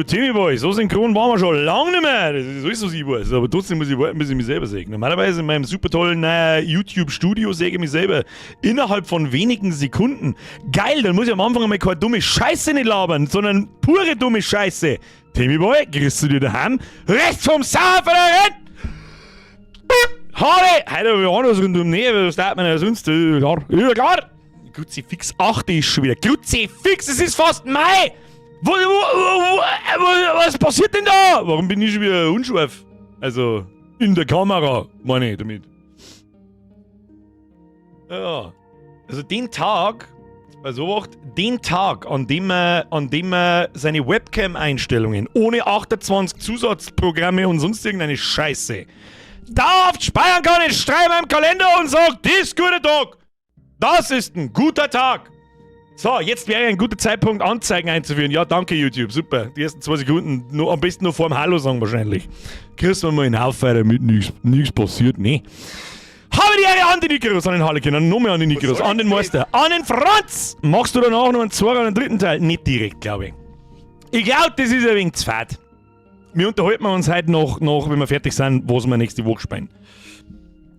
Timmy Boy, so synchron waren wir schon lange nicht mehr. Das ist alles, was ich weiß. Aber trotzdem muss ich warten, bis ich mich selber sehe. Normalerweise in meinem super tollen YouTube-Studio sehe ich mich selber innerhalb von wenigen Sekunden. Geil, dann muss ich am Anfang einmal keine dumme Scheiße nicht labern, sondern pure dumme Scheiße. Timmy Boy, grüßt du dir daheim? Rechts vom Saufen rennt! Harry! Heute habe ich auch noch so rund um Nähe, was darf man ja sonst? Klar, ja, klar! Kruzifix 8 ist schon wieder. Kruzifix, es ist fast Mai! Wo, wo, wo, was passiert denn da? Warum bin ich schon wieder unscharf? Also, in der Kamera, meine ich damit. Ja. Also den Tag, bei so wacht, den Tag, an dem er seine Webcam-Einstellungen ohne 28 Zusatzprogramme und sonst irgendeine Scheiße dauerhaft speichern kann, ich schreibe im Kalender und sage, das ist guter Tag. Das ist ein guter Tag. So, jetzt wäre ein guter Zeitpunkt, Anzeigen einzuführen. Ja, danke YouTube, super. Die ersten 2 Sekunden, nur, am besten nur vor dem Hallo sagen wahrscheinlich. Kriegst du mal einen Haufen damit nichts passiert, nee. Habe die Ehre an die Nikiros, an den Harlekin, an nochmal an den Nikiros, an den Meister, an den Franz! Machst du danach noch einen zweiten und einen dritten Teil? Nicht direkt, glaube ich. Ich glaube, das ist ein wenig zu fad. Wir unterhalten uns heute noch, wenn wir fertig sind, was wir nächste Woche spielen.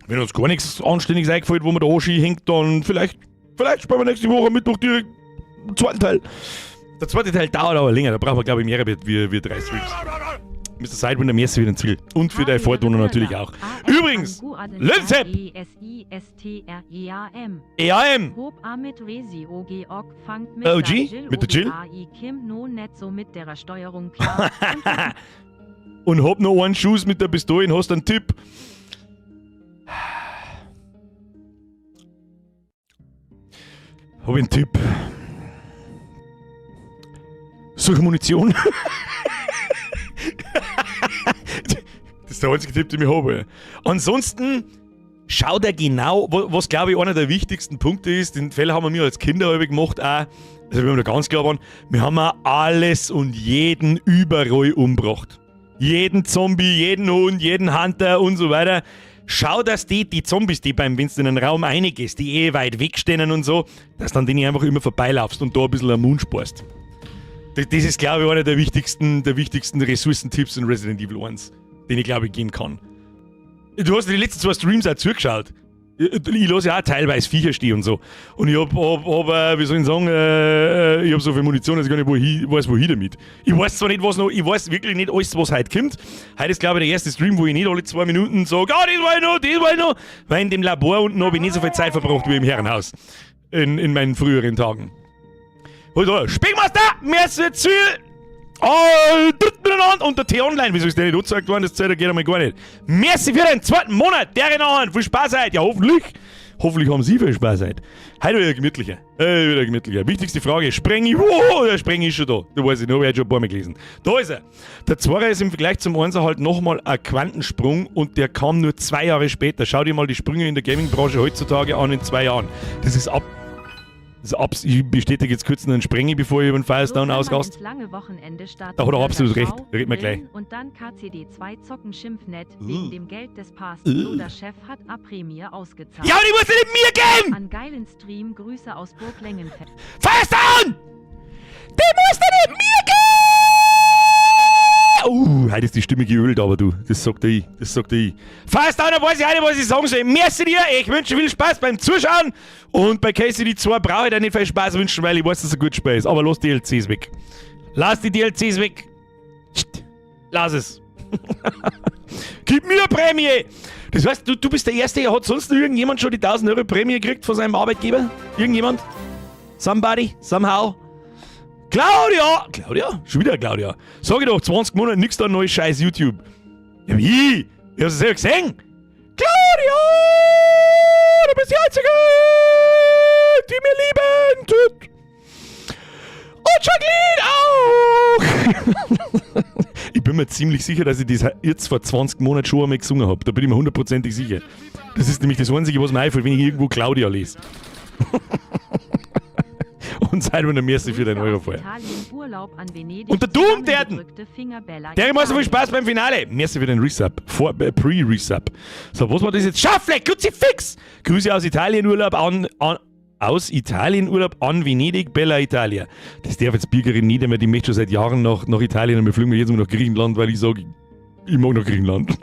Wenn uns gar nichts Anständiges eingefällt, wo man da hängt, dann vielleicht spielen wir nächste Woche Mittwoch direkt den zweiten Teil. Der zweite Teil dauert aber länger, da brauchen wir, glaube ich, mehr wie drei Streams. Mr. Sidewinder, merci für den Ziel. Und für deine Fortuna natürlich auch. Übrigens, Lilzep! E S I S T R E A M. EAM! Hob a mit Resi OG Ok fangt mit OG? der Jill Mit der Jill? AI Kim no net so mit der Steuerung klar. Und hab noch einen Schuss mit der Pistole und hast einen Tipp. Hab ich einen Tipp. Such Munition. Das ist der einzige Tipp, den ich habe. Ansonsten schaut er genau, was, glaube ich, einer der wichtigsten Punkte ist, den Fehler haben wir mir als Kinder häufig gemacht auch, also wir haben da ganz klar waren, wir haben auch alles und jeden überall umgebracht. Jeden Zombie, jeden Hund, jeden Hunter und so weiter. Schau, dass die Zombies, die beim, wenn du in einen Raum reingehst, die eh weit wegstehen und so, dass dann denen einfach immer vorbeilaufst und da ein bisschen am Mund sparst. Das ist, glaube ich, einer der wichtigsten Ressourcentipps in Resident Evil 1, den ich, glaube ich, geben kann. Du hast die letzten zwei Streams auch zugeschaut. Ich lasse ja auch teilweise Viecher stehen und so. Und ich hab, wie soll ich sagen, ich hab so viel Munition, dass ich gar nicht weiß, wohin damit. Ich weiß zwar nicht, was noch, ich weiß wirklich nicht alles, was heute kommt. Heute ist, glaube ich, der erste Stream, wo ich nicht alle 2 Minuten sage, ah, das war ich noch, das war ich noch. Weil in dem Labor unten habe ich nicht so viel Zeit verbracht wie im Herrenhaus. In meinen früheren Tagen. Also, Speckmeister, merci Ziel! Oh, dritten miteinander und der T-Online, wieso ist der nicht angezeigt worden? Das Zeit geht einmal gar nicht. Merci für den zweiten Monat, der nachher, viel Spaß heute. Ja, hoffentlich. Hoffentlich haben Sie viel Spaß heute. Heute wieder gemütlicher. Wieder gemütlicher. Wichtigste Frage, Spreng ich? Oh, der Spreng ist schon da. Da weiß ich noch, ich hab schon ein paar Mal gelesen. Da ist er. Der Zweier ist im Vergleich zum Einser halt nochmal ein Quantensprung und der kam nur 2 Jahre später. Schau dir mal die Sprünge in der Gaming-Branche heutzutage an in 2 Jahren. Das ist abs ich bestätige jetzt kurz einen Sprengi, bevor ich über den Firestone So kann man ausrast. ins lange Wochenende starten. Da hat er absolut Burger recht. Schau, Red mal gleich. Grillen und dann KCD 2 zocken Schimpfnet wegen dem Geld des Past. Oder Chef hat a Prämie ausgezahlt. Ja, aber die musst du nicht mir geben! An geilen Stream, Grüße aus Burg Lengenfeld. Firestone! Die musst du nicht mir geben! Heute ist die Stimme geölt, aber du, das sagt ich, das sagt ich. Firestone, weiß ich auch nicht, was ich sagen soll. Merci dir, ich wünsche viel Spaß beim Zuschauen. Und bei KCD 2 brauche ich dir nicht viel Spaß wünschen, weil ich weiß, dass es ein gutes Spiel ist. Aber lass die DLCs weg. Lass die DLCs weg. Lass es. Gib mir eine Prämie! Das heißt, du bist der Erste, hat sonst noch irgendjemand schon die 1000 € Prämie gekriegt von seinem Arbeitgeber? Irgendjemand? Somebody? Somehow? Claudia! Claudia? Schon wieder Claudia. Sag ich doch, 20 Monate nix da neues Scheiß YouTube. Ja, wie? Ich hab's selber gesehen. Claudia! Du bist die Einzige, die mir lieben tut. Und Jacqueline auch! Ich bin mir ziemlich sicher, dass ich das jetzt vor 20 Monaten schon einmal gesungen habe. Da bin ich mir hundertprozentig sicher. Das ist nämlich das Einzige, was mir einfällt, wenn ich irgendwo Claudia lese. Und seid mir merci für den Grüße Euro aus vorher. Italien, Urlaub an Venedig. Und der Doom, der- zusammengedrückte Finger Bella Der macht so viel Italien. Spaß beim Finale. Merci für den Resub. Pre-Resub. So, was war das jetzt? Schaffle, Kruzifix! Grüße aus Italien, Urlaub an Aus Italienurlaub an Venedig, Bella Italia. Das darf jetzt Birgerin nicht, weil die möchte schon seit Jahren nach Italien und wir fliegen jetzt immer nach Griechenland, weil ich sage, ich mag nach Griechenland.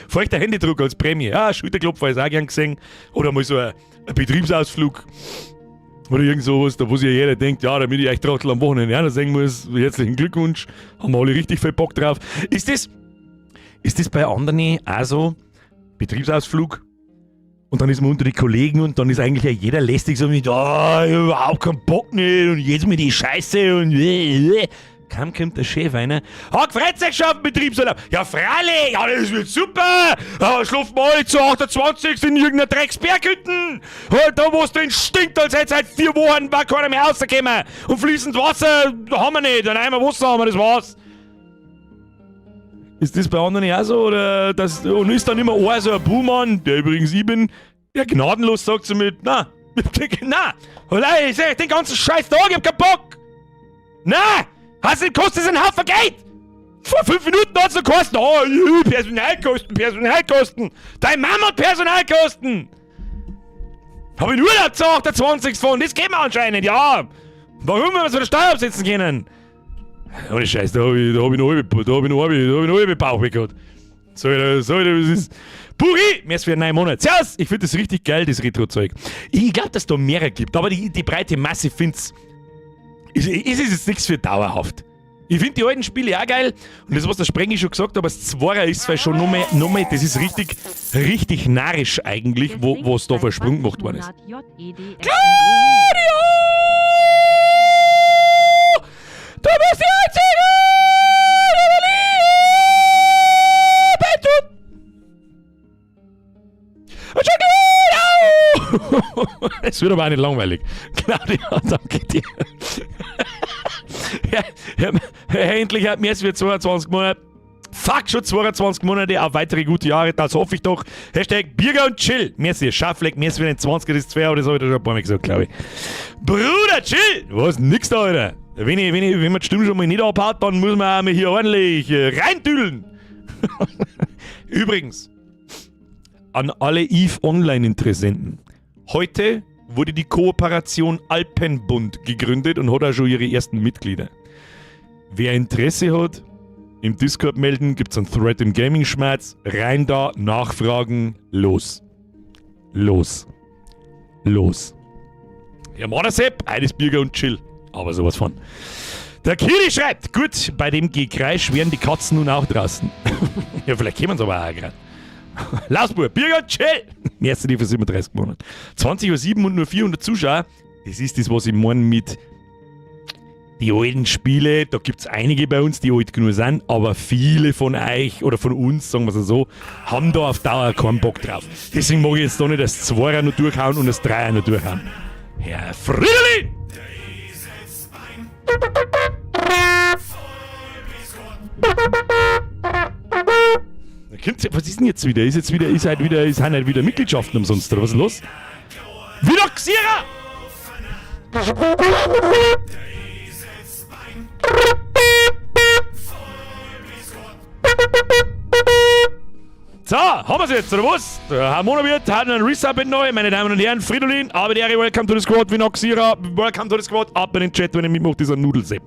Feuchter Händedruck als Prämie. Ah, Schulterklopfer ist auch gern gesehen. Oder mal so ein Betriebsausflug. Oder irgend sowas, da wo sich ja jeder denkt, ja, damit ich euch Trottel am Wochenende auch noch sehen muss. Herzlichen Glückwunsch. Haben wir alle richtig viel Bock drauf. Ist das bei anderen auch so? Betriebsausflug? Und dann ist man unter die Kollegen und dann ist eigentlich ja jeder lästig so mit, ah, ich hab überhaupt keinen Bock nicht und jetzt mit die Scheiße und Kaum kommt der Chef rein. Ah, freut sich schon auf den Betriebsurlaub. Ja, freilich, ja, das wird super. Ja, schlafen wir alle zu 28 in irgendeiner Drecksberghütten. Ja, da, wo es drin stinkt, als hätte seit 4 Wochen war keiner mehr rausgekommen. Und fließend Wasser haben wir nicht. Ein Eimer Wasser haben wir, das war's. Ist das bei anderen auch so? Oder das, und ist dann immer einer so ein Buhmann, der übrigens ich bin, der gnadenlos sagt so mit, na, na, ich sag den ganzen Scheiß Tag, ich hab keinen Bock. Na, hast du, kostet es einen Haufen Geld? Vor 5 Minuten hat's noch gekostet. Oh, Personalkosten, Personalkosten. Dein Mama hat Personalkosten. Hab ich Urlaub zu 28 von, das geht mir anscheinend, ja. Warum, wenn wir so eine Steuer absetzen können? Ohne Scheiß, da hab ich, da hab ich noch halbe, da hab ich noch halbe, da hab ich noch halbe Bauch gehabt. So, so, das ist. Puri! Mehr als für 9 Monate. Servus! Ich find das richtig geil, das Retro-Zeug. Ich glaub, dass es da mehrere gibt, aber die breite Masse find's. Ist es jetzt nichts für dauerhaft. Ich find die alten Spiele auch geil. Und das, was der Sprengi schon gesagt hat, aber das Zweier ist zwar schon noch mehr, noch mehr, das ist richtig, richtig narrisch eigentlich, was da für ein Sprung gemacht worden ist. Claudio! Du bist die Einzige, die mir Liebe tut! Und schon genau! Es wird aber auch nicht langweilig. Claudia, danke dir. Ja, ja, endlich hat mir es wieder 22 Monate. Fuck, schon 22 Monate auf weitere gute Jahre, das hoffe ich doch. Hashtag Birger und Chill. Merci, Schaffleck, merci für den 20er, das ist 2, aber das habe ich da schon ein paar Mal gesagt, glaub ich. Bruder, chill! Was, nix da, Alter. Wenn man die Stimme schon mal nicht abhaut, dann muss man auch mal hier ordentlich reintüdeln. Übrigens, an alle EVE Online-Interessenten. Heute wurde die Kooperation Alpenbund gegründet und hat auch schon ihre ersten Mitglieder. Wer Interesse hat, im Discord melden, gibt's einen Thread im Gaming-Schmerz. Rein da, nachfragen, los. Los. Los. Ja, Modersepp, eines Bürger und Chill. Aber sowas von. Der Kiri schreibt, gut, bei dem Gekreisch wären die Katzen nun auch draußen. Ja, vielleicht kommen sie aber auch grad. Lausbub, Bürger und Chill. Erste die für 37 Monate. 20:07 Uhr und nur 400 Zuschauer. Das ist das, was ich meine mit die alten Spiele. Da gibt's einige bei uns, die alt genug sind, aber viele von euch oder von uns, sagen wir's so, haben da auf Dauer keinen Bock drauf. Deswegen mag ich jetzt da nicht das Zweier noch durchhauen und das Dreier noch durchhauen. Herr Fridolin! Da kommt's, was ist denn jetzt wieder? Ist jetzt wieder, ist halt wieder, ist halt wieder Mitgliedschaften umsonst, oder was ist los? Wieder Xira! So, haben wir's jetzt, oder was? Der Harmonowirt hat einen Resub in neu, meine Damen und Herren. Fridolin, ABDR, welcome to the squad. Vinoxira, welcome to the squad. Ab in den Chat, wenn ihr mitmacht, dieser Nudelsepp.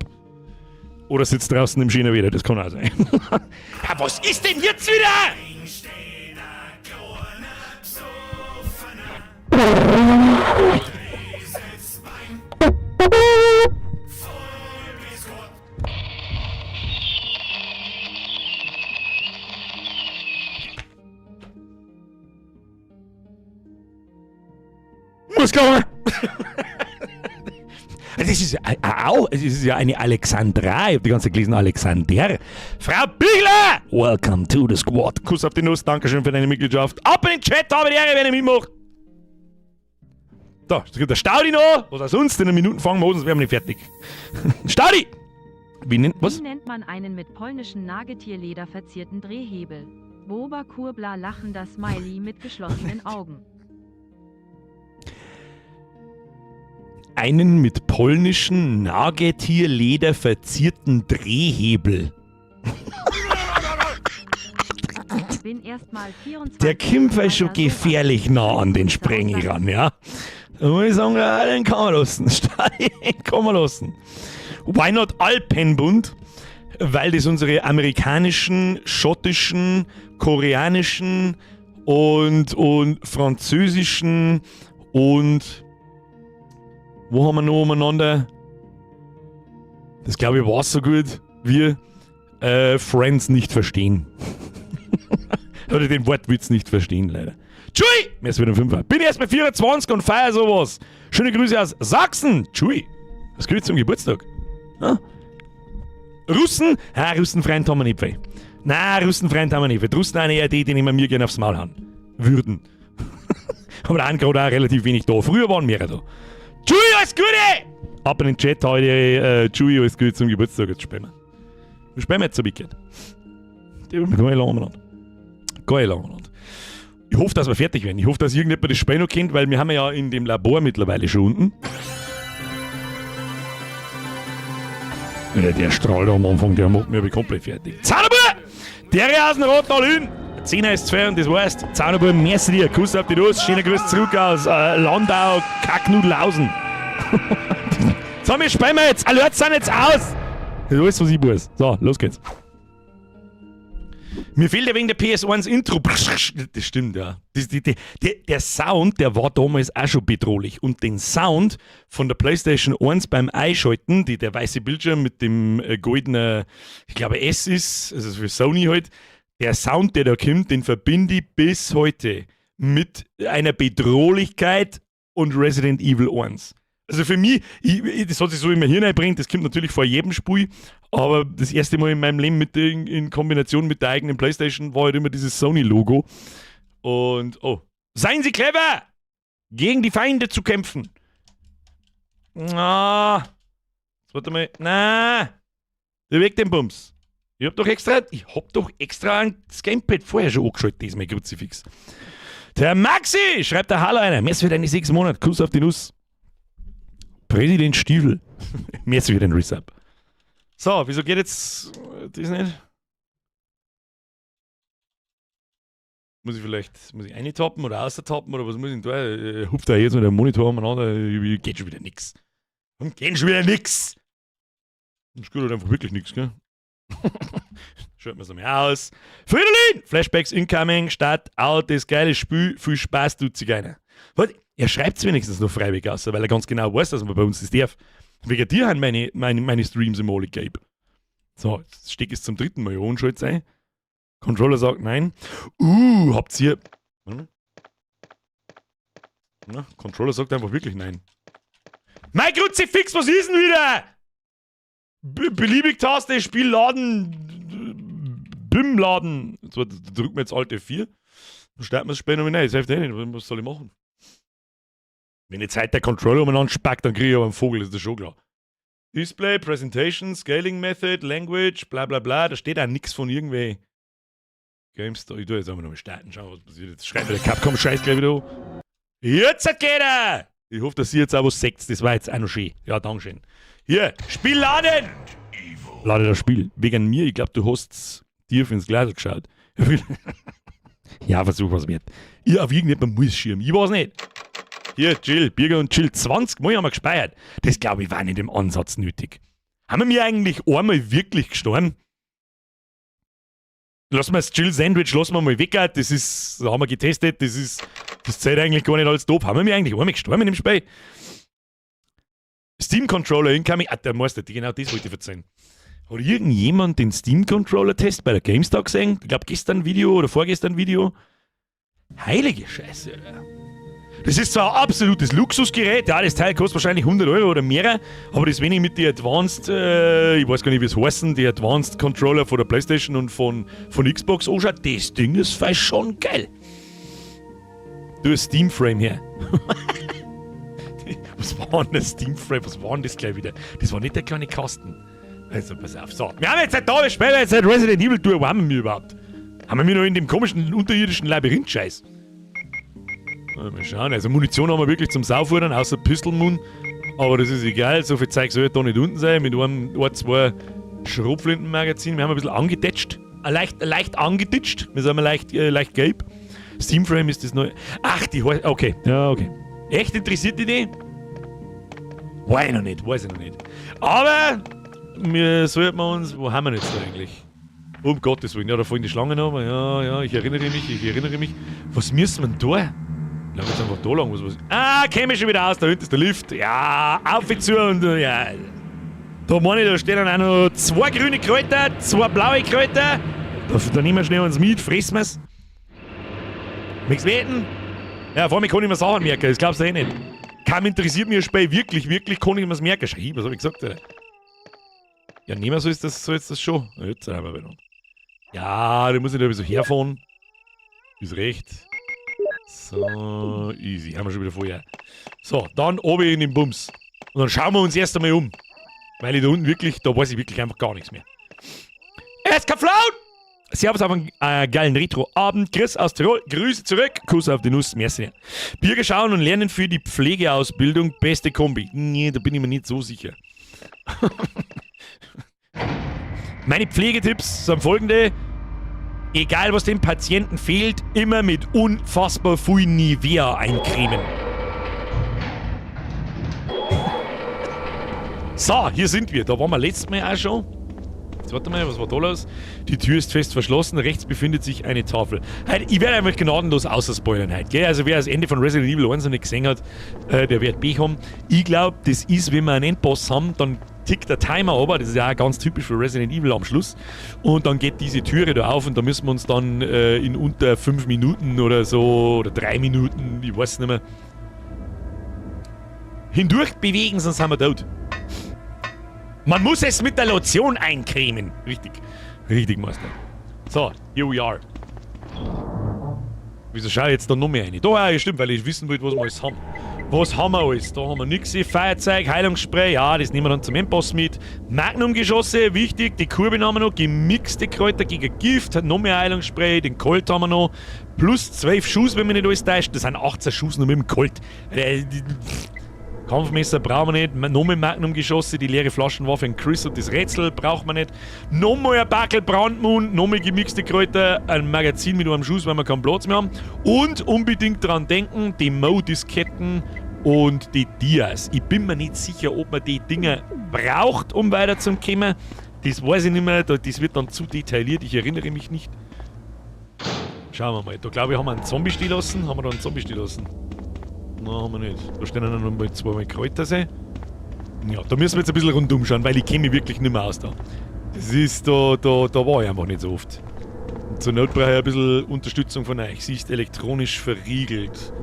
Oder sitzt draußen im China wieder, das kann auch sein. Ja, was ist denn jetzt wieder? Muss kommen! Das ist ja auch, es ist ja eine Alexandra. Ich hab die ganze Zeit gelesen, Alexander. Frau Bichler! Welcome to the squad. Kuss auf die Nuss, Dankeschön für deine Mitgliedschaft. Ab in den Chat, habe die Ehre, wenn ihr mitmacht. Da, jetzt kommt der Staudi noch. Was auch sonst, in einer Minute fangen wir an, sonst wären wir nicht fertig. Staudi! Wie nennt, was? Wie nennt man einen mit polnischen Nagetierleder verzierten Drehhebel? Boba Kurbla lachender Smiley mit geschlossenen Augen. Einen mit polnischen Nagetierleder verzierten Drehhebel. Bin erstmal 24. Der Kämpfer ist schon Alter, sowas. gefährlich nah an den Grüße aus Sprengi Sachsen. ran, ja. Da muss ich sagen, ja, den kann man lassen. Den kann man lassen. Why not Alpenbund? Weil das unsere amerikanischen, schottischen, koreanischen und französischen und wo haben wir noch umeinander? Das, glaube ich, war so gut, wir Friends nicht verstehen. Oder den Wortwitz nicht verstehen, leider. Tschui! Mir ist wieder ein Fünfer. Bin erst bei 24 und feier sowas. Schöne Grüße aus Sachsen. Tschui. Was gehört zum Geburtstag? Ja? Russen? Ah, Russenfreund haben wir nicht viel. Na, Russenfreund haben wir nicht viel. Die Russen sind eher die, die immer mir gerne aufs Maul hauen würden. Aber da sind gerade auch relativ wenig da. Früher waren mehrere da. Tschui, alles Gute! Ab in den Chat heute, Tschui, alles Gute zum Geburtstag. Jetzt spielen wir. Wir spielen jetzt ein bisschen. Die haben wir geil umeinander. Geil umeinander. Ich hoffe, dass wir fertig werden. Ich hoffe, dass irgendjemand das Spiel noch kennt, weil wir haben ja in dem Labor mittlerweile schon unten. Ja, der Strahl da am Anfang, der macht mich aber komplett fertig. Zaunerbub! Der aus dem Rottal hin! 10 ist 2 und das heißt, Zaunerbub, merci dir. Kuss auf die Nuss. Schöner Gruß zurück aus Landau, Kacknudelhausen. So, wir spielen wir jetzt. Alert sind jetzt aus! Das ist alles, was ich weiß. So, los geht's. Mir fehlt ja wegen der PS1 Intro. Das stimmt, ja. Das, die, die, der, der Sound, der war damals auch schon bedrohlich. Und den Sound von der PlayStation 1 beim Einschalten, der weiße Bildschirm mit dem goldenen, ich glaube S ist, also für Sony halt, der Sound, der da kommt, den verbinde ich bis heute mit einer Bedrohlichkeit und Resident Evil 1. Also für mich, das hat sich so in mein Hirn eingebrannt, das kommt natürlich vor jedem Spiel, aber das erste Mal in meinem Leben in Kombination mit der eigenen PlayStation war halt immer dieses Sony-Logo. Und, oh, seien Sie clever! Gegen die Feinde zu kämpfen. Ah, jetzt warte mal, na, der weg den Bums. Ich hab doch extra ein Gamepad vorher schon angeschaltet, diesmal Kruzifix. Der Maxi schreibt der Hallo einer. Merci für deine 6 Monate. Kuss auf die Nuss. Präsident Stiefel. Merci für den Resub. So, wieso geht jetzt das nicht? Muss ich vielleicht, muss ich eintappen oder austappen oder was muss ich denn da? Hupft da jetzt mit dem Monitor umeinander, geht schon wieder nix. Und geht schon wieder nix. Das geht halt einfach wirklich nix, gell? Schaut mir's einmal aus. Fridolin! Flashbacks incoming, Start, out, das geile Spiel, viel Spaß, tut sich einer. Warte, er schreibt's wenigstens noch freiwillig aus, weil er ganz genau weiß, dass man bei uns das darf. Wegen dir haben meine Streams immer alle gelb. So, jetzt steck es zum dritten Mal an, schalt sein. Controller sagt nein. Habt ihr. Warte mal. Na, Controller sagt einfach wirklich nein. Mein Kruzifix, was ist denn wieder? Beliebig Taste, Spiel laden, BIM laden. So, da drücken wir jetzt Alt F4. Dann starten wir das Spiel noch wieder rein. Das hilft eh nicht. Was soll ich machen? Wenn jetzt heute der Controller umeinander spackt, dann kriege ich aber einen Vogel, das ist schon klar. Display, Presentation, Scaling Method, Language, bla bla bla. Da steht auch nix von irgendwie GameStar. Ich tue jetzt einfach nochmal starten, schauen, was passiert. Jetzt schreibt mir der Capcom-Scheiß gleich wieder an. Jetzt geht er! Ich hoffe, dass ihr jetzt auch was seht. Das war jetzt auch noch schön. Ja, dankeschön. Hier, Spiel laden! Lade das Spiel. Wegen mir, ich glaub, du hast tief ins Glas geschaut. Ja, versuch was wert. Ich auf irgendjemand muss schirmen. Ich weiß nicht. Hier, Jill, Birger und Jill. 20 Mal haben wir gespeichert. Das, glaub ich, war nicht im Ansatz nötig. Haben wir mir eigentlich einmal wirklich gestorben? Lassen wir das Jill Sandwich, lassen wir mal weg. Das ist, das haben wir getestet, das zählt eigentlich gar nicht als doof. Haben wir mir eigentlich einmal gestorben in dem Spiel? Steam Controller incoming. Ah, der Meister, genau das wollte ich erzählen. Hat irgendjemand den Steam Controller Test bei der GameStar gesehen? Ich glaub, gestern Video oder vorgestern Video. Heilige Scheiße, Alter. Das ist zwar ein absolutes Luxusgerät, ja, das Teil kostet wahrscheinlich 100 Euro oder mehr, aber das, wenn ich mit die Advanced, ich weiß gar nicht, wie es heißen, die Advanced Controller von der PlayStation und von Xbox anschaut, das Ding ist fast schon geil. Du hast Steam Frame her. Was war denn das Steam Frame? Was war denn das gleich wieder? Das war nicht der kleine Kasten. Also, pass auf. So, wir haben jetzt halt da, wir spielen jetzt halt Resident Evil Tour. Wo haben wir überhaupt? Haben wir noch in dem komischen unterirdischen Labyrinth-Scheiß? Mal schauen. Also Munition haben wir wirklich zum Saufudern, außer Pistol Moon. Aber das ist egal, so viel Zeug soll da nicht unten sein. Mit einem, ein, zwei Schrotflintenmagazin. Wir haben ein bisschen angetatscht. Leicht, leicht angeditscht. Wir sind mal leicht, leicht gelb. Steam Frame ist das neue. Ach, die Okay, ja, okay. Echt interessiert die die? Weiß ich noch nicht, weiß ich noch nicht. Aber wir sollten uns. Wo haben wir jetzt da eigentlich? Um Gottes Willen, ja, da fallen die Schlangen aber. Ja, ich erinnere mich, ich erinnere mich. Was müssen wir denn da? Ich glaube jetzt einfach da lang. Was? Ah, käme ich schon wieder aus, da hinten ist der Lift. Ja, auf zu und ja. Da meine ich, da stehen dann auch noch zwei grüne Kräuter, zwei blaue Kräuter. Da nehmen wir schnell uns mit, fressen wir's. Nichts wetten? Ja, vor mir kann ich mir Sachen merken, das glaubst du eh nicht. Kaum interessiert mich ein Spiel wirklich, wirklich, kann ich mir's merken. Schau, was hab ich gesagt, Alter? Ja, nehmen so ist das schon. Jetzt sind wir wieder. Ja, da muss ich da ein bisschen herfahren. Ist recht. So, easy. Haben wir schon wieder vorher. So, dann oben in den Bums. Und dann schauen wir uns erst einmal um. Weil ich da unten wirklich, da weiß ich wirklich einfach gar nichts mehr. Es kann flauen! Servus auf einen geilen Retro-Abend. Chris aus Tirol, Grüße zurück. Kuss auf die Nuss, merci. Bier schauen und lernen für die Pflegeausbildung, beste Kombi. Nee, da bin ich mir nicht so sicher. Meine Pflegetipps sind folgende. Egal, was dem Patienten fehlt, immer mit unfassbar viel Nivea eincremen. So, hier sind wir. Da waren wir letztes Mal auch schon. Jetzt warte mal, was war da los? Die Tür ist fest verschlossen, rechts befindet sich eine Tafel. Heute, ich werde einfach gnadenlos außerspoilern heute, gell? Also wer das Ende von Resident Evil 1 noch nicht gesehen hat, der wird Pech haben. Ich glaub, das ist, wenn wir einen Endboss haben, dann tickt der Timer aber, das ist ja auch ganz typisch für Resident Evil am Schluss. Und dann geht diese Türe da auf und da müssen wir uns dann in unter 5 Minuten oder so, oder 3 Minuten, ich weiß nicht mehr, hindurch bewegen, sonst sind wir tot. Man muss es mit der Lotion eincremen. Richtig. Richtig, Meister. So, here we are. Wieso schau ich jetzt da noch mehr rein? Da, ja, stimmt, weil ich wissen wollte, was wir alles haben. Was haben wir alles? Da haben wir nix. Feuerzeug, Heilungsspray, ja, das nehmen wir dann zum Endboss mit. Magnum-Geschosse, wichtig, die Kurve haben wir noch, gemixte Kräuter gegen Gift, noch mehr Heilungsspray, den Colt haben wir noch. Plus 12 Schuss, wenn man nicht alles täuscht. Das sind 18 Schuss nur mit dem Colt. Kampfmesser brauchen wir nicht, nochmal Magnum-Geschosse, die leere Flaschenwaffe in Chris und das Rätsel braucht man nicht. Nochmal ein Backel Brandmund, nochmal gemixte Kräuter, ein Magazin mit einem Schuss, weil wir keinen Platz mehr haben. Und unbedingt dran denken, die Mo-Disketten und die Dias. Ich bin mir nicht sicher, ob man die Dinger braucht, um weiterzukommen. Das weiß ich nicht mehr, das wird dann zu detailliert, ich erinnere mich nicht. Schauen wir mal, da glaube ich, haben wir einen Zombie stehen lassen. Haben wir da einen Zombie stehen lassen? Nein, haben wir nicht. Da stehen dann noch mal zweimal Kräuter. Ja, da müssen wir jetzt ein bisschen rundum schauen, weil ich kenne mich wirklich nicht mehr aus da. Das ist, da war ich einfach nicht so oft. Und zur Not brauche ich ein bisschen Unterstützung von euch. Sie ist elektronisch verriegelt.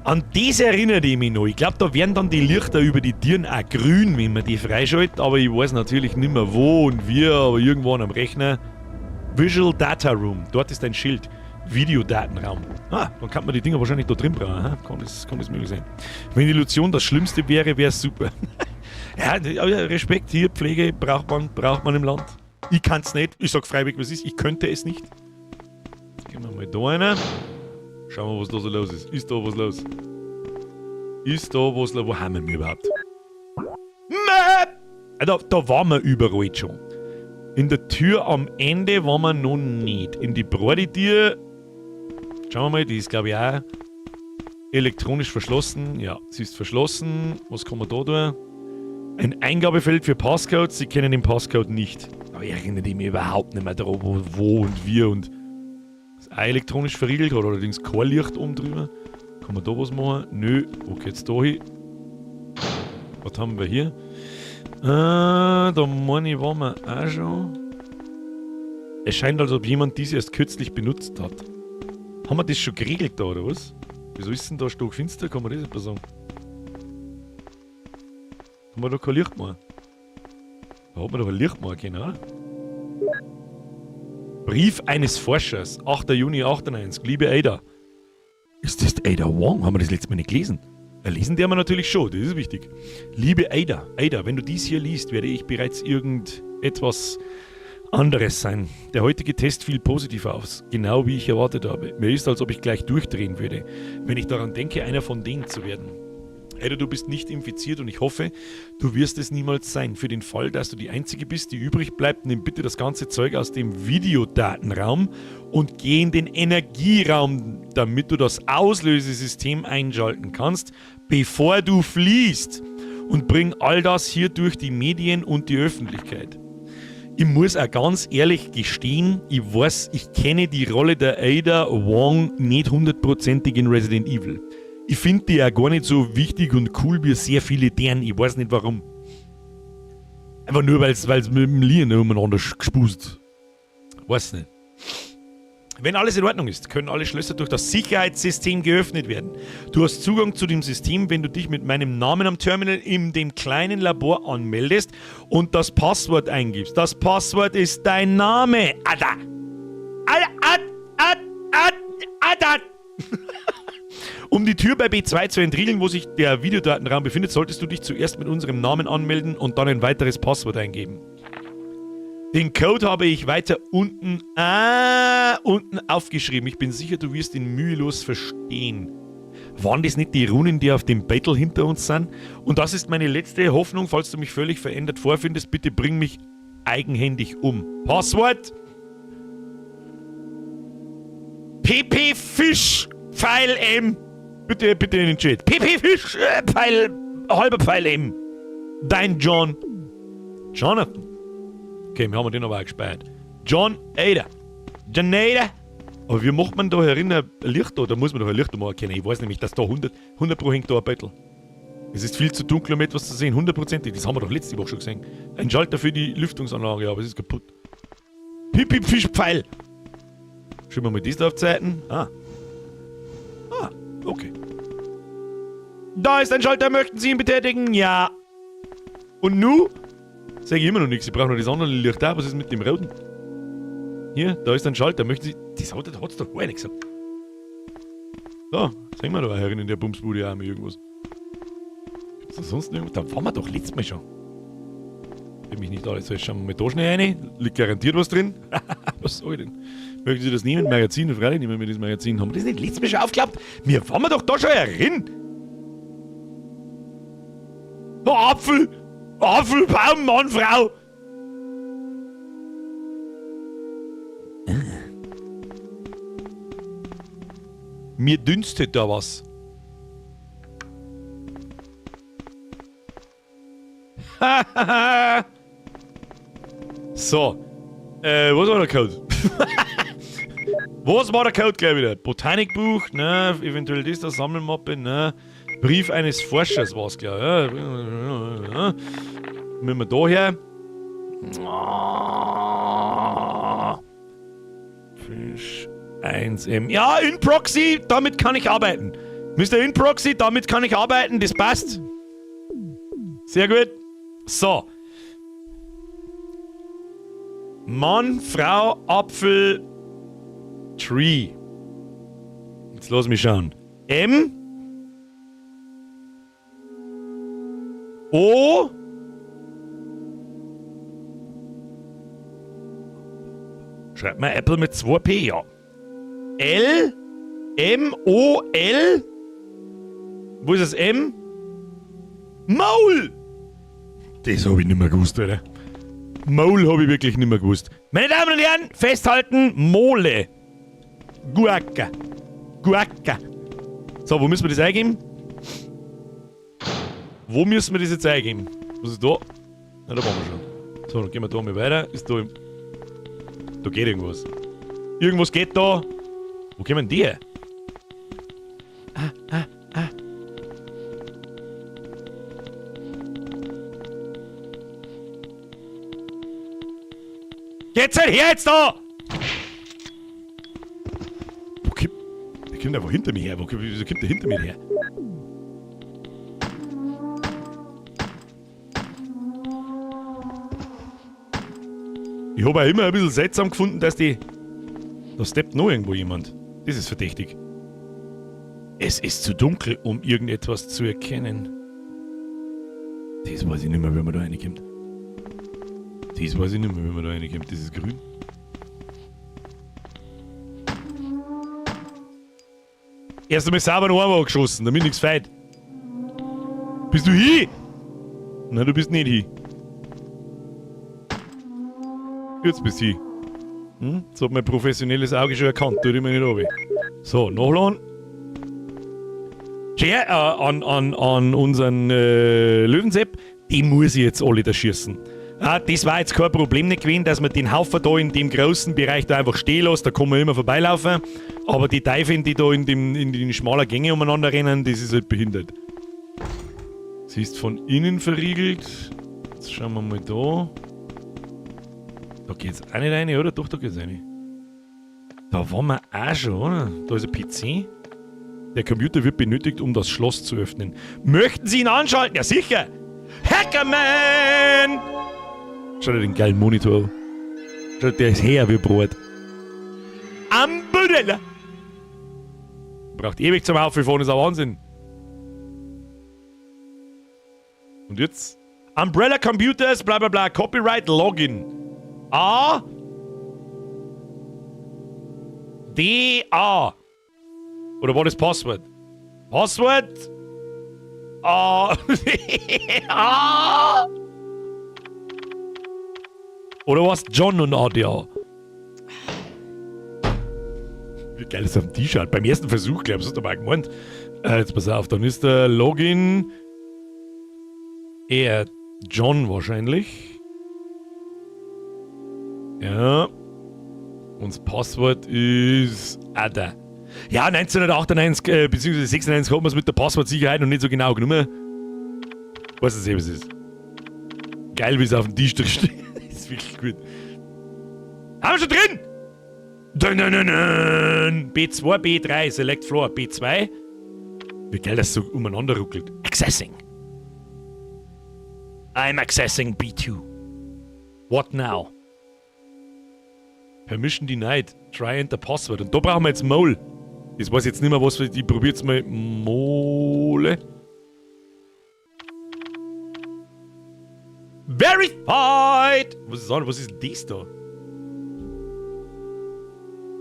An das erinnere ich mich noch. Ich glaub, da werden dann die Lichter über die Türen auch grün, wenn man die freischaltet. Aber ich weiß natürlich nicht mehr wo und wie, aber irgendwo am Rechner. Visual Data Room. Dort ist ein Schild. Videodatenraum. Ah, dann kann man die Dinger wahrscheinlich da drin brauchen. Aha, kann das möglich sein. Wenn die Illusion das Schlimmste wäre, wär's super. Ja, aber Respekt hier, Pflege braucht man im Land. Ich kann's nicht. Ich sag freiwillig, was ist. Ich könnte es nicht. Jetzt gehen wir mal da rein. Schauen wir, was da so los ist. Ist da was los? Ist da was los? Wo haben wir überhaupt? Mäh! Da waren wir überall schon. In der Tür am Ende waren wir noch nicht. In die Broditür. Schauen wir mal, die ist glaube ich auch elektronisch verschlossen. Ja, sie ist verschlossen. Was kann man da tun? Ein Eingabefeld für Passcodes. Sie kennen den Passcode nicht. Aber ich erinnere mich überhaupt nicht mehr daran, wo und wie. Und ist auch elektronisch verriegelt, hat allerdings kein Licht oben drüber. Kann man da was machen? Nö, wo geht's da hin? Was haben wir hier? Da meine ich, waren wir auch schon. Es scheint, als ob jemand dies erst kürzlich benutzt hat. Haben wir das schon geregelt da, oder was? Wieso ist denn da stockfinster? Kann man das etwa sagen? Haben wir da kein Licht mehr? Da hat man doch ein Licht machen können, oder? Brief eines Forschers, 8. Juni 98. Liebe Ada. Ist das Ada Wong? Haben wir das letzte Mal nicht gelesen? Ja, lesen der wir natürlich schon, das ist wichtig. Liebe Ada, Ada, wenn du dies hier liest, werde ich bereits irgendetwas anderes sein. Der heutige Test fiel positiv aus, genau wie ich erwartet habe. Mir ist, als ob ich gleich durchdrehen würde, wenn ich daran denke, einer von denen zu werden. Ada, du bist nicht infiziert und ich hoffe, du wirst es niemals sein. Für den Fall, dass du die Einzige bist, die übrig bleibt, nimm bitte das ganze Zeug aus dem Videodatenraum und geh in den Energieraum, damit du das Auslösesystem einschalten kannst, bevor du fliehst. Und bring all das hier durch die Medien und die Öffentlichkeit. Ich muss auch ganz ehrlich gestehen, ich weiß, ich kenne die Rolle der Ada Wong nicht hundertprozentig in Resident Evil. Ich finde die auch gar nicht so wichtig und cool wie sehr viele deren. Ich weiß nicht warum. Einfach nur, weil es mit dem Lien umeinander gespust. Weiß nicht. Wenn alles in Ordnung ist, können alle Schlösser durch das Sicherheitssystem geöffnet werden. Du hast Zugang zu dem System, wenn du dich mit meinem Namen am Terminal in dem kleinen Labor anmeldest und das Passwort eingibst. Das Passwort ist dein Name. Ada! Ada! Ada! Ada! Ada! Um die Tür bei B2 zu entriegeln, wo sich der Videodatenraum befindet, solltest du dich zuerst mit unserem Namen anmelden und dann ein weiteres Passwort eingeben. Den Code habe ich weiter unten, unten aufgeschrieben. Ich bin sicher, du wirst ihn mühelos verstehen. Waren das nicht die Runen, die auf dem Battle hinter uns sind? Und das ist meine letzte Hoffnung, falls du mich völlig verändert vorfindest, bitte bring mich eigenhändig um. Passwort! PP Fisch Pfeil M. Bitte, bitte in den Chat. PP Fisch Pfeil, halber Pfeil M. Dein John. Jonathan. Okay, wir haben den aber auch gespeichert. John Ada. John Ada. Aber wie macht man da herin ein Licht da? Da muss man doch ein Licht machen können. Ich weiß nämlich, dass da 100 Pro hängt da ein Bettel. Es ist viel zu dunkel, um etwas zu sehen. Hundertprozentig. Das haben wir doch letzte Woche schon gesehen. Ein Schalter für die Lüftungsanlage, aber es ist kaputt. Pipi Fischpfeil. Schauen wir mal das da auf Zeiten. Ah. Ah, okay. Da ist ein Schalter, möchten Sie ihn betätigen? Ja. Und nu? Sag ich immer noch nichts, ich brauche noch das andere Licht auch. Was ist mit dem roten? Hier, da ist ein Schalter. Möchten Sie. Das hat's doch vorher nicht gesagt. So, sehen wir da herin in der Bumsbude auch mal irgendwas. Gibt's da sonst noch irgendwas? Da waren wir doch letztes Mal schon. Wenn mich nicht alles so, schauen wir mal da schnell rein. Liegt garantiert was drin. Was soll ich denn? Möchten Sie das nehmen? Magazin, freilich nehmen wir das Magazin. Haben wir das nicht letztes Mal schon aufgeklappt? Wir waren wir doch da schon herin. Oh, Apfel! Apfelbaum, Mann, Frau! Mir dünstet da was. So. Was war der Code? Was war der Code gleich wieder? Botanikbuch, ne? Eventuell das da, Sammelmappe, ne? Brief eines Forschers war's, glaub ich. Ja. Müssen wir da her? Fisch 1M. Ja, in Proxy, damit kann ich arbeiten. Mister InProxy, damit kann ich arbeiten, das passt. Sehr gut. So. Mann, Frau, Apfel, Tree. Jetzt lass mich schauen. M. O. Schreibt mal Apple mit 2P, ja. L. M. O. L. Wo ist das M? Maul! Das hab ich nicht mehr gewusst, Alter. Maul hab ich wirklich nicht mehr gewusst. Meine Damen und Herren, festhalten, Mole. Guaca. Guaca. So, wo müssen wir das eingeben? Wo müssen wir das jetzt eingeben? Was ist da? Na, da waren wir schon. So, dann gehen wir da mal weiter. Ist da im Da geht irgendwas. Irgendwas geht da. Wo kommen die her? Ah, ah, ah. Geht's denn her jetzt da? Wo kommt... Der kommt einfach hinter mir her. Wieso kommt der hinter mir her? Ich hab auch immer ein bisschen seltsam gefunden, dass die... Da steppt noch irgendwo jemand. Das ist verdächtig. Es ist zu dunkel, um irgendetwas zu erkennen. Das weiß ich nicht mehr, wie man da reinkommt. Das weiß ich nicht mehr, wie man da reinkommt. Das ist grün. Erst einmal sauber noch einmal angeschossen, damit nichts fehlt. Bist du hi? Nein, du bist nicht hi. Jetzt bist du hi. Das hat mein professionelles Auge schon erkannt, tut immer nicht runter. So, nachladen. Tja, an unseren Löwensepp, die muss ich jetzt alle da schießen. Ah, das war jetzt kein Problem nicht gewesen, dass man den Haufen da in dem großen Bereich da einfach stehen lässt, da kann man immer vorbeilaufen. Aber die Teufel, die da in den schmalen Gänge umeinander rennen, das ist halt behindert. Sie ist von innen verriegelt. Jetzt schauen wir mal da. Da geht's auch nicht rein, oder? Doch, da geht's rein. Da waren wir auch schon, oder? Da ist ein PC. Der Computer wird benötigt, um das Schloss zu öffnen. Möchten Sie ihn anschalten? Ja, sicher! Hackerman! Schau dir den geilen Monitor an. Schau, der ist her wie Brot. Umbrella! Braucht ewig zum Auffahren, ist ein Wahnsinn. Und jetzt? Umbrella Computers, bla bla bla, Copyright Login. A D A. Oder war das Passwort? Passwort? A A. Oder was? John und ADA. Wie geil ist das auf dem T-Shirt. Beim ersten Versuch, glaub ich, hast du mal gemeint. Jetzt pass auf, dann ist der Login eher John wahrscheinlich. Ja. Und das Passwort ist Ada. Ja, 1998 beziehungsweise 96 hat man's mit der Passwortsicherheit noch nicht so genau genommen. Weiß nicht, was es ist. Geil, wie es auf dem Tisch drin steht. Das ist wirklich gut. Haben wir schon drin? Dun, dun, dun, dun. B2, B3, Select Floor, B2. Wie geil das so umeinander ruckelt. Accessing. I'm accessing B2. What now? Permission denied. Try enter password. Und da brauchen wir jetzt Mole. Das weiß ich jetzt nicht mehr, was wir. Ich probiere jetzt mal Mole. Verified! Was ist das? Was ist denn das da?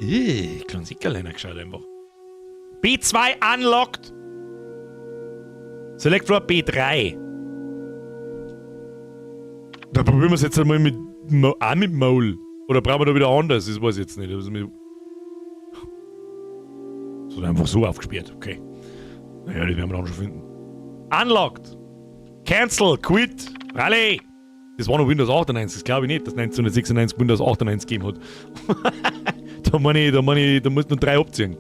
Ih, kleinen Sickerlein geschaut einfach. B2 unlocked! Select Floor B3. Da probieren wir es jetzt einmal mit auch mit Mole. Oder brauchen wir da wieder anders? Das weiß ich jetzt nicht. Das ist einfach so aufgesperrt. Okay. Naja, das werden wir dann schon finden. Unlocked! Cancel! Quit! Rally! Das war noch Windows 98, das glaube ich nicht, dass 1996 Windows 98 gegeben hat. Da meine ich, da meine ich, da muss noch 3 abziehen.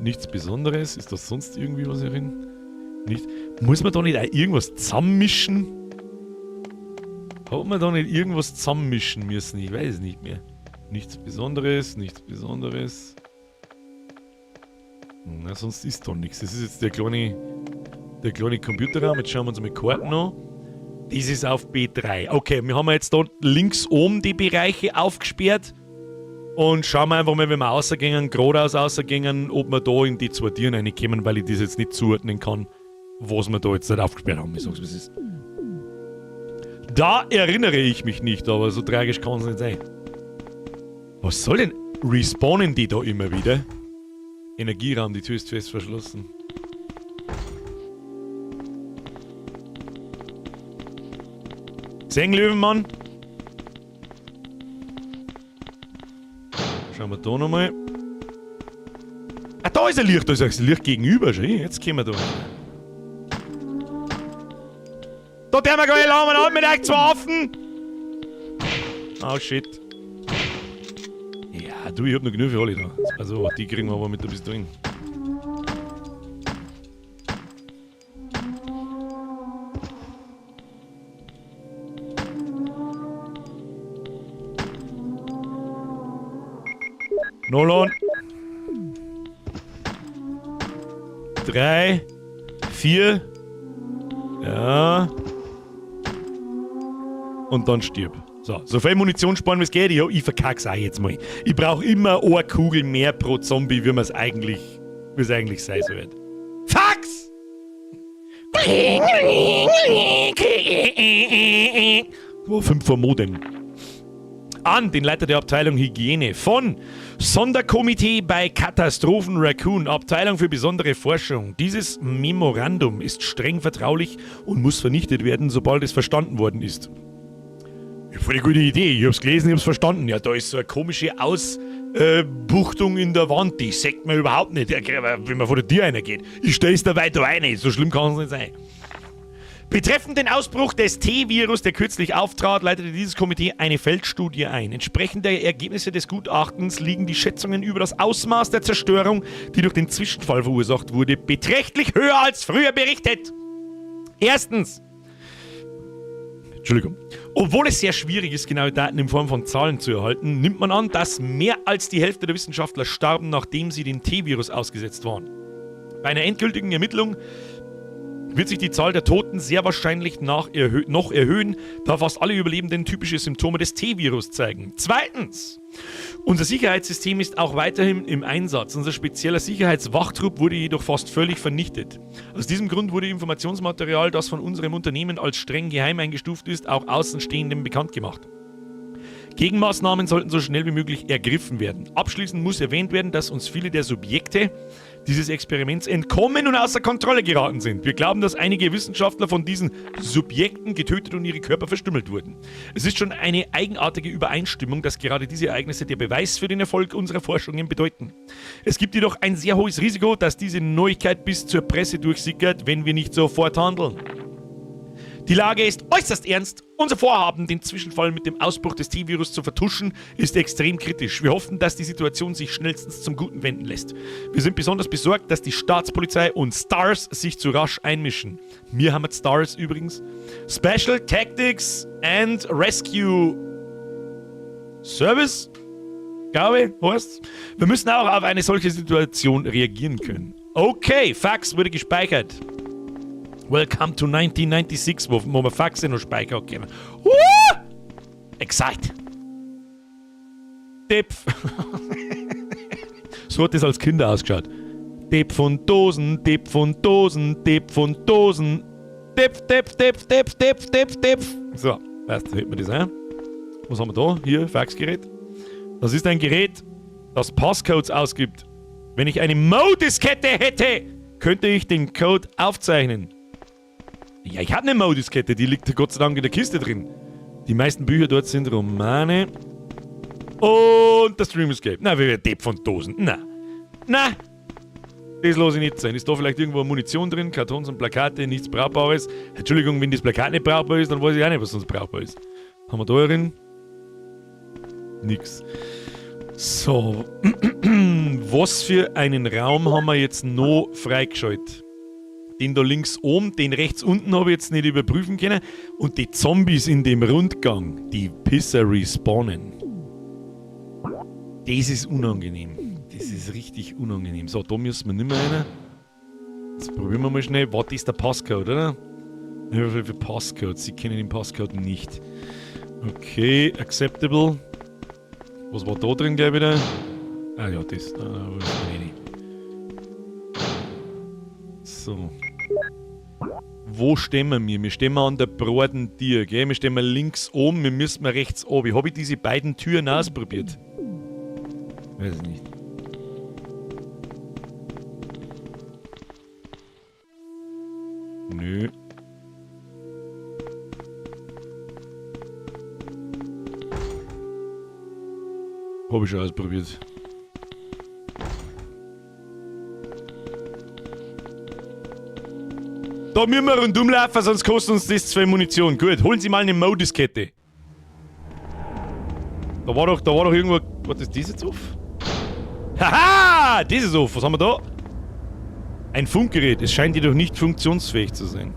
Nichts Besonderes. Ist das sonst irgendwie was herin? Nicht. Muss man da nicht auch irgendwas zusammenmischen? Hat man da nicht irgendwas zusammenmischen müssen? Ich weiß es nicht mehr. Nichts Besonderes, nichts Besonderes. Na, sonst ist da nichts. Das ist jetzt der kleine Computerraum. Jetzt schauen wir uns mal Karten an. Das ist auf B3. Okay, wir haben jetzt da links oben die Bereiche aufgesperrt. Und schauen wir einfach mal, wenn wir rausgehen, geradeaus rausgehen, ob wir da in die zwei Türen reinkommen, weil ich das jetzt nicht zuordnen kann, was wir da jetzt nicht aufgesperrt haben. Ich sag's, wie es ist. Da erinnere ich mich nicht, aber so tragisch kann's nicht sein. Was soll denn? Respawnen die da immer wieder? Energieraum, die Tür ist fest verschlossen. Sehen, Löwenmann? Schauen wir da nochmal. Ah, da ist ein Licht, da ist ein Licht gegenüber schon. Jetzt kommen wir da. Da dürfen wir gar nicht lang an mit euch zwei Affen! Oh shit. Ja, du, ich hab noch genug für alle da. Also, die kriegen wir aber mit der Pistole. Nolan. 3, 4. Ja. Und dann stirb. So, so viel Munition sparen, wie es geht. Ich verkack's auch jetzt mal. Ich brauch immer eine Kugel mehr pro Zombie, wie man's eigentlich, wie es eigentlich sein sollte. Fax! Oh, 5 vor Modem. An den Leiter der Abteilung Hygiene von Sonderkomitee bei Katastrophen Raccoon, Abteilung für besondere Forschung. Dieses Memorandum ist streng vertraulich und muss vernichtet werden, sobald es verstanden worden ist. Voll die gute Idee. Ich hab's gelesen, ich hab's verstanden. Ja, da ist so eine komische Ausbuchtung in der Wand. Die sagt man überhaupt nicht, wenn man vor der Tür reingeht. Ich stell's da weiter rein. So schlimm kann's nicht sein. Betreffend den Ausbruch des T-Virus, der kürzlich auftrat, leitete dieses Komitee eine Feldstudie ein. Entsprechend der Ergebnisse des Gutachtens liegen die Schätzungen über das Ausmaß der Zerstörung, die durch den Zwischenfall verursacht wurde, beträchtlich höher als früher berichtet. Erstens. Entschuldigung. Obwohl es sehr schwierig ist, genaue Daten in Form von Zahlen zu erhalten, nimmt man an, dass mehr als die Hälfte der Wissenschaftler starben, nachdem sie dem T-Virus ausgesetzt waren. Bei einer endgültigen Ermittlung wird sich die Zahl der Toten sehr wahrscheinlich noch erhöhen, da fast alle Überlebenden typische Symptome des T-Virus zeigen. Zweitens, unser Sicherheitssystem ist auch weiterhin im Einsatz. Unser spezieller Sicherheitswachtrupp wurde jedoch fast völlig vernichtet. Aus diesem Grund wurde Informationsmaterial, das von unserem Unternehmen als streng geheim eingestuft ist, auch Außenstehenden bekannt gemacht. Gegenmaßnahmen sollten so schnell wie möglich ergriffen werden. Abschließend muss erwähnt werden, dass uns viele der Subjekte dieses Experiments entkommen und außer Kontrolle geraten sind. Wir glauben, dass einige Wissenschaftler von diesen Subjekten getötet und ihre Körper verstümmelt wurden. Es ist schon eine eigenartige Übereinstimmung, dass gerade diese Ereignisse der Beweis für den Erfolg unserer Forschungen bedeuten. Es gibt jedoch ein sehr hohes Risiko, dass diese Neuigkeit bis zur Presse durchsickert, wenn wir nicht sofort handeln. Die Lage ist äußerst ernst. Unser Vorhaben, den Zwischenfall mit dem Ausbruch des T-Virus zu vertuschen, ist extrem kritisch. Wir hoffen, dass die Situation sich schnellstens zum Guten wenden lässt. Wir sind besonders besorgt, dass die Staatspolizei und STARS sich zu rasch einmischen. Wir haben STARS übrigens. Special Tactics and Rescue Service, glaube ich, heißt's. Wir müssen auch auf eine solche Situation reagieren können. Okay, Fax wurde gespeichert. Welcome to 1996, wo man Faxe noch speichern können. Excite. Depf. So hat das als Kinder ausgeschaut. Depp von Dosen, Depp von Dosen, Depp von Dosen. Depp, Depp, Depp, Depp, Depp, Depp, Depp. So, weißt du, hält man das ein. Was haben wir da? Hier, Faxgerät. Das ist ein Gerät, das Passcodes ausgibt. Wenn ich eine Mo-Diskette hätte, könnte ich den Code aufzeichnen. Ja, ich habe eine Mo-Diskette, die liegt Gott sei Dank in der Kiste drin. Die meisten Bücher dort sind Romane. Und das Dream Escape. Na, wir Depp von Dosen. Na. Na. Das lasse ich nicht sein. Ist da vielleicht irgendwo Munition drin? Kartons und Plakate, nichts Brauchbares. Entschuldigung, wenn das Plakat nicht brauchbar ist, dann weiß ich auch nicht, was sonst brauchbar ist. Haben wir da drin? Nix. So. Was für einen Raum haben wir jetzt noch freigeschaltet? Den da links oben, den rechts unten habe ich jetzt nicht überprüfen können. Und die Zombies in dem Rundgang, die Pisser respawnen. Das ist unangenehm. Das ist richtig unangenehm. So, da müssen wir nicht mehr rein. Jetzt probieren wir mal schnell. Was ist der Passcode, oder? Für Passcode. Sie kennen den Passcode nicht. Okay, acceptable. Was war da drin gleich wieder? Ah ja, das. Da ist nicht. So. Wo stehen wir? Wir stehen an der breiten Tür, gell? Wir stehen links oben, wir müssen rechts oben. Habe ich diese beiden Türen ausprobiert? Weiß ich nicht. Nö. Habe ich schon ausprobiert. Da müssen wir rundum laufen, sonst kostet uns das 2 Munition. Gut, holen Sie mal eine Mo-Diskette. Da war doch irgendwo... Was ist das jetzt auf? Haha! Das ist auf. Was haben wir da? Ein Funkgerät. Es scheint jedoch nicht funktionsfähig zu sein.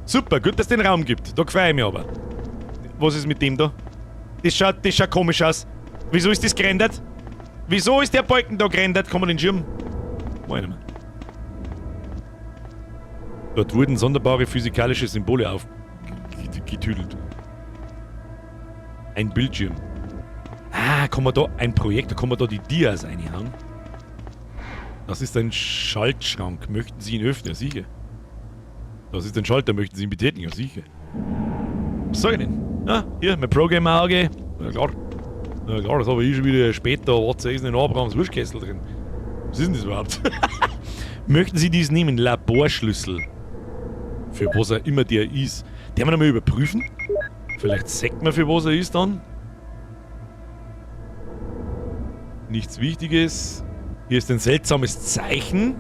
Super, gut, dass es den Raum gibt. Da freue ich mich aber. Was ist mit dem da? Das schaut komisch aus. Wieso ist das gerendert? Wieso ist der Balken da gerendert? Kann man den Schirm? Mach ich nicht mehr. Dort wurden sonderbare physikalische Symbole aufgetüdelt. Ein Bildschirm. Ah, kann man da ein Projekt, da kann man da die Dias reinhauen. Das ist ein Schaltschrank. Möchten Sie ihn öffnen? Ja, sicher. Das ist ein Schalter. Möchten Sie ihn betätigen? Ja, sicher. Was sag ich denn? Ah, hier, mein Pro-Gamer-Auge. Ja, klar. Na klar, das habe ich schon wieder später. Was ist denn in Abrahams Wurstkessel drin? Was ist denn das überhaupt? Möchten Sie dies nehmen? Laborschlüssel. Für was er immer der ist. Den wir nochmal überprüfen. Vielleicht sagt man, für was er ist dann. Nichts Wichtiges. Hier ist ein seltsames Zeichen.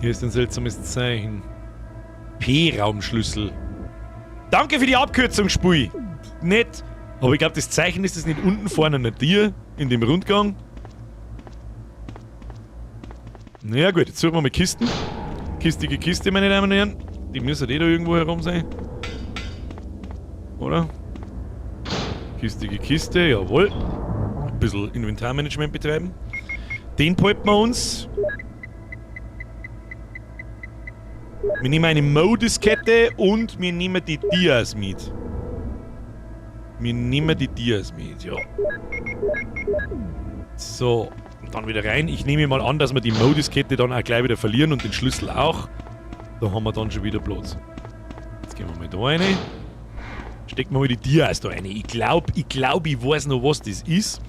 Hier ist ein seltsames Zeichen. P-Raumschlüssel. Danke für die Abkürzung, Spui. Nett. Aber ich glaube, das Zeichen ist das nicht unten vorne an der Tür, in dem Rundgang. Naja gut, jetzt suchen wir mal Kisten. Kistige Kiste, meine Damen und Herren. Die müssen eh da irgendwo herum sein. Oder? Kistige Kiste, jawohl. Ein bisschen Inventarmanagement betreiben. Den behalten wir uns. Wir nehmen eine Mo-Diskette und wir nehmen die Dias mit. Wir nehmen die Dias mit, ja. So, und dann wieder rein. Ich nehme mal an, dass wir die Mo-Diskette dann auch gleich wieder verlieren und den Schlüssel auch. Da haben wir dann schon wieder Platz. Jetzt gehen wir mal da rein. Stecken wir mal die Dias da rein. Ich glaub, ich weiß noch, was das ist.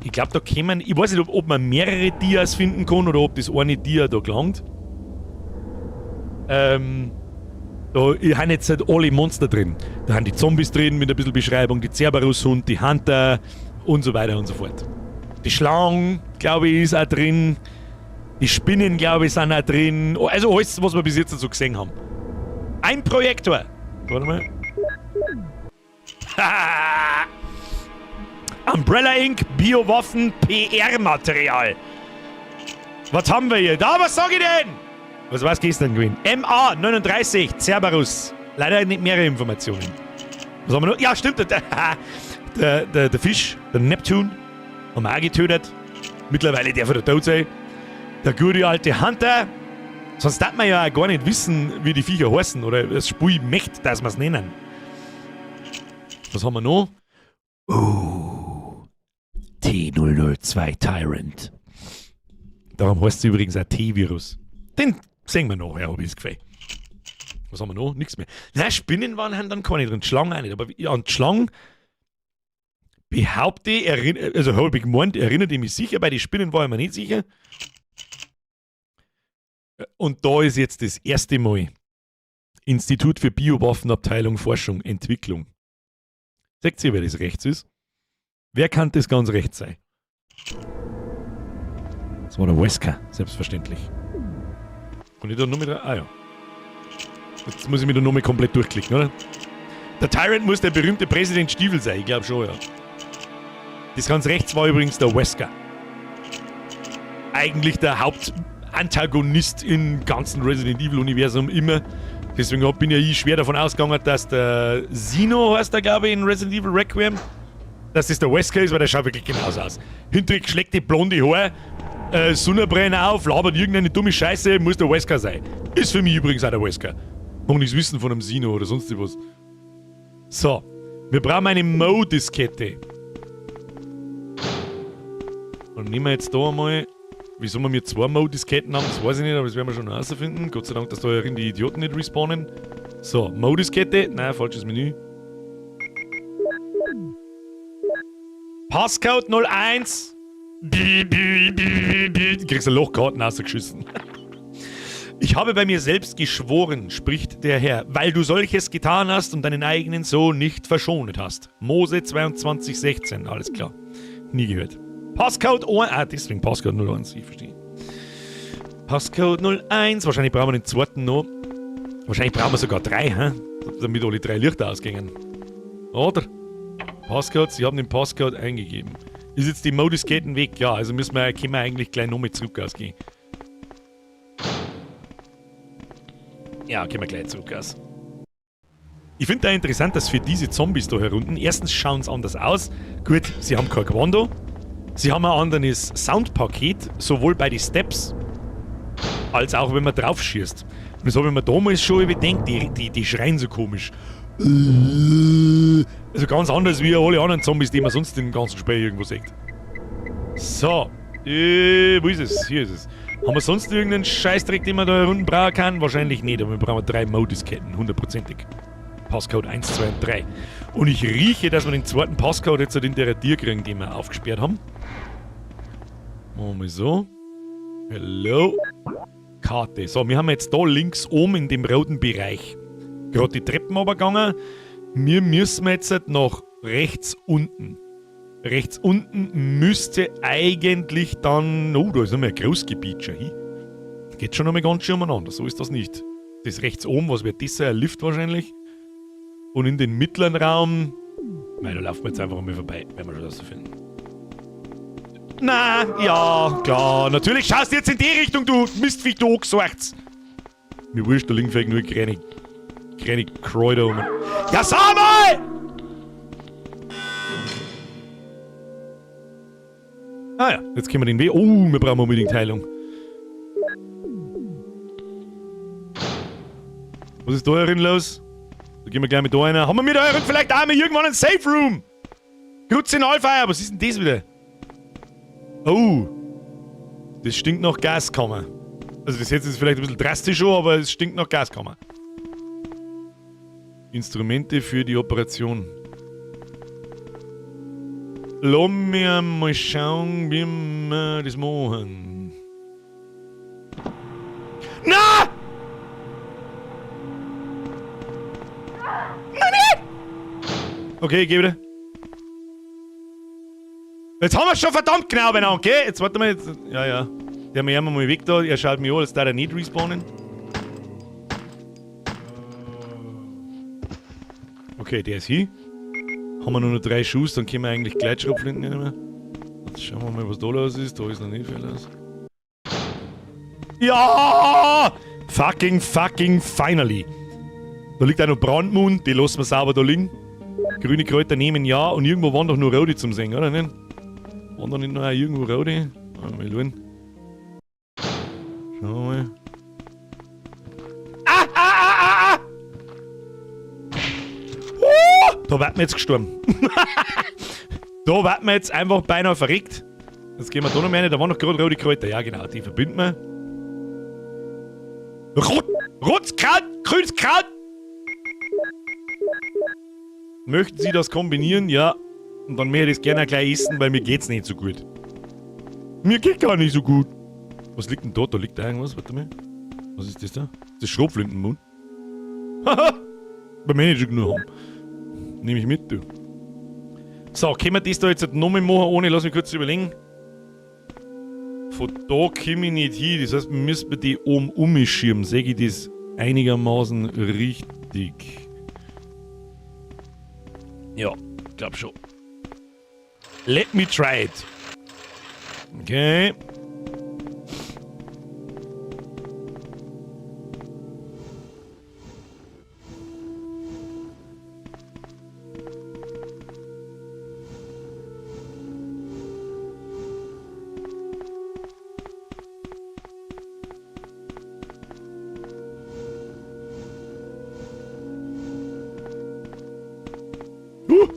Ich glaub, da kämen, ich weiß nicht, ob man mehrere Dias finden kann oder ob das eine Dia da gelangt. Da haben jetzt halt alle Monster drin. Da haben die Zombies drin mit ein bisschen Beschreibung, die Cerberus-Hund, die Hunter und so weiter und so fort. Die Schlangen, glaube ich, ist auch drin. Die Spinnen, glaube ich, sind auch drin. Also alles, was wir bis jetzt so gesehen haben. Ein Projektor. Warte mal. Umbrella Inc., Biowaffen, PR-Material. Was haben wir hier? Da, was sag ich denn? Was war's gestern gewesen? MA 39, Cerberus. Leider nicht mehrere Informationen. Was haben wir noch? Ja, stimmt. Der Fisch, der Neptun, haben wir auch getötet. Mittlerweile darf er tot sein. Der gute alte Hunter. Sonst darf man ja auch gar nicht wissen, wie die Viecher heißen. Oder das Spiel möchte, dass wir's nennen. Was haben wir noch? Oh, T002 Tyrant. Darum heißt es übrigens auch T-Virus. Den sehen wir nachher, hab ich das Gefühl. Was haben wir noch? Nichts mehr. Nein, Spinnen waren dann keine drin, Schlangen auch nicht. Aber an die Schlangen behaupte ich, also hab ich gemeint, erinnert ich mich sicher, bei den Spinnen war ich mir nicht sicher. Und da ist jetzt das erste Mal Institut für Biowaffenabteilung Forschung, Entwicklung. Sagt ihr, wer das rechts ist? Wer kann das ganz rechts sein? Das war der Wesker, selbstverständlich. Und ich da nur mit. Ah ja. Jetzt muss ich mich da nochmal komplett durchklicken, oder? Der Tyrant muss der berühmte Präsident Stiefel sein, ich glaube schon, ja. Das ganz rechts war übrigens der Wesker. Eigentlich der Hauptantagonist im ganzen Resident Evil Universum immer. Deswegen bin ja ich schwer davon ausgegangen, dass der Zeno heißt der, glaube ich, in Resident Evil Requiem, dass das der Wesker ist, weil der schaut wirklich genauso aus. Hinterher schlägt die blonde Haare, Sonnenbrenne auf, labert irgendeine dumme Scheiße, muss der Wesker sein. Ist für mich übrigens auch der Wesker. Mag nichts wissen von einem Zeno oder sonst was. So, wir brauchen eine Mo-Diskette. Und nehmen wir jetzt da einmal. Wieso wir mir zwei Mo-Disketten haben, das weiß ich nicht, aber das werden wir schon herausfinden. Gott sei Dank, dass da die Idioten nicht respawnen. So, Mo-Diskette. Nein, falsches Menü. Passcode 01. Du kriegst ein Lochkarten rausgeschissen. Ich habe bei mir selbst geschworen, spricht der Herr, weil du solches getan hast und deinen eigenen Sohn nicht verschont hast. Mose 22,16, alles klar. Nie gehört. Passcode 1, ah, deswegen Passcode 01, ich verstehe. Passcode 01, wahrscheinlich brauchen wir den zweiten noch. Wahrscheinlich brauchen wir sogar drei, hä? Damit alle drei Lichter ausgehen. Oder? Passcode, sie haben den Passcode eingegeben. Ist jetzt die Modisketten weg? Ja, also müssen wir, können wir eigentlich gleich nochmal zurück ausgehen. Ja, gehen wir gleich zurück aus. Ich finde da interessant, dass für diese Zombies da herunten, erstens schauen sie anders aus. Gut, sie haben kein Quando. Sie haben ein anderes Soundpaket, sowohl bei den Steps, als auch wenn man drauf schießt. Und das habe ich mir damals schon überdenkt, die schreien so komisch. Also ganz anders wie alle anderen Zombies, die man sonst im ganzen Spiel irgendwo sieht. So, wo ist es? Hier ist es. Haben wir sonst irgendeinen Scheißdreck, den man da unten brauchen kann? Wahrscheinlich nicht, aber wir brauchen 3 Modisketten, hundertprozentig. Passcode 1, 2 und 3. Und ich rieche, dass wir den zweiten Passcode jetzt in der Tür kriegen, den wir aufgesperrt haben. Machen wir mal so. Hello. Karte. So, wir haben jetzt da links oben in dem roten Bereich gerade die Treppen runtergegangen. Wir müssen jetzt nach rechts unten. Rechts unten müsste eigentlich dann... Oh, da ist noch mehr ein Großgebiet schon hin. Geht schon noch mal ganz schön umeinander, so ist das nicht. Das rechts oben, was wird das sein? Ein Lift wahrscheinlich. Und in den mittleren Raum... Nein, da laufen wir jetzt einfach mal vorbei, wenn wir schon das so finden. Na, ja, klar. Natürlich schaust du jetzt in die Richtung, du Mistviech, du Angesorgts. Mir wurscht, da liegen vielleicht nur kleine Kräuter rum. Ja, sag mal! Ah ja, jetzt können wir den Weg. Oh, wir brauchen unbedingt Heilung. Was ist da herin los? Da gehen wir gleich mit da rein. Haben wir mit euren vielleicht auch mal irgendwann einen Safe Room? Gut, Signalfeuer. Was ist denn das wieder? Oh. Das stinkt nach Gaskammer. Also das jetzt ist vielleicht ein bisschen drastisch schon, aber es stinkt nach Gaskammer. Instrumente für die Operation. Lass mir mal schauen, wie wir das machen. Na! Nein, nicht! Okay, ich geh wieder. Jetzt haben wir schon verdammt genau beieinander, okay? Jetzt warte mal. Jetzt, ja, ja. Der mir mal weg da. Er schaut mich an, als darf er nicht respawnen. Okay, der ist hier. Haben wir nur noch 3 Schuss, dann können wir eigentlich Gleitschrotflinten nehmen. Jetzt schauen wir mal, was da los ist. Da ist noch nicht viel los. Ja! Fucking, fucking finally. Da liegt auch noch Brandmund, die lassen wir sauber da liegen. Grüne Kräuter nehmen ja, und irgendwo waren doch nur rote zum Sehen, oder nicht? Waren da nicht noch irgendwo rote? Mal schauen. Schauen wir mal. Ah, ah, ah, ah, ah! Da wird man jetzt gestorben. Da wird man jetzt einfach beinahe verreckt. Jetzt gehen wir da noch mehr rein. Da waren noch gerade rote Kräuter. Ja, genau, die verbinden wir. Rot, rotes Kraut, grünes Kraut! Möchten Sie das kombinieren? Ja. Und dann möchte ich das gerne gleich essen, weil mir geht's nicht so gut. Mir geht gar nicht so gut. Was liegt denn da? Da liegt da irgendwas. Warte mal. Was ist das da? Das ist Schrotflintenmund. Haha! Beim Manager genug haben. Nehme ich mit, du. So, können wir das da jetzt nochmal machen, ohne, lass mich kurz überlegen. Von da komme ich nicht hin, das heißt, wir müssen die oben umschirmen. Sehe ich das einigermaßen richtig? Ja, glaub schon. Let me try it. Okay.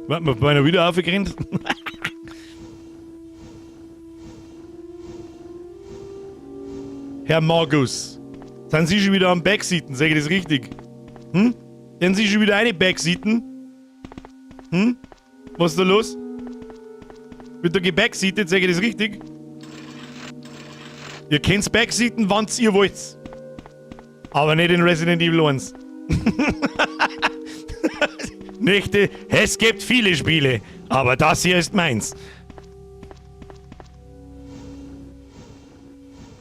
Warte mal, beinahe wieder aufgerannt. Herr Margus, sind Sie schon wieder am Backseaten? Sag ich das richtig? Hm? Sind Sie schon wieder eine Backseaten? Hm? Was ist da los? Wird da gebackseatet? Sag ich das richtig? Ihr könnt's backseaten, wann's ihr wollt. Aber nicht in Resident Evil 1. Nicht, es gibt viele Spiele, aber das hier ist meins.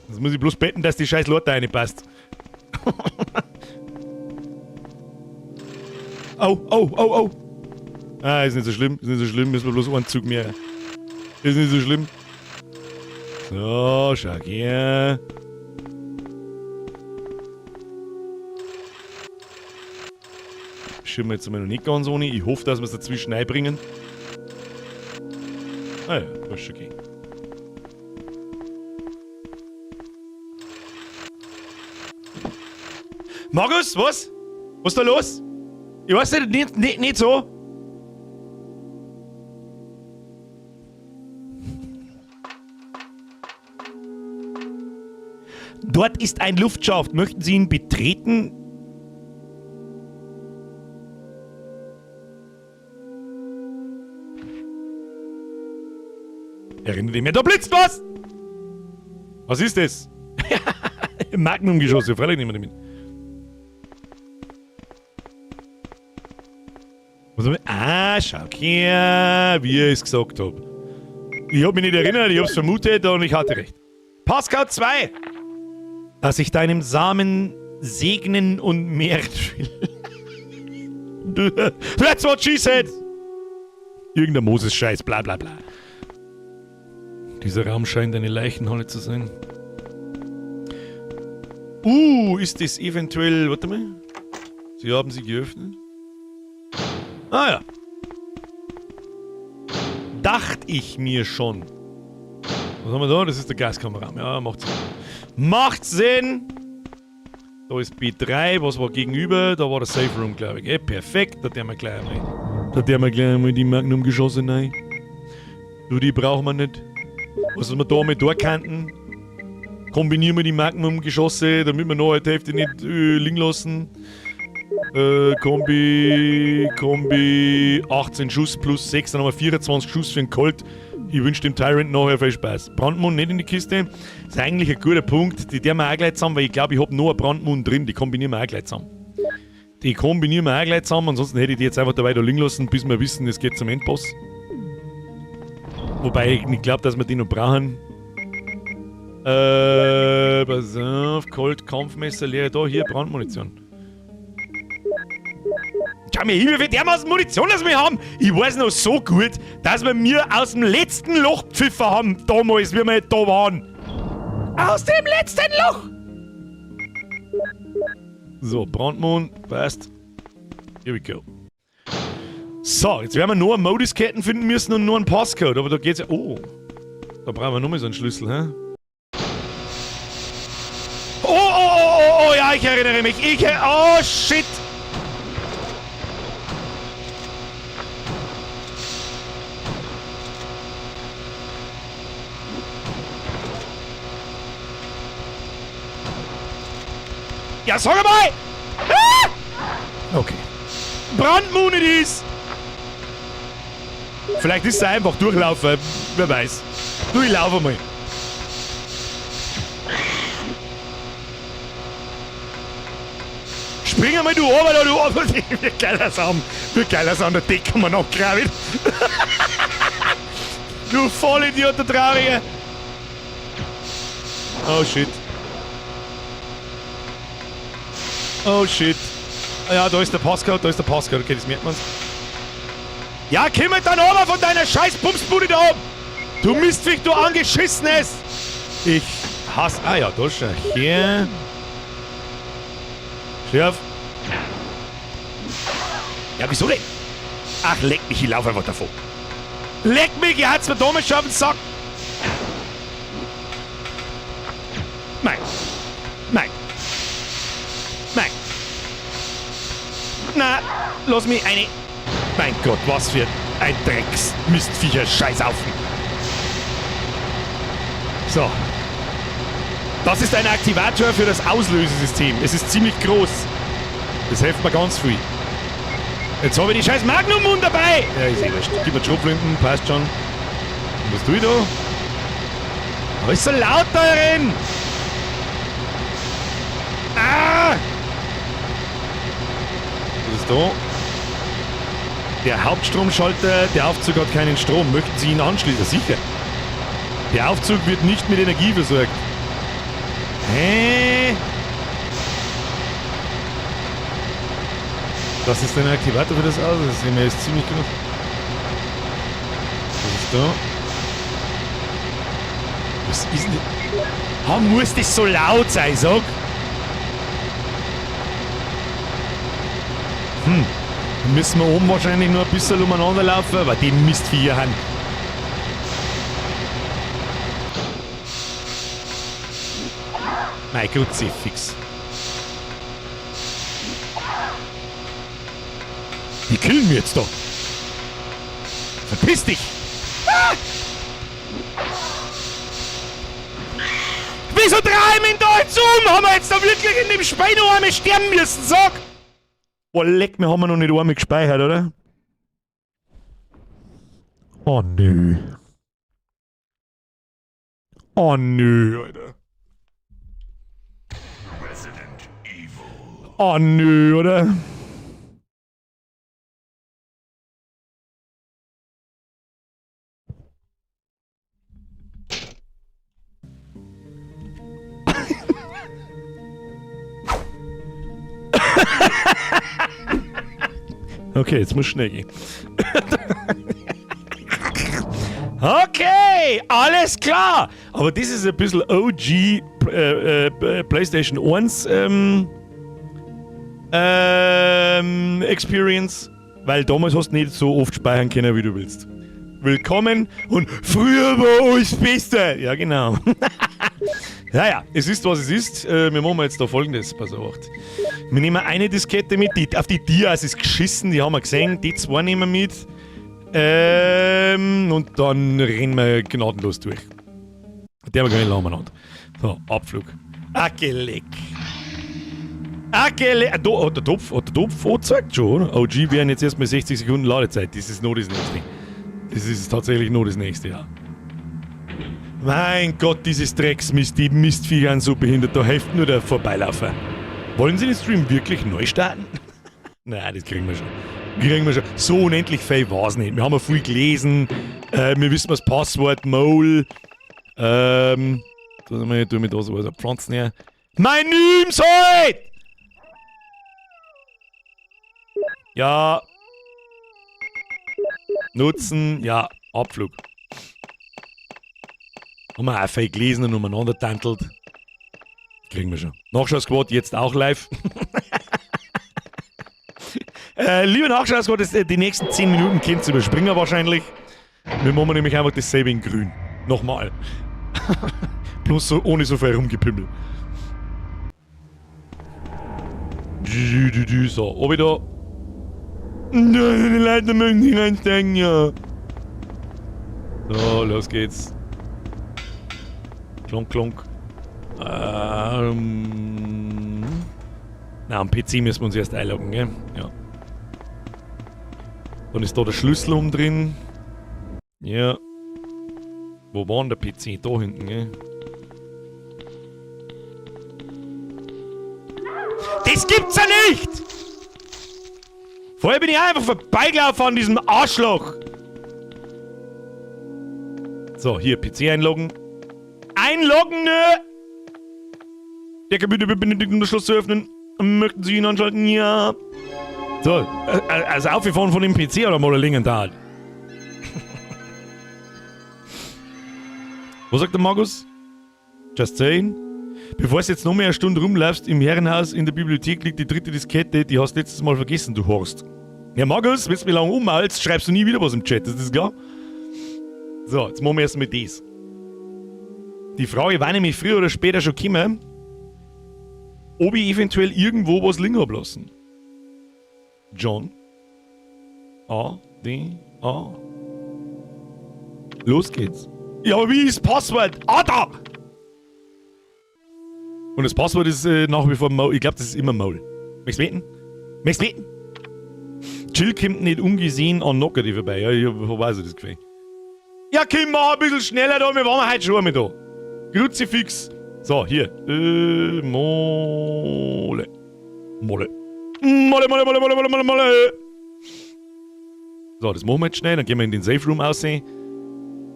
Jetzt muss ich bloß beten, dass die scheiß Leute reinpasst. Au, au, au, au. Ah, ist nicht so schlimm, ist nicht so schlimm, müssen wir bloß einen Zug mehr. Ist nicht so schlimm. So, schau her. Schirmen wir jetzt mal noch nicht ganz ohne. Ich hoffe, dass wir es dazwischen einbringen. Ah ja, das ist schon okay. Markus, was? Was ist da los? Ich weiß nicht, nicht so. Dort ist ein Luftschacht. Möchten Sie ihn betreten? Erinnere dich mehr. Da blitzt was! Was ist das? Magnum-Geschosse, freilich nehmen wir die mit. Was haben wir? Ah, schau her, wie ich es gesagt hab. Ich hab mich nicht erinnert, ich hab's vermutet und ich hatte recht. Pascal 2! Dass ich deinem Samen segnen und mehren will. That's what she said! Irgendein Moses-Scheiß, bla bla bla. Dieser Raum scheint eine Leichenhalle zu sein. Ist das eventuell... Warte mal. Sie haben sie geöffnet. Ah ja. Dachte ich mir schon. Was haben wir da? Das ist der Gaskammerraum. Ja, macht Sinn. Macht Sinn! Da ist B3. Was war gegenüber? Da war der Safe Room, glaube ich. Perfekt. Da tun wir gleich einmal. Da tun wir gleich einmal die Magnum-Geschosse rein. Du, die brauchen wir nicht. Was wir da mit da könnten. Kombinieren wir die Magnum-Geschosse, damit wir noch die Hälfte nicht liegen lassen. Kombi 18 Schuss plus 6, dann haben wir 24 Schuss für den Colt. Ich wünsche dem Tyrant nachher viel Spaß. Brandmund nicht in die Kiste. Ist eigentlich ein guter Punkt. Die tun wir auch gleich zusammen, weil ich glaube, ich hab noch eine Brandmund drin. Die kombinieren wir auch gleich zusammen. Die kombinieren wir auch gleich zusammen. Ansonsten hätte ich die jetzt einfach dabei da liegen lassen, bis wir wissen, es geht zum Endboss. Wobei ich nicht glaub, dass wir die noch brauchen. Pass auf, Colt, Kampfmesser, leere da, hier, Brandmunition. Schau mir hin, wie viel dermaßen Munition das wir haben. Ich weiß noch so gut, dass wir mir aus dem letzten Loch gepfiffen haben, damals, wie wir da waren. Aus dem letzten Loch! So, Brandmund, passt. Here we go. So, jetzt werden wir nur Modisketten finden müssen und nur einen Passcode, aber da geht's ja... Oh, da brauchen wir nochmal so einen Schlüssel, hä? Oh, oh, oh, oh, oh, ja, ich erinnere mich. Oh, shit! Ja, sag mal! Ah! Okay. Brandmune ist! Vielleicht ist er einfach durchlaufen, wer weiß. Du, ich laufe mal. Spring einmal, du runter, da, du runter. Wie geil das an. Wie geil das an der Decke man noch graben. Du Vollidiot, der Traurige. Oh shit. Oh shit. Ja, da ist der Passcode, da ist der Passcode. Okay, das merkt man's. Ja, komm halt dann runter von deiner scheiß Bumsbude da oben! Du Mistviech, du angeschissenes! Ich hasse... Ah ja, da schau her. Steh auf. Ja, wieso denn? Ach, leck mich, ich lauf einfach davon. Leck mich, ihr habt's mir damals schon auf den Sack. Nein. Nein. Nein. Na, lass mich eine... Mein Gott, was für ein Drecks-Mistviecher-Scheißhaufen. So. Das ist ein Aktivator für das Auslösesystem. Es ist ziemlich groß. Das hilft mir ganz viel. Jetzt habe ich die scheiß Magnum-Mund dabei. Ja, ist eh wurscht. Gib mir die Schrotflinten, passt schon. Und was tue ich da? Aber ist so laut da drin! Ah! Was ist da? Der Hauptstromschalter, der Aufzug hat keinen Strom. Möchten Sie ihn anschließen? Sicher. Der Aufzug wird nicht mit Energie versorgt. Hä? Das ist ein Aktivator für das Auto. Das sehen wir jetzt ziemlich gut. Was ist da? Was ist denn? Ha, muss das so laut sein, sag? Dann müssen wir oben wahrscheinlich nur ein bisschen umeinander laufen, aber die Mistviecher haben. Nein, Kruzifix. Die killen mich jetzt da. Verpiss dich! Ah! Wieso drehen wir ihn da jetzt um? Haben wir jetzt da wirklich in dem Spiel noch einmal sterben müssen, sag! Boah, leck, wir haben noch nicht einmal gespeichert, oder? Oh nö. Oh nö, Alter. Resident Evil. Oh nö, oder? Okay, jetzt muss schnell gehen. Okay, alles klar. Aber das ist ein bisschen OG PlayStation 1 Experience, weil damals hast du nicht so oft speichern können, wie du willst. Willkommen und früher war alles besser. Ja, genau. Naja, es ist, was es ist. Wir machen jetzt da Folgendes. Pass auf. Wir nehmen eine Diskette mit. Auf die Dias ist geschissen, die haben wir gesehen. Die zwei nehmen wir mit. Und dann rennen wir gnadenlos durch. Der war gar nicht lang umeinander. So, Abflug. Acke leck. Acke leck. Da hat der Topf, hat der Topf angezeigt schon, oder? OG wären jetzt erstmal 60 Sekunden Ladezeit. Das ist noch das nächste. Das ist tatsächlich noch das nächste, ja. Mein Gott, dieses Drecksmist, die Mistviecher sind so behindert, da hilft nur der Vorbeilaufer. Wollen Sie den Stream wirklich neu starten? Nein, das kriegen wir schon. Kriegen wir schon. So unendlich viel war's nicht. Wir haben ja viel gelesen. Wir wissen das Passwort, Mole. Da sind wir, tun wir da so was Pflanzen her. Mein Nüms halt! Ja. Nutzen, ja, Abflug. Haben wir auch viel gelesen und umeinander tantelt. Kriegen wir schon. Nachschau-Squad jetzt auch live. Lieber Nachschau-Squad, die nächsten 10 Minuten könnt ihr überspringen wahrscheinlich. Wir machen nämlich einfach dasselbe in grün. Nochmal. Bloß so, ohne so viel rumgepimmel. So, ob ich da. Nein, die Leute mögen nicht reinsteigen, ja. So, los geht's. Klonk, klonk. Na, am PC müssen wir uns erst einloggen, gell? Ja. Dann ist da der Schlüssel um drin. Ja. Wo war denn der PC? Da hinten, gell? Das gibt's ja nicht! Vorher bin ich einfach vorbeigelaufen an diesem Arschloch. So, hier, PC einloggen. Einloggen, nö! Der Computer wird benötigt, um das Schloss zu öffnen. Möchten Sie ihn anschalten? Ja. So, also aufgefahren von dem PC oder mal liegen da. Was sagt der Markus? Just saying. Bevor du jetzt noch mehr eine Stunde rumläufst, im Herrenhaus in der Bibliothek liegt die dritte Diskette, die hast du letztes Mal vergessen, du Horst. Ja, Markus, wenn du mich lange ummalst, schreibst du nie wieder was im Chat, ist das klar? So, jetzt machen wir erstmal das. Die Frage war nämlich früher oder später schon gekommen, ob ich eventuell irgendwo was liegen hab lassen. John. A, D, A. Los geht's. Ja, aber wie ist das Passwort? Ah, da! Und das Passwort ist nach wie vor Maul. Ich glaub, das ist immer Maul. Möchtest du wetten? Möchtest du wetten? Jill kommt nicht ungesehen an Nockerti vorbei. Ja, ich weiß das Gefühl. Ja, komm, mach ein bisschen schneller da, wir waren heute schon einmal da. Kruzifix. So, hier. Mole. Mole. Mole, Mole, Mole, Mole, Mole, Mole, Mole. So, das machen wir jetzt schnell. Dann gehen wir in den Safe Room aussehen.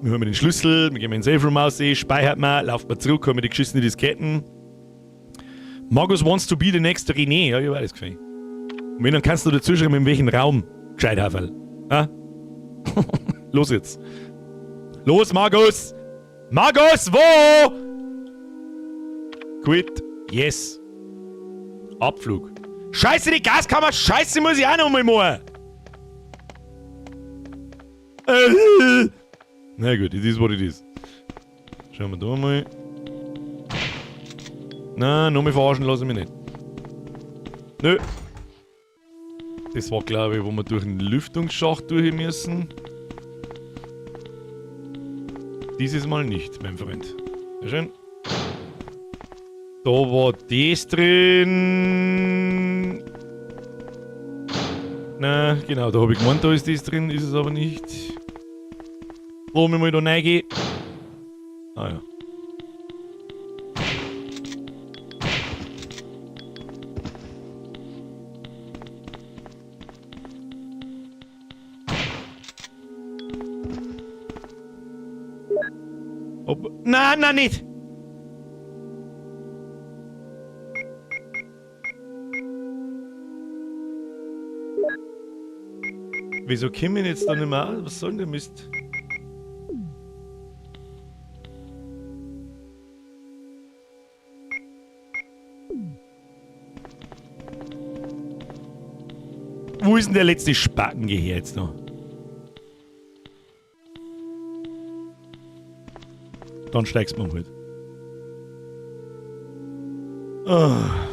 Wir holen den Schlüssel, wir gehen in den Safe Room aussehen, speichert man, lauft man zurück, holen wir die geschissenen Disketten. Markus wants to be the next René. Ja, ich weiß das Gefühl. Und wenn, dann kannst du dazu schreiben, in welchem Raum. Gescheit, Haferl. Ha? Los jetzt. Los, Markus! Markus, wo? Quit. Yes. Abflug. Scheiße, die Gaskammer. Scheiße, muss ich auch noch mal machen. Na gut, it is what it is. Schauen wir da mal. Na, noch mal verarschen lasse ich mich nicht. Nö. Das war, glaube ich, wo wir durch den Lüftungsschacht durch müssen. Dieses Mal nicht, mein Freund. Sehr schön. Da war das drin. Na, genau, da hab ich gemeint, da ist das drin, ist es aber nicht. Wo wir mal da reingehen. Ah ja. Ob, nein, nein, nicht! Wieso komme ich jetzt da nicht mehr aus? Was soll denn der Mist? Wo ist denn der letzte Spacken her jetzt noch? Dann steigst du mir halt. Ah.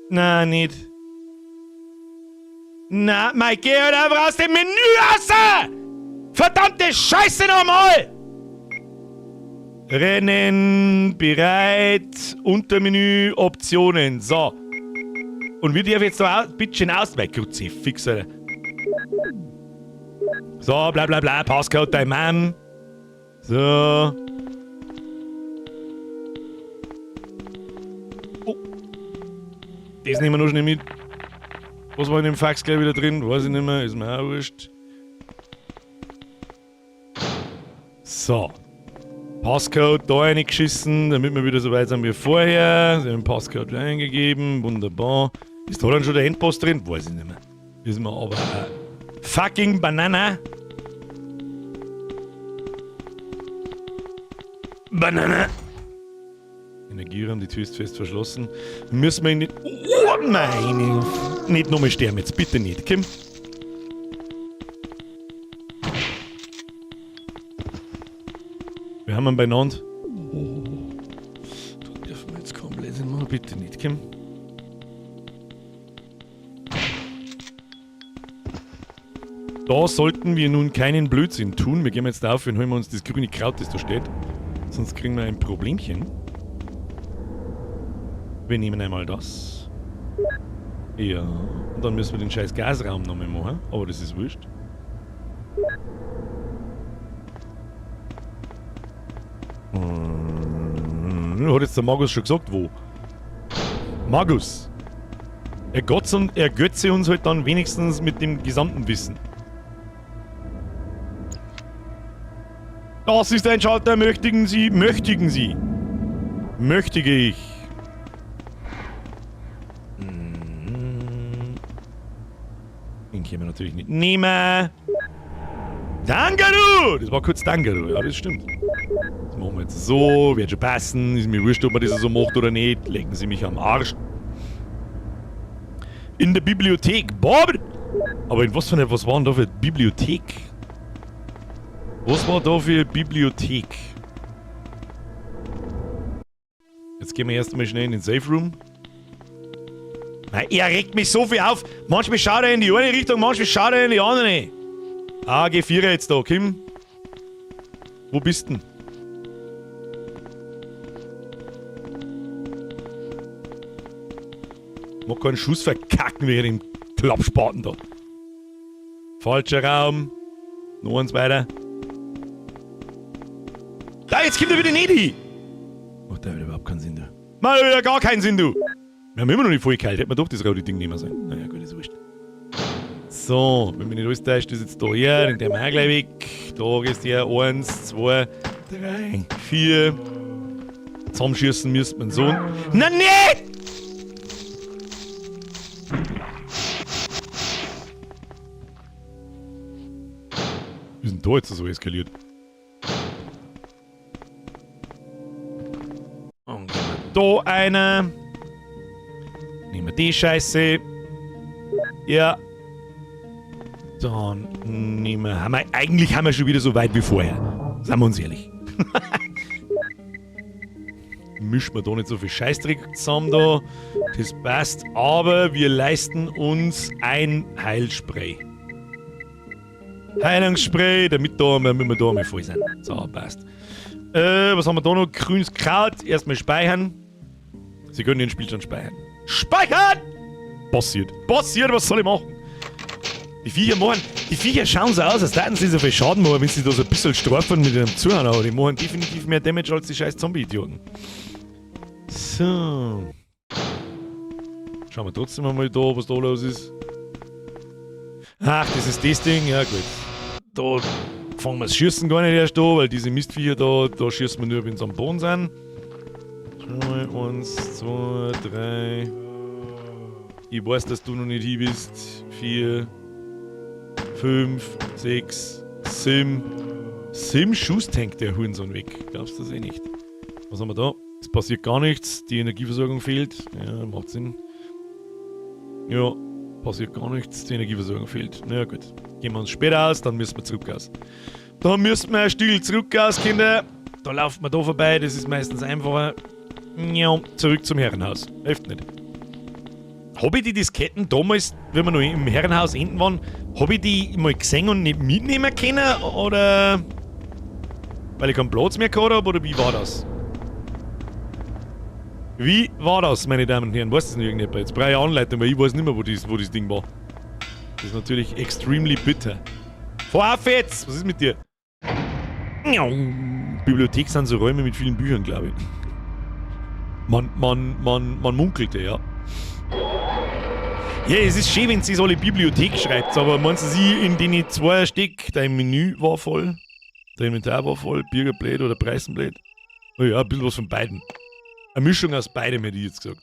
Na, nicht. Na, mei, geh halt einfach aus dem Menü raus! Verdammte Scheiße nochmal! Rennen, bereit, Untermenü, Optionen. So. Und wie darf ich jetzt da bitte schön aus... Mein Kruzifix, Alter. So, bla bla bla, Passcode, dein Mann. So. Oh. Das nehmen wir noch schnell mit. Was war in dem Fax gleich wieder drin? Weiß ich nicht mehr, ist mir auch wurscht. So. Passcode da reingeschissen, damit wir wieder so weit sind wie vorher. Sie haben den Passcode eingegeben, wunderbar. Ist da dann schon der Endboss drin? Weiß ich nicht mehr. Ist mir aber fucking Banana. Banana. Energieraum, die Tür ist fest verschlossen. Müssen wir in den... Oh nein! Nicht nochmal sterben jetzt, bitte nicht. Kim. Wir haben ihn beieinander. Oh, da dürfen wir jetzt keinen Blödsinn machen, bitte nicht, Kim. Da sollten wir nun keinen Blödsinn tun. Wir gehen jetzt da auf und holen wir uns das grüne Kraut, das da steht. Sonst kriegen wir ein Problemchen. Wir nehmen einmal das. Ja, und dann müssen wir den scheiß Gasraum nochmal machen. Aber das ist wurscht. Hat jetzt der Magus schon gesagt, wo? Magus! Ergötze uns halt dann wenigstens mit dem gesamten Wissen. Das ist ein Schalter, möchtigen Sie, möchtigen Sie. Möchtige ich. Den können wir natürlich nicht nehmen. Dangaru! Das war kurz Dangaru, ja, das stimmt. Das machen wir jetzt so, wird schon passen. Ist mir wurscht, ob man das so macht oder nicht. Lecken Sie mich am Arsch. In der Bibliothek, Bob! Aber in was für eine, was war denn da für Bibliothek? Was war da für Bibliothek? Jetzt gehen wir erstmal schnell in den Safe Room. Nein, er regt mich so viel auf. Manchmal schaut er in die eine Richtung, manchmal schaut er in die andere. Ah, G4 jetzt da, Kim. Wo bist denn? Mag keinen Schuss verkacken wegen dem Klappspaten da. Falscher Raum. Noch eins weiter. Da, jetzt kommt er wieder nicht hin. Macht der wieder überhaupt keinen Sinn, du. Macht wieder gar keinen Sinn, du. Wir haben immer noch nicht voll kalt. Hätte man doch das rote Ding nehmen sollen. Naja, gut, ist wurscht. So, wenn mich nicht alles täuscht, ist jetzt da her. Den nehmen wir auch gleich weg. Da gehst du her. 1, 2, 3, 4. Zusammenschießen müsste man so. Na, nicht! Wie ist denn da jetzt so eskaliert? Und da einer. Nehmen wir die Scheiße. Ja. Dann nehmen wir, haben wir, eigentlich haben wir schon wieder so weit wie vorher. Seien wir uns ehrlich. Mischen wir da nicht so viel Scheißdreck zusammen da. Das passt. Aber wir leisten uns ein Heilspray. Heilungsspray, damit wir da mal voll sind. So, passt. Was haben wir da noch? Grünes Kraut. Erstmal speichern. Sie können den Spielstand speichern. Speichern! Passiert. Passiert, was soll ich machen? Die Viecher schauen so aus, als täten sie so viel Schaden machen, wenn sie da so ein bisschen strafen mit ihrem Zuhauen, aber die machen definitiv mehr Damage als die scheiß Zombie-Idioten. So. Schauen wir trotzdem einmal da, was da los ist. Ach, das ist das Ding. Ja, gut. Da fangen wir das Schießen gar nicht erst an, weil diese Mistviecher da, da schießen wir nur, wenn sie am Boden sind. Schau mal, 1, 2, 3. Ich weiß, dass du noch nicht hier bist. 4, 5, 6, 7. 7 Schuss tankt der Hurensohn weg. Glaubst du das eh nicht? Was haben wir da? Es passiert gar nichts. Die Energieversorgung fehlt. Ja, macht Sinn. Ja, passiert gar nichts. Die Energieversorgung fehlt. Na ja, gut. Gehen wir uns später aus, dann müssen wir zurück aus. Da müssen wir ein Stück zurück aus, Kinder. Da laufen wir da vorbei, das ist meistens einfacher. Ja, zurück zum Herrenhaus. Hilft nicht. Hab ich die Disketten damals, wenn wir noch im Herrenhaus enden waren, hab ich die mal gesehen und nicht mitnehmen können? Oder weil ich keinen Platz mehr gehabt hab? Oder wie war das? Wie war das, meine Damen und Herren? Weiß das noch irgendjemand? Jetzt brauche ich eine Anleitung, weil ich weiß nicht mehr, wo das Ding war. Das ist natürlich extremely bitter. Fahr auf jetzt! Was ist mit dir? Bibliothek sind so Räume mit vielen Büchern, glaube ich. Man munkelte, ja. Ja, es ist schön, wenn sie alle Bibliothek schreibt, aber meinst du, sie in den zwei Steck, dein Menü war voll, dein Inventar war voll, Bürgerblät oder Preisenblät? Oh ja, ein bisschen was von beiden. Eine Mischung aus beidem, hätte ich jetzt gesagt.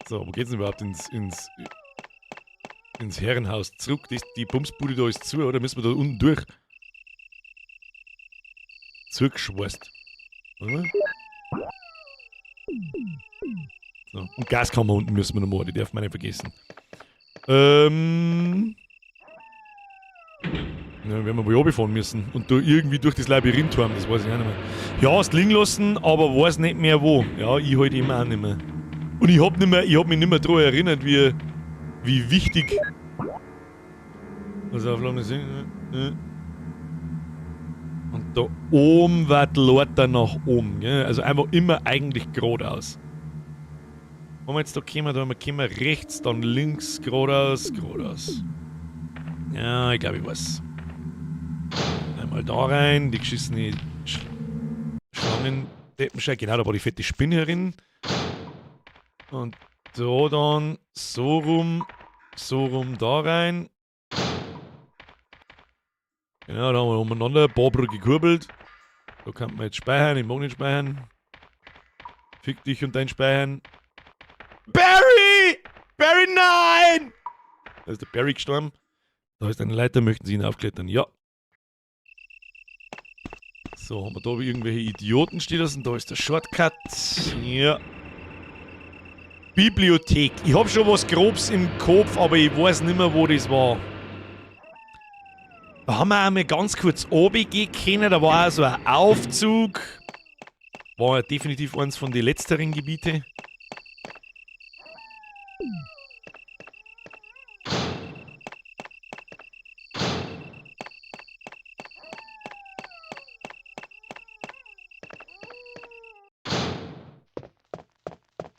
So, wo geht's denn überhaupt ins Herrenhaus zurück? Die Bumsbude da ist zu, oder? Müssen wir da unten durch? Zugeschweißt. Oder? So, und Gaskammer unten müssen wir noch mal, die darf man nicht vergessen. Ja, werden wir wohl runterfahren müssen und da irgendwie durch das Labyrinth fahren, das weiß ich auch nicht mehr. Ja, hast liegen lassen, aber weiß nicht mehr wo. Ja, ich halt immer auch nicht mehr. Und ich hab nicht mehr, ich hab mich nicht mehr daran erinnert, wie wichtig. Also auf Lange sind. Und da oben wird lauter nach oben. Gell? Also einfach immer eigentlich geradeaus. Wenn wir jetzt da kommen, da kommen wir rechts, dann links, geradeaus, geradeaus. Ja, ich glaube, ich weiß. Einmal da rein, die geschissene Schlangen-Deppenschei. Genau, da war die fette Spinne herin. Und da dann so rum da rein. Genau, da haben wir umeinander ein paar Brücke gekurbelt. Da kann man jetzt speichern, ich mag nicht speichern. Fick dich und dein Speichern. Barry! Barry, nein! Da ist der Barry gestorben. Da ist eine Leiter, möchten Sie ihn aufklettern? Ja. So, haben wir da irgendwelche Idioten stehen lassen? Da ist der Shortcut. Ja. Bibliothek. Ich hab schon was Grobes im Kopf, aber ich weiß nicht mehr, wo das war. Da haben wir einmal ganz kurz oben gehen können. Da war auch so ein Aufzug. War ja definitiv eins von den letzteren Gebiete.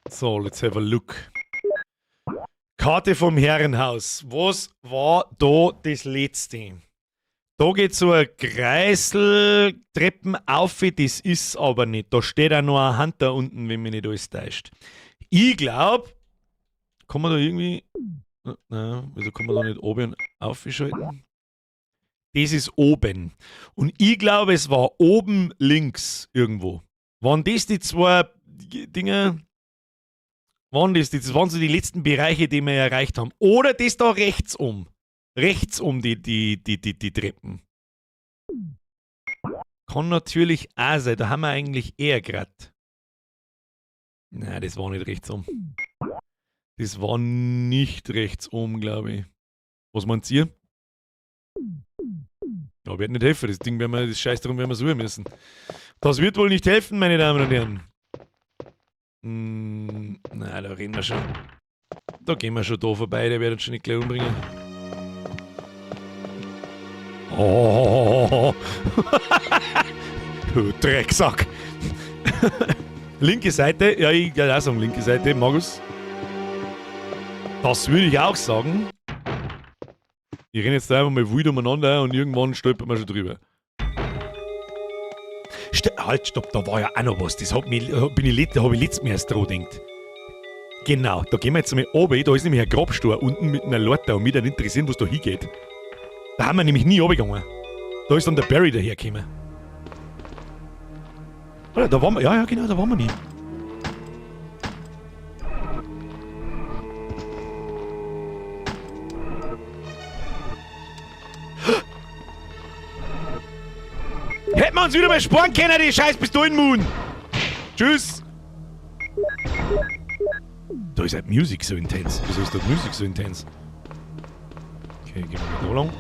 So, let's have a look. Karte vom Herrenhaus. Was war da das letzte? Da geht so ein Kreiseltreppen auf, das ist aber nicht. Da steht auch noch ein Hunter unten, wenn mich nicht alles täuscht. Ich glaub, kann man da irgendwie. Nein, wieso kann man da nicht oben aufschalten? Das ist oben. Und ich glaube, es war oben links irgendwo. Waren das die zwei Dinger? Waren das, das waren so die letzten Bereiche, die wir erreicht haben. Oder das da rechts um. Rechts um die Treppen. Kann natürlich auch sein. Da haben wir eigentlich eher grad. Nein, das war nicht rechts um. Das war nicht rechts um, glaube ich. Was meint ihr? Ja, wird nicht helfen. Das Ding werden wir, das Scheiß drum werden wir suchen müssen. Das wird wohl nicht helfen, meine Damen und Herren. Na, da reden wir schon. Da gehen wir schon da vorbei, der wird uns schon nicht gleich umbringen. Oh. Du Drecksack. Linke Seite, ja, ich kann auch sagen, linke Seite, Magus. Das würde ich auch sagen. Ich renne jetzt da einfach mal wild umeinander und irgendwann stolpert man schon drüber. Halt, stopp, da war ja auch noch was. Das hab mich, bin ich, da hab ich letztes Mal erst dran gedacht. Genau, da gehen wir jetzt mal runter. Da ist nämlich ein Grabstor unten mit einer Leiter und mich dann interessieren, was da hingeht. Da haben wir nämlich nie runtergegangen. Da ist dann der Barry dahergekommen. Oder, da waren wir, ja, ja, genau, da waren wir nie. Hätten wir uns wieder mal sparen können, die scheiß Pistolenmoon. Tschüss. Da ist halt Music so intens. Wieso ist da die Musik so intens? Okay, gehen wir mal da lang.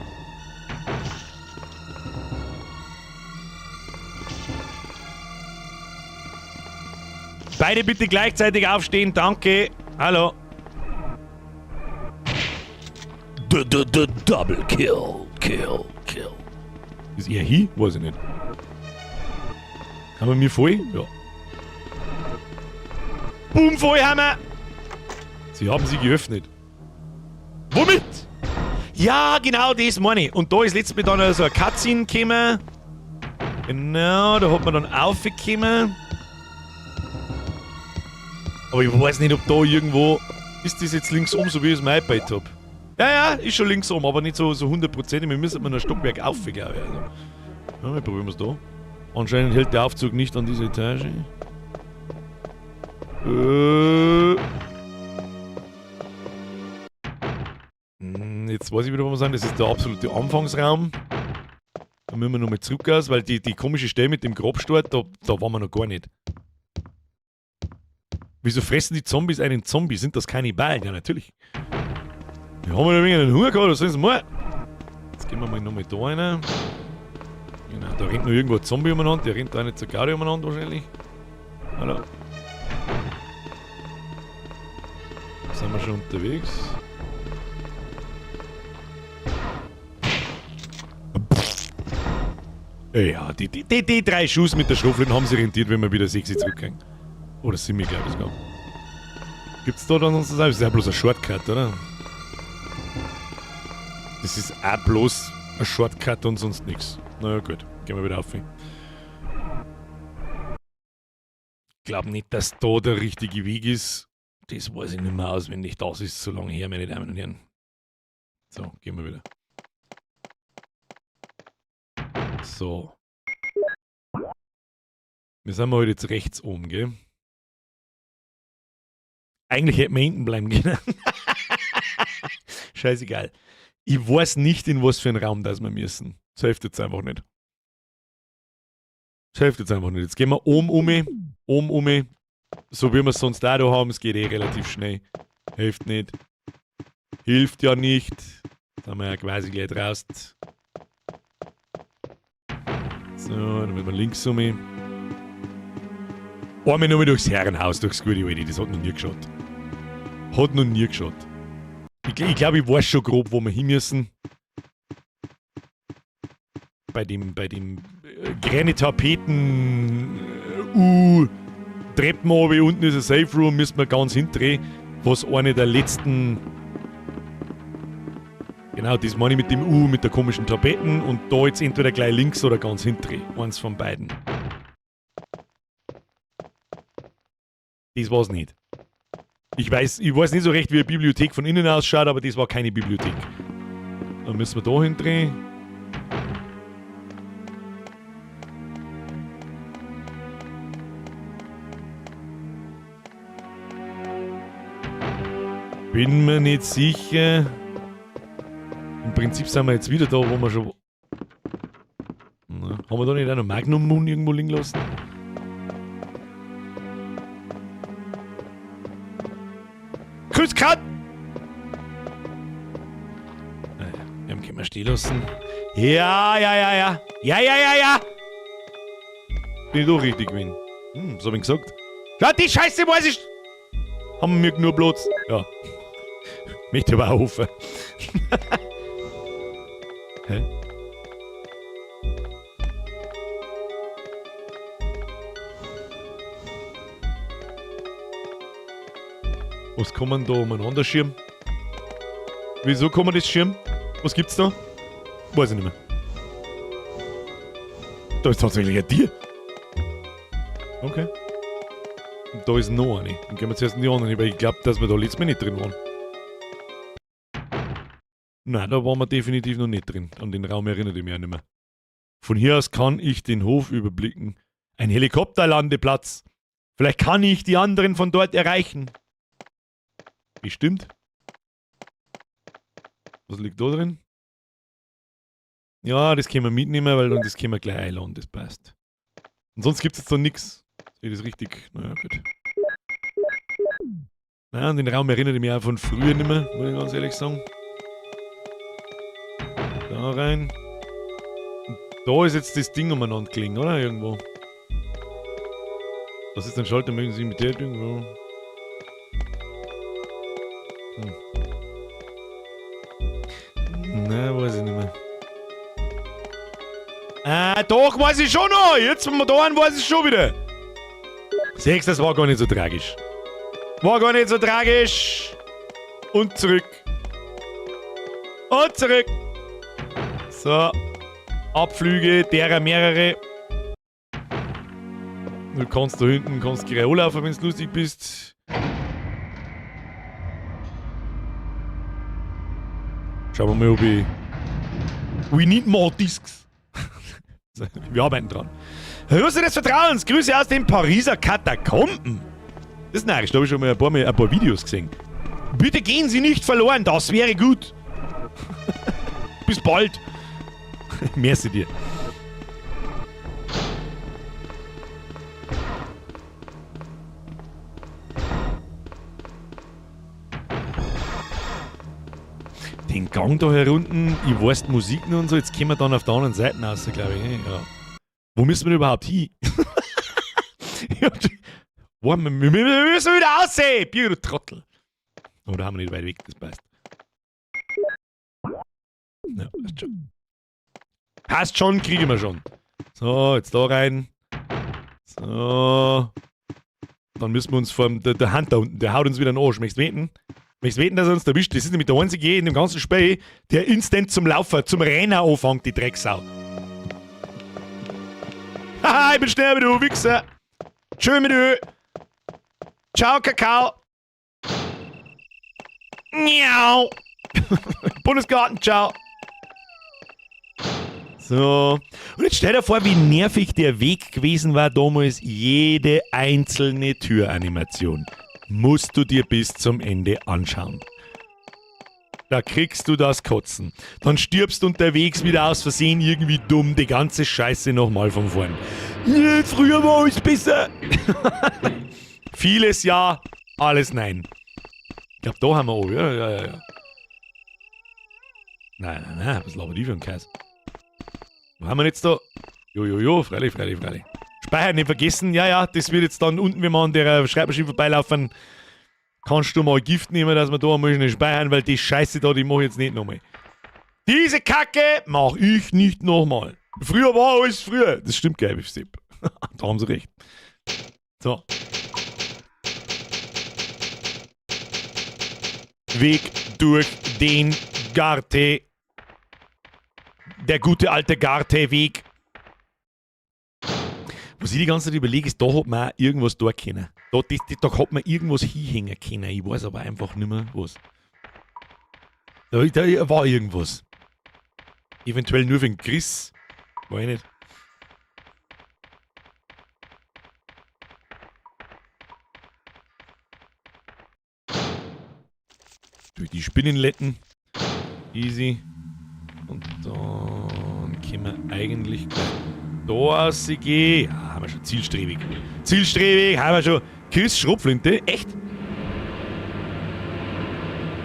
Beide bitte gleichzeitig aufstehen, danke. Hallo. D -d -d Double Kill, Kill, Kill. Ist er hier? Weiß ich nicht. Haben wir mir voll? Ja. Boom, voll haben wir! Sie haben sie geöffnet. Womit? Ja, genau das meine ich. Und da ist letztes Mal dann so eine Cutscene gekommen. Genau, da hat man dann aufgekommen. Aber ich weiß nicht, ob da irgendwo... Ist das jetzt links oben, so wie ich es mir eingebaut hab? Ja, ja, ist schon links oben, aber nicht so hundertprozentig. Wir müssen noch ein Stockwerk auf, glaube ich. Also. Ja, wir probieren es da. Anscheinend hält der Aufzug nicht an dieser Etage. Jetzt weiß ich wieder, wo wir sind. Das ist der absolute Anfangsraum. Da müssen wir nochmal zurück aus, weil die komische Stelle mit dem Grabstort, da waren wir noch gar nicht. Wieso fressen die Zombies einen Zombie? Sind das Kannibalen? Ja, natürlich. Wir haben ja ein wenig einen Hunger gehabt, das sollen sie mal. Jetzt gehen wir mal nochmal da rein. Genau, da rennt noch irgendwo ein Zombie umeinander. Der rennt da nicht zur Gaudi umeinander wahrscheinlich. Hallo. Sind wir schon unterwegs? Ja, die 3 Schuss mit der Schrotflinte haben sich rentiert, wenn wir wieder 6 zurückkriegen. Oder sind wir, glaube ich, sogar. Gibt's da dann sonst was? Das ist ja bloß ein Shortcut, oder? Das ist auch bloß ein Shortcut und sonst nix. Na ja, gut. Gehen wir wieder auf. Ich glaub nicht, dass da der richtige Weg ist. Das weiß ich nicht mehr auswendig. Das ist zu lange her, meine Damen und Herren. So, gehen wir wieder. So. Wir sind mal jetzt rechts oben, gell? Eigentlich hätten wir hinten bleiben können. Scheißegal. Ich weiß nicht, in was für einen Raum das wir müssen. Das hilft jetzt einfach nicht. Das hilft jetzt einfach nicht. Jetzt gehen wir oben um. Oben um. So wie wir es sonst auch da haben. Es geht eh relativ schnell. Hilft nicht. Hilft ja nicht. Jetzt sind wir ja quasi gleich draußen. So, dann müssen wir links um. Einmal nochmal durchs Herrenhaus, durchs gute alte. Das hat noch nie geschaut. Hat noch nie geschaut. Ich glaub, ich weiß schon grob, wo wir hin müssen. Bei dem grünen Tapeten Treppen runter, unten ist ein Safe Room, müssen wir ganz hindrehen. Was eine der letzten... Genau, das meine ich mit dem U, mit der komischen Tapeten. Und da jetzt entweder gleich links oder ganz hindrehen. Eins von beiden. Das war's nicht. Ich weiß nicht so recht, wie eine Bibliothek von innen ausschaut, aber das war keine Bibliothek. Dann müssen wir da hindrehen. Bin mir nicht sicher. Im Prinzip sind wir jetzt wieder da, wo wir schon... Na, haben wir da nicht auch noch Magnum Moon irgendwo liegen lassen? Grüß Gott! Naja, den können wir stehen lassen. Ja, ja, ja, ja. Ja, ja, ja, ja! Bin ich doch richtig gewesen. Was hab ich gesagt? Ja, die Scheiße weiß ich! Haben wir nur Platz? Ja. Möchte aber auch hoffen. Hä? Was kann man da umeinander schirmen? Wieso kann man das schirmen? Was gibt's da? Weiß ich nicht mehr. Da ist tatsächlich ein Tier. Okay. Und da ist noch eine. Dann gehen wir zuerst in die anderen, weil ich glaube, dass wir da letztes Mal nicht drin waren. Nein, da waren wir definitiv noch nicht drin. An den Raum erinnere ich mich auch nicht mehr. Von hier aus kann ich den Hof überblicken. Ein Helikopterlandeplatz. Vielleicht kann ich die anderen von dort erreichen. Bestimmt. Was liegt da drin? Ja, das können wir mitnehmen, weil dann das können wir gleich einladen, das passt. Und sonst gibt es jetzt da nichts. Sehe ich das richtig? Naja, gut. Nein, an den Raum erinnere ich mich auch von früher nicht mehr, muss ich ganz ehrlich sagen. Da rein. Und da ist jetzt das Ding umeinander gelegen, oder? Irgendwo. Was ist ein Schalter? Mögen Sie mit der irgendwo? Nein, weiß ich nicht mehr. Ah, doch, weiß ich schon noch! Jetzt, wenn wir da waren, weiß ich schon wieder. Siehst, das war gar nicht so tragisch. War gar nicht so tragisch. Und zurück. Und zurück. So. Abflüge, derer mehrere. Du kannst da hinten kannst gleich anlaufen, wenn du lustig bist. Schauen wir mal, ob ich. We need more discs. Wir arbeiten dran. Hörst des Vertrauens, Grüße aus den Pariser Katakomben. Das ist narrisch, da habe ich schon mal ein paar Videos gesehen. Bitte gehen Sie nicht verloren, das wäre gut. Bis bald. Merci dir. Den Gang da herunten, ich weiß die Musik noch und so, jetzt kommen wir dann auf der anderen Seite raus, glaube ich. Ja. Wo müssen wir denn überhaupt hin? Wo wir müssen wieder aussehen, Bier, du Trottel. Oh, da haben wir nicht weit weg, das passt. Ja, passt schon. Passt schon, kriegen wir schon. So, jetzt da rein. So. Dann müssen wir uns vor der Hand da unten, der haut uns wieder in den Arsch. Möchtest du wetten? Möchtest du wetten, dass er uns erwischt? Das ist nämlich der einzige in dem ganzen Spiel, der instant zum Laufen, zum Rennen anfängt, die Drecksau. Haha, ich bin schneller wie du, Wichser. Tschö mit Ö. Ciao, Kakao. Miau. Bundesgarten, ciao. So. Und jetzt stell dir vor, wie nervig der Weg gewesen war damals. Jede einzelne Türanimation musst du dir bis zum Ende anschauen. Da kriegst du das Kotzen. Dann stirbst du unterwegs wieder aus Versehen irgendwie dumm die ganze Scheiße nochmal von vorn. Ja, früher war alles besser. Vieles ja, alles nein. Ich glaube, da haben wir auch. Ja. Nein, nein, nein, was labern die für einen Käse? Wo haben wir jetzt da? Jo, jo, jo, freilich, freilich, freilich. Speichern nicht vergessen, ja, das wird jetzt dann unten, wenn wir an der Schreibmaschine vorbeilaufen, kannst du mal Gift nehmen, dass wir da einmal schnell speichern, weil die Scheiße da, die mach ich jetzt nicht nochmal. Diese Kacke mach ich nicht nochmal. Früher war alles früher. Das stimmt, gell, Sepp. Da haben sie recht. So. Weg durch den Garten. Der gute alte Garteweg. Was ich die ganze Zeit überlege, ist, da hat man auch irgendwas da können. Da hat man irgendwas hinhängen können. Ich weiß aber einfach nicht mehr, was. Da war irgendwas. Eventuell nur für den Chris. Weiß ich nicht. Durch die Spinnenletten. Easy. Und dann können wir eigentlich gleich da rausgehen. Ja, haben wir schon. Zielstrebig. Zielstrebig, haben wir schon. Chris Schrotflinte, echt?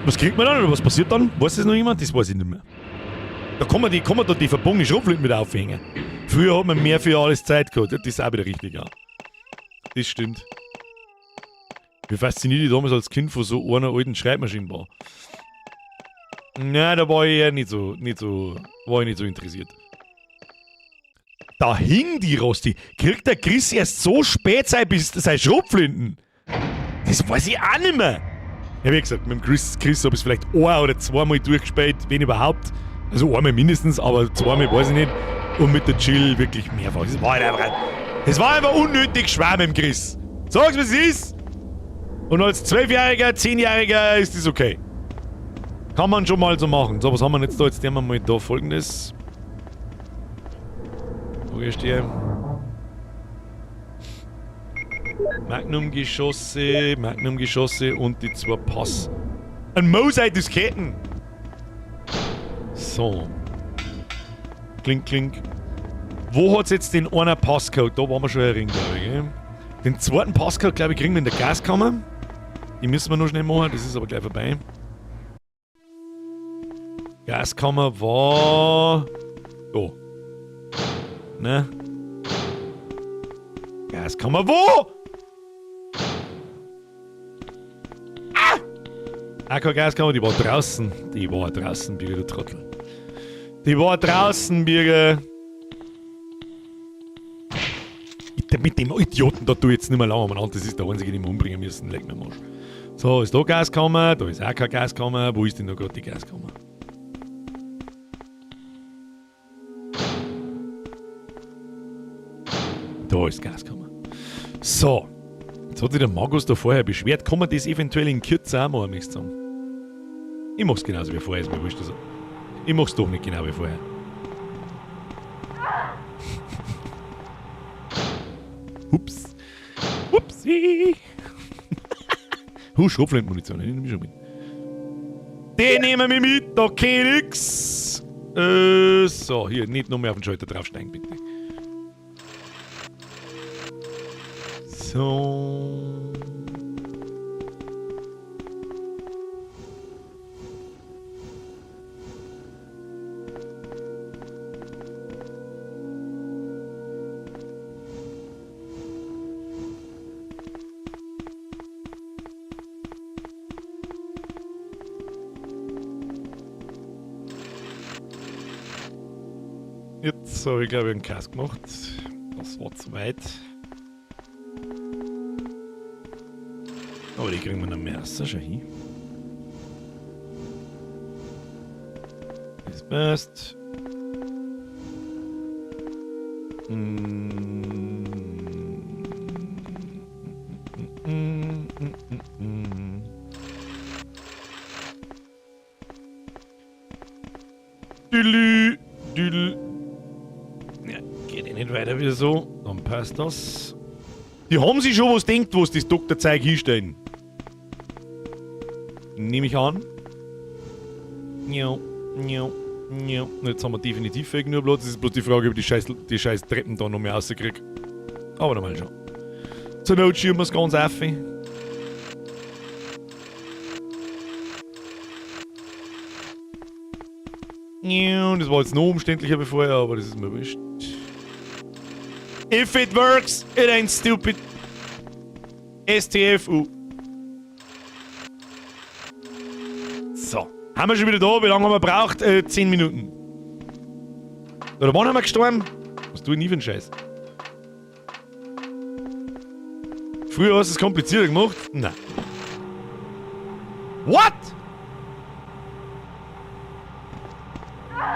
Was kriegt man dann oder was passiert dann? Weiß das noch jemand? Das weiß ich nicht mehr. Da kann man da die verbogene Schrotflinte mit aufhängen. Früher hat man mehr für alles Zeit gehabt. Das ist auch wieder richtig, ja. Das stimmt. Wie fasziniert ich damals als Kind von so einer alten Schreibmaschine war. Nein, da war ich eher nicht so interessiert. Da hing die Rosti. Kriegt der Chris erst so spät seine Schrotflinten? Das weiß ich auch nicht mehr. Ja, wie gesagt, mit dem Chris habe ich es vielleicht ein oder zweimal durchgespielt, wenn überhaupt. Also einmal mindestens, aber zweimal weiß ich nicht. Und mit der Jill wirklich mehrfach. Das war halt einfach Es war einfach unnötig schwer mit dem Chris. Sag's, wie es ist. Und als 12-Jähriger, 10-Jähriger ist das okay. Kann man schon mal so machen. So, was haben wir jetzt da? Jetzt nehmen wir mal da Folgendes. Okay, stehe. Magnum-Geschosse, Magnum-Geschosse und die zwei Pass. Ein Mosai-Disketten! So. Klink, klink. Wo hat's jetzt den einen Passcode? Da waren wir schon herin, glaube ich. Gell? Den zweiten Passcode, glaube ich, kriegen wir in der Gaskammer. Die müssen wir noch schnell machen, das ist aber gleich vorbei. Gaskammer war... Da. Ne? Gaskammer wo? Ah! Ah, keine Gaskammer, die war draußen. Die war draußen, Birger, du Trottel. Die war draußen, Birger. Mit dem Idioten da tue ich jetzt nicht mehr lange umeinander. Das ist der einzige, den wir umbringen müssen. Leck mir am Arsch. So, ist da Gaskammer? Da ist auch keine Gaskammer. Wo ist denn da gerade die Gaskammer? Da ist Gaskammer. So. Jetzt hat sich der Magus da vorher beschwert. Kann man das eventuell in Kürze auch machen, möchte ich sagen. Ich mach's genauso wie vorher, ist mir wurscht. Also. Ich mach's doch nicht genau wie vorher. Ups. Upsi. Huh, Schrotflintenmunition, die nehme ich schon mit. Den nehmen wir mit, da kenn nix. So, hier, nicht noch mehr auf den Schalter draufsteigen, bitte. So. Jetzt habe ich, glaube ich, einen Cast gemacht. Das war zu weit. Aber die kriegen wir noch mehr raus. Schau hin. Das passt. Düdelü, düdel. Ja, geht eh nicht weiter wieder so. Dann passt das. Die haben sich schon was denkt, wo sie das Doktorzeug hinstellen. Nehme ich an. Ja, ja, ja. Jetzt haben wir definitiv genug Platz. Es ist bloß die Frage, ob ich die scheiß Treppen da noch mehr rauskriege. Aber nochmal schon. Zur Not schieben wir's ganz auf. Ja, das war jetzt noch umständlicher wie vorher, aber das ist mir wurscht. If it works, it ain't stupid. STFU. So. Haben wir schon wieder da? Wie lange haben wir gebraucht? 10 Minuten. Oder wann haben wir gestorben? Was tue ich nie für einen Scheiß? Früher hast du es komplizierter gemacht? Nein. What?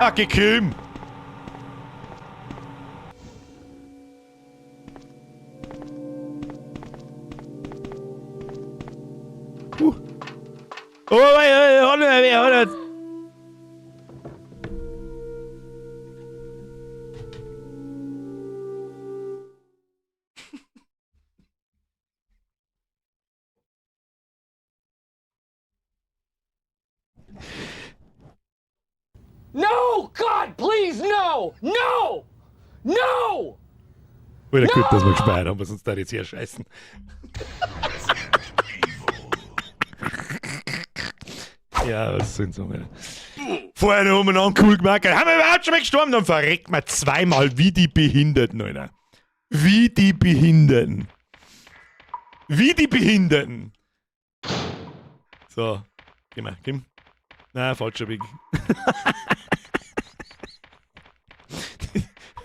Ah, gekommen. Oh, ey, ey, ey, ey, ey. No, God, please, no! No! No! Wieder gut, dass wir gespeichert haben, weil sonst da jetzt hier scheißen. Ja, was sind so meine. Vorher noch umeinander cool gemacht. Haben wir überhaupt schon mal gestorben? Dann verreckt man zweimal wie die Behinderten, Alter. Wie die Behinderten. Wie die Behinderten. So, geh mal, geh. Na, falscher Weg.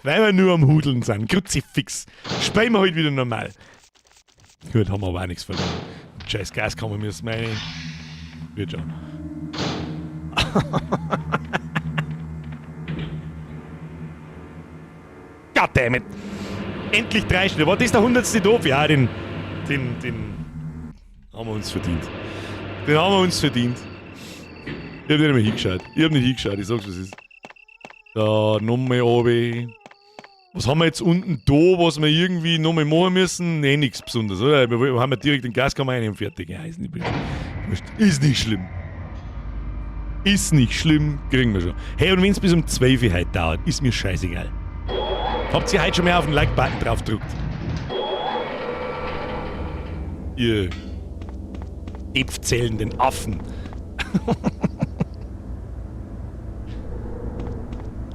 Weil wir nur am Hudeln sind. Kruzifix. Spielen wir halt wieder normal. Gut, haben wir aber auch nichts verloren. Scheiß Gas kann man müssen, meine. Wird schon. Goddammit. Endlich 3 Stunden. War das der 100. Doof? Ja, den haben wir uns verdient. Den haben wir uns verdient. Ich hab nicht mehr hingeschaut. Ich hab nicht hingeschaut, ich sag's, was ist. Da, nochmal runter. Was haben wir jetzt unten da, was wir irgendwie nochmal machen müssen? Nee, nichts Besonderes, oder? Wir haben ja direkt den Gaskammer rein und fertig. Ja, ist nicht, wurscht. Ist nicht schlimm. Ist nicht schlimm, kriegen wir schon. Hey, und wenn's bis um 12 Uhr heute dauert, ist mir scheißegal. Habt ihr heute schon mehr auf den Like-Button drauf gedrückt? Ihr äpfzählenden Affen.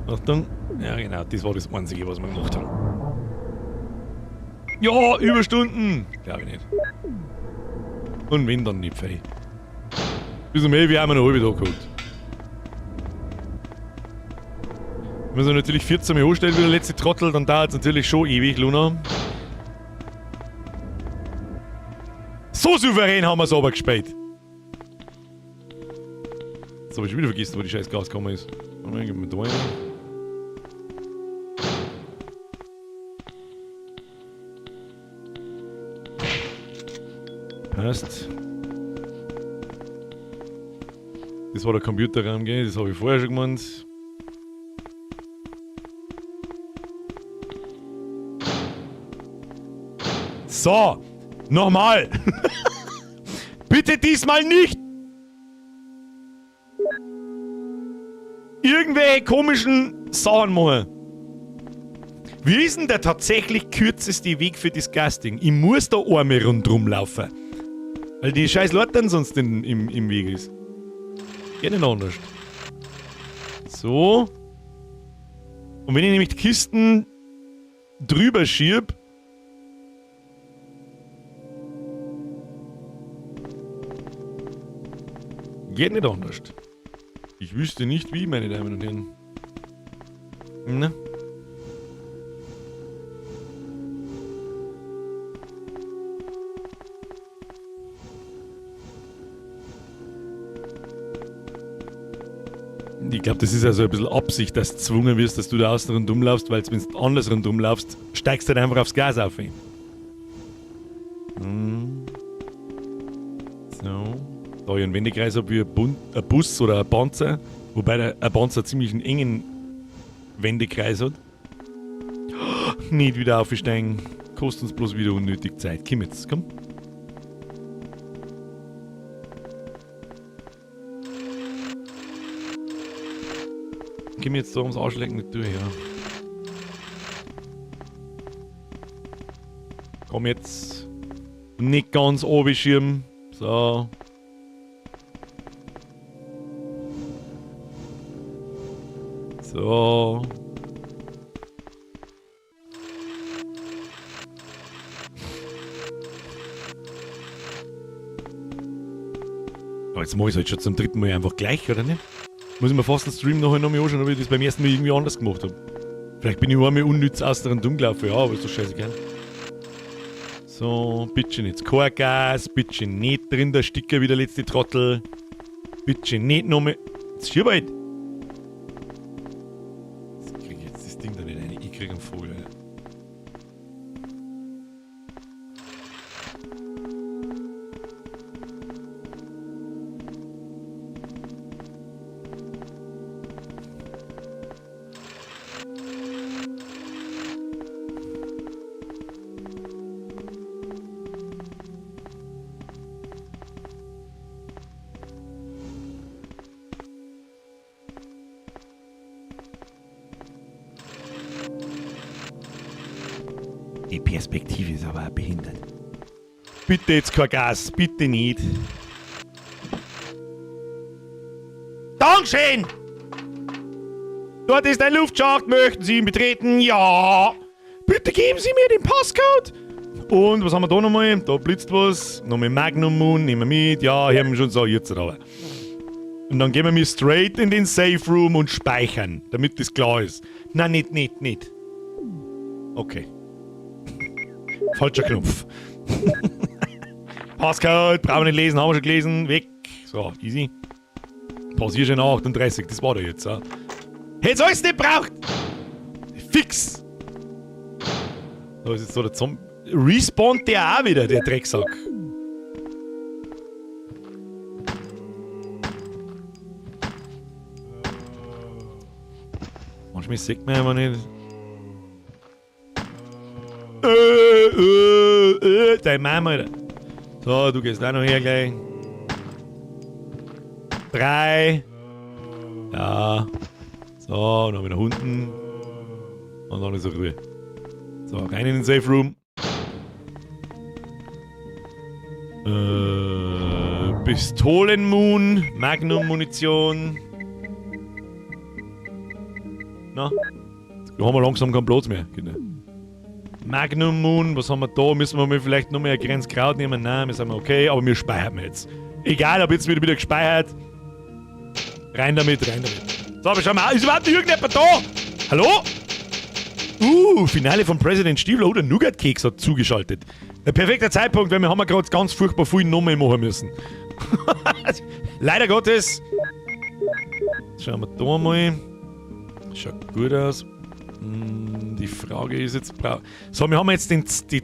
Achtung. Ja, genau, das war das Einzige, was wir gemacht haben. Ja, Überstunden! Glaube ich nicht. Und wenn, dann nicht viel. Bis um 11 Uhr haben wir noch halbe Tag geholt. Wenn wir sie natürlich 14 Mal anstellen wie der letzte Trottel, dann dauert es natürlich schon ewig, Luna. So souverän haben wir es aber gespielt. Jetzt habe ich schon wieder vergessen, wo die scheiß Gaskammer ist. Moment, gehen wir da rein. Passt. Das war der Computerraum, gell? Das habe ich vorher schon gemeint. So, nochmal. Bitte diesmal nicht irgendwelche komischen Sachen machen. Wie ist denn der tatsächlich kürzeste Weg für das Gasding? Ich muss da einmal rundrum laufen. Weil die scheiß Leute dann sonst im Weg ist. Geht nicht anders. So. Und wenn ich nämlich die Kisten drüber schieb, geht nicht anders. Ich wüsste nicht wie, meine Damen und Herren. Na? Ich glaub, das ist also ein bisschen Absicht, dass du gezwungen wirst, dass du da außen rundum laufst, weil wenn du anders rundum laufst, steigst du halt einfach aufs Gas auf. So. Da ich einen Wendekreis hab wie ein Bus oder ein Panzer, wobei ein Panzer ziemlich einen engen Wendekreis hat. Oh, nicht wieder aufsteigen. Kostet uns bloß wieder unnötig Zeit. Komm jetzt, komm. Komm jetzt da ums Arschlecken nicht durch, ja. Komm jetzt. Nicht ganz oben. So. So. Aber jetzt mach ich's halt schon zum dritten Mal einfach gleich, oder nicht? Muss ich mir fast den Stream nachher nochmal anschauen, ob ich das beim ersten Mal irgendwie anders gemacht hab. Vielleicht bin ich einmal unnütz aus der dumm gelaufen, ja, aber ist doch scheißegal. So, bitte jetzt kein Gas, bitte nicht drin der Sticker wie der letzte Trottel. Bitte nicht nochmal. Jetzt schieb halt! Jetzt krieg ich jetzt das Ding da nicht rein. Ich krieg einen Vogel, Alter. Die Perspektive ist aber auch behindert. Bitte jetzt kein Gas, bitte nicht. Dankeschön! Dort ist ein Luftschacht, möchten Sie ihn betreten? Ja! Bitte geben Sie mir den Passcode! Und was haben wir da nochmal? Da blitzt was. Nochmal Magnum Moon, nehmen wir mit. Ja, hier haben wir schon so, jetzt aber. Und dann gehen wir mir straight in den Safe Room und speichern, damit das klar ist. Nein, nicht, nicht, nicht. Okay. Falscher Knopf. Passcode, brauchen wir nicht lesen, haben wir schon gelesen. Weg. So, easy. Passierschein 38, das war der jetzt. Ja. Hätt's alles nicht braucht! Fix! Da ist jetzt so der Zombie. Respawnt der auch wieder, der Drecksack. Manchmal sieht man einfach nicht. Deine Mama, Alter. So, du gehst auch noch her gleich. 3. Ja. So, noch wieder Hunden. Und dann ist er Ruhe. So, rein in den Safe Room. Pistolenmoon, Magnum-Munition. Na? Da haben wir langsam keinen Platz mehr, Kinder. Magnum Moon, was haben wir da? Müssen wir mal vielleicht noch mehr ein kleines Kraut nehmen? Nein, wir sind okay, aber wir speichern jetzt. Egal, ob jetzt wieder gespeichert. Rein damit, rein damit. So, aber schau mal, ist überhaupt noch irgendjemand da? Hallo? Finale von President Stiefler oder Nougat-Keks hat zugeschaltet. Der perfekte Zeitpunkt, weil wir haben ja gerade ganz furchtbar viel nochmal machen müssen. Leider Gottes. Schauen wir da mal. Schaut gut aus. Die Frage ist jetzt... So, wir haben jetzt den die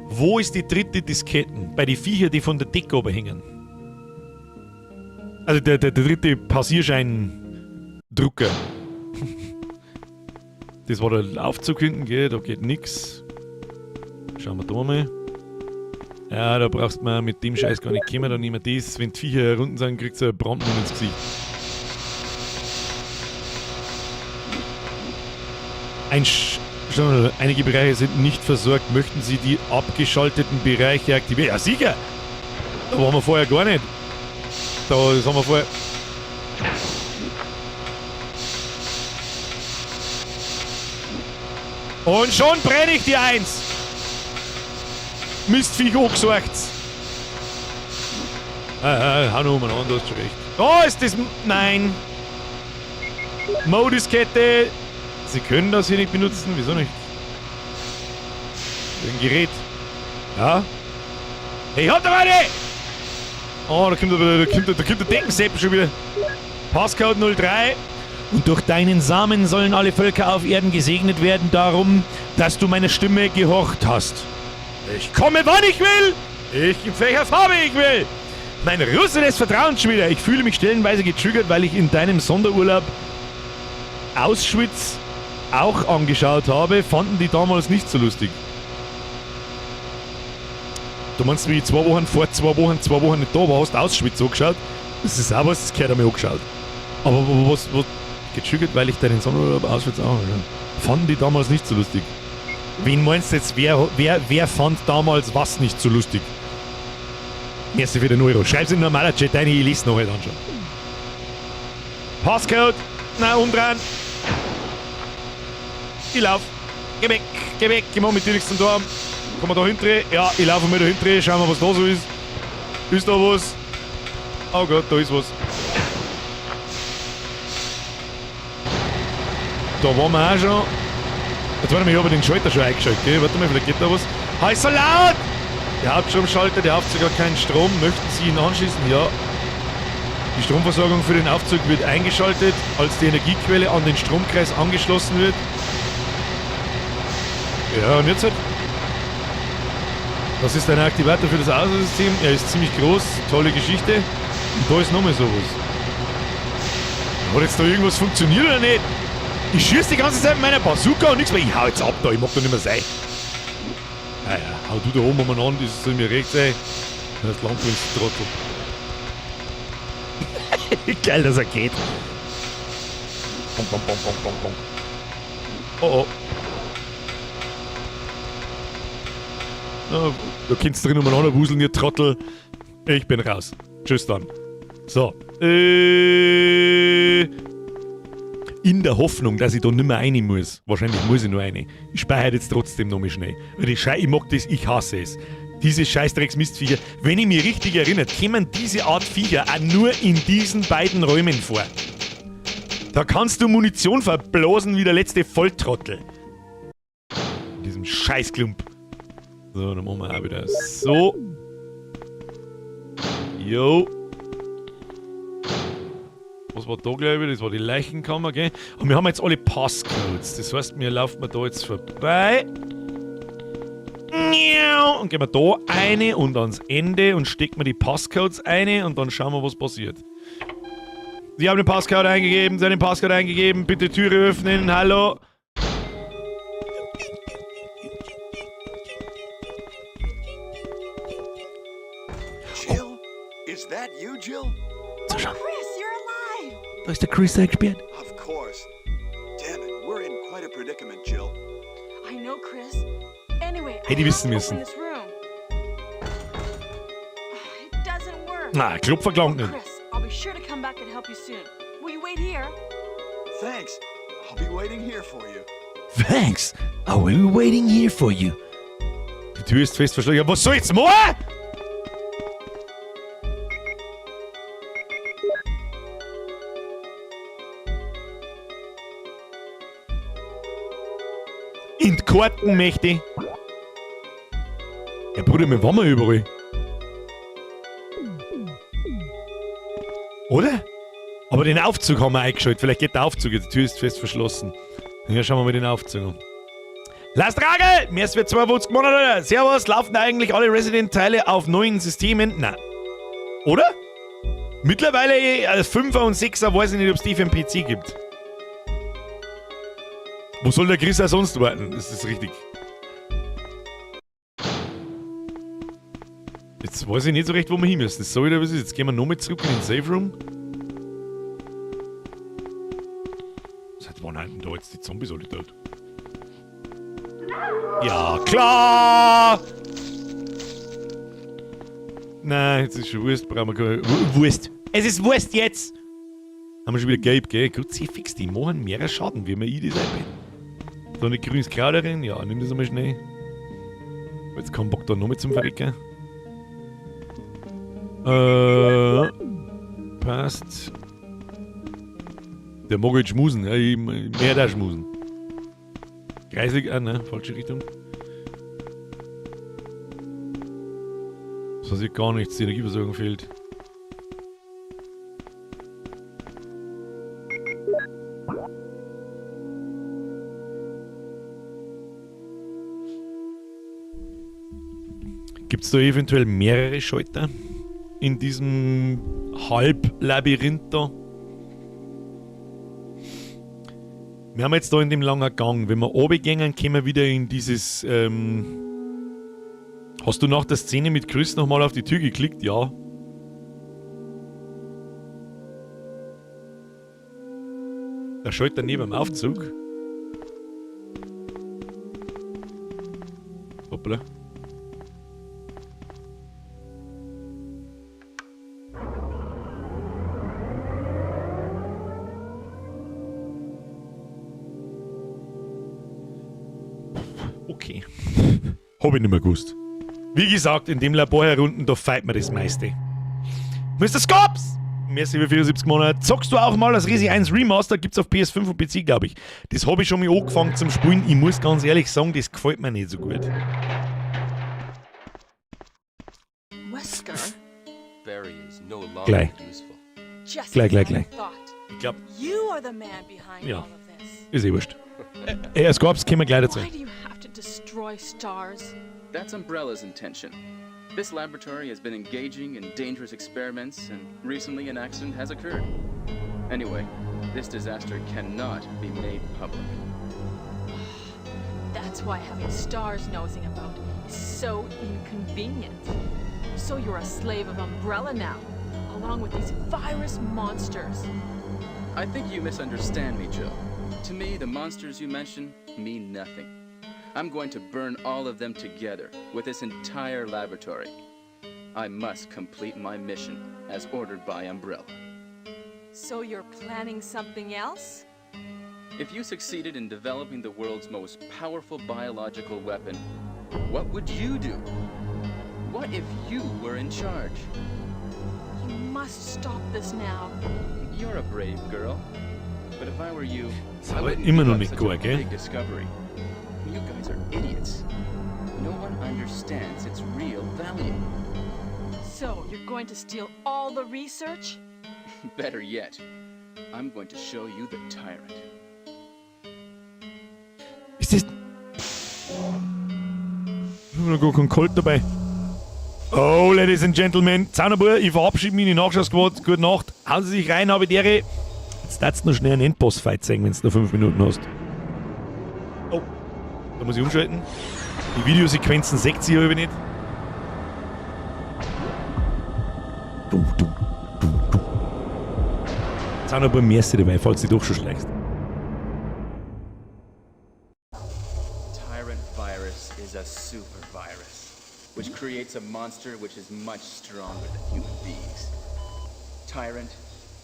Wo ist die dritte Disketten? Bei den Viecher, die von der Decke oben hängen. Also der dritte Passierschein-Drucker. Das war der Aufzug hinten, gell? Da geht nix. Schauen wir da mal. Ja, da brauchst du mit dem Scheiß gar nicht kommen, da nehmen wir das. Wenn die Viecher unten sind, kriegst du einen Brandmund ins Gesicht. Einige Bereiche sind nicht versorgt. Möchten Sie die abgeschalteten Bereiche aktivieren? Ja, sicher! Da waren wir vorher gar nicht. Da das haben wir vorher... Und schon brenne ich die 1! Mistviech angesorgt! Hau noch umeinander, du hast schon recht. Da ist das... Nein! Modiskette! Sie können das hier nicht benutzen, wieso nicht? Ein Gerät. Ja? Hey, hat doch eine! Oh, da kommt der Deckensepp schon wieder. Passcode 03. Und durch deinen Samen sollen alle Völker auf Erden gesegnet werden, darum, dass du meiner Stimme gehorcht hast. Ich komme, wann ich will! Ich in welcher Farbe ich will! Mein Russe des Vertrauens schon wieder. Ich fühle mich stellenweise getriggert, weil ich in deinem Sonderurlaub Auschwitz auch angeschaut habe, fanden die damals nicht so lustig. Du meinst, wie ich 2 Wochen vor 2 Wochen, 2 Wochen nicht da war, hast du Auschwitz angeschaut? Das ist auch was, das gehört einmal angeschaut. Aber was getriggert, weil ich deinen Sonderurlaub Auschwitz auch angeschaut habe. Fanden die damals nicht so lustig. Wen meinst du jetzt, wer fand damals was nicht so lustig? Merci für den Euro. Schreib's in normaler Chat rein, ich lese noch heute anschauen. Passcode! Na, umdrehen! Ich lauf! Geh weg! Geh weg! Ich mach mit dir nichts zum Tor. Kommen wir da hinten? Ja, ich laufe mal da hinten. Schauen wir, was da so ist. Ist da was? Oh Gott, da ist was. Da waren wir auch schon. Jetzt warte mal, ich habe den Schalter schon eingeschaltet, gell? Warte mal, vielleicht geht da was. Ha, ist so laut! Der Hauptstromschalter, der Aufzug hat keinen Strom. Möchten Sie ihn anschließen? Ja. Die Stromversorgung für den Aufzug wird eingeschaltet, als die Energiequelle an den Stromkreis angeschlossen wird. Ja, und jetzt halt. Das ist ein Aktivator für das Außensystem. Er ist ziemlich groß, tolle Geschichte. Und da ist nochmal sowas. Hat jetzt da irgendwas funktioniert oder nicht? Ich schieß die ganze Zeit mit meiner Bazooka und nichts mehr. Ich hau jetzt ab da, ich mag da nicht mehr sein. Naja, hau du da oben umeinander, das soll mir recht sein. Das Land ist Trottel. Geil, dass er geht. Bong, bong, bong, bong, bong, bong. Oh, oh. Na, da kannst du drin umeinander wuseln, ihr Trottel. Ich bin raus. Tschüss dann. So. In der Hoffnung, dass ich da nimmer rein muss. Wahrscheinlich muss ich nur rein. Ich speichere jetzt trotzdem noch mal schnell. Weil ich, ich mag das, ich hasse es. Diese Scheißdrecks-Mistviecher. Wenn ich mich richtig erinnere, kämen diese Art Viecher auch nur in diesen beiden Räumen vor. Da kannst du Munition verblasen wie der letzte Volltrottel. In diesem Scheißklump. So, dann machen wir auch wieder so. Jo. Was war da, glaube ich? Das war die Leichenkammer, gell? Und wir haben jetzt alle Passcodes. Das heißt, wir laufen da jetzt vorbei. Und gehen wir da eine und ans Ende und stecken wir die Passcodes eine und dann schauen wir, was passiert. Sie haben den Passcode eingegeben, Sie haben den Passcode eingegeben. Bitte Türe öffnen, hallo. Jill? Is that you, Jill? So, schau. Chris, you're alive! Da ist der Chris eingesperrt. Of course. Damn it, we're in quite a predicament, Jill. I know, Chris. Anyway, Hey, die I have wissen to müssen. open this room. It doesn't work. Na, Klopfer gelangt nicht. Chris, I'll be sure to come back and help you soon. Will you wait here? Thanks. I'll be waiting here for you. Thanks. I will be waiting here for you. Die Tür ist fest verschlossen. Ja, was soll ich jetzt machen? In die Karten möchte ich. Ja, Bruder, wir waren wir überall. Oder? Aber den Aufzug haben wir eingeschaltet. Vielleicht geht der Aufzug. Die Tür ist fest verschlossen. Ja, schauen wir mal den Aufzug an. Last Ragel! Mehr als 52 Monate. Servus, laufen eigentlich alle Resident-Teile auf neuen Systemen? Nein. Oder? Mittlerweile 5er und 6er weiß ich nicht, ob es die für den PC gibt. Wo soll der Chris auch sonst warten? Das ist richtig. Jetzt weiß ich nicht so recht, wo wir hin müssen. Das soll wieder was ist. Jetzt gehen wir nochmal zurück in den Safe Room. Seit wann halten da jetzt die Zombies alle tot? Ja, klar! Nein, jetzt ist schon Wurst, brauchen wir keine Wurst. Es ist Wurst jetzt! Haben wir schon wieder gelb, gell? Kruzifix, die machen mehr Schaden, wie wir ich das einbinden. So eine grünes Kraut drin? Ja, nimm das einmal schnell. Jetzt keinen Bock da nochmal zum Verrecken. Passt. Der mag halt schmusen, ja, ich, mehr da schmusen. Kreisig, ah, ne, falsche Richtung. Das weiß ich gar nichts, die Energieversorgung fehlt. Gibt's da eventuell mehrere Schalter in diesem Halblabyrinth da? Wir haben jetzt da in dem langen Gang, wenn wir runtergehen, kommen wir wieder in dieses, hast du nach der Szene mit Chris nochmal auf die Tür geklickt? Ja. Der Schalter neben dem Aufzug. Hoppla. Okay. Hab ich nicht mehr gewusst. Wie gesagt, in dem Labor herunten, da feiert man das meiste. Mr. Scops! Merci für 74 Monate. Zockst du auch mal das Resi 1 Remaster? Gibt's auf PS5 und PC, glaub ich. Das hab ich schon mal angefangen zum Spielen. Ich muss ganz ehrlich sagen, das gefällt mir nicht so gut. Wesker? Barry is no longer Gleich. useful. Just Gleich, gleich, as I gleich. thought. Ich glaub, You are the man behind Ja. all of this. Ist eh wurscht. Scorps, kommen wir gleich dazu. Why do you have to destroy stars? That's Umbrella's intention. This laboratory has been engaging in dangerous experiments, and recently an accident has occurred. Anyway, this disaster cannot be made public. That's why having stars nosing about is so inconvenient. So you're a slave of Umbrella now, along with these virus monsters. I think you misunderstand me, Jill. To me, the monsters you mention mean nothing. I'm going to burn all of them together with this entire laboratory. I must complete my mission as ordered by Umbrella. So you're planning something else? If you succeeded in developing the world's most powerful biological weapon, what would you do? What if you were in charge? You must stop this now. You're a brave girl. But if I were you, Ist I aber wouldn't immer give noch up nicht such gut, a gell? big discovery. You guys are idiots. No one understands its real value. So, you're going to steal all the research? Better yet, I'm going to show you the tyrant. Ist das. Ich hab noch gar keinen Colt dabei. Oh, Ladies and Gentlemen, Zaunerbur, ich verabschiede mich in die Nachschau-Squad. Gute Nacht. Hauen Sie sich rein, habe die Ehre. Jetzt darfst du noch schnell einen Endboss-Fight sehen, wenn du noch 5 Minuten hast. Oh, da muss ich umschalten. Die Videosequenzen seht ihr aber nicht. Du, du, du, du. Zaunerbur, merci dabei, falls du doch schon schleichst. Tyrant virus is a super virus, which creates a monster which is much stronger than human beings. Tyrant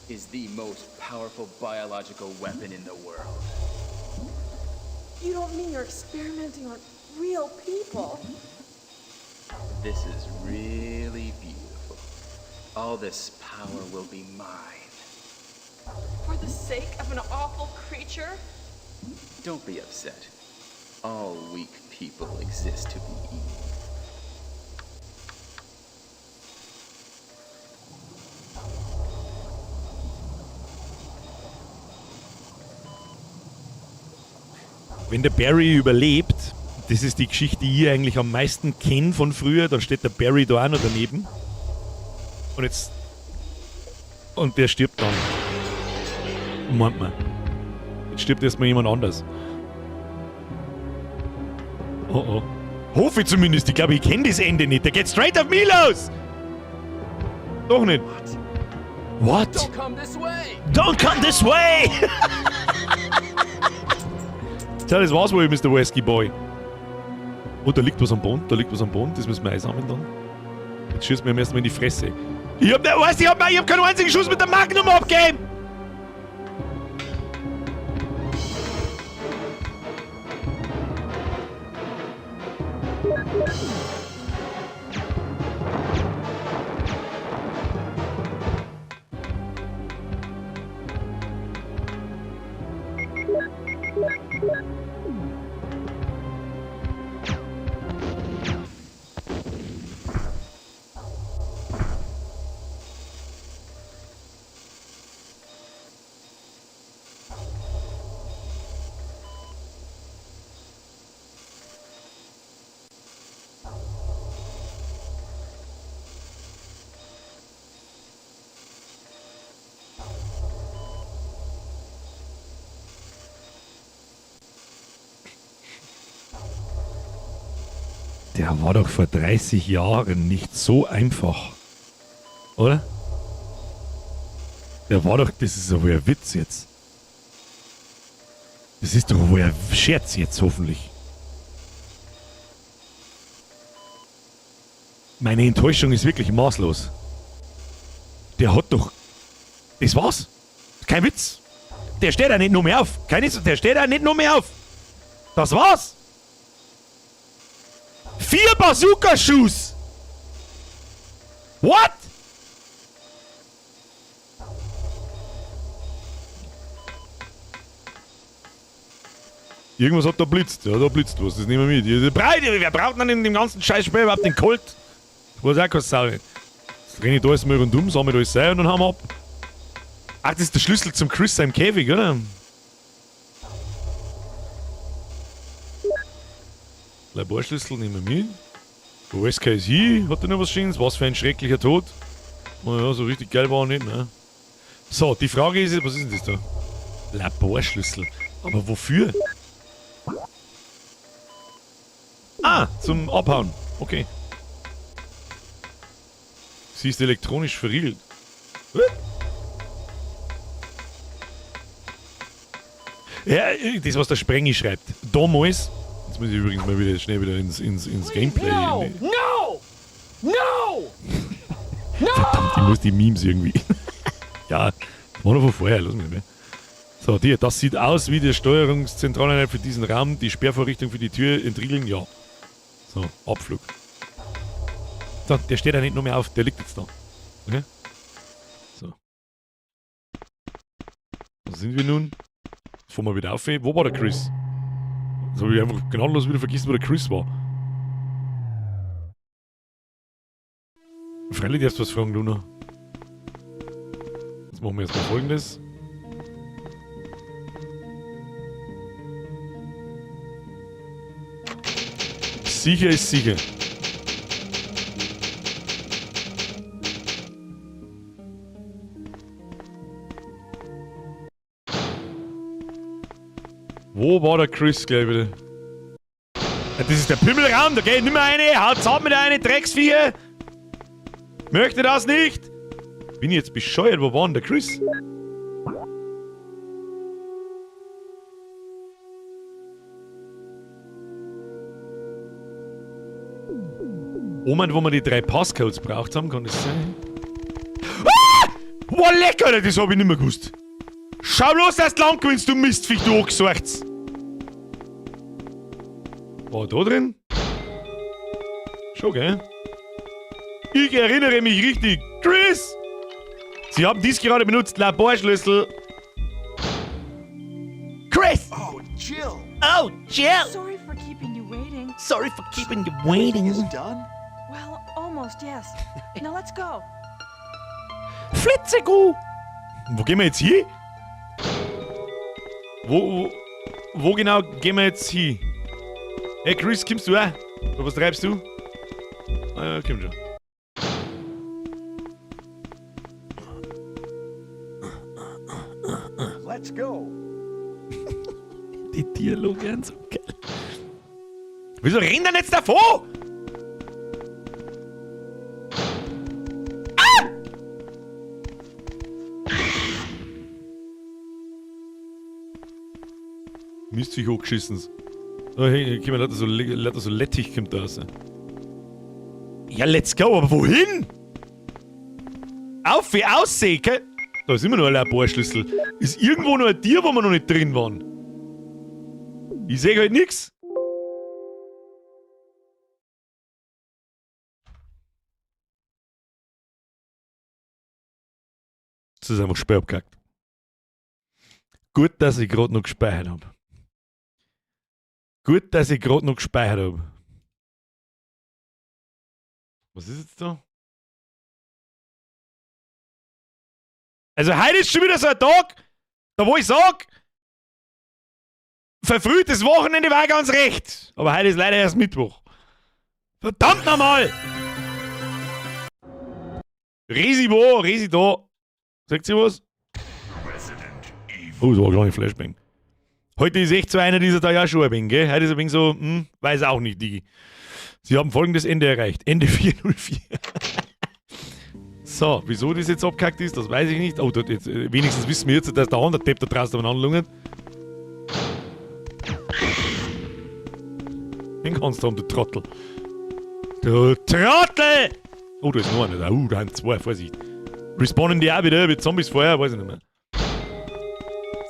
is the most powerful biological weapon in the world. You don't mean you're experimenting on real people? This is really beautiful. All this power will be mine. For the sake of an awful creature? Don't be upset. All weak people exist to be eaten. Wenn der Barry überlebt, das ist die Geschichte, die ich eigentlich am meisten kenne von früher, dann steht der Barry da auch noch daneben. Und jetzt. Und der stirbt dann. Meint man. Jetzt stirbt erstmal jemand anders. Oh oh. Hoffe ich zumindest. Ich glaube, ich kenne das Ende nicht. Der geht straight auf mich los! Doch nicht. What? Don't come this way! Don't come this way! Tja, das war's wohl, Mr. Whiskey Boy. Oh, da liegt was am Boden, da liegt was am Boden, das müssen wir einsammeln dann. Jetzt schießt mir erstmal in die Fresse. Ich hab, weißt, ich hab keinen einzigen Schuss mit der Magnum abgegeben! Der war doch vor 30 Jahren nicht so einfach. Oder? Der war doch, das ist ja wohl ein Witz jetzt. Das ist doch wohl ein Scherz jetzt, hoffentlich. Meine Enttäuschung ist wirklich maßlos. Der hat doch... Das war's. Kein Witz. Der steht ja nicht nur mehr auf. Keine, der steht ja nicht nur mehr auf. Das war's. 4 Bazooka-Schuss! What? Irgendwas hat da blitzt. Ja, da blitzt was. Das nehmen wir mit. Wer braucht denn in dem ganzen Scheißspiel überhaupt den Colt? Ich weiß auch keine Sau nicht. Jetzt renne ich da erstmal rundum, sammle alles ein und dann hauen wir ab. Ach, das ist der Schlüssel zum Chris seinem Käfig, oder? Laborschlüssel nehmen wir mit. Wo ist KSI? Hat der noch was Schönes? Was für ein schrecklicher Tod. Naja, so richtig geil war er nicht, ne? So, die Frage ist jetzt, was ist denn das da? Laborschlüssel. Aber wofür? Ah, zum Abhauen. Okay. Sie ist elektronisch verriegelt. Ja, das, was der Sprengi schreibt. Damals. Jetzt muss ich übrigens mal wieder schnell wieder ins Gameplay. No! No! No! No! Verdammt, ich muss die Memes irgendwie. Ja, das war noch von vorher, lass mich nicht mehr. So, die, das sieht aus wie die Steuerungszentraleinheit für diesen Raum, die Sperrvorrichtung für die Tür entriegeln, ja. So, Abflug. So, der steht ja nicht noch mehr auf, der liegt jetzt da. Okay? So. Wo sind wir nun? Jetzt fahren wir wieder auf. Wo war der Chris? Jetzt hab ich einfach gnadenlos wieder vergessen, wo der Chris war. Freilich darfst du was fragen, Luna. Jetzt machen wir erstmal Folgendes. Sicher ist sicher. Wo war der Chris gleich wieder? Ja, das ist der Pimmelraum, da geh ich nicht mehr rein. Haut's ab mit einer Drecksviecher. Möchte das nicht. Bin ich jetzt bescheuert? Wo war denn der Chris? Moment, wo wir die 3 Passcodes braucht haben, kann das sein? Ah! Boah, lecker, Alter, das hab ich nicht mehr gewusst. Schau bloß, dass du lang gewinnst, du Mistviech, du Angesorgts. War da drin? Schon, gell? Ich erinnere mich richtig. Chris! Sie haben dies gerade benutzt, Laborschlüssel. Chris! Oh, Jill! Oh, Jill! Sorry for keeping you waiting. Sorry for keeping you waiting. Is done? Well, almost, yes. Now let's go. Flitzego! Wo gehen wir jetzt hin? Wo genau gehen wir jetzt hin? Hey Chris, kommst du auch? Oder was treibst du? Ah ja, komm schon. Let's go. Die Dialoge sind so geil. Wieso rennt er jetzt davon? Ah! Mist sich hochgeschissen. Oh, hey, komm mal, lauter so Lettich kommt da raus. Ja, let's go, aber wohin? Auf wie aussehen, gell? Da ist immer noch ein Laborschlüssel. Ist irgendwo noch ein Tier, wo wir noch nicht drin waren? Ich seh halt nix. Das ist einfach Spiel abgehackt. Gut, dass ich grad noch gespeichert hab. Gut, dass ich grad noch gespeichert hab. Was ist jetzt da? Also heute ist schon wieder so ein Tag, da wo ich sag, verfrühtes Wochenende war ganz recht. Aber heute ist leider erst Mittwoch. Verdammt nochmal! Resi wo? Resi da. Sagt sie was? Oh, das war ein kleiner Flashbang. Heute ist echt so einer dieser Tage auch schon ein wenig, gell? Heute ist ein wenig so, weiß auch nicht, Digi. Sie haben folgendes Ende erreicht. Ende 404. So, wieso das jetzt abgehackt ist, das weiß ich nicht. Oh, dort jetzt, wenigstens wissen wir jetzt, dass der andere Depp da draußen umeinander lungert. Den kannst du haben, du Trottel. Du Trottel! Oh, da ist noch einer. Oh, da sind zwei, Vorsicht. Respawnen die auch wieder mit Zombies vorher, weiß ich nicht mehr.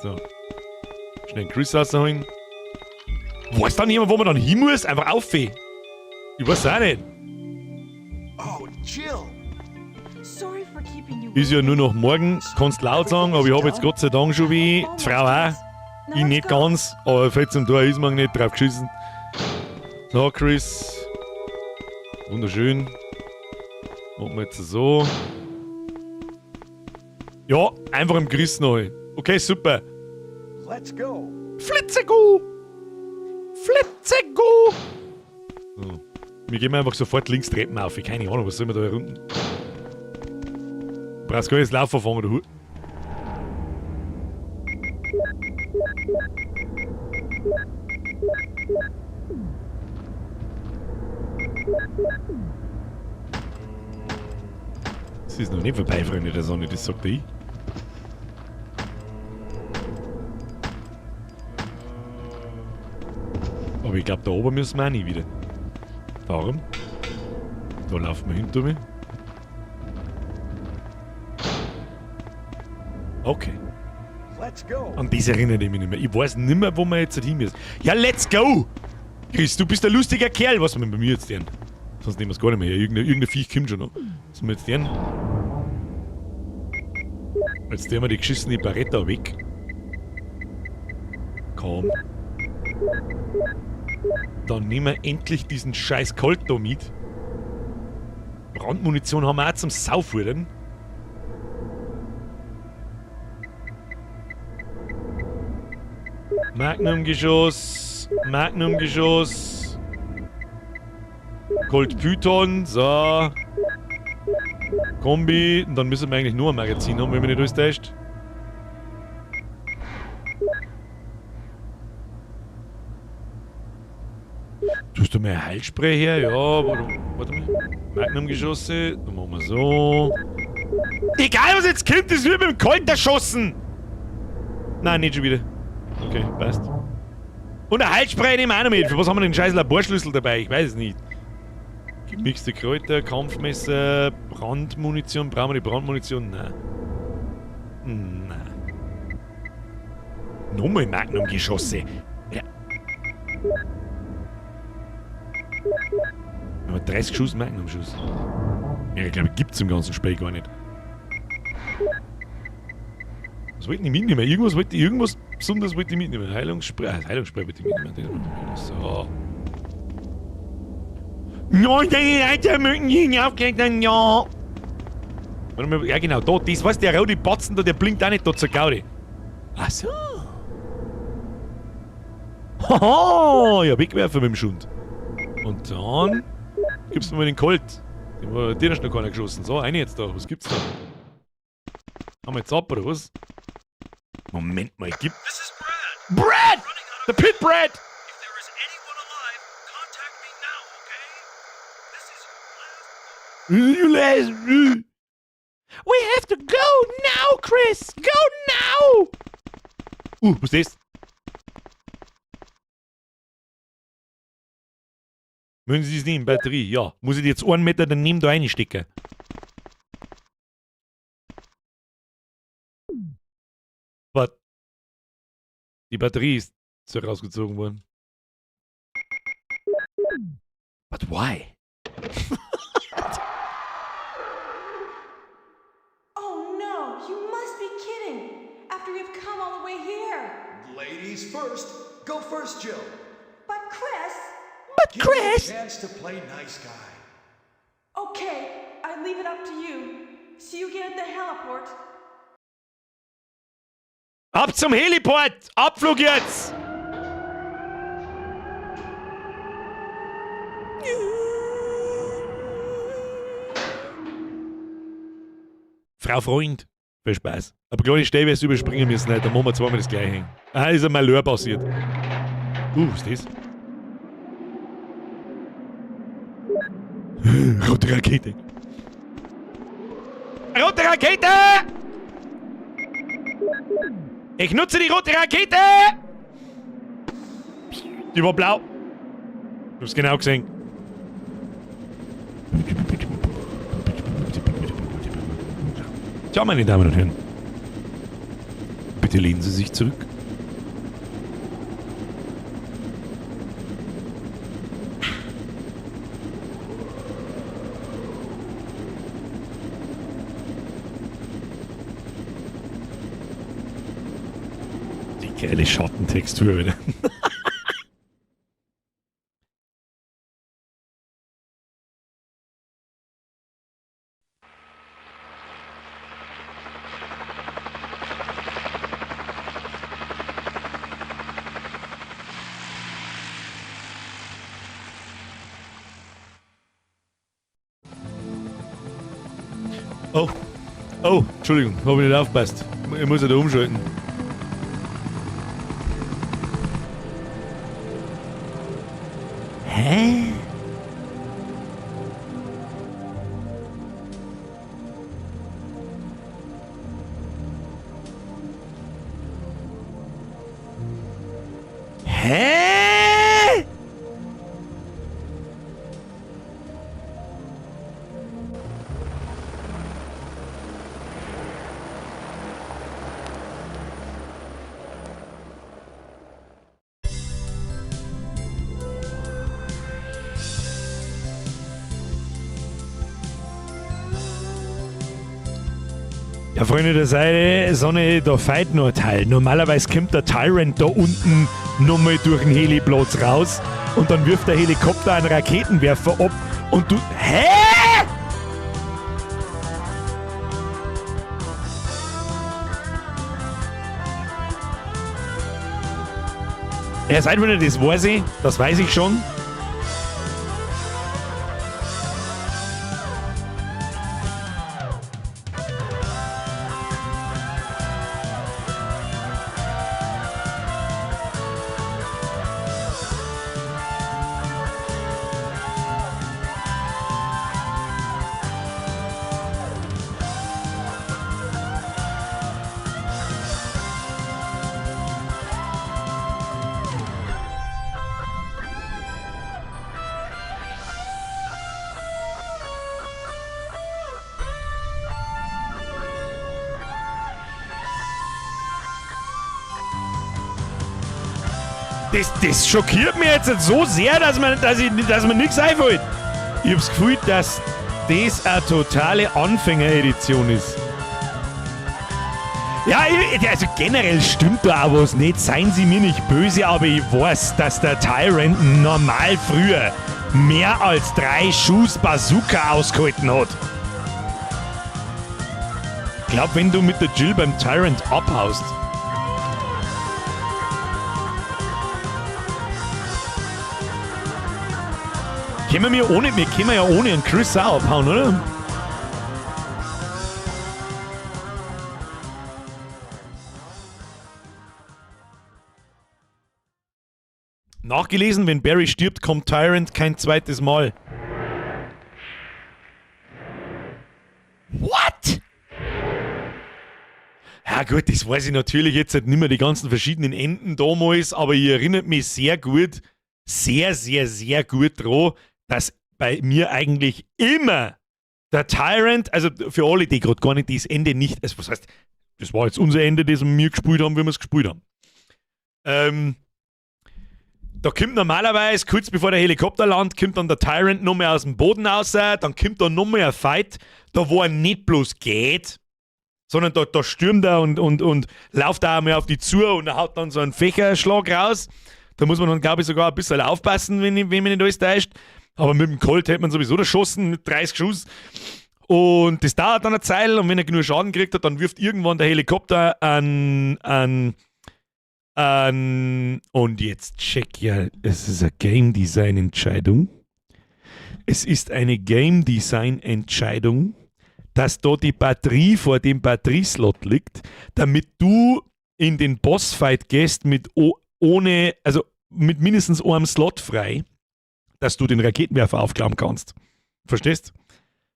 So. Schnell den Chris rausholen. Weiß dann jemand, wo man dann hin muss? Einfach auf. Ich weiß auch nicht. Oh, Jill! Sorry for keeping you Ist ja nur noch morgen, kannst laut sagen, aber ich hab jetzt Gott sei Dank schon wie die Frau auch. Ich nicht ganz, aber fällt zum Tor ist man nicht drauf geschissen. So, Chris. Wunderschön. Machen wir jetzt so. Ja, einfach im Chris neu. Okay, super. Let's go. Flitzego! Flitzego! So. Wir gehen einfach sofort links Treppen auf. Ich keine Ahnung, was soll man da hier unten? Brauchst gar nicht das Laufen anfangen, du Hu- Es ist noch nicht vorbei, Freunde der Sonne, das sagt ich. Aber ich glaub, da oben müssen wir auch nie wieder. Darum. Da laufen wir hinter mir. Okay. Let's go. An das erinnere ich mich nicht mehr. Ich weiß nicht mehr, wo wir jetzt hin müssen. Ja, let's go! Chris, du bist ein lustiger Kerl. Was wir bei mir jetzt denn? Sonst nehmen wir es gar nicht mehr her. Irgendein Viech kommt schon noch. Was wir jetzt denn? Jetzt nehmen wir die geschissene Beretta weg. Komm. Dann nehmen wir endlich diesen scheiß Colt da mit. Brandmunition haben wir auch zum Saufwurden. Magnum-Geschoss. Magnum-Geschoss. Colt Python, so. Kombi, und dann müssen wir eigentlich nur ein Magazin haben, wenn mich nicht alles täuscht. Tust du mir ein Heilspray her? Ja, warte, warte mal. Magnum-Geschosse, dann machen wir so. Egal was jetzt kommt, es wird mit dem Colt erschossen! Nein, nicht schon wieder. Okay, passt. Und ein Heilspray nehmen wir auch noch mit. Für was haben wir denn den scheiß Laborschlüssel dabei? Ich weiß es nicht. Gemixte Kräuter, Kampfmesser, Brandmunition. Brauchen wir die Brandmunition? Nein. Nein. Nochmal Magnum-Geschosse. Ja. Aber 30 Schuss Magnum-Schuss. Ja, ich glaube, gibt's im ganzen Spiel gar nicht. Was wollte ich mitnehmen? Irgendwas wollte ich, irgendwas Besonderes wollte ich mitnehmen. Heilungsspray, Heilungsspray wollte ich mitnehmen. So. Nein, deine Leute mögen ihn aufgeregt, ja. Warte mal, ja genau, da, das, weißt du, der rote Batzen da, der blinkt auch nicht da zur Gaudi. Ach so. Haha, ja, wegwerfen mit dem Schund. Und dann gibst du mir den Colt. Den hat dir noch keiner geschossen. So, eine jetzt da. Was gibt's da? Haben wir jetzt ab, oder was? Moment mal, gib. This is Brad. Brad! Running out The of Pit Brad! If there is anyone alive, contact me now, okay? This is your last You last. We have to go now, Chris! Go now! Was ist das? Mögen Sie es nehmen? Batterie, ja. Muss ich die jetzt 1 Meter daneben da reinstecken? Was? Die Batterie ist so rausgezogen worden. But why? Oh no, you must be kidding! After we've come all the way here! Ladies first. Go first, Jill. But Chris! But Give me a Chris! chance to play nice guy. Okay, I leave it up to you. See you again at the heliport. Ab zum Heliport! Abflug jetzt! Frau Freund, viel Spaß. Aber kleine Stelle wirst du überspringen müssen, nicht. Da machen wir zweimal das gleiche. Ah, ist ein Malheur passiert. Was ist das? Rote Rakete. Rote Rakete! Ich nutze die rote Rakete! Die war blau. Du hab's genau gesehen. Tja, meine Damen und Herren. Bitte lehnen Sie sich zurück. Die geile Schattentextur wieder. Oh. Oh, Entschuldigung, hab ich nicht aufgepasst. Ich muss ja da umschalten. Hä? Hä? Ja, Freunde der Seide, Sonne, da fehlt noch ein Teil. Normalerweise kommt der Tyrant da unten nochmal durch den Heliplatz raus und dann wirft der Helikopter einen Raketenwerfer ab und du... Hä? Ja, seid mir nicht, das weiß ich, das weiß ich schon. Das, das schockiert mich jetzt so sehr, dass mir, dass ich, dass mir nichts einfällt. Ich hab's Gefühl, dass das eine totale Anfängeredition ist. Ja, ich, also generell stimmt da auch was nicht. Seien Sie mir nicht böse, aber ich weiß, dass der Tyrant normal früher mehr als 3 Schuss Bazooka ausgehalten hat. Ich glaub, wenn du mit der Jill beim Tyrant abhaust. Können wir ohne, wir können ja ohne einen Chris auch abhauen, oder? Nachgelesen, wenn Barry stirbt, kommt Tyrant kein zweites Mal. What? Ja gut, das weiß ich natürlich jetzt halt nicht mehr, die ganzen verschiedenen Enden damals, aber ich erinnere mich sehr gut, sehr, sehr, sehr gut dran, dass bei mir eigentlich immer der Tyrant, also für alle, die gerade gar nicht das Ende nicht, also was heißt, das war jetzt unser Ende, das wir gespielt haben, wie wir es gespielt haben. Da kommt normalerweise, kurz bevor der Helikopter landet, kommt dann der Tyrant nochmal aus dem Boden raus, dann kommt da nochmal ein Fight, da wo er nicht bloß geht, sondern da stürmt er und läuft da einmal auf die zu und er haut dann so einen Fächerschlag raus. Da muss man dann, glaub ich, sogar ein bisschen aufpassen, wenn man nicht alles täuscht. Aber mit dem Colt hätte man sowieso erschossen, mit 30 Schuss. Und das dauert dann eine Zeit und wenn er genug Schaden gekriegt hat, dann wirft irgendwann der Helikopter an, an, und jetzt check ja, es ist eine Game Design Entscheidung. Es ist eine Game Design Entscheidung, dass da die Batterie vor dem Batterieslot liegt, damit du in den Bossfight gehst mit ohne, also mit mindestens einem Slot frei, dass du den Raketenwerfer aufklappen kannst. Verstehst?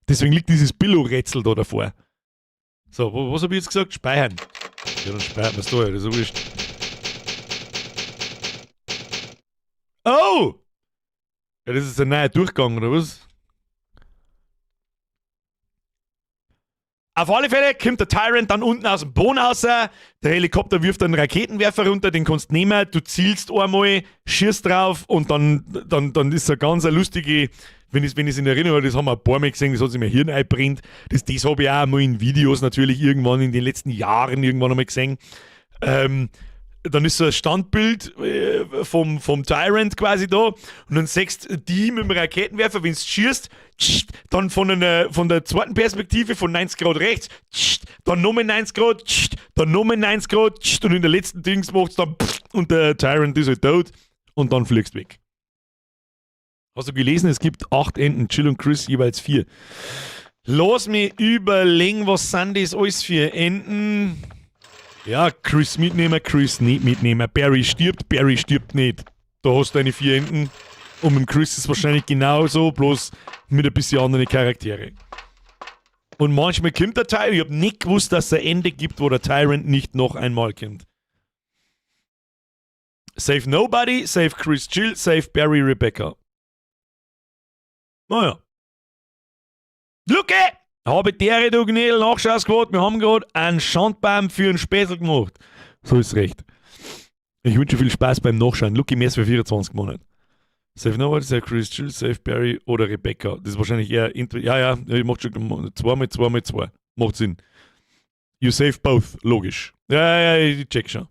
Deswegen liegt dieses Billo-Rätsel da davor. So, was hab ich jetzt gesagt? Speichern. Ja, dann speichern wir's da, ja, das ist ja wurscht. Oh! Ja, das ist ein neuer Durchgang, oder was? Auf alle Fälle kommt der Tyrant dann unten aus dem Boden raus, der Helikopter wirft einen Raketenwerfer runter, den kannst du nehmen, du zielst einmal, schießt drauf und dann ist so ganz eine lustige, wenn ich's in Erinnerung habe, das haben wir ein paar Mal gesehen, das hat sich mein Hirn eingebrannt, das habe ich auch einmal in Videos natürlich irgendwann in den letzten Jahren irgendwann einmal gesehen. Dann ist so ein Standbild vom Tyrant quasi da und dann siehst du die mit dem Raketenwerfer, wenn's schießt, tscht, dann von der zweiten Perspektive von 90 Grad rechts, tscht, dann nochmal 90 Grad, tscht, dann nochmal 90 Grad, tscht, und in der letzten Dings macht's dann pff, und der Tyrant ist halt tot und dann fliegst du weg. Hast du gelesen, es gibt 8 Enden, Jill und Chris jeweils 4. Lass mich überlegen, was sind das alles für Enden? Ja, Chris mitnehmen, Chris nicht mitnehmen. Barry stirbt, Barry stirbt nicht. Da hast du deine 4 Enden. Und mit Chris ist es wahrscheinlich genauso, bloß mit ein bisschen anderen Charaktere. Und manchmal kommt der Tyrant. Ich hab nicht gewusst, dass es ein Ende gibt, wo der Tyrant nicht noch einmal kommt. Save Nobody, save Chris Jill, save Barry Rebecca. Naja. Lucke! Habe dere, du Gnädel, Nachschausquote. Wir haben gerade einen Schandbaum für einen Späßel gemacht. So ist's recht. Ich wünsche viel Spaß beim Nachschauen. Lucky, mehr als für 24 Monate. Save Nobody, Save Chris Jill, Save Barry oder Rebecca. Das ist wahrscheinlich eher ja, ja, ich mach schon 2 mal 2 mal 2. Macht Sinn. You save both, logisch. Ja, ja, ja, ich check schon.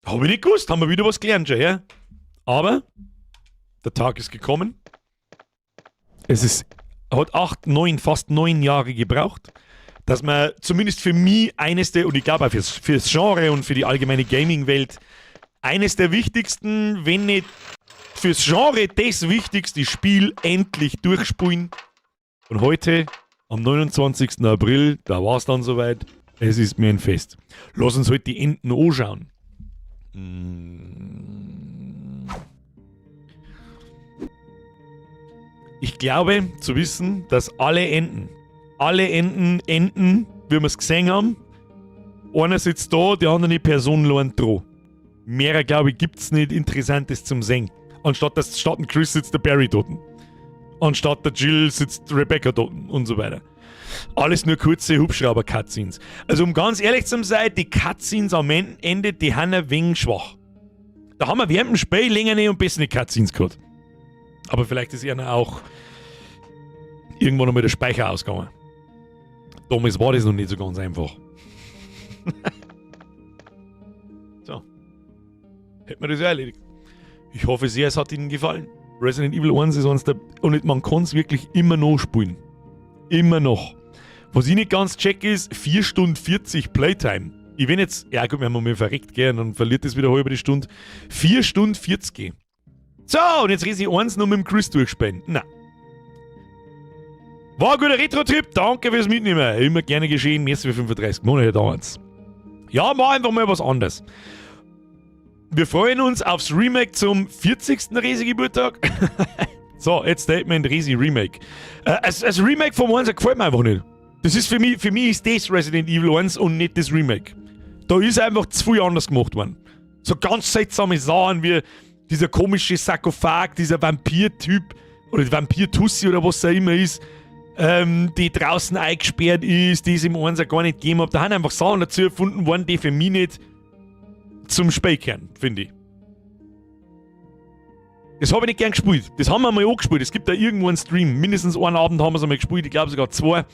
Hab ich nicht gewusst, haben wir wieder was gelernt schon, ja? Aber der Tag ist gekommen. Es hat 8, 9, fast 9 Jahre gebraucht, dass man zumindest für mich eines der, und ich glaube auch fürs Genre und für die allgemeine Gaming-Welt, eines der wichtigsten, wenn nicht fürs Genre das wichtigste Spiel endlich durchspielen. Und heute, am 29. April, da war's dann soweit, es ist mir ein Fest. Lass uns heute die Enden anschauen. Ich glaube zu wissen, dass alle Enden, alle Enden enden, wie wir's gesehen haben. Einer sitzt da, die andere Person lernt dran. Mehrer, glaube ich, gibt's nicht Interessantes zum Sehen. Anstatt dass statt dem Chris sitzt der Barry dort. Anstatt der Jill sitzt Rebecca dort und so weiter. Alles nur kurze Hubschrauber-Cutscenes. Also um ganz ehrlich zu sein, die Cutscenes am Ende, die haben ein wenig schwach. Da haben wir während dem Spiel längere und bessere Cutscenes gehabt. Aber vielleicht ist ihnen auch irgendwann einmal der Speicher ausgegangen. Damals war das noch nicht so ganz einfach. So. Hätten wir das ja erledigt. Ich hoffe sehr, es hat Ihnen gefallen. Resident Evil 1 ist eines der. Und man kann es wirklich immer noch spielen. Immer noch. Was ich nicht ganz check ist, 4 Stunden 40 Playtime. Ich bin jetzt. Ja gut, wir haben mal verreckt, gell? Und dann verliert das wieder halbe die Stunde. 4 Stunden 40. So, und jetzt Resi 1 noch mit dem Chris durchspielen. Na. War ein guter Retro-Trip, danke fürs Mitnehmen. Immer gerne geschehen, merci für 35 Monate dauert's. Ja, mach einfach mal was anderes. Wir freuen uns aufs Remake zum 40. Resi-Geburtstag. So, jetzt Statement Resi Remake. Als Remake vom 1 gefällt mir einfach nicht. Das ist für mich ist das Resident Evil 1 und nicht das Remake. Da ist einfach zu viel anders gemacht worden. So ganz seltsame Sachen wie dieser komische Sarkophag, dieser Vampir-Typ oder Vampir-Tussi oder was er immer ist, die draußen eingesperrt ist, die es im 1 gar nicht gegeben hat. Da haben einfach Sachen dazu erfunden worden, die für mich nicht zum Spiel kehren, finde ich. Das habe ich nicht gern gespielt. Das haben wir mal angespielt. Es gibt da irgendwo einen Stream. Mindestens einen Abend haben wir es einmal gespielt. Ich glaube sogar zwei.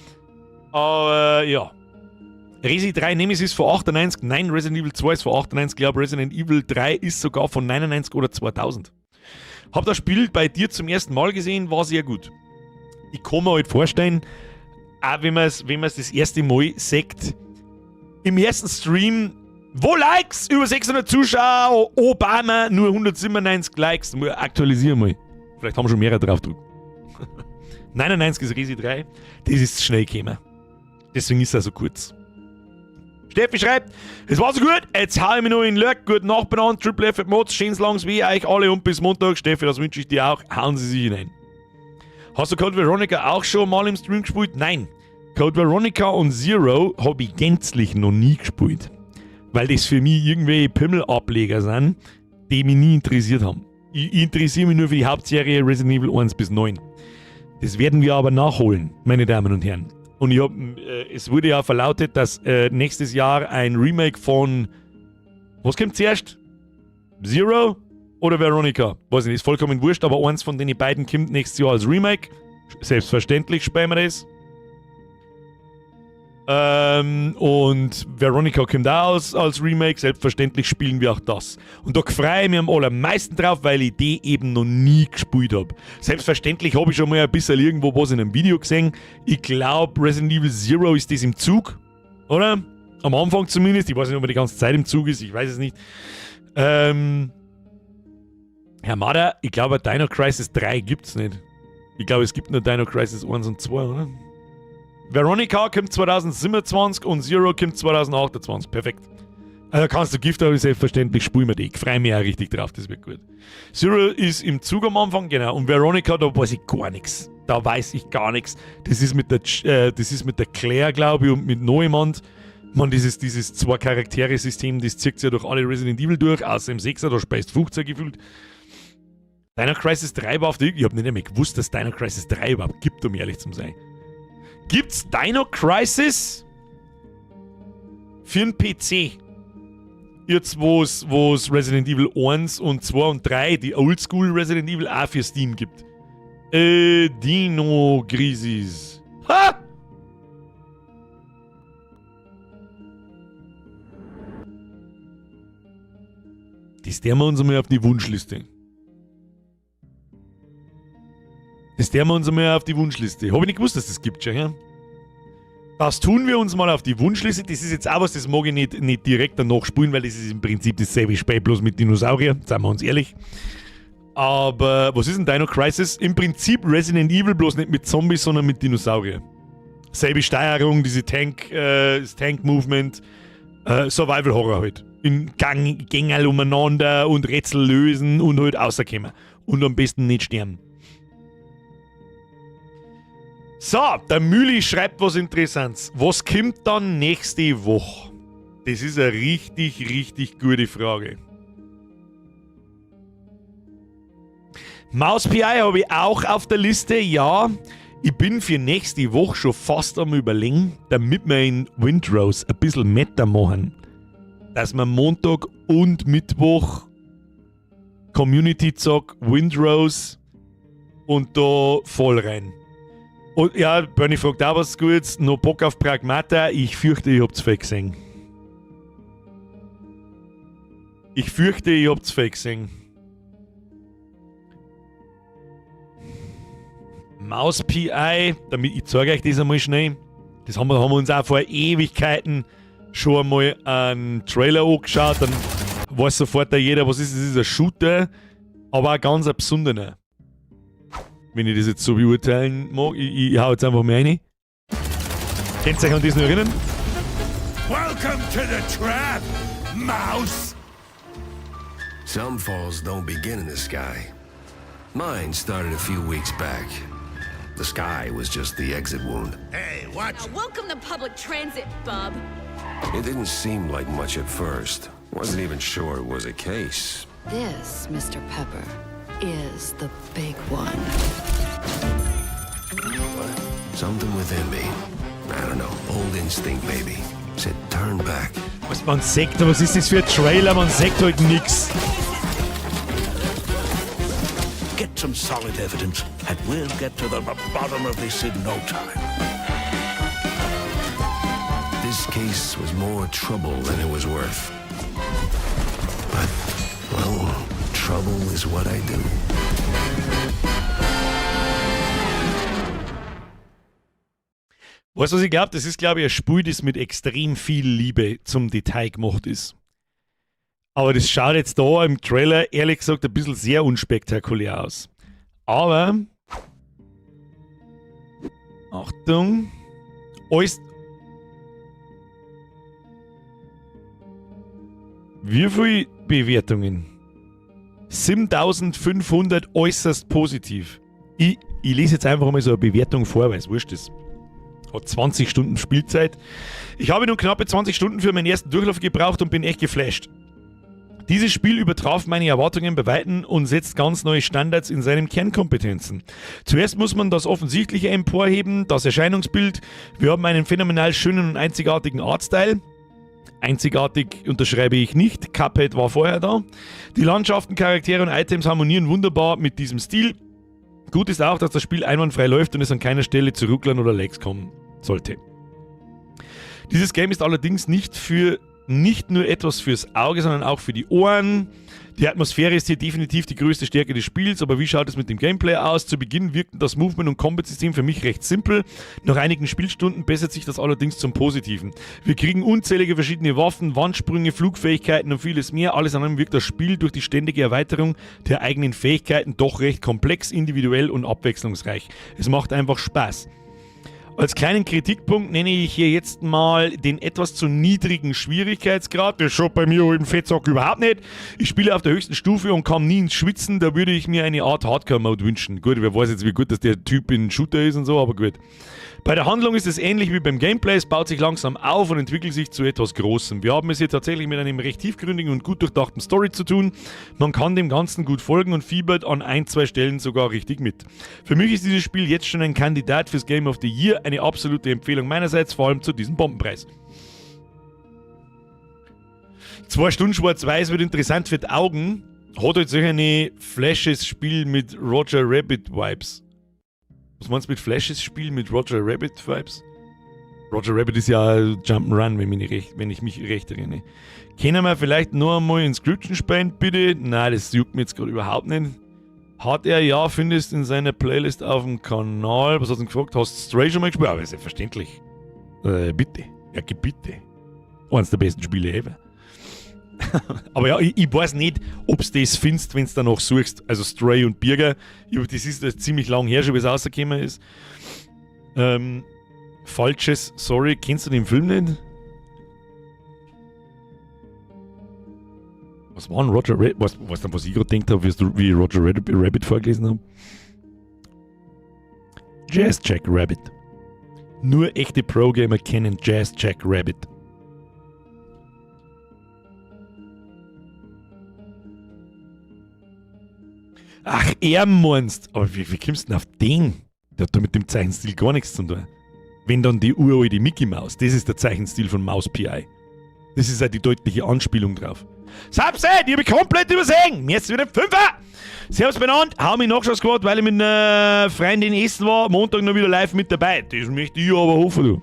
Aber ja. Resi 3 Nemesis von 98. Nein, Resident Evil 2 ist von 98. Ich glaube, Resident Evil 3 ist sogar von 99 oder 2000. Hab das Spiel bei dir zum ersten Mal gesehen, war sehr gut. Ich kann mir halt vorstellen, auch wenn man es wenn das erste Mal sieht, im ersten Stream, wo Likes? Über 600 Zuschauer, Obama, nur 197 Likes. Aktualisieren mal. Vielleicht haben schon mehrere drauf gedrückt. 99 ist Resi 3. Das ist schnell gekommen. Deswegen ist er so kurz. Steffi schreibt, es war so gut, jetzt hau ich mich noch in den Lurk. Gute Nacht benannt, Triple F Mods, schönes langes wie euch alle und bis Montag. Steffi, das wünsche ich dir auch. Hauen Sie sich hinein. Hast du Code Veronica auch schon mal im Stream gespielt? Nein. Code Veronica und Zero habe ich gänzlich noch nie gespielt. Weil das für mich irgendwelche Pimmelableger sind, die mich nie interessiert haben. Ich interessiere mich nur für die Hauptserie Resident Evil 1 bis 9. Das werden wir aber nachholen, meine Damen und Herren. Und ich hab, es wurde ja verlautet, dass nächstes Jahr ein Remake von. Was kommt zuerst? Zero oder Veronica? Weiß ich nicht, ist vollkommen wurscht, aber eins von den beiden kommt nächstes Jahr als Remake. Selbstverständlich spielen wir das. Und Veronica kommt auch als Remake, selbstverständlich spielen wir auch das. Und da freue ich mich am allermeisten drauf, weil ich die eben noch nie gespielt habe. Selbstverständlich habe ich schon mal ein bisschen irgendwo was in einem Video gesehen. Ich glaube, Resident Evil Zero ist das im Zug, oder? Am Anfang zumindest. Ich weiß nicht, ob man die ganze Zeit im Zug ist, ich weiß es nicht. Herr Mader, ich glaube, Dino Crisis 3 gibt es nicht. Ich glaube, es gibt nur Dino Crisis 1 und 2, oder? Veronica kommt 2027 und Zero kommt 2028. Perfekt. Also kannst du Gift, aber selbstverständlich spielen wir die. Ich freue mich auch richtig drauf, das wird gut. Zero ist im Zug am Anfang, genau. Und Veronica, da weiß ich gar nichts. Da weiß ich gar nichts. Das ist mit der Claire, glaube ich, und mit Neumann. Man, dieses Zwei-Charaktere-System, das zieht sich ja durch alle Resident Evil durch, außer im 6er, da speist 15 gefühlt. Dino Crisis 3 war auf der. Ich habe nicht einmal gewusst, dass Dino Crisis 3 überhaupt gibt, um ehrlich zu sein. Gibt's Dino Crisis für den PC? Jetzt, wo es Resident Evil 1 und 2 und 3, die Oldschool Resident Evil, auch für Steam gibt. Dino Crisis. Ha! Das tun wir uns einmal auf die Wunschliste. Das tun wir uns einmal auf die Wunschliste. Habe ich nicht gewusst, dass das gibt schon, ja? Das tun wir uns mal auf die Wunschliste. Das ist jetzt auch was, das mag ich nicht direkt danach spielen, weil das ist im Prinzip dasselbe Spiel, bloß mit Dinosaurier, seien wir uns ehrlich. Aber was ist denn Dino Crisis? Im Prinzip Resident Evil, bloß nicht mit Zombies, sondern mit Dinosaurier. Selbe Steuerung, diese Tank, das Tank-Movement, Survival Horror halt. In Gang, Gängerl umeinander und Rätsel lösen und halt rauskommen. Und am besten nicht sterben. So, der Müli schreibt was Interessantes. Was kommt dann nächste Woche? Das ist eine richtig, richtig gute Frage. Maus PI habe ich auch auf der Liste, ja. Ich bin für nächste Woche schon fast am Überlegen, damit wir in Windrose ein bisschen Meta machen. Dass wir Montag und Mittwoch Community Zock, Windrose und da voll rein. Und ja, Bernie fragt auch was Gutes. No Bock auf Pragmata. Ich fürchte, ich hab's fake gesehen. Ich fürchte, ich hab's fake gesehen. Maus PI, damit ich zeige euch das einmal schnell. Das haben wir uns auch vor Ewigkeiten schon einmal einen Trailer angeschaut. Dann weiß sofort jeder, was ist das? Ist ein Shooter, aber auch ganz ein besonderer. Wenn ich das jetzt so beurteilen mag, ich hau jetzt einfach mal rein. Könnt ihr euch an diesen erinnern? Welcome to the trap, Mouse! Some falls don't begin in the sky. Mine started a few weeks back. The sky was just the exit wound. Hey, watch Now, welcome to public transit, bub. It didn't seem like much at first. Wasn't even sure it was a case. This, Mr. Pepper, is the big one. Something within me, I don't know, old instinct maybe, said turn back. Was man sagt, was ist das für ein Trailer? Man sagt halt nix. Get some solid evidence, and we'll get to the bottom of this in no time. This case was more trouble than it was worth. But, well, trouble is what I do. Weißt du, was ich glaub? Das ist, glaub ich, ein Spiel, das mit extrem viel Liebe zum Detail gemacht ist. Aber das schaut jetzt da im Trailer, ehrlich gesagt, ein bisschen sehr unspektakulär aus. Aber, Achtung, alles. Wie viele Bewertungen? 7500 äußerst positiv. Ich lese jetzt einfach mal so eine Bewertung vor, weil es wurscht ist. Hat 20 Stunden Spielzeit. Ich habe nun knappe 20 Stunden für meinen ersten Durchlauf gebraucht und bin echt geflasht. Dieses Spiel übertraf meine Erwartungen bei Weitem und setzt ganz neue Standards in seinen Kernkompetenzen. Zuerst muss man das Offensichtliche emporheben, das Erscheinungsbild. Wir haben einen phänomenal schönen und einzigartigen Artstyle. Einzigartig unterschreibe ich nicht, Cuphead war vorher da. Die Landschaften, Charaktere und Items harmonieren wunderbar mit diesem Stil. Gut ist auch, dass das Spiel einwandfrei läuft und es an keiner Stelle zu Rucklern oder Lags kommen sollte. Dieses Game ist allerdings nicht nur etwas fürs Auge, sondern auch für die Ohren. Die Atmosphäre ist hier definitiv die größte Stärke des Spiels, aber wie schaut es mit dem Gameplay aus? Zu Beginn wirkten das Movement- und Combat-System für mich recht simpel. Nach einigen Spielstunden bessert sich das allerdings zum Positiven. Wir kriegen unzählige verschiedene Waffen, Wandsprünge, Flugfähigkeiten und vieles mehr. Alles in allem wirkt das Spiel durch die ständige Erweiterung der eigenen Fähigkeiten doch recht komplex, individuell und abwechslungsreich. Es macht einfach Spaß. Als kleinen Kritikpunkt nenne ich hier jetzt mal den etwas zu niedrigen Schwierigkeitsgrad. Das schaut bei mir im Fettsack überhaupt nicht. Ich spiele auf der höchsten Stufe und kam nie ins Schwitzen. Da würde ich mir eine Art Hardcore-Mode wünschen. Gut, wer weiß jetzt, wie gut, dass der Typ in Shooter ist und so, aber gut. Bei der Handlung ist es ähnlich wie beim Gameplay. Es baut sich langsam auf und entwickelt sich zu etwas Großem. Wir haben es hier tatsächlich mit einem recht tiefgründigen und gut durchdachten Story zu tun. Man kann dem Ganzen gut folgen und fiebert an ein, zwei Stellen sogar richtig mit. Für mich ist dieses Spiel jetzt schon ein Kandidat fürs Game of the Year. Eine absolute Empfehlung meinerseits, vor allem zu diesem Bombenpreis. 2 Stunden schwarz-weiß wird interessant für die Augen. Hat halt solch eine Flashes Spiel mit Roger Rabbit Vibes. Was meinst du mit Flashes Spiel mit Roger Rabbit Vibes? Roger Rabbit ist ja Jump'n'Run, wenn ich mich recht erinnere. Können wir vielleicht nur einmal Inscryption spielen, bitte? Nein, das juckt mir jetzt gerade überhaupt nicht. Hat er ja, findest in seiner Playlist auf dem Kanal. Was hast du denn gefragt? Hast du Stray schon mal gespielt? Aber selbstverständlich. Bitte. Ja, bitte. Eines der besten Spiele ever. Aber ja, ich weiß nicht, ob's das findest, wenn's danach suchst. Also Stray und Birger. Das ist jetzt ziemlich lang her, schon bis es rausgekommen ist. Falsches, sorry, kennst du den Film nicht? Was war denn Roger Rabbit? Weißt du, was ich gerade gedacht hab, wie ich Roger Rabbit vorgelesen hab? Jazz Jack Rabbit. Nur echte Pro-Gamer kennen Jazz Jack Rabbit. Ach, er meinst. Aber wie kommst du denn auf den? Der hat da mit dem Zeichenstil gar nichts zu tun. Wenn dann die uralte Mickey Mouse, das ist der Zeichenstil von Mouse PI. Das ist halt die deutliche Anspielung drauf. Sapse, die hab ich komplett übersehen. Mir ist wieder Fünfer. Sie haben's benannt, haben mich nachgeschaut, weil ich mit einer Freundin essen war. Montag noch wieder live mit dabei. Das möchte ich aber hoffen, du.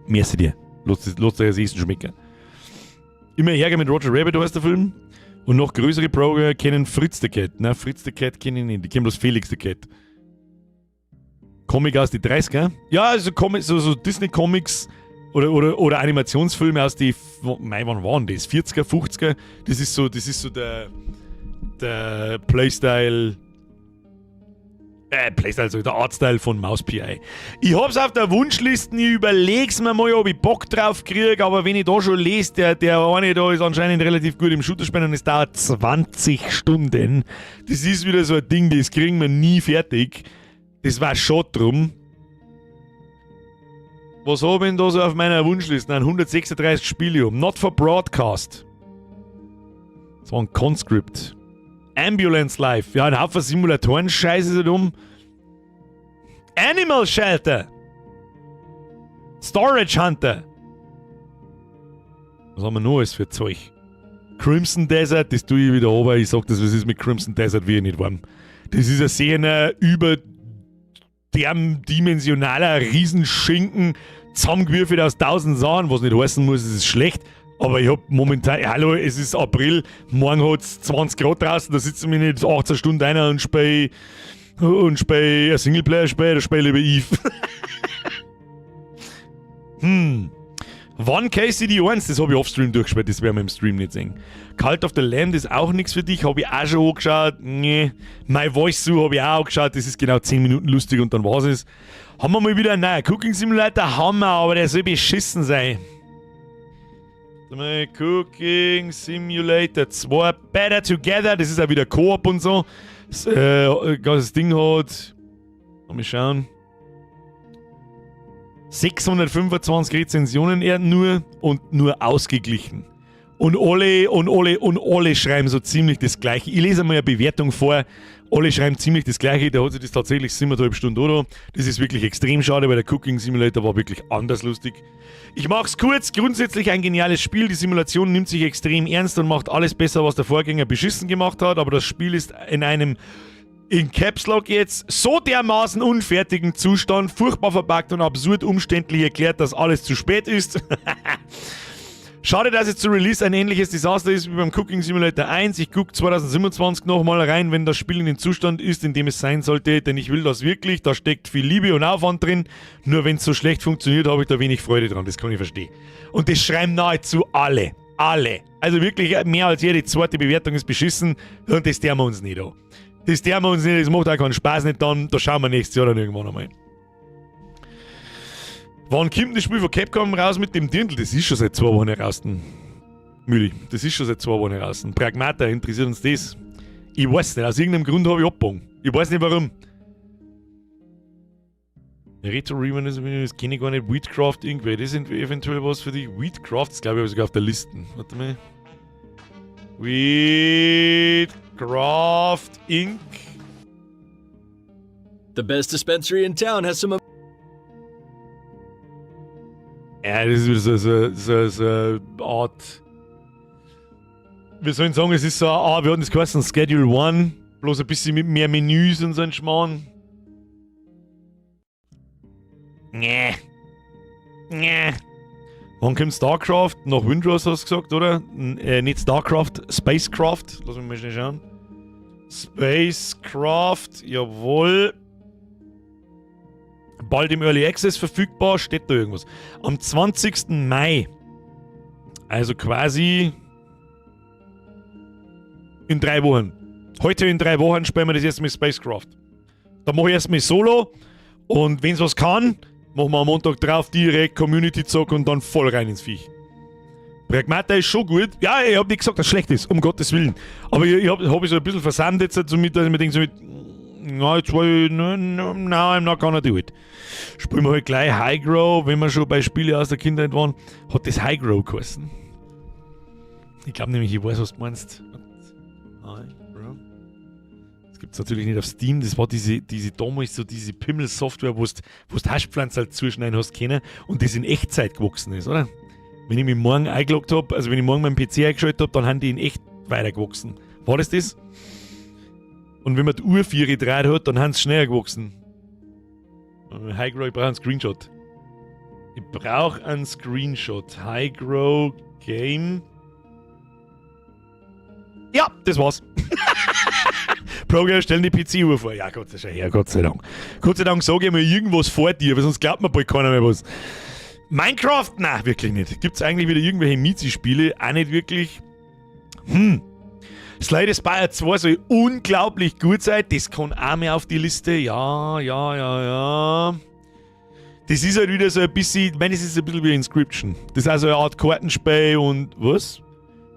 Merci dir. Lass dir das Essen schmecken. Immer Ärger mit Roger Rabbit heißt der Film. Und noch größere Proger kennen Fritz the Cat. Na, Fritz the Cat kenne ich nicht. Die kennen bloß Felix the Cat. Comic aus die 30er. Ja, also Comic, so Disney-Comics oder Animationsfilme aus die, mei, wann waren das? 40er, 50er? Das ist so der Playstyle, also der Artstyle von Mouse PI. Ich hab's auf der Wunschliste, ich überleg's mir mal, ob ich Bock drauf krieg, aber wenn ich da schon lese, der eine da ist anscheinend relativ gut im Shooterspielen und es dauert 20 Stunden. Das ist wieder so ein Ding, das kriegen wir nie fertig. Das war schon drum. Was habe ich denn da so auf meiner Wunschliste? Nein, 136 Spiele um. Not for Broadcast. Das war ein Conscript. Ambulance Life. Ja, ein Haufen Simulatoren-Scheiße ist da um. Animal Shelter. Storage Hunter. Was haben wir noch alles für Zeug? Crimson Desert, das tue ich wieder runter. Ich sag das, was ist mit Crimson Desert, wie ich nicht warm. Das ist ein sehr über dimensionaler Riesenschinken, zusammengewürfelt aus tausend Sachen, was nicht heißen muss, es ist schlecht. Aber ich hab momentan, hallo, es ist April, morgen hat es 20 Grad draußen, da sitzen wir nicht 18 Stunden einer und spiel ein Singleplayer-Spiel, da spiele ich lieber Eve. One KCD 1, das habe ich offstream durchgespielt, das werden wir im Stream nicht sehen. Cult of the Lamb ist auch nichts für dich, habe ich auch schon angeschaut. Nee. My Voice Zoo habe ich auch angeschaut, das ist genau 10 Minuten lustig und dann war's es. Haben wir mal wieder einen neuen Cooking Simulator? Haben wir, aber der soll beschissen sein. Cooking Simulator 2 Better Together, das ist auch wieder Koop und so. Das Ding hat, lass mich schauen, 625 Rezensionen nur und nur ausgeglichen. Und alle und alle und alle schreiben so ziemlich das Gleiche. Ich lese mal eine Bewertung vor. Alle schreiben ziemlich das Gleiche. Da hat sich das tatsächlich 7,5 Stunden, oder? Das ist wirklich extrem schade, weil der Cooking Simulator war wirklich anders lustig. Ich mach's kurz. Grundsätzlich ein geniales Spiel. Die Simulation nimmt sich extrem ernst und macht alles besser, was der Vorgänger beschissen gemacht hat. Aber das Spiel ist in einem, in Caps Lock jetzt, so dermaßen unfertigen Zustand, furchtbar verbuggt und absurd umständlich erklärt, dass alles zu spät ist. Schade, dass es zu Release ein ähnliches Desaster ist wie beim Cooking Simulator 1. Ich gucke 2027 nochmal rein, wenn das Spiel in dem Zustand ist, in dem es sein sollte, denn ich will das wirklich. Da steckt viel Liebe und Aufwand drin. Nur wenn es so schlecht funktioniert, habe ich da wenig Freude dran. Das kann ich verstehen. Und das schreiben nahezu alle. Alle. Also wirklich mehr als jede zweite Bewertung ist beschissen und das tun wir uns nicht an. Das tun wir uns nicht, das macht auch keinen Spaß nicht dann. Da schauen wir nächstes Jahr dann irgendwann einmal. Wann kommt das Spiel von Capcom raus mit dem Dirndl? Das ist schon seit 2 Wochen raus. Müli, das ist schon seit 2 Wochen raus. Pragmata, interessiert uns das? Ich weiß nicht, aus irgendeinem Grund habe ich abgebogen. Ich weiß nicht, warum. Retro Rewind, das kenne ich gar nicht. Wheatcraft irgendwie, das ist eventuell was für dich. Wheatcraft, das glaube ich sogar auf der Liste. Warte mal. Wheatcraft Inc. The best dispensary in town has some Ja, das ist wieder so eine Art. Wir sollen sagen, es ist so, ah, wir hatten das geheißen, Schedule One, bloß ein bisschen mit mehr Menüs und so ein Schmarrn. Nee. Nee. Wann kommt StarCraft? Nach Windrose hast du gesagt, oder? Nicht StarCraft, Spacecraft. Lass mich mal schnell schauen. Spacecraft, jawohl. Bald im Early Access verfügbar, steht da irgendwas. Am 20. Mai. Also quasi in 3 Wochen. Heute in 3 Wochen spielen wir das erste Mal Spacecraft. Da mache ich erstmal Solo und wenn es was kann, machen wir am Montag drauf direkt Community Zock und dann voll rein ins Viech. Pragmata ist schon gut. Ja, ich habe nicht gesagt, dass es schlecht ist, um Gottes Willen. Aber ich habe hab ich so ein bisschen versandt jetzt, so mit, dass ich mir denke, so mit, na, jetzt war ich, no, no, no, I'm not gonna do it. Spielen wir halt gleich Highgrow, wenn wir schon bei Spielen aus der Kindheit waren. Hat das Highgrow geheißen? Ich glaube nämlich, ich weiß, was du meinst. Highgrow. Das gibt es natürlich nicht auf Steam. Das war diese damals so diese Pimmel-Software, wo du Haschpflanze halt zuschneiden hast können und das in Echtzeit gewachsen ist, oder? Wenn ich mich morgen eingeloggt hab, also wenn ich morgen meinen PC eingeschaltet hab, dann haben die in echt weitergewachsen. War das das? Und wenn man die Uhr 4 gedreht hat, dann haben sie schneller gewachsen. Highgrow, ich brauche einen Screenshot. Ich brauche einen Screenshot. Highgrow Game. Ja, das war's. Progress, stellen die PC-Uhr vor. Ja, Gott sei Dank, Gott sei Dank. Gott sei Dank sage ich mir irgendwas vor dir, weil sonst glaubt mir bald keiner mehr was. Minecraft? Nein, wirklich nicht. Gibt's eigentlich wieder irgendwelche Mizi-Spiele? Auch nicht wirklich. Slay the Spire 2 soll unglaublich gut sein. Das kann auch mehr auf die Liste. Ja, ja, ja, ja. Das ist halt wieder so ein bisschen, ich meine, das ist ein bisschen wie Inscryption. Das ist also eine Art Kartenspiel und was?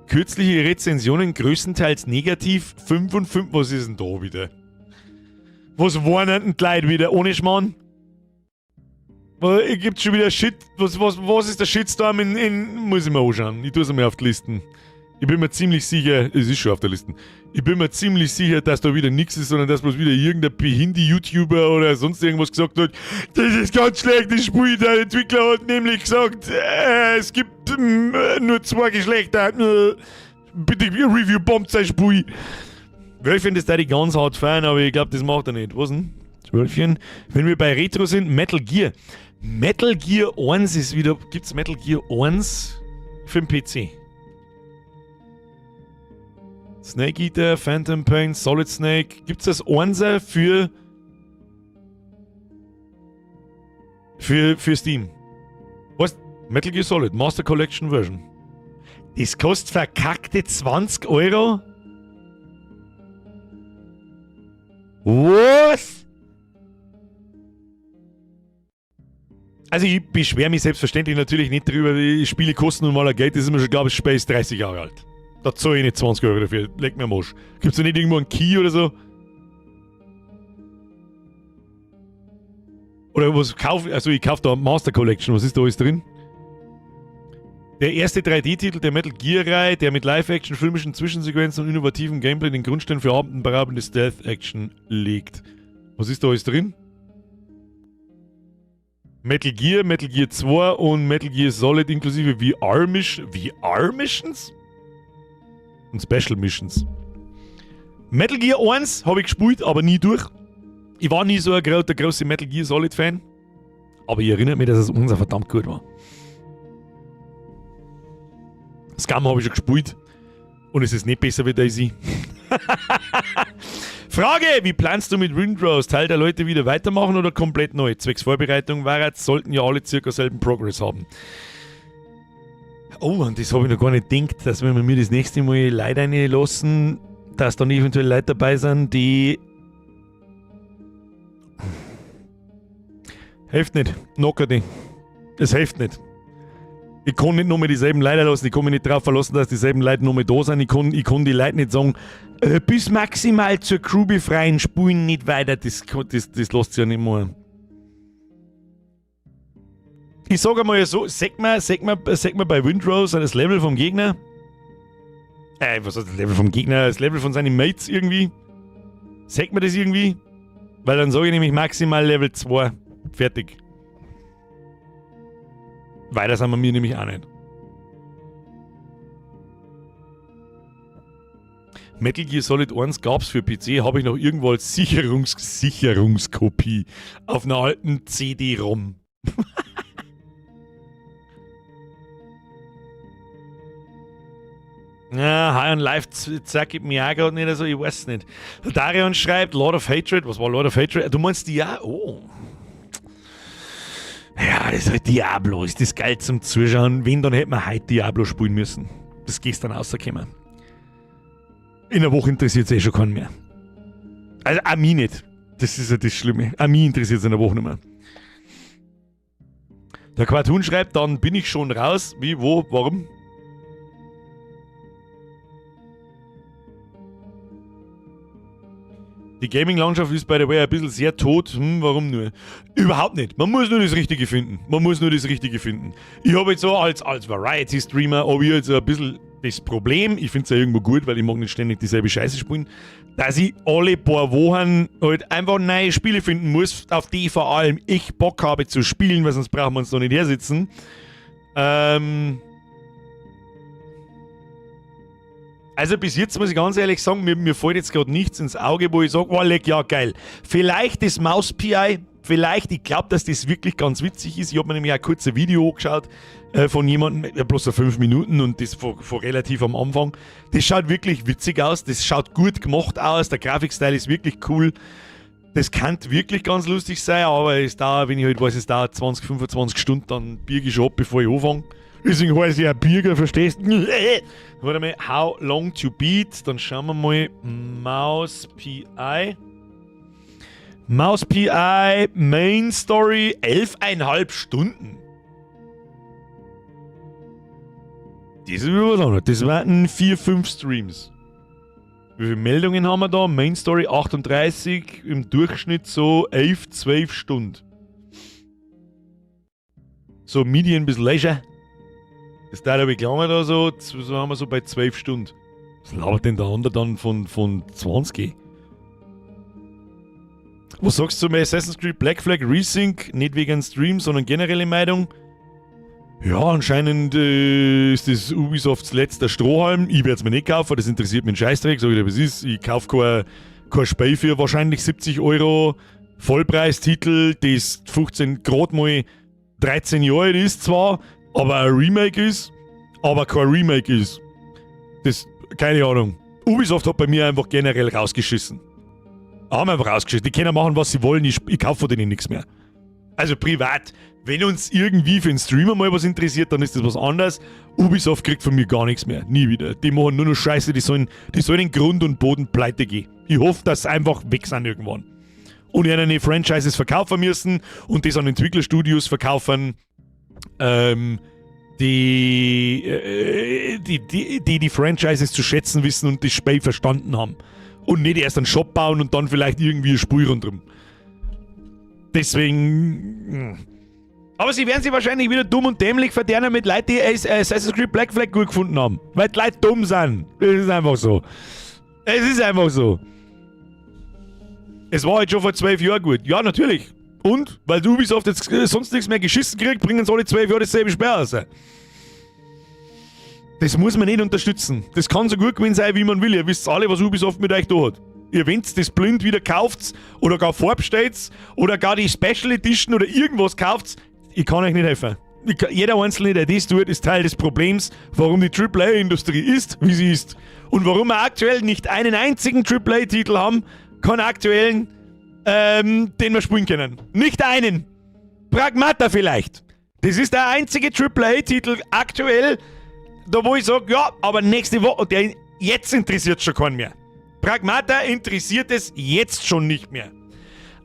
Kürzliche Rezensionen größtenteils negativ. 5 und 5, was ist denn da wieder? Was warnen denn die Leute wieder? Ohne Schmarrn? Gibt schon wieder Shit? Was ist der Shitstorm in. Muss ich mir anschauen. Ich tue es mir auf die Listen. Ich bin mir ziemlich sicher, es ist schon auf der Liste. Ich bin mir ziemlich sicher, dass da wieder nichts ist, sondern dass bloß wieder irgendein Behindi-YouTuber oder sonst irgendwas gesagt hat, das ist ganz schlecht, das Spiel. Der Entwickler hat nämlich gesagt, es gibt nur 2 Geschlechter. Bitte Review bombt sein Spiel. Wölfchen, das da die ganz hart fein, aber ich glaub, das macht er nicht. Was denn? Wölfchen. Wenn wir bei Retro sind, Metal Gear. Metal Gear 1 ist wieder. Gibt's Metal Gear 1 für den PC? Snake Eater, Phantom Pain, Solid Snake. Gibt's das 1er für Steam? Was? Metal Gear Solid, Master Collection Version. Das kostet verkackte 20 Euro? Was? Also ich beschwere mich selbstverständlich natürlich nicht drüber, die Spiele kosten nun mal ein Geld, das ist mir schon, glaub ich, Space 30 Jahre alt. Da zahle ich nicht 20 Euro dafür, leck mir am Arsch. Gibt's da nicht irgendwo einen Key oder so? Oder was kauf, also ich kauf da Master Collection, was ist da alles drin? Der erste 3D-Titel der Metal Gear-Reihe, der mit Live-Action, filmischen Zwischensequenzen und innovativem Gameplay den Grundstein für atemberaubende Stealth-Action legt. Was ist da alles drin? Metal Gear, Metal Gear 2 und Metal Gear Solid inklusive V R Missions? Und Special Missions. Metal Gear 1 habe ich gespielt, aber nie durch. Ich war nie so ein der große Metal Gear Solid Fan. Aber ich erinnere mich, dass es unser verdammt gut war. Scum habe ich schon gespielt. Und es ist nicht besser wie DayZ. Frage, wie planst du mit Windrose? Teil der Leute wieder weitermachen oder komplett neu? Zwecks Vorbereitung war jetzt, sollten ja alle circa selben Progress haben. Oh, und das habe ich noch gar nicht gedacht, dass wenn wir mir das nächste Mal Leute reinlassen, dass dann eventuell Leute dabei sind, die... Hilft nicht. Knocker die. Es hilft nicht. Ich kann nicht nur mehr dieselben Leute lassen, ich kann mich nicht darauf verlassen, dass dieselben Leute noch mehr da sind. Ich kann die Leute nicht sagen, bis maximal zur Crew befreien, spulen nicht weiter, das lässt sich ja nicht mehr. Ich sag einmal so, sag mal bei Windrose das Level vom Gegner. Was heißt das Level vom Gegner? Das Level von seinen Mates irgendwie. Sag mir das irgendwie? Weil dann sag ich nämlich maximal Level 2. Fertig. Weiter sind wir mir nämlich auch nicht. Metal Gear Solid 1 gab's für PC, hab ich noch irgendwo als Sicherungskopie auf einer alten CD-ROM. Ja, High on Life zeigt mir auch grad nicht so, ich weiß nicht. Darion schreibt Lord of Hatred. Was war Lord of Hatred? Du meinst die ja? Oh. Ja, das ist halt Diablo. Ist das geil zum Zuschauen? Wenn, dann hätte man heute Diablo spielen müssen. Das ist gestern rausgekommen. In der Woche interessiert's eh schon keinen mehr. Also auch mich nicht. Das ist ja das Schlimme. Auch mich interessiert's in der Woche nicht mehr. Der Quartoon schreibt, dann bin ich schon raus. Wie, wo, warum? Die Gaming-Landschaft ist, by the way, ein bisschen sehr tot. Warum nur? Überhaupt nicht. Man muss nur das Richtige finden. Man muss nur das Richtige finden. Ich habe jetzt so als Variety-Streamer, hab ich jetzt ein bisschen das Problem, ich find's ja irgendwo gut, weil ich mag nicht ständig dieselbe Scheiße spielen, dass ich alle paar Wochen halt einfach neue Spiele finden muss, auf die vor allem ich Bock habe zu spielen, weil sonst brauchen wir uns noch nicht hersitzen. Also bis jetzt muss ich ganz ehrlich sagen, mir fällt jetzt gerade nichts ins Auge, wo ich sage, oh leck, ja geil. Vielleicht das Mouse PI, vielleicht, ich glaube, dass das wirklich ganz witzig ist. Ich habe mir nämlich auch kurz ein Video angeschaut von jemandem, ja, bloß so 5 Minuten und das vor relativ am Anfang. Das schaut wirklich witzig aus, das schaut gut gemacht aus, der Grafikstil ist wirklich cool. Das kann wirklich ganz lustig sein, aber es dauert, wenn ich halt weiß, es dauert 20, 25 Stunden, dann birge ich schon ab, bevor ich anfange. Deswegen heiße ich ja Birger, verstehst du? Warte mal, how long to beat? Dann schauen wir mal Mouse PI. Mouse PI, Main Story, 11,5 Stunden. Das ist wieder was anderes. Das waren 4, 5 Streams. Wie viele Meldungen haben wir da? Main Story 38, im Durchschnitt so 11, 12 Stunden. So Medium bis Leisure. Das dauert aber lange da so, so haben wir so bei 12 Stunden. Was labert denn der andere dann von 20? Was sagst du zum Assassin's Creed Black Flag Resync? Nicht wegen Stream, sondern generelle Meinung. Ja, anscheinend ist das Ubisofts letzter Strohhalm. Ich werde es mir nicht kaufen, das interessiert mich einen Scheißdreck. Sag ich dir, was ist. Ich kaufe kein Spiel für wahrscheinlich 70 Euro. Vollpreistitel, das 15 grad mal 13 Jahre alt ist zwar, aber ein Remake ist, aber kein Remake ist. Das, keine Ahnung. Ubisoft hat bei mir einfach generell rausgeschissen. Haben einfach rausgeschissen. Die können machen, was sie wollen, ich kaufe von denen nichts mehr. Also privat, wenn uns irgendwie für den Streamer mal was interessiert, dann ist das was anderes. Ubisoft kriegt von mir gar nichts mehr. Nie wieder. Die machen nur noch Scheiße, die sollen in Grund und Boden pleite gehen. Ich hoffe, dass sie einfach weg sind irgendwann. Und ihre Franchises verkaufen müssen und das an Entwicklerstudios verkaufen, die die Franchises zu schätzen wissen und das Spiel verstanden haben. Und nicht erst einen Shop bauen und dann vielleicht irgendwie ein Spiel rundherum. Deswegen. Aber sie werden sich wahrscheinlich wieder dumm und dämlich verderben mit Leuten, die Assassin's Creed Black Flag gut gefunden haben. Weil die Leute dumm sind. Das ist einfach so. Es ist einfach so. Es war halt schon vor 12 Jahren gut. Ja, natürlich. Und? Weil du Ubisoft jetzt sonst nichts mehr geschissen kriegt, bringen sie alle 12 Jahre dasselbe Spiel raus. Das muss man nicht unterstützen. Das kann so gut gewesen sein, wie man will. Ihr wisst alle, was Ubisoft mit euch da hat. Ihr, wenn's das blind wieder kauft oder gar vorbestellt oder gar die Special Edition oder irgendwas kauft, ich kann euch nicht helfen. Jeder Einzelne, der das tut, ist Teil des Problems, warum die Triple A-Industrie ist, wie sie ist. Und warum wir aktuell nicht einen einzigen Triple A-Titel haben, keinen aktuellen, den wir spielen können. Nicht einen. Pragmata vielleicht. Das ist der einzige Triple A-Titel aktuell, da wo ich sag, ja, aber nächste Woche, der jetzt interessiert schon keinen mehr. Pragmata interessiert es jetzt schon nicht mehr.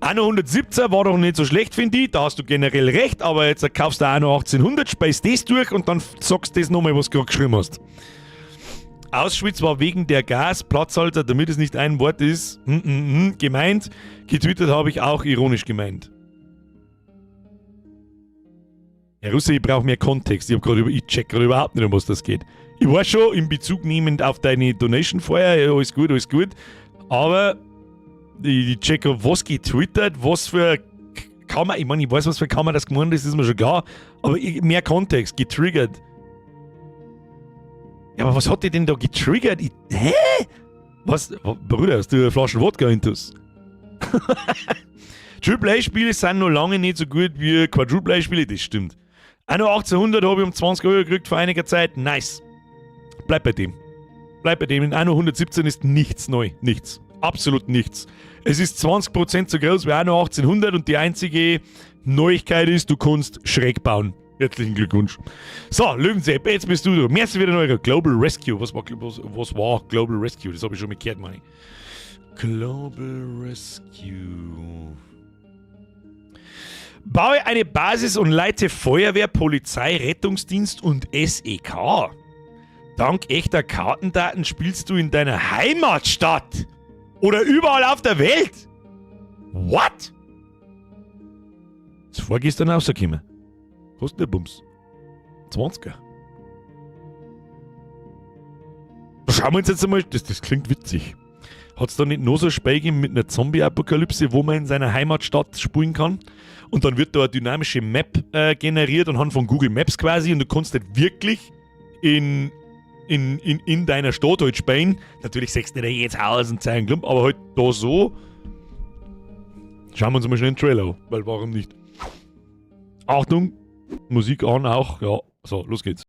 Anno 117 war doch nicht so schlecht, finde ich. Da hast du generell recht, aber jetzt kaufst du Anno 1800, speist das durch und dann sagst du das nochmal, was du gerade geschrieben hast. Auschwitz war wegen der Gas-Platzhalter, damit es nicht ein Wort ist, gemeint. Getwittert habe ich auch ironisch gemeint. Herr Russe, ich brauche mehr Kontext. Ich check grad überhaupt nicht, um was das geht. Ich war schon in Bezug nehmend auf deine Donation vorher, ja, alles gut, alles gut. Aber ich check grad, was getwittert, was für Kammer, ich meine, ich weiß, was für Kammer das gemeint ist, ist mir schon klar, aber mehr Kontext, getriggert. Ja, aber was hat dich denn da getriggert? Hä? Was? Bruder, hast du eine Flasche Wodka intus? Triple A-Spiele sind noch lange nicht so gut wie Quadruple A-Spiele, das stimmt. Anno 1800 habe ich um 20 Euro gekriegt vor einiger Zeit. Nice. Bleib bei dem. Bleib bei dem. In Anno 117 ist nichts neu. Nichts. Absolut nichts. Es ist 20% so groß wie Anno 1800 und die einzige Neuigkeit ist, du kannst schräg bauen. Herzlichen Glückwunsch. So, Löwensepp, jetzt bist du da. Merci wieder neu. Global Rescue. Was war Global Rescue? Das habe ich schon mal gehört, meine ich. Global Rescue. Baue eine Basis und leite Feuerwehr, Polizei, Rettungsdienst und SEK. Dank echter Kartendaten spielst du in deiner Heimatstadt. Oder überall auf der Welt. What? Ist vorgestern rausgekommen. Kostet der Bums. 20er. Schauen wir uns jetzt einmal. Das klingt witzig. Hat's da nicht noch so ein Spiel gegeben mit einer Zombie-Apokalypse, wo man in seiner Heimatstadt spielen kann? Und dann wird da eine dynamische Map generiert anhand von Google Maps quasi und du kannst nicht wirklich in in deiner Stadt halt spielen. Natürlich sechst du nicht jedes Haus und zeigen Klump, aber halt da so. Schauen wir uns mal schnell den Trailer an, weil warum nicht? Achtung, Musik an auch, ja, so, los geht's.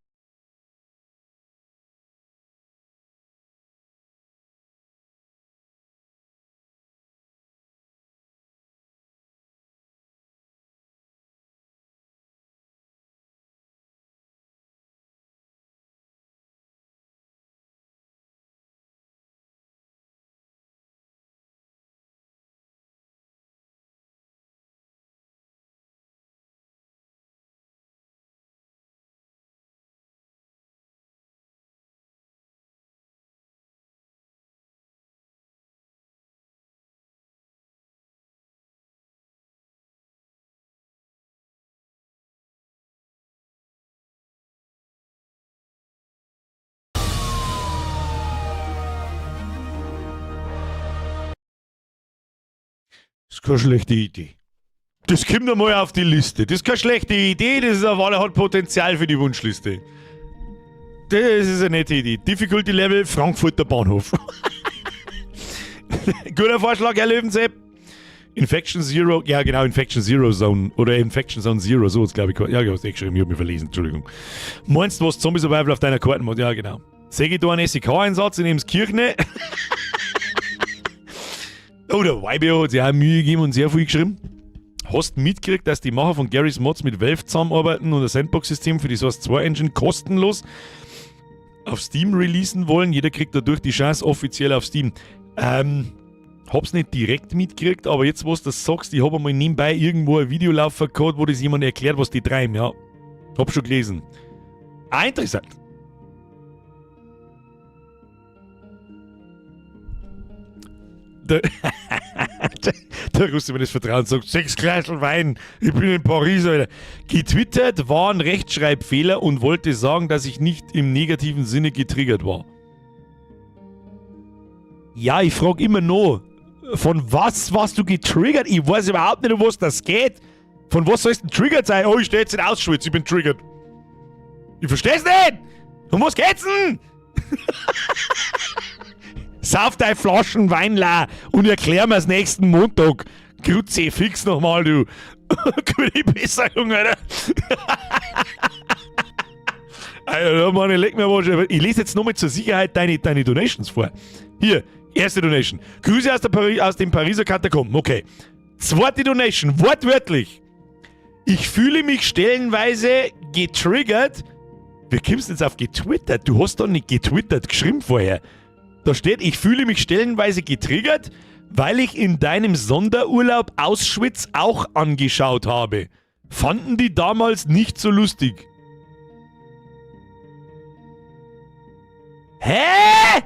Das ist keine schlechte Idee. Das kommt einmal auf die Liste. Das ist keine schlechte Idee, das ist auf alle hat Potenzial für die Wunschliste. Das ist eine nette Idee. Difficulty Level Frankfurter Bahnhof. Guter Vorschlag, Herr Löwensepp. Infection Zero, ja genau, Infection Zero Zone oder Infection Zone Zero, so ist glaube ich. Ja, ich hab's eh geschrieben, ich hab mich verlesen, Entschuldigung. Meinst du, was Zombie Survival auf deiner Karte macht? Ja, genau. Sehe ich da einen SEK-Einsatz in Emskirchne? Oh, der YBO hat sich auch Mühe gegeben und sehr viel geschrieben. Hast mitgekriegt, dass die Macher von Garry's Mods mit Valve zusammenarbeiten und ein Sandbox-System für die Source 2 Engine kostenlos auf Steam releasen wollen? Jeder kriegt dadurch die Chance offiziell auf Steam. Hab's nicht direkt mitgekriegt, aber jetzt, wo du das sagst, ich hab einmal nebenbei irgendwo ein Video laufen gehabt, wo das jemand erklärt, was die treiben, ja. Hab schon gelesen. Ah, interessant. Der, der Russe mir das Vertrauen sagt, 6 Gläsel Wein, ich bin in Paris, Alter. Getwittert war ein Rechtschreibfehler und wollte sagen, dass ich nicht im negativen Sinne getriggert war. Ja, ich frag immer noch, von was warst du getriggert? Ich weiß überhaupt nicht, um was das geht. Von was sollst du denn triggert sein? Oh, ich steh jetzt in Auschwitz, ich bin triggert. Ich versteh's nicht! Um was geht's denn? Sauf deine Flaschen Wein leer und erklär mir's nächsten Montag. Kruzifix nochmal, du. Gute Besserung, Alter. Alter, Mann, ich leg mir mal schon. Ich lese jetzt nochmal zur Sicherheit deine Donations vor. Hier, erste Donation. Grüße aus dem Pariser Katakomben. Okay. Zweite Donation, wortwörtlich. Ich fühle mich stellenweise getriggert. Wie kommst du jetzt auf getwittert? Du hast doch nicht getwittert geschrieben vorher. Da steht, ich fühle mich stellenweise getriggert, weil ich in deinem Sonderurlaub Auschwitz auch angeschaut habe. Fanden die damals nicht so lustig. Hä?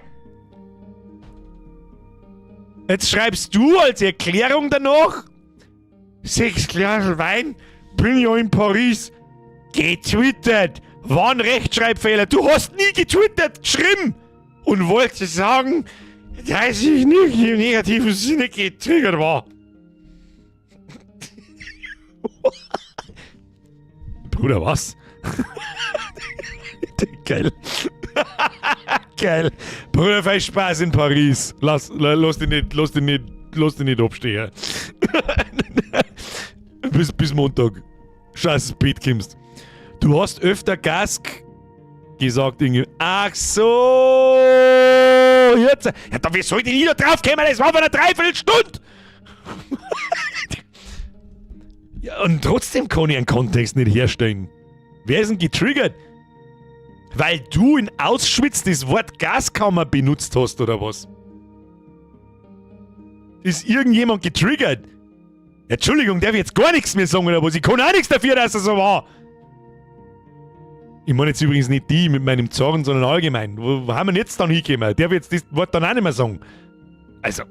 Jetzt schreibst du als Erklärung danach, 6 Glas Wein, bin ja in Paris. Getwittert, war ein Rechtschreibfehler. Du hast nie getwittert, geschrieben. Und wollte sagen, dass ich nicht im negativen Sinne getriggert war. Bruder, was? Geil. Geil. Bruder, viel Spaß in Paris. Lass dich nicht abstehen. Bis Montag. Scheiß Bett kommst. Du hast öfter Gas gesagt, irgendwie. Ach so, jetzt. Ja, da, wie soll ich denn wieder drauf kommen? Das war vor einer Dreiviertelstunde. Ja, und trotzdem kann ich einen Kontext nicht herstellen. Wer ist denn getriggert? Weil du in Auschwitz das Wort Gaskammer benutzt hast, oder was? Ist irgendjemand getriggert? Entschuldigung, darf ich jetzt gar nichts mehr sagen, oder was? Ich kann auch nichts dafür, dass das so war. Ich meine jetzt übrigens nicht die mit meinem Zorn, sondern allgemein. Wo haben wir denn jetzt dann hingekommen? Der wird jetzt das Wort dann auch nicht mehr sagen. Also,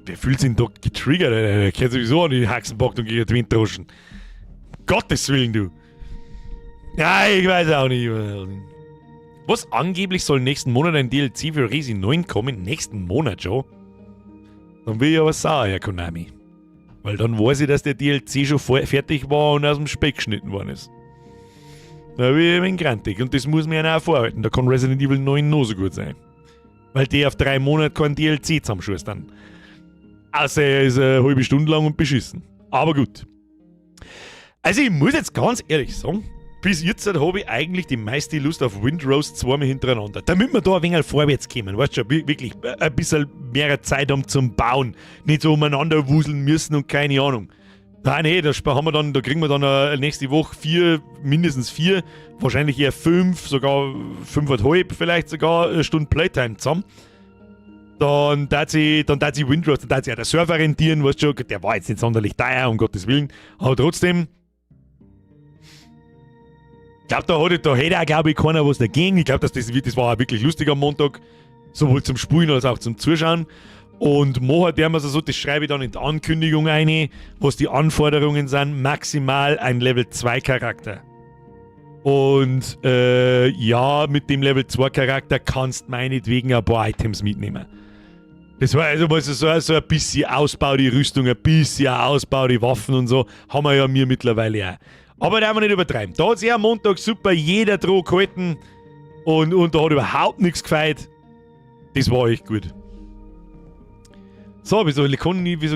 wer fühlt sich denn da getriggert? Alter? Der kennt sowieso an die Haxenbock und gegen die Windroschen. Um Gottes Willen, du. Ja, ich weiß auch nicht. Was angeblich soll nächsten Monat ein DLC für Resi 9 kommen? Nächsten Monat schon? Dann will ich aber sauer, Herr Konami. Weil dann weiß ich, dass der DLC schon fertig war und aus dem Speck geschnitten worden ist. Da bin ich ein wenig grantig. Und das muss mir ja auch vorhalten. Da kann Resident Evil 9 noch so gut sein. Weil die auf 3 Monate kein DLC zusammenschustern. Außer er ist eine halbe Stunde lang und beschissen. Aber gut. Also ich muss jetzt ganz ehrlich sagen, bis jetzt habe ich eigentlich die meiste Lust auf Windrose zweimal hintereinander. Damit wir da ein wenig vorwärts kommen, weißt du schon, wirklich ein bisschen mehr Zeit haben zum Bauen. Nicht so umeinander wuseln müssen und keine Ahnung. Nein, nee, da haben wir dann, da kriegen wir dann nächste Woche vier, mindestens vier, wahrscheinlich eher fünf, sogar 5,5 vielleicht sogar Stunden Playtime zusammen. Dann tat sie Windrose, dann tat sie auch der Server rentieren, weißt du schon, der war jetzt nicht sonderlich teuer, um Gottes Willen, aber trotzdem, ich glaube, da hätte auch, glaube ich, keiner was dagegen. Ich glaube, dass das war auch wirklich lustig am Montag, sowohl zum Spielen als auch zum Zuschauen. Und machen der wir so, das schreibe ich dann in die Ankündigung ein, was die Anforderungen sind, maximal ein Level 2 Charakter. Und ja, mit dem Level 2 Charakter kannst meinetwegen ein paar Items mitnehmen. Das war also so ein bisschen Ausbau die Rüstung, ein bisschen Ausbau die Waffen und so, haben wir ja mir mittlerweile auch. Aber da haben wir nicht übertreiben. Da hat sich am Montag super jeder dran gehalten und da hat überhaupt nichts gefehlt. Das war echt gut. So, wieso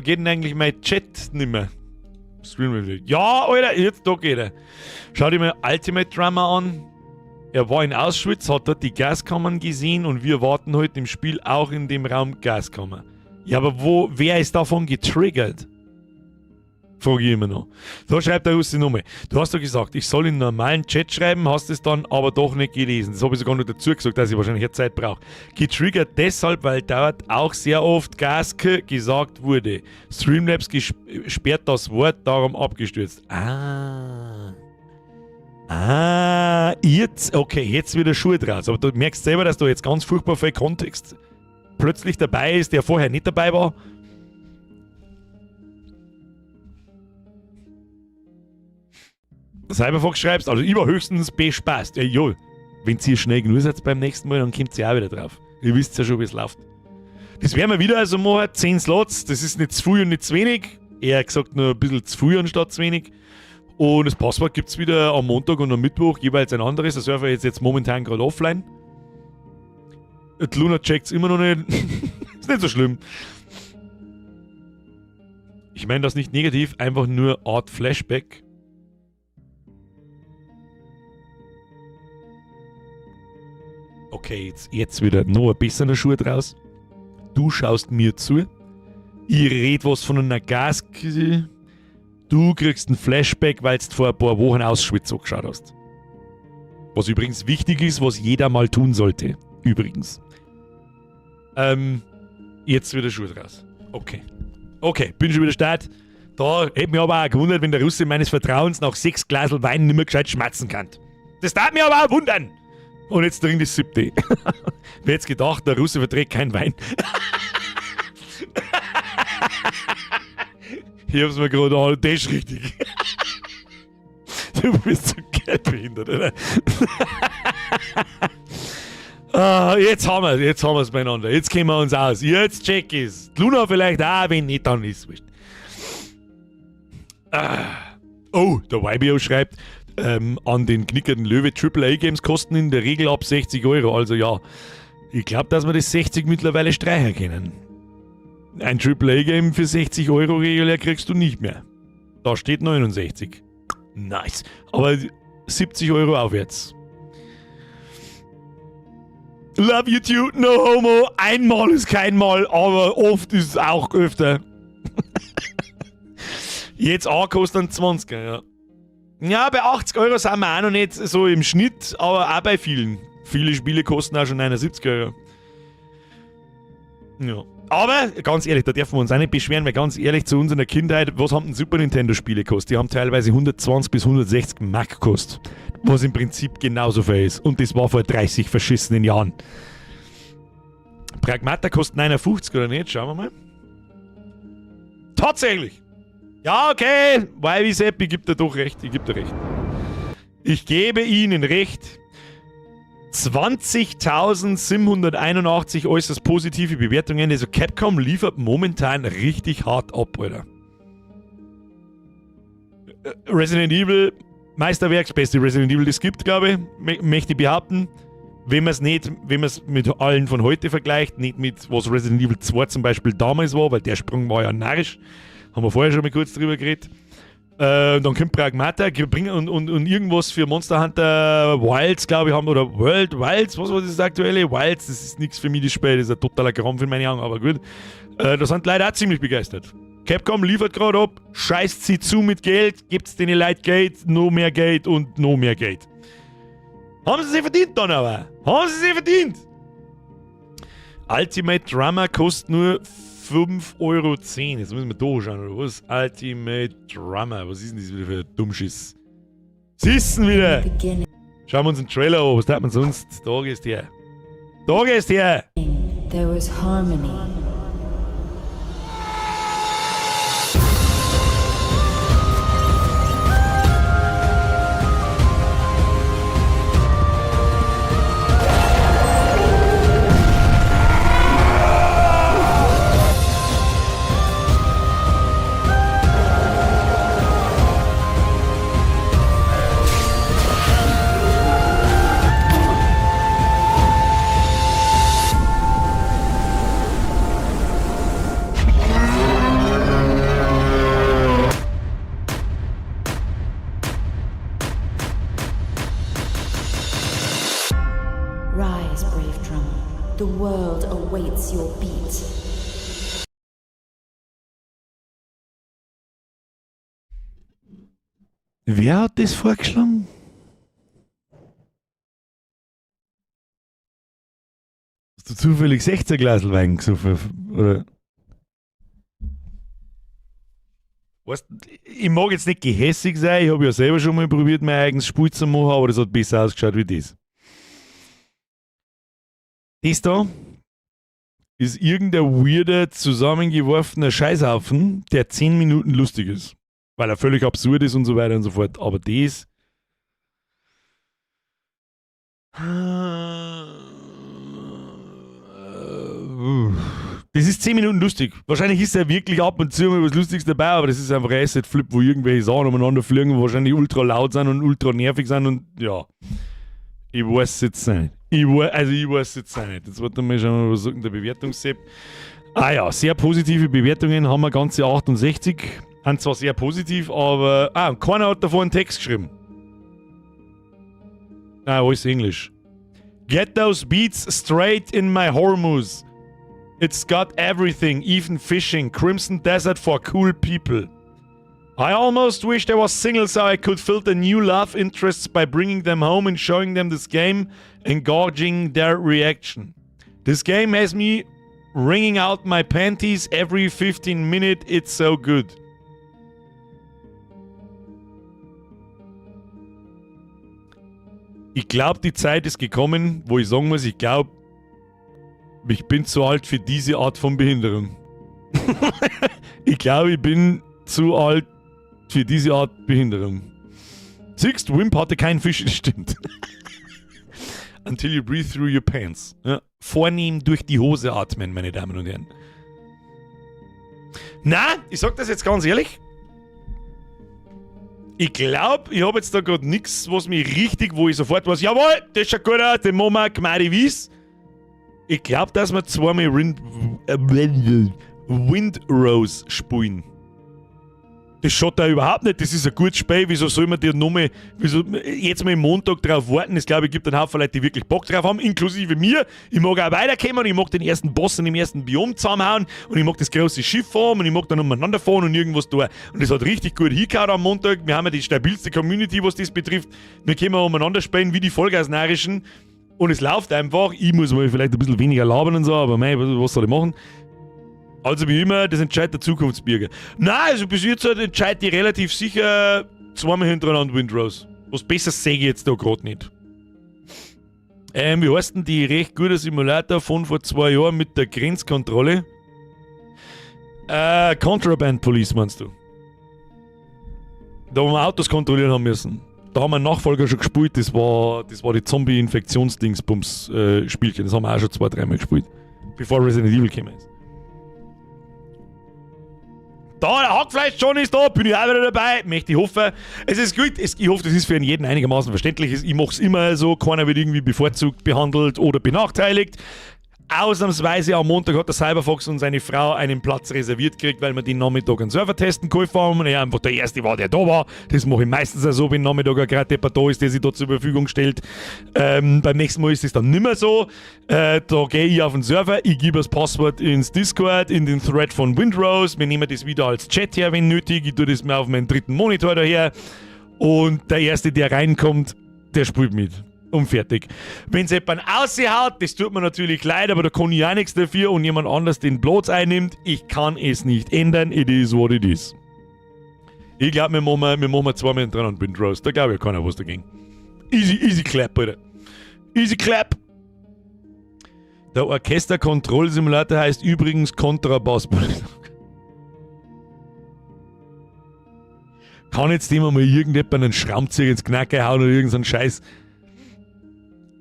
geht denn eigentlich mein Chat nimmer? Stream. Ja, Alter, jetzt da geht er. Schau dir mal Ultimate Drummer an. Er war in Auschwitz, hat dort die Gaskammern gesehen und wir warten heute im Spiel auch in dem Raum Gaskammer. Ja, aber wer ist davon getriggert? Frage ich immer noch. Da schreibt der Russi nochmal. Du hast doch gesagt, ich soll in normalen Chat schreiben, hast es dann aber doch nicht gelesen. Das habe ich sogar noch dazu gesagt, dass ich wahrscheinlich jetzt Zeit brauche. Getriggert deshalb, weil dort auch sehr oft Gaske gesagt wurde. Streamlabs sperrt das Wort, darum abgestürzt. Ah. Ah, jetzt, okay, jetzt wird der Schuh draus. Aber du merkst selber, dass da jetzt ganz furchtbar viel Kontext plötzlich dabei ist, der vorher nicht dabei war. Cyberfox schreibst, also ich war höchstens bespaßt. Ja, jo, wenn ihr schnell genug seid beim nächsten Mal, dann kommt sie auch wieder drauf. Ihr wisst ja schon, wie es läuft. Das werden wir wieder also machen, 10 Slots, das ist nicht zu viel und nicht zu wenig. Eher gesagt nur ein bisschen zu viel anstatt zu wenig. Und das Passwort gibt es wieder am Montag und am Mittwoch, jeweils ein anderes. Der Server ist jetzt momentan gerade offline. Die Luna checkt es immer noch nicht. Ist nicht so schlimm. Ich meine das nicht negativ, einfach nur Art Flashback. Okay, jetzt wieder noch ein besserer Schuh draus. Du schaust mir zu. Ich red was von einer Gas. Du kriegst ein Flashback, weil du vor ein paar Wochen Auschwitz angeschaut hast. Was übrigens wichtig ist, was jeder mal tun sollte. Übrigens. Jetzt wieder Schuh draus. Okay. Okay, bin schon wieder start. Da hätte mich aber auch gewundert, wenn der Russe meines Vertrauens nach 6 Glasel Wein nicht mehr gescheit schmatzen kann. Das darf mich aber auch wundern. Und jetzt trinkt das siebte. Wer hätte gedacht, der Russe verträgt keinen Wein. Ich hab's mir gerade an, das ist richtig. Du bist so geldbehindert, oder? Ah, jetzt haben wir's beieinander. Jetzt kennen wir uns aus. Jetzt check ich's. Luna vielleicht auch, wenn nicht, dann ist es wurscht. Ah. Oh, der YBO schreibt an den knickerten Löwe, AAA Games kosten in der Regel ab 60 Euro. Also ja, ich glaube, dass wir das 60 mittlerweile streichen können. Ein AAA-Game für 60 Euro regulär kriegst du nicht mehr. Da steht 69. Nice. Aber 70 Euro aufwärts. Love you too, no homo. Einmal ist kein Mal, aber oft ist es auch öfter. Jetzt auch kostet dann 20, ja. Ja, bei 80 Euro sind wir auch noch nicht so im Schnitt, aber auch bei vielen. Viele Spiele kosten auch schon 79 Euro. Ja. Aber, ganz ehrlich, da dürfen wir uns auch nicht beschweren, weil ganz ehrlich, zu unserer Kindheit, was haben denn Super Nintendo Spiele gekostet? Die haben teilweise 120 bis 160 Mark gekostet. Was im Prinzip genauso viel ist. Und das war vor 30 verschissenen Jahren. Pragmata kostet 59 oder nicht? Schauen wir mal. Tatsächlich! Ja, okay, weil Sepp, ich gebe dir doch recht, ich gebe dir recht. Ich gebe Ihnen recht. 20.781 äußerst positive Bewertungen. Also Capcom liefert momentan richtig hart ab, Alter. Resident Evil, Meisterwerk, das beste Resident Evil, das es gibt, glaube ich, möchte ich behaupten. Wenn man es nicht, wenn man es mit allen von heute vergleicht, nicht mit was Resident Evil 2 zum Beispiel damals war, weil der Sprung war ja narrisch. Haben wir vorher schon mal kurz drüber geredet. Dann kommt Pragmata und irgendwas für Monster Hunter Wilds, glaube ich, haben, oder World Wilds, was war das aktuelle? Wilds, das ist nichts für mich, das Spiel, das ist ein totaler Krampf in meinen Augen, aber gut. Da sind die Leute auch ziemlich begeistert. Capcom liefert gerade ab, scheißt sie zu mit Geld, gebt's denen Leute Geld, noch mehr Geld und noch mehr Geld. Haben sie sich verdient dann aber? Haben sie sich verdient? Ultimate Drummer kostet nur 5,10 Euro. Jetzt müssen wir da schauen, oder was? Ultimate Drummer. Was ist denn das wieder für ein Dummschiss? Was ist denn wieder? Schauen wir uns einen Trailer an. Was tat man sonst? Da gehst her. Da gehst her. There was harmony. Rise, brave drummer. The world awaits your beat. Wer hat das vorgeschlagen? Hast du zufällig 16 Glasl Wein gesoffen? Oder? Weißt, ich mag jetzt nicht gehässig sein, ich habe ja selber schon mal probiert, mein eigenes Spiel zu machen, aber das hat besser ausgeschaut wie das. Das da ist irgendein weirder, zusammengeworfener Scheißhaufen, der 10 Minuten lustig ist. Weil er völlig absurd ist und so weiter und so fort. Aber das. Das ist 10 Minuten lustig. Wahrscheinlich ist er wirklich ab und zu mal was Lustiges dabei, aber das ist einfach ein Asset Flip, wo irgendwelche Sachen umeinander fliegen und wahrscheinlich ultra laut sind und ultra nervig sind und ja. Ich weiß jetzt nicht. Also ich weiß jetzt auch nicht. Jetzt warte mal, schauen wir mal, was sagt denn der Bewertungssepp. Ah ja, sehr positive Bewertungen haben wir ganze 68. Sind zwar sehr positiv, aber. Ah, keiner hat davor einen Text geschrieben. Nein, alles Englisch. Get those beats straight in my Hormuz. It's got everything, even fishing. Crimson Desert for cool people. I almost wished I was single so I could filter new love interests by bringing them home and showing them this game and gauging their reaction. This game has me wringing out my panties every 15 minutes. It's so good. Ich glaube, die Zeit ist gekommen, wo ich sagen muss, ich glaube, ich bin zu alt für diese Art von Behinderung. Ich glaube, ich bin zu alt für diese Art Behinderung. Siehst, Wimp hatte keinen Fisch, das stimmt. Until you breathe through your pants. Ja. Vornehm durch die Hose atmen, meine Damen und Herren. Na, ich sag das jetzt ganz ehrlich. Ich glaube, ich habe jetzt da gerade nichts, was mich richtig, wo ich sofort weiß, jawohl, das schaut gut aus, den machen wir, Gmadi Wies. Ich glaube, dass wir zweimal Windrose spielen. Das schaut da überhaupt nicht, das ist ein gutes Spiel, wieso soll man dir nochmal, wieso jetzt mal Montag drauf warten? Es glaube ich gibt einen Haufen Leute, die wirklich Bock drauf haben, inklusive mir. Ich mag auch weiterkommen, ich mag den ersten Boss in dem ersten Biom zusammenhauen und ich mag das große Schiff fahren und ich mag dann umeinander fahren und irgendwas tun. Und das hat richtig gut hingehauen am Montag. Wir haben ja die stabilste Community, was das betrifft. Wir können umeinander spielen wie die Vollgasnarischen und es läuft einfach. Ich muss mal vielleicht ein bisschen weniger labern und so, aber mei, was soll ich machen? Also wie immer, das entscheidet der Zukunftsbürger. Nein, also bis jetzt halt entscheidet die relativ sicher zweimal hintereinander Windrose. Was besser sehe ich jetzt da grad nicht. Wie heißt denn die recht gute Simulator von vor 2 Jahren mit der Grenzkontrolle? Contraband Police meinst du? Da wo wir Autos kontrollieren haben müssen. Da haben wir einen Nachfolger schon gespielt, das war die Zombie-Infektionsdingsbums-Spielchen. Das haben wir auch schon 2, 3 Mal gespielt. Bevor Resident Evil gekommen ist. Da, der Hackfleisch schon ist da, bin ich auch wieder dabei, möchte ich hoffen. Es ist gut, ich hoffe, das ist für jeden einigermaßen verständlich. Ich mache es immer so, keiner wird irgendwie bevorzugt behandelt oder benachteiligt. Ausnahmsweise am Montag hat der Cyberfox und seine Frau einen Platz reserviert gekriegt, weil wir den Nachmittag einen Server testen geholfen haben und er einfach der Erste war, der da war. Das mache ich meistens auch so, wenn Nachmittag gerade jemand da ist, der sich da zur Verfügung stellt. Beim nächsten Mal ist es dann nimmer so. Da gehe ich auf den Server, ich gebe das Passwort ins Discord, in den Thread von Windrose. Wir nehmen das wieder als Chat her, wenn nötig. Ich tue das mir auf meinen dritten Monitor daher. Und der Erste, der reinkommt, der spielt mit. Und fertig. Wenn es jemand aushaut, das tut mir natürlich leid, aber da kann ich auch nichts dafür und jemand anders den Platz einnimmt, ich kann es nicht ändern. It is what it is. Ich glaube, wir machen zweimal hintereinander Windrose. Da glaube ich, keiner was dagegen. Easy, easy clap, Alter. Easy clap. Der Orchester-Kontrollsimulator heißt übrigens Kontrabass. Kann jetzt immer mal irgendjemand einen Schraubenzieher ins Knacke hauen oder irgendeinen Scheiß.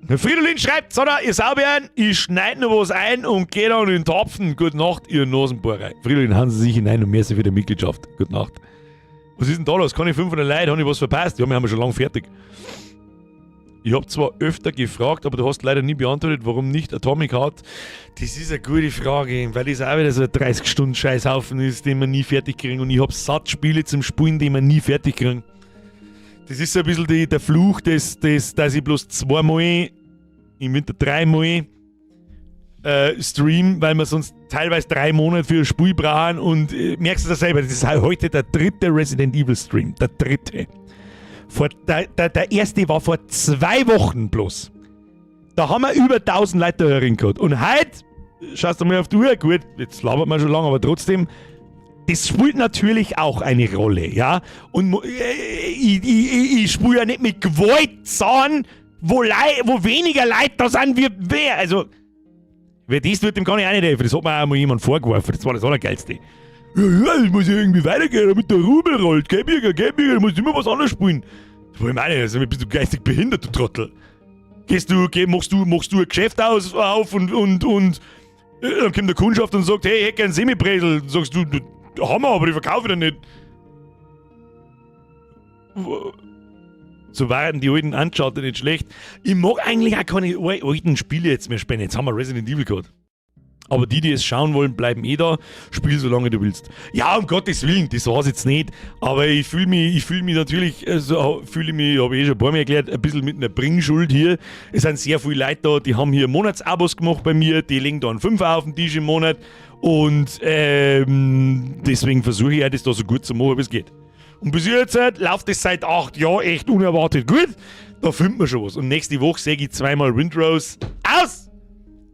Der Fridolin schreibt, Sonna, ihr Saubären, ich schneid noch was ein und geh dann in den Topfen. Gute Nacht, ihr Nasenbohrer. Fridolin, hauen Sie sich hinein und merci für die Mitgliedschaft. Gute Nacht. Was ist denn da los? Kann ich 500 Leute, habe ich was verpasst? Ja, wir haben ja schon lange fertig. Ich hab zwar öfter gefragt, aber du hast leider nie beantwortet, warum nicht Atomic Heart. Das ist eine gute Frage, weil das auch wieder so ein 30-Stunden-Scheißhaufen ist, den wir nie fertig kriegen. Und ich hab satt Spiele zum Spielen, die wir nie fertig kriegen. Das ist so ein bisschen der Fluch, dass ich bloß zweimal, im Winter dreimal stream, weil wir sonst teilweise 3 Monate für ein Spiel brauchen. Und merkst du das selber, das ist heute der dritte Resident Evil Stream. Der dritte. Der erste war vor 2 Wochen bloß. Da haben wir über 1000 Leute da herin gehabt. Und heute, schaust du mal auf die Uhr, gut, jetzt labert man schon lange, aber trotzdem, das spielt natürlich auch eine Rolle, ja. Und ich spiele ja nicht mit Gewalt Sachen, wo weniger Leute da sind wie wer. Also, wer das tut, dem kann ich auch nicht helfen. Das hat mir auch mal jemand vorgeworfen. Das war das Allergeilste. Ja, ja, das muss ja irgendwie weitergehen, damit der Rubel rollt. Gell, Birger, gell, Birger, du musst immer was anderes spielen. Das war ich meine, also bist du geistig behindert, du Trottel. Gehst du, geh, machst du, machst du ein Geschäft aus, auf und dann kommt der Kundschaft und sagt, hey, ich hätte gern Semibresel. Dann sagst du, du, haben wir, aber die verkaufe ich dir nicht. So waren die alten Uncharted nicht schlecht. Ich mag eigentlich auch keine alten Spiele jetzt mehr spielen. Jetzt haben wir Resident Evil gehabt. Aber die, die es schauen wollen, bleiben eh da. Spiel so lange du willst. Ja, um Gottes Willen, das war's jetzt nicht. Aber ich fühle mich, ich fühl mich natürlich, also fühle mich, hab ich eh schon ein paar Mal erklärt, ein bisschen mit einer Bringschuld hier. Es sind sehr viele Leute da, die haben hier Monatsabos gemacht bei mir, die legen da einen Fünfer auf den Tisch im Monat. Und deswegen versuche ich auch, das da so gut zu machen, wie es geht. Und bis jetzt läuft das seit 8 Jahren echt unerwartet gut. Da findet man schon was. Und nächste Woche sehe ich zweimal Windrose. Aus!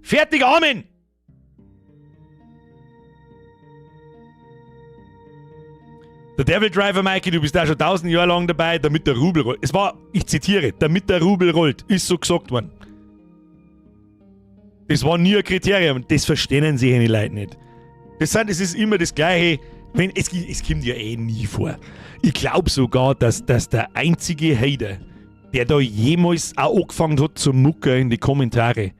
Fertig, Amen! Der Devil Driver, Mikey, du bist da schon 1000 Jahre lang dabei, damit der Rubel rollt. Es war, ich zitiere, damit der Rubel rollt, ist so gesagt worden. Das war nie ein Kriterium. Das verstehen sich die Leute nicht. Das ist immer das Gleiche. Es kommt ja eh nie vor. Ich glaub sogar, dass der einzige Hater, der da jemals auch angefangen hat zu mucken in die Kommentare,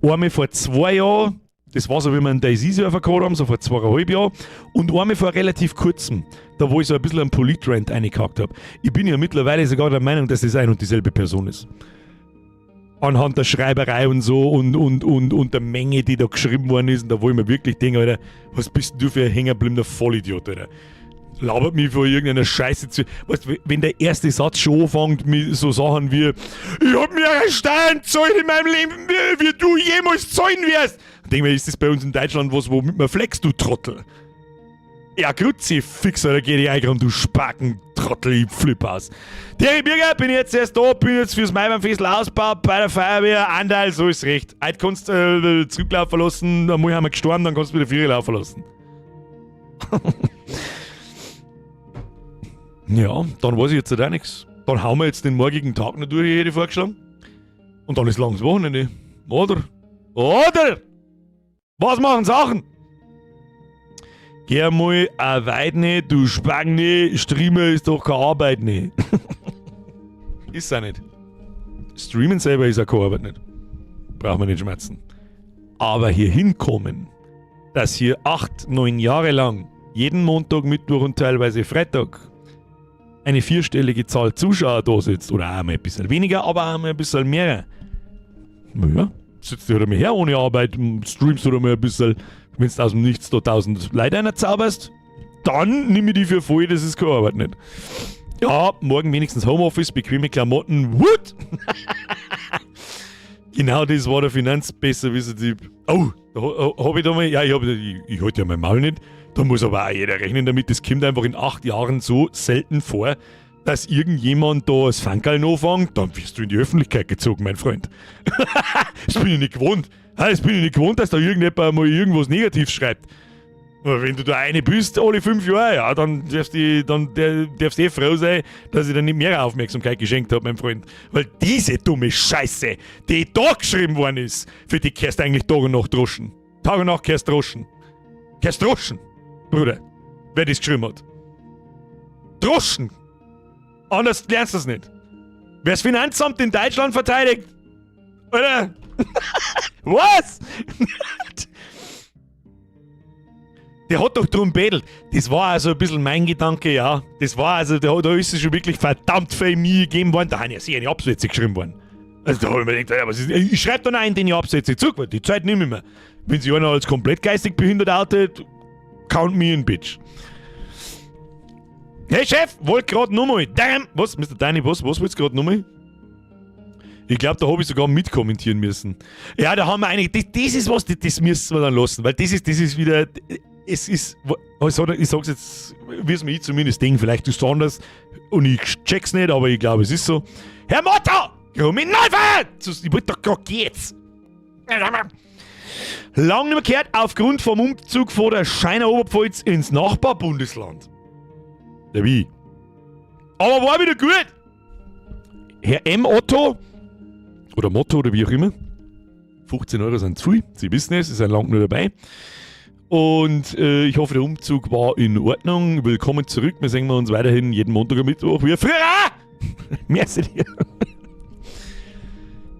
einmal vor 2 Jahren, das war so, wie wir einen DayZ-Server gehabt haben, so vor zweieinhalb Jahren, und einmal vor relativ kurzem, da wo ich so ein bisschen einen Politrant reingehackt hab. Ich bin ja mittlerweile sogar der Meinung, dass das ein und dieselbe Person ist. Anhand der Schreiberei und so und der Menge, die da geschrieben worden ist, und da wo ich mir wirklich denke, Alter, was bist denn du für ein hängerblinder Vollidiot, Alter? Labert mich vor irgendeiner Scheiße zu. Weißt du, wenn der erste Satz schon anfängt mit so Sachen wie, ich hab mir einen Stein gezahlt in meinem Leben, wie du jemals zahlen wirst. Dann denk ich mir, ist das bei uns in Deutschland was, womit man flext, du Trottel? Ja, Grüezi, Fixer, da geh ich eingraben, du Spacken-Trottel, ich flipp aus. Thierry Birger, bin ich jetzt erst da, bin jetzt fürs Maibaumfestl ausgebaut, bei der Feuerwehr, Andal, so ist recht. Heute kannst du zurücklaufen lassen, einmal haben wir gestorben, dann kannst du wieder Viere laufen lassen. Ja, dann weiß ich jetzt auch nichts. Dann hauen wir jetzt den morgigen Tag noch durch, hätte ich vorgeschlagen. Und dann ist langes Wochenende. Oder? Oder? Was machen Sachen? Geh mal a weit nicht, du Spagne, Streamer ist doch keine Arbeit nicht. Ist auch nicht. Streamen selber ist auch keine Arbeit nicht. Braucht man nicht schmerzen. Aber hier hinkommen, dass hier 8, 9 Jahre lang jeden Montag, Mittwoch und teilweise Freitag eine vierstellige Zahl Zuschauer da sitzt, oder auch mal ein bisschen weniger, aber auch mal ein bisschen mehr. Naja, sitzt du halt einmal her ohne Arbeit, streamst du mal ein bisschen, wenn du aus dem Nichts da 1000 Leute einer zauberst, dann nimm ich die für voll, das ist keine Arbeit nicht. Ja, morgen wenigstens Homeoffice, bequeme Klamotten, what? Genau das war der Finanzbesserwisser-Typ. Oh, da hab ich da mal, ja, ich halte ja mein Maul nicht. Da muss aber auch jeder rechnen damit, das kommt einfach in 8 Jahren so selten vor, dass irgendjemand da das Fankerl anfängt, dann wirst du in die Öffentlichkeit gezogen, mein Freund. Das bin ich nicht gewohnt. Das bin ich nicht gewohnt, dass da irgendjemand mal irgendwas Negatives schreibt. Aber wenn du da eine bist, alle 5 Jahre, ja, dann darfst du eh froh sein, dass ich dir nicht mehr Aufmerksamkeit geschenkt habe, mein Freund. Weil diese dumme Scheiße, die da geschrieben worden ist, für die kehrst du eigentlich Tag und Nacht droschen. Tag und Nacht kehrst droschen. Kehrst droschen, Bruder. Wer das geschrieben hat. Droschen! Anders lernst du es nicht. Wer das Finanzamt in Deutschland verteidigt? Oder? Was? Der hat doch drum bedelt. Das war also ein bisschen mein Gedanke, ja. Das war also, da ist es schon wirklich verdammt viel Mühe gegeben worden. Da haben ja sehr eine Absätze geschrieben worden. Also da habe ich mir gedacht, ja, was ist, ich schreibe dann auch in den Absätze zurück, weil die Zeit nehme ich mir. Wenn sich einer als komplett geistig behindert outet, count me in, bitch. Hey Chef, wollt grad nochmal. Damn! Was, Mr. Danny, was willst du grad nochmal? Ich glaube, da habe ich sogar mitkommentieren müssen. Ja, da haben wir eigentlich, das ist was, das müssen wir dann lassen, weil das ist wieder, es ist, also ich sag's jetzt, wie es mir ich zumindest denke, vielleicht ist es anders und ich check's nicht, aber ich glaube, es ist so. Herr Motto! Kriminalfall! Ich wollte doch grad geht's. Lang nicht mehr gehört, aufgrund vom Umzug von der Scheiner Oberpfalz ins Nachbarbundesland. Der wie? Aber war wieder gut! Herr M. Otto, oder Motto oder wie auch immer, 15 Euro sind zu viel, Sie wissen es, Sie sind lang nur dabei. Und ich hoffe, der Umzug war in Ordnung. Willkommen zurück. Wir sehen uns weiterhin jeden Montag und Mittwoch. Wie früher! Merci dir.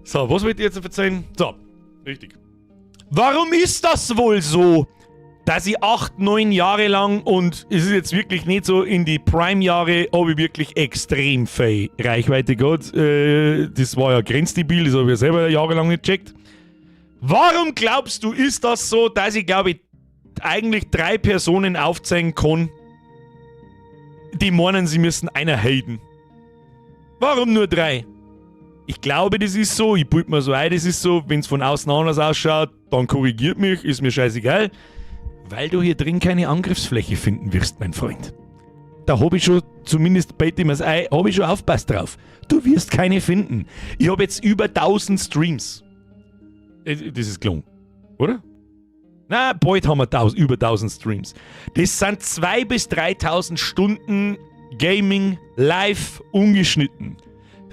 So, was wollt ihr jetzt erzählen? So, richtig. Warum ist das wohl so, dass ich 8, 9 Jahre lang, und es ist jetzt wirklich nicht so, in die Prime-Jahre habe ich wirklich extrem viel Reichweite gehabt. Das war ja grenzdebil, das habe ich ja selber jahrelang nicht gecheckt. Warum glaubst du, ist das so, dass ich, glaube ich, eigentlich drei Personen aufzeigen kann, die meinen, sie müssen einer haten? Warum nur drei? Ich glaube, das ist so, ich bild mir so ein, das ist so, wenn es von außen anders ausschaut, dann korrigiert mich, ist mir scheißegal. Weil du hier drin keine Angriffsfläche finden wirst, mein Freund. Da habe ich schon, zumindest bild ich mir's ein, habe ich schon aufpasst drauf. Du wirst keine finden. Ich habe jetzt über 1000 Streams. Das ist gelungen, oder? Na, bald haben wir 1000, über 1000 Streams. Das sind 2.000 bis 3.000 Stunden Gaming live ungeschnitten.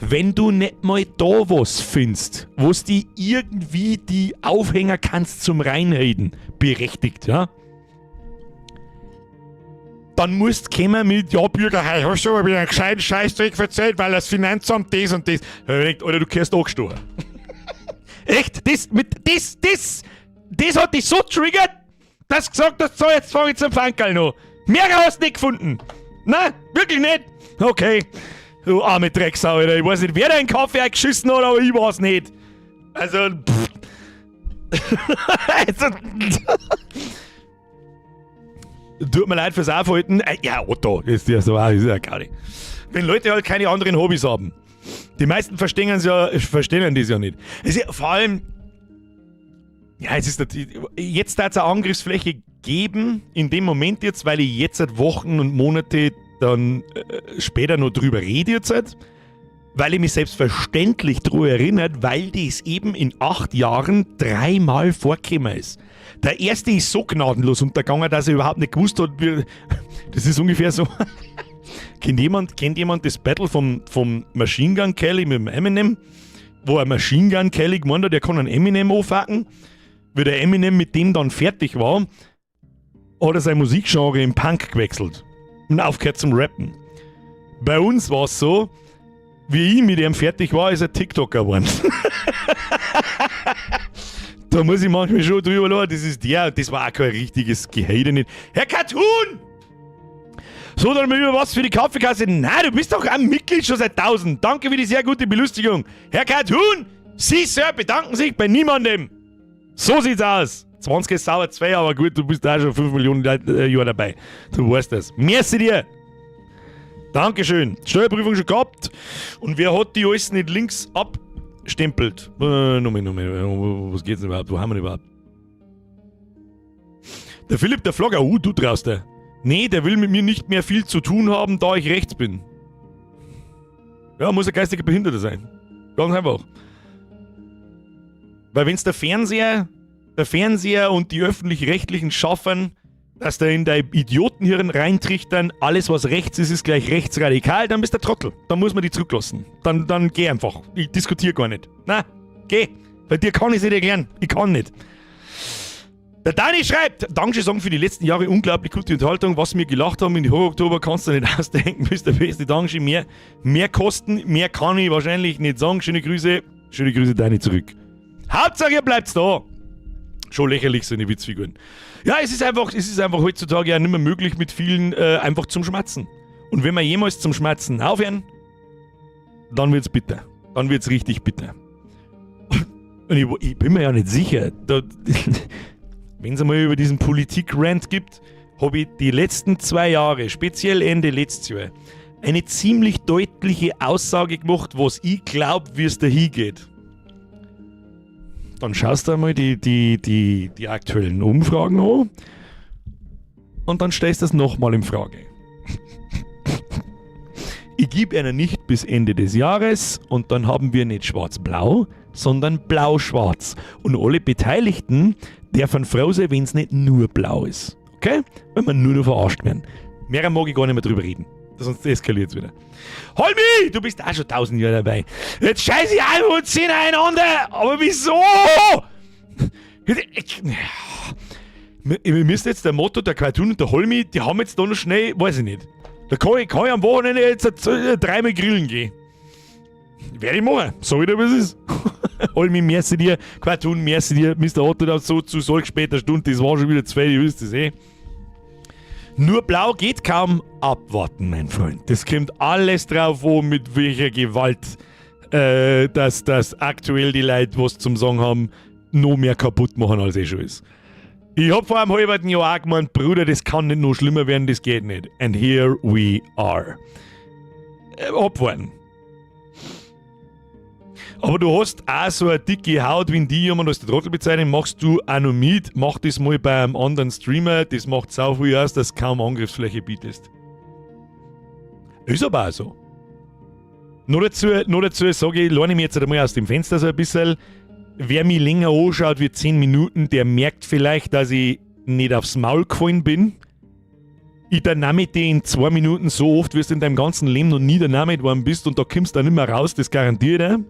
Wenn du nicht mal da was findest, wo's die irgendwie die Aufhänger kannst zum Reinreden, berechtigt, ja? Dann musst du kommen mit, ja Bürger, hey, hast du aber wieder einen gescheiten Scheißdreck erzählt, weil das Finanzamt das und das. Da hab ich gedacht, Alter, du kehrst angestochen. Echt? Das hat dich so triggert, dass du gesagt hast, so, jetzt fang ich zum Fankerl noch. Mehr hast du nicht gefunden. Nein, wirklich nicht. Okay. Du arme Drecksau, Alter. Ich weiß nicht, wer deinen Kaffee eingeschissen hat, aber ich war's nicht. Also, pff. Also, tut mir leid fürs Aufhalten. Ja, Otto, ist ja so, ist ja gar nicht. Wenn Leute halt keine anderen Hobbys haben. Die meisten verstehen das ja nicht. Es ist ja vor allem, ja, es ist natürlich, jetzt da es eine Angriffsfläche geben, in dem Moment jetzt, weil ich jetzt seit Wochen und Monate dann später noch drüber rede jetzt halt, weil ich mich selbstverständlich darüber erinnert, weil das eben in 8 Jahren dreimal vorgekommen ist. Der erste ist so gnadenlos untergegangen, dass er überhaupt nicht gewusst hat, wie, das ist ungefähr so. Kennt jemand das Battle vom Machine Gun Kelly mit dem Eminem? Wo ein Machine Gun Kelly gemeint hat, der kann einen Eminem anfacken. Wie der Eminem mit dem dann fertig war, hat er sein Musikgenre in Punk gewechselt und aufgehört zum Rappen. Bei uns war es so, wie ich mit ihm fertig war, ist er TikToker geworden. Da muss ich manchmal schon drüber lachen, das ist der, das war auch kein richtiges Gehate nicht. Herr Cartoon! So, dann mal über was für die Kaffeekasse. Nein, du bist doch ein Mitglied schon seit 1000. Danke für die sehr gute Belustigung. Herr Cartoon, Sie, Sir, bedanken sich bei niemandem. So sieht's aus. 20 ist sauer 2, aber gut, du bist da schon 5 Millionen Jahre dabei. Du weißt das. Merci dir. Dankeschön. Steuerprüfung schon gehabt. Und wer hat die alles nicht links abstempelt? Nochmal, nochmal. Was geht's denn überhaupt? Wo haben wir denn überhaupt? Der Philipp, der Vlogger, du traust dir. Nee, der will mit mir nicht mehr viel zu tun haben, da ich rechts bin. Ja, muss ein geistiger Behinderter sein. Ganz einfach. Weil wenn's der Fernseher und die Öffentlich-Rechtlichen schaffen, dass da in dein Idiotenhirn reintrichtern, alles was rechts ist, ist gleich rechtsradikal, dann bist du Trottel. Dann muss man die zurücklassen. Dann geh einfach. Ich diskutiere gar nicht. Na, geh. Bei dir kann ich es nicht erklären. Ich kann nicht. Der Dani schreibt, Dankeschön sagen für die letzten Jahre unglaublich gute Unterhaltung, was wir gelacht haben in die Horror-Oktober, kannst du nicht ausdenken, bist der beste Dankeschön, mehr kosten, mehr kann ich wahrscheinlich nicht sagen. Schöne Grüße Dani zurück. Hauptsache ihr bleibt's da. Schon lächerlich, so eine Witzfiguren. Ja, es ist einfach heutzutage ja nicht mehr möglich mit vielen einfach zum Schmatzen. Und wenn wir jemals zum Schmatzen aufhören, dann wird's bitter. Dann wird's richtig bitter. Und ich bin mir ja nicht sicher, da, wenn's einmal über diesen Politik-Rant gibt, hab ich die letzten 2 Jahre, speziell Ende letztes Jahr, eine ziemlich deutliche Aussage gemacht, was ich glaub, wie's da hingeht. Dann schaust du einmal die aktuellen Umfragen an und dann stellst du das nochmal in Frage. Ich gebe einer nicht bis Ende des Jahres und dann haben wir nicht schwarz-blau, sondern blau-schwarz. Und alle Beteiligten dürfen froh sein, wenn's nicht nur blau ist. Okay? Wenn wir nur noch verarscht werden. Mehr mag ich gar nicht mehr drüber reden. Sonst eskaliert's wieder. Holmi, du bist auch schon 1000 Jahre dabei. Jetzt scheiße ich einfach und 10 einander. Aber wieso? Wir müssen jetzt der Motto, der Cartoon und der Holmi, die haben jetzt da noch schnell, weiß ich nicht. Da kann ich am Wochenende jetzt dreimal grillen gehen. Werde ich machen. Sag ich dir, was es ist. Holmi, merci dir. Cartoon, merci dir. Mister Otto, da so zu solch später Stunde, das war schon wieder 2, ihr wisst es eh. Nur blau geht kaum. Abwarten, mein Freund. Das kommt alles drauf an, mit welcher Gewalt dass aktuell die Leute, was zum Sagen haben, noch mehr kaputt machen, als eh schon ist. Ich hab vor einem halben Jahr auch gemeint, Bruder, das kann nicht noch schlimmer werden, das geht nicht. And here we are. Abwarten. Aber du hast auch so eine dicke Haut, wenn die jemand als der Trottel bezeichnet, machst du auch noch mit. Mach das mal bei einem anderen Streamer, das macht sau viel aus, dass du kaum Angriffsfläche bietest. Ist aber auch so. Nur dazu sage ich, lehne ich mich jetzt einmal aus dem Fenster so ein bisschen. Wer mich länger anschaut wie 10 Minuten, der merkt vielleicht, dass ich nicht aufs Maul gefallen bin. Ich dynamite dich in 2 Minuten so oft, wie du in deinem ganzen Leben noch nie dynamit worden bist und da kommst du dann nicht mehr raus, das garantiere ich dir.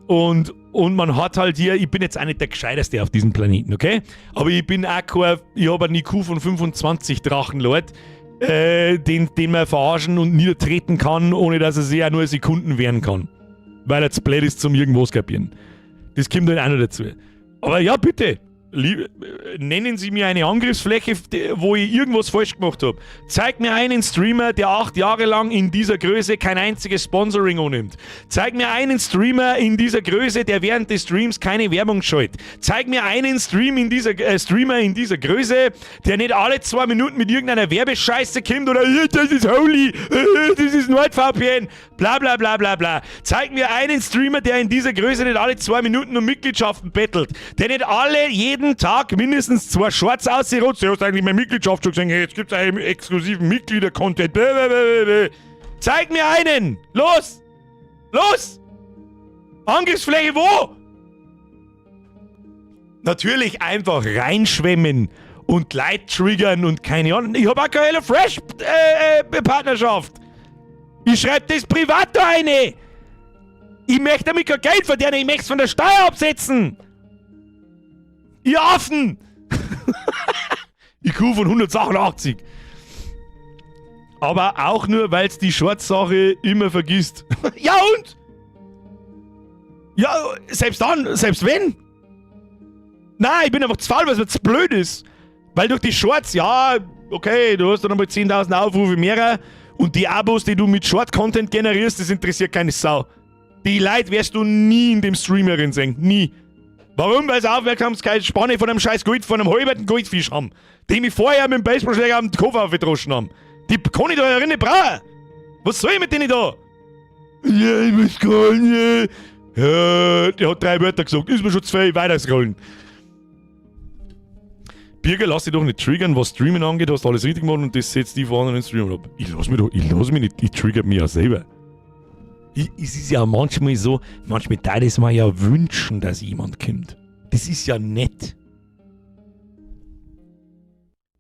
Und man hat halt hier, ich bin jetzt auch nicht der Gescheiteste auf diesem Planeten, okay? Aber ich bin auch kein, ich hab einen IQ von 25 Drachenlord, den man verarschen und niedertreten kann, ohne dass er sich auch nur Sekunden wehren kann. Weil er zu blöd ist zum irgendwas kapieren. Das kommt halt auch noch dazu. Aber ja, bitte. Nennen Sie mir eine Angriffsfläche, wo ich irgendwas falsch gemacht hab. Zeig mir einen Streamer, der 8 Jahre lang in dieser Größe kein einziges Sponsoring annimmt. Zeig mir einen Streamer in dieser Größe, der während des Streams keine Werbung schaltet. Zeig mir einen Streamer in dieser Größe, der nicht alle 2 Minuten mit irgendeiner Werbescheiße kommt oder das ist Holy, das ist NordVPN, bla bla bla bla bla. Zeig mir einen Streamer, der in dieser Größe nicht alle 2 Minuten um Mitgliedschaften bettelt. Der nicht alle jeden Tag mindestens 2 Shorts ausgerotzt. Du hast eigentlich meine Mitgliedschaft schon gesehen. Hey, jetzt gibt's einen exklusiven Mitglieder-Content. Blablabla. Zeig mir einen! Los! Los! Angriffsfläche wo? Natürlich einfach reinschwemmen und Leute triggern und keine Ahnung. Ich hab auch keine HelloFresh Partnerschaft. Ich schreib das privat da rein. Ich möchte damit kein Geld verdienen, ich möchte es von der Steuer absetzen. Ihr Affen! IQ von 188. Aber auch nur, weil's die Short-Sache immer vergisst. Ja und? Ja, selbst dann, selbst wenn. Nein, ich bin einfach zu faul, weil's mir zu blöd ist. Weil durch die Shorts, ja, okay, du hast dann einmal 10.000 Aufrufe mehr und die Abos, die du mit Short-Content generierst, das interessiert keine Sau. Die Leute wirst du nie in dem Streamerin sehen. Nie. Warum? Weil sie Aufmerksamkeitsspanne von einem scheiß Gold, von einem halben Goldfisch haben. Die mich vorher mit dem Baseballschläger am Kopf aufgedroschen haben. Die kann ich da ja nicht brauchen. Was soll ich mit denen da? Ja, ich muss scrollen. Ja, der hat drei Wörter gesagt. Ist mir schon zu viel. Weiter scrollen. Birger, lass dich doch nicht triggern, was Streamen angeht. Hast alles richtig gemacht und das setzt die vor anderen Streamer ab. Ich lass mich doch, ich lass mich nicht, ich trigger mich ja selber. Es ist ja manchmal so, manchmal da es mir ja wünschen, dass jemand kommt. Das ist ja nett.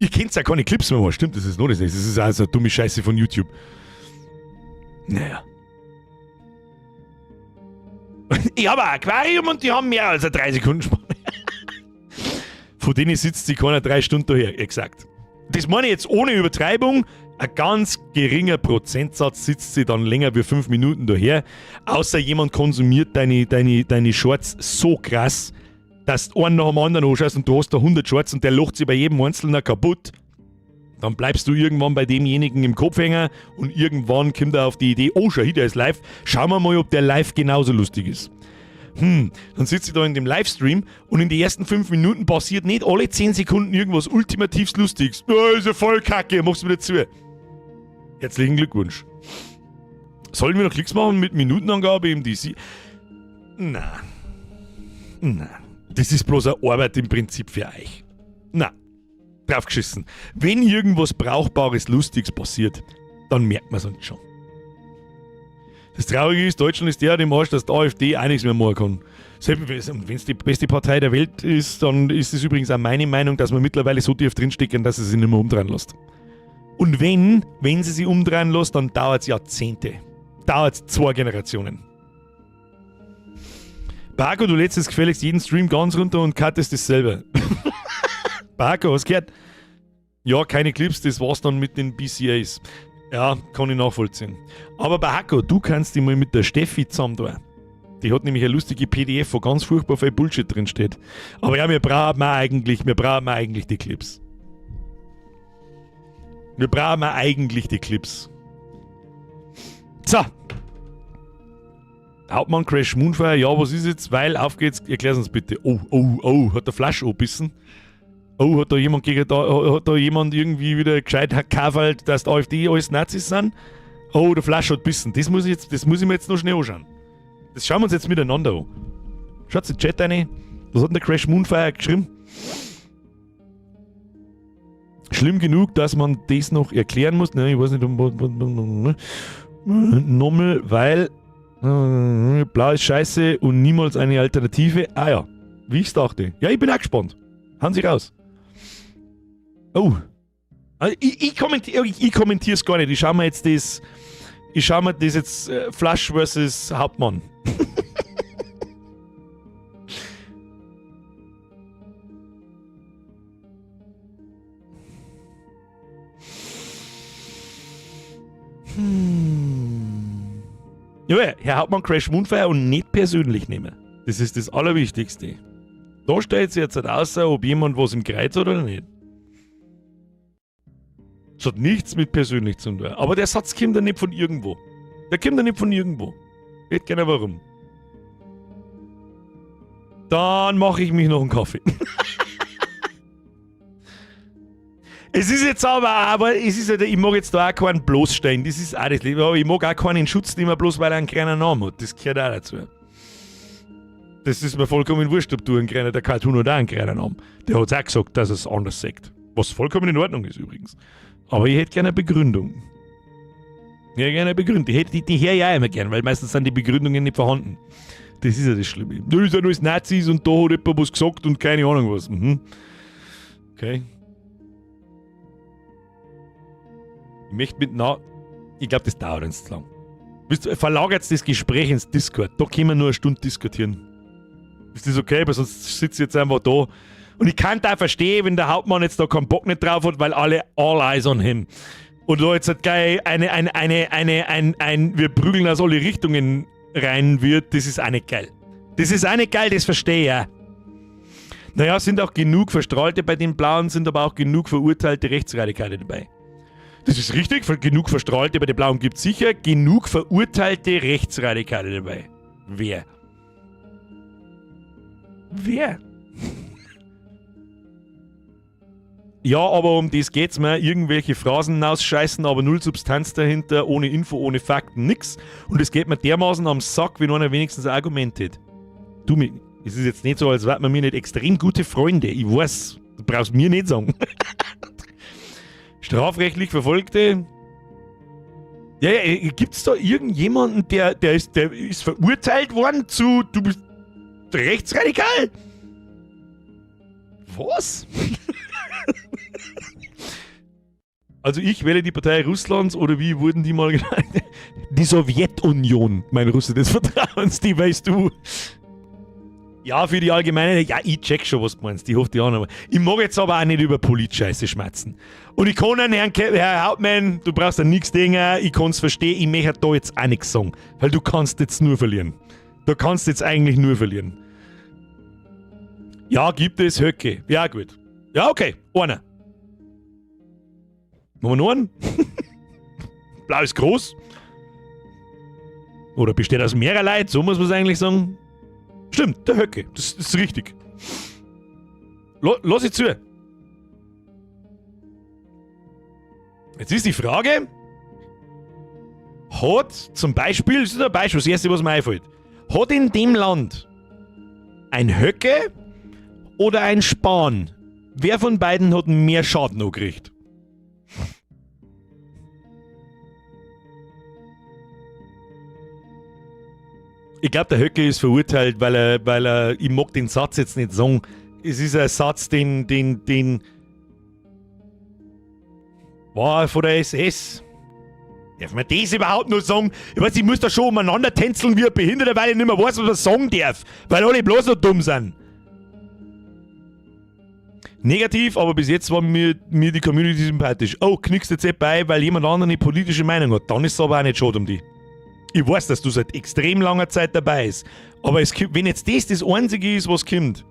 Ihr kennt ja keine Clips mehr, stimmt, das ist noch das nächste. Das ist also eine dumme Scheiße von YouTube. Naja. Ich habe ein Aquarium und die haben mehr als eine 3 Sekunden Spanne. Von denen sitzt sich keiner 3 Stunden daher, exakt. Das meine ich jetzt ohne Übertreibung. Ein ganz geringer Prozentsatz sitzt sie dann länger wie 5 Minuten daher. Außer jemand konsumiert deine Shorts so krass, dass du einen nach dem anderen anschaust und du hast da 100 Shorts und der lacht sich bei jedem Einzelnen kaputt. Dann bleibst du irgendwann bei demjenigen im Kopf hängen und irgendwann kommt er auf die Idee, oh, schau hier, der ist live. Schauen wir mal, ob der live genauso lustig ist. Dann sitze ich da in dem Livestream und in den ersten 5 Minuten passiert nicht alle 10 Sekunden irgendwas ultimativ Lustiges. Oh, ist ja voll kacke, machst du wieder zu. Herzlichen Glückwunsch. Sollen wir noch Klicks machen mit Minutenangabe im DC? Na. Na. Das ist bloß eine Arbeit im Prinzip für euch. Na. Draufgeschissen. Wenn irgendwas Brauchbares, Lustiges passiert, dann merkt man es uns schon. Das Traurige ist, Deutschland ist der im Arsch, dass die AfD auch nichts mehr machen kann. Selbst wenn es die beste Partei der Welt ist, dann ist es übrigens auch meine Meinung, dass wir mittlerweile so tief drinstecken, dass sie sich nicht mehr umdrehen lässt. Und wenn sie sich umdrehen lässt, dann dauert es Jahrzehnte. Dauert es zwei Generationen. Barco, du lädst jetzt gefälligst jeden Stream ganz runter und cuttest das selber. Barco, hast gehört? Ja, keine Clips, das war's dann mit den BCAs. Ja, kann ich nachvollziehen. Aber Bahako, du kannst dich mal mit der Steffi zusammen tun. Die hat nämlich eine lustige PDF, wo ganz furchtbar viel Bullshit drin steht. Aber ja, wir brauchen eigentlich die Clips. Wir brauchen eigentlich die Clips. So. Hauptmann Crash Moonfire, ja, was ist jetzt? Weil, auf geht's, erklär's uns bitte. Oh, hat der Flasch angebissen? Oh, hat da jemand irgendwie wieder gescheit gekafelt, dass die AfD alles Nazis sind? Oh, der Flasch hat bissen. Das muss ich mir jetzt noch schnell anschauen. Das schauen wir uns jetzt miteinander an. Schaut in den Chat rein. Was hat denn der Crash Moonfire geschrieben? Schlimm genug, dass man das noch erklären muss. Nein, ich weiß nicht. Nochmal, weil blau ist scheiße und niemals eine Alternative. Ah ja, wie ich's dachte. Ja, ich bin auch gespannt. Hauen Sie raus. Oh. Also ich kommentiere es gar nicht. Ich schaue mir das jetzt Flush versus Hauptmann. Ja, Herr Hauptmann, Crash Moonfire und nicht persönlich nehmen. Das ist das Allerwichtigste. Da stellt sich jetzt halt aus, ob jemand was im Kreuz hat oder nicht. Das hat nichts mit persönlich zu tun. Aber der Satz kommt ja nicht von irgendwo. Der kommt ja nicht von irgendwo. Ich hätte gerne warum. Dann mache ich mich noch einen Kaffee. Es ist jetzt aber es ist halt, ich mag jetzt da auch keinen bloßstellen. Das ist auch das Leben. Aber ich mag auch keinen in Schutz nehmen, bloß weil er einen kleinen Namen hat. Das gehört auch dazu. Das ist mir vollkommen wurscht, ob du einen kleinen, der Cartoon hat auch einen kleinen Namen. Der hat auch gesagt, dass er es anders sagt. Was vollkommen in Ordnung ist übrigens. Aber ich hätte gerne eine Begründung. Ja, gerne eine Begründung. Die höre ich auch immer gern, weil meistens sind die Begründungen nicht vorhanden. Das ist ja das Schlimme. Das ist ja alles Nazis und da hat jemand was gesagt und keine Ahnung was. Okay. Ich möchte mit na. Ich glaube, das dauert uns zu lang. Verlagert das Gespräch ins Discord. Da können wir nur eine Stunde diskutieren. Ist das okay? Weil sonst sitze ich jetzt einfach da. Und ich kann da verstehen, wenn der Hauptmann jetzt da keinen Bock nicht drauf hat, weil alle all eyes on him. Und da jetzt halt gleich ein, wir prügeln aus alle Richtungen rein wird, das ist auch nicht geil. Das ist auch nicht geil, das verstehe ich auch. Naja, sind auch genug Verstrahlte bei den Blauen, sind aber auch genug verurteilte Rechtsradikale dabei. Das ist richtig, genug Verstrahlte bei den Blauen gibt es sicher, genug verurteilte Rechtsradikale dabei. Wer? Wer? Ja, aber um das geht's mir. Irgendwelche Phrasen ausscheißen, aber null Substanz dahinter, ohne Info, ohne Fakten, nix. Und es geht mir dermaßen am Sack, wenn einer wenigstens ein Argument hat. Du, es ist jetzt nicht so, als wären wir mir nicht extrem gute Freunde. Ich weiß, du brauchst mir nicht sagen. Strafrechtlich Verfolgte. Ja, ja, gibt's da irgendjemanden, der ist verurteilt worden zu, du bist rechtsradikal? Was? Also ich wähle die Partei Russlands oder wie wurden die mal genannt? Die Sowjetunion, mein Russe des Vertrauens, die weißt du. Ja, für die Allgemeine, ja, ich check schon, was du meinst, ich hoffe die auch. Ich mag jetzt aber auch nicht über Politscheiße schmatzen. Und ich kann einen Herrn, Herr Hauptmann, du brauchst ja nichts denken, ich kann's verstehen, ich möchte da jetzt auch nichts sagen, weil du kannst jetzt nur verlieren. Du kannst jetzt eigentlich nur verlieren. Ja, gibt es Höcke. Ja, gut. Ja, okay, einer. Machen wir noch einen? Blau ist groß. Oder besteht aus mehrerer Leuten, so muss man es eigentlich sagen. Stimmt, der Höcke, das ist richtig. Lass ich zu. Jetzt ist die Frage, hat zum Beispiel, das ist ein Beispiel, das erste, was mir einfällt, hat in dem Land ein Höcke oder ein Spahn? Wer von beiden hat mehr Schaden angerichtet? Ich glaub, der Höcke ist verurteilt, weil er, ich mag den Satz jetzt nicht sagen, es ist ein Satz, den war von der SS. Darf man das überhaupt noch sagen? Ich weiß, ich muss da schon umeinander tänzeln wie ein Behinderter, weil ich nicht mehr weiß, was man sagen darf. Weil alle bloß noch dumm sind. Negativ, aber bis jetzt war mir die Community sympathisch. Oh, knickst jetzt nicht bei, weil jemand anderer eine politische Meinung hat. Dann ist es aber auch nicht schade um die. Ich weiß, dass du seit extrem langer Zeit dabei bist. Aber es, wenn jetzt das das Einzige ist, was kommt,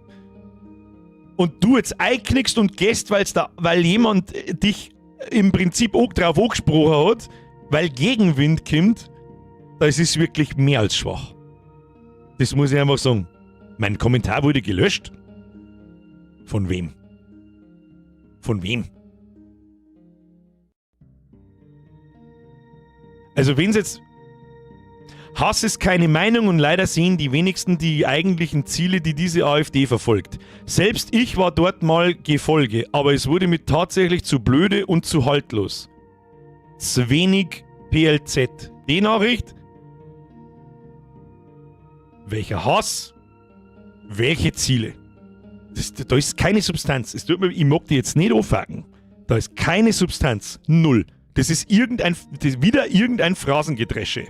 und du jetzt einknickst und gehst, weil jemand dich im Prinzip auch drauf angesprochen hat, weil Gegenwind kommt, das ist wirklich mehr als schwach. Das muss ich einfach sagen. Mein Kommentar wurde gelöscht. Von wem? Von wem? Also wenn's jetzt... Hass ist keine Meinung und leider sehen die wenigsten die eigentlichen Ziele, die diese AfD verfolgt. Selbst ich war dort mal Gefolge, aber es wurde mir tatsächlich zu blöde und zu haltlos. Zu wenig PLZ. Die Nachricht? Welcher Hass? Welche Ziele? Da ist keine Substanz. Es tut mir, ich mag die jetzt nicht anfangen. Da ist keine Substanz. Null. Das ist wieder irgendein Phrasengedresche,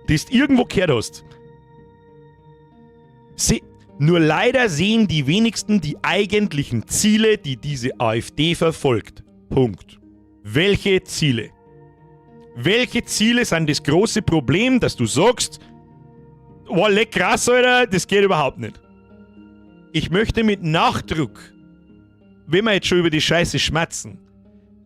das du irgendwo gehört hast. Nur leider sehen die wenigsten die eigentlichen Ziele, die diese AfD verfolgt. Punkt. Welche Ziele? Welche Ziele sind das große Problem, dass du sagst, oh, leck krass, Alter, das geht überhaupt nicht. Ich möchte mit Nachdruck, wenn wir jetzt schon über die Scheiße schmatzen,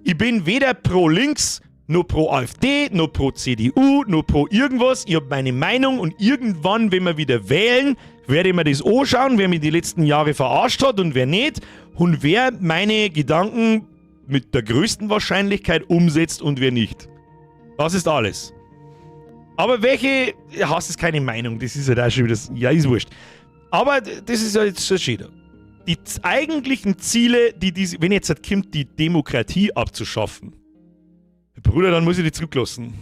ich bin weder pro links, noch pro AfD, noch pro CDU, noch pro irgendwas. Ich hab meine Meinung und irgendwann, wenn wir wieder wählen, werde ich mir das anschauen, wer mich die letzten Jahre verarscht hat und wer nicht und wer meine Gedanken mit der größten Wahrscheinlichkeit umsetzt und wer nicht. Das ist alles. Aber welche... Hass ist keine Meinung, das ist halt auch schon wieder... Ja, ist wurscht. Aber das ist ja jetzt schon schön. Die eigentlichen Ziele, die diese, wenn jetzt halt kommt, die Demokratie abzuschaffen. Bruder, dann muss ich die zurücklassen.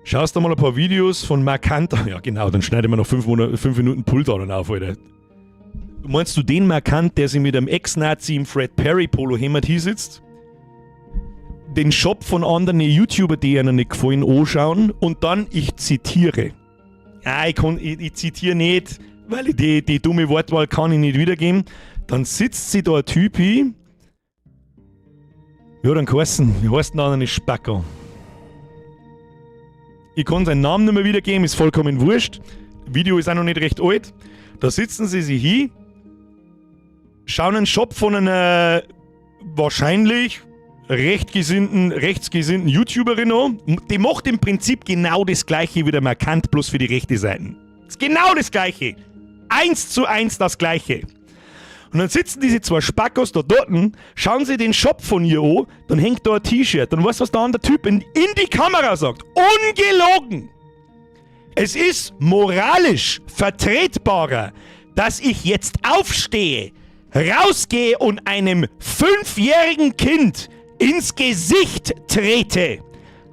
Schaust du mal ein paar Videos von Markant an? Ja, genau, dann schneide ich mir noch 5 Minuten Pulldown auf, Alter. Meinst du den Markant, der sich mit einem Ex-Nazi im Fred Perry Polo Hemd hier sitzt? Den Shop von anderen YouTuber, die ihnen nicht gefallen, anschauen und dann, ich zitiere. Ah, ich zitiere nicht, weil ich die dumme Wortwahl kann ich nicht wiedergeben. Dann sitzt sie da ein Typ hin. Ja, dann geheißen. Wie heißt denn der andere Spacker? Ich kann seinen Namen nicht mehr wiedergeben, ist vollkommen wurscht. Video ist auch noch nicht recht alt. Da sitzen sie sich hin, schauen einen Shop von einer wahrscheinlich rechtgesinnten, rechtsgesinnten YouTuberin an. Die macht im Prinzip genau das gleiche wie der Markant, bloß für die rechte Seite. Ist genau das gleiche. 1:1 das gleiche. Und dann sitzen diese zwei Spackos da dort, schauen sie den Shop von ihr an, dann hängt da ein T-Shirt. Und weißt du, was der andere Typ in die Kamera sagt? Ungelogen! Es ist moralisch vertretbarer, dass ich jetzt aufstehe, rausgehe und einem 5-jährigen Kind ins Gesicht trete,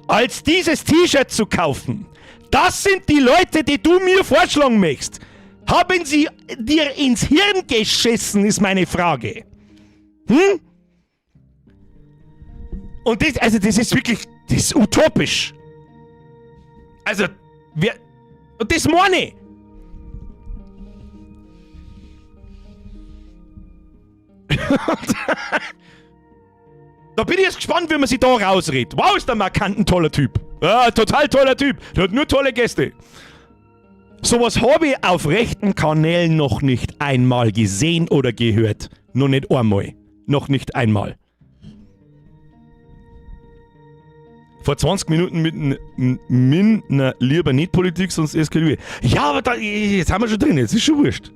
als dieses T-Shirt zu kaufen. Das sind die Leute, die du mir vorschlagen möchtest. Haben sie dir ins Hirn geschissen, ist meine Frage. Und das, also das ist wirklich, das ist utopisch. Also, wer, und das meine ich. Da bin ich jetzt gespannt, wie man sich da rausredet. Wow, ist der Markant ein toller Typ. Ja, total toller Typ. Der hat nur tolle Gäste. Sowas habe ich auf rechten Kanälen noch nicht einmal gesehen oder gehört. Noch nicht einmal. Noch nicht einmal. Vor 20 Minuten mit Min, na, lieber nicht Politik, sonst eskaliert. Ja, aber da, jetzt haben wir schon drin, jetzt ist schon wurscht.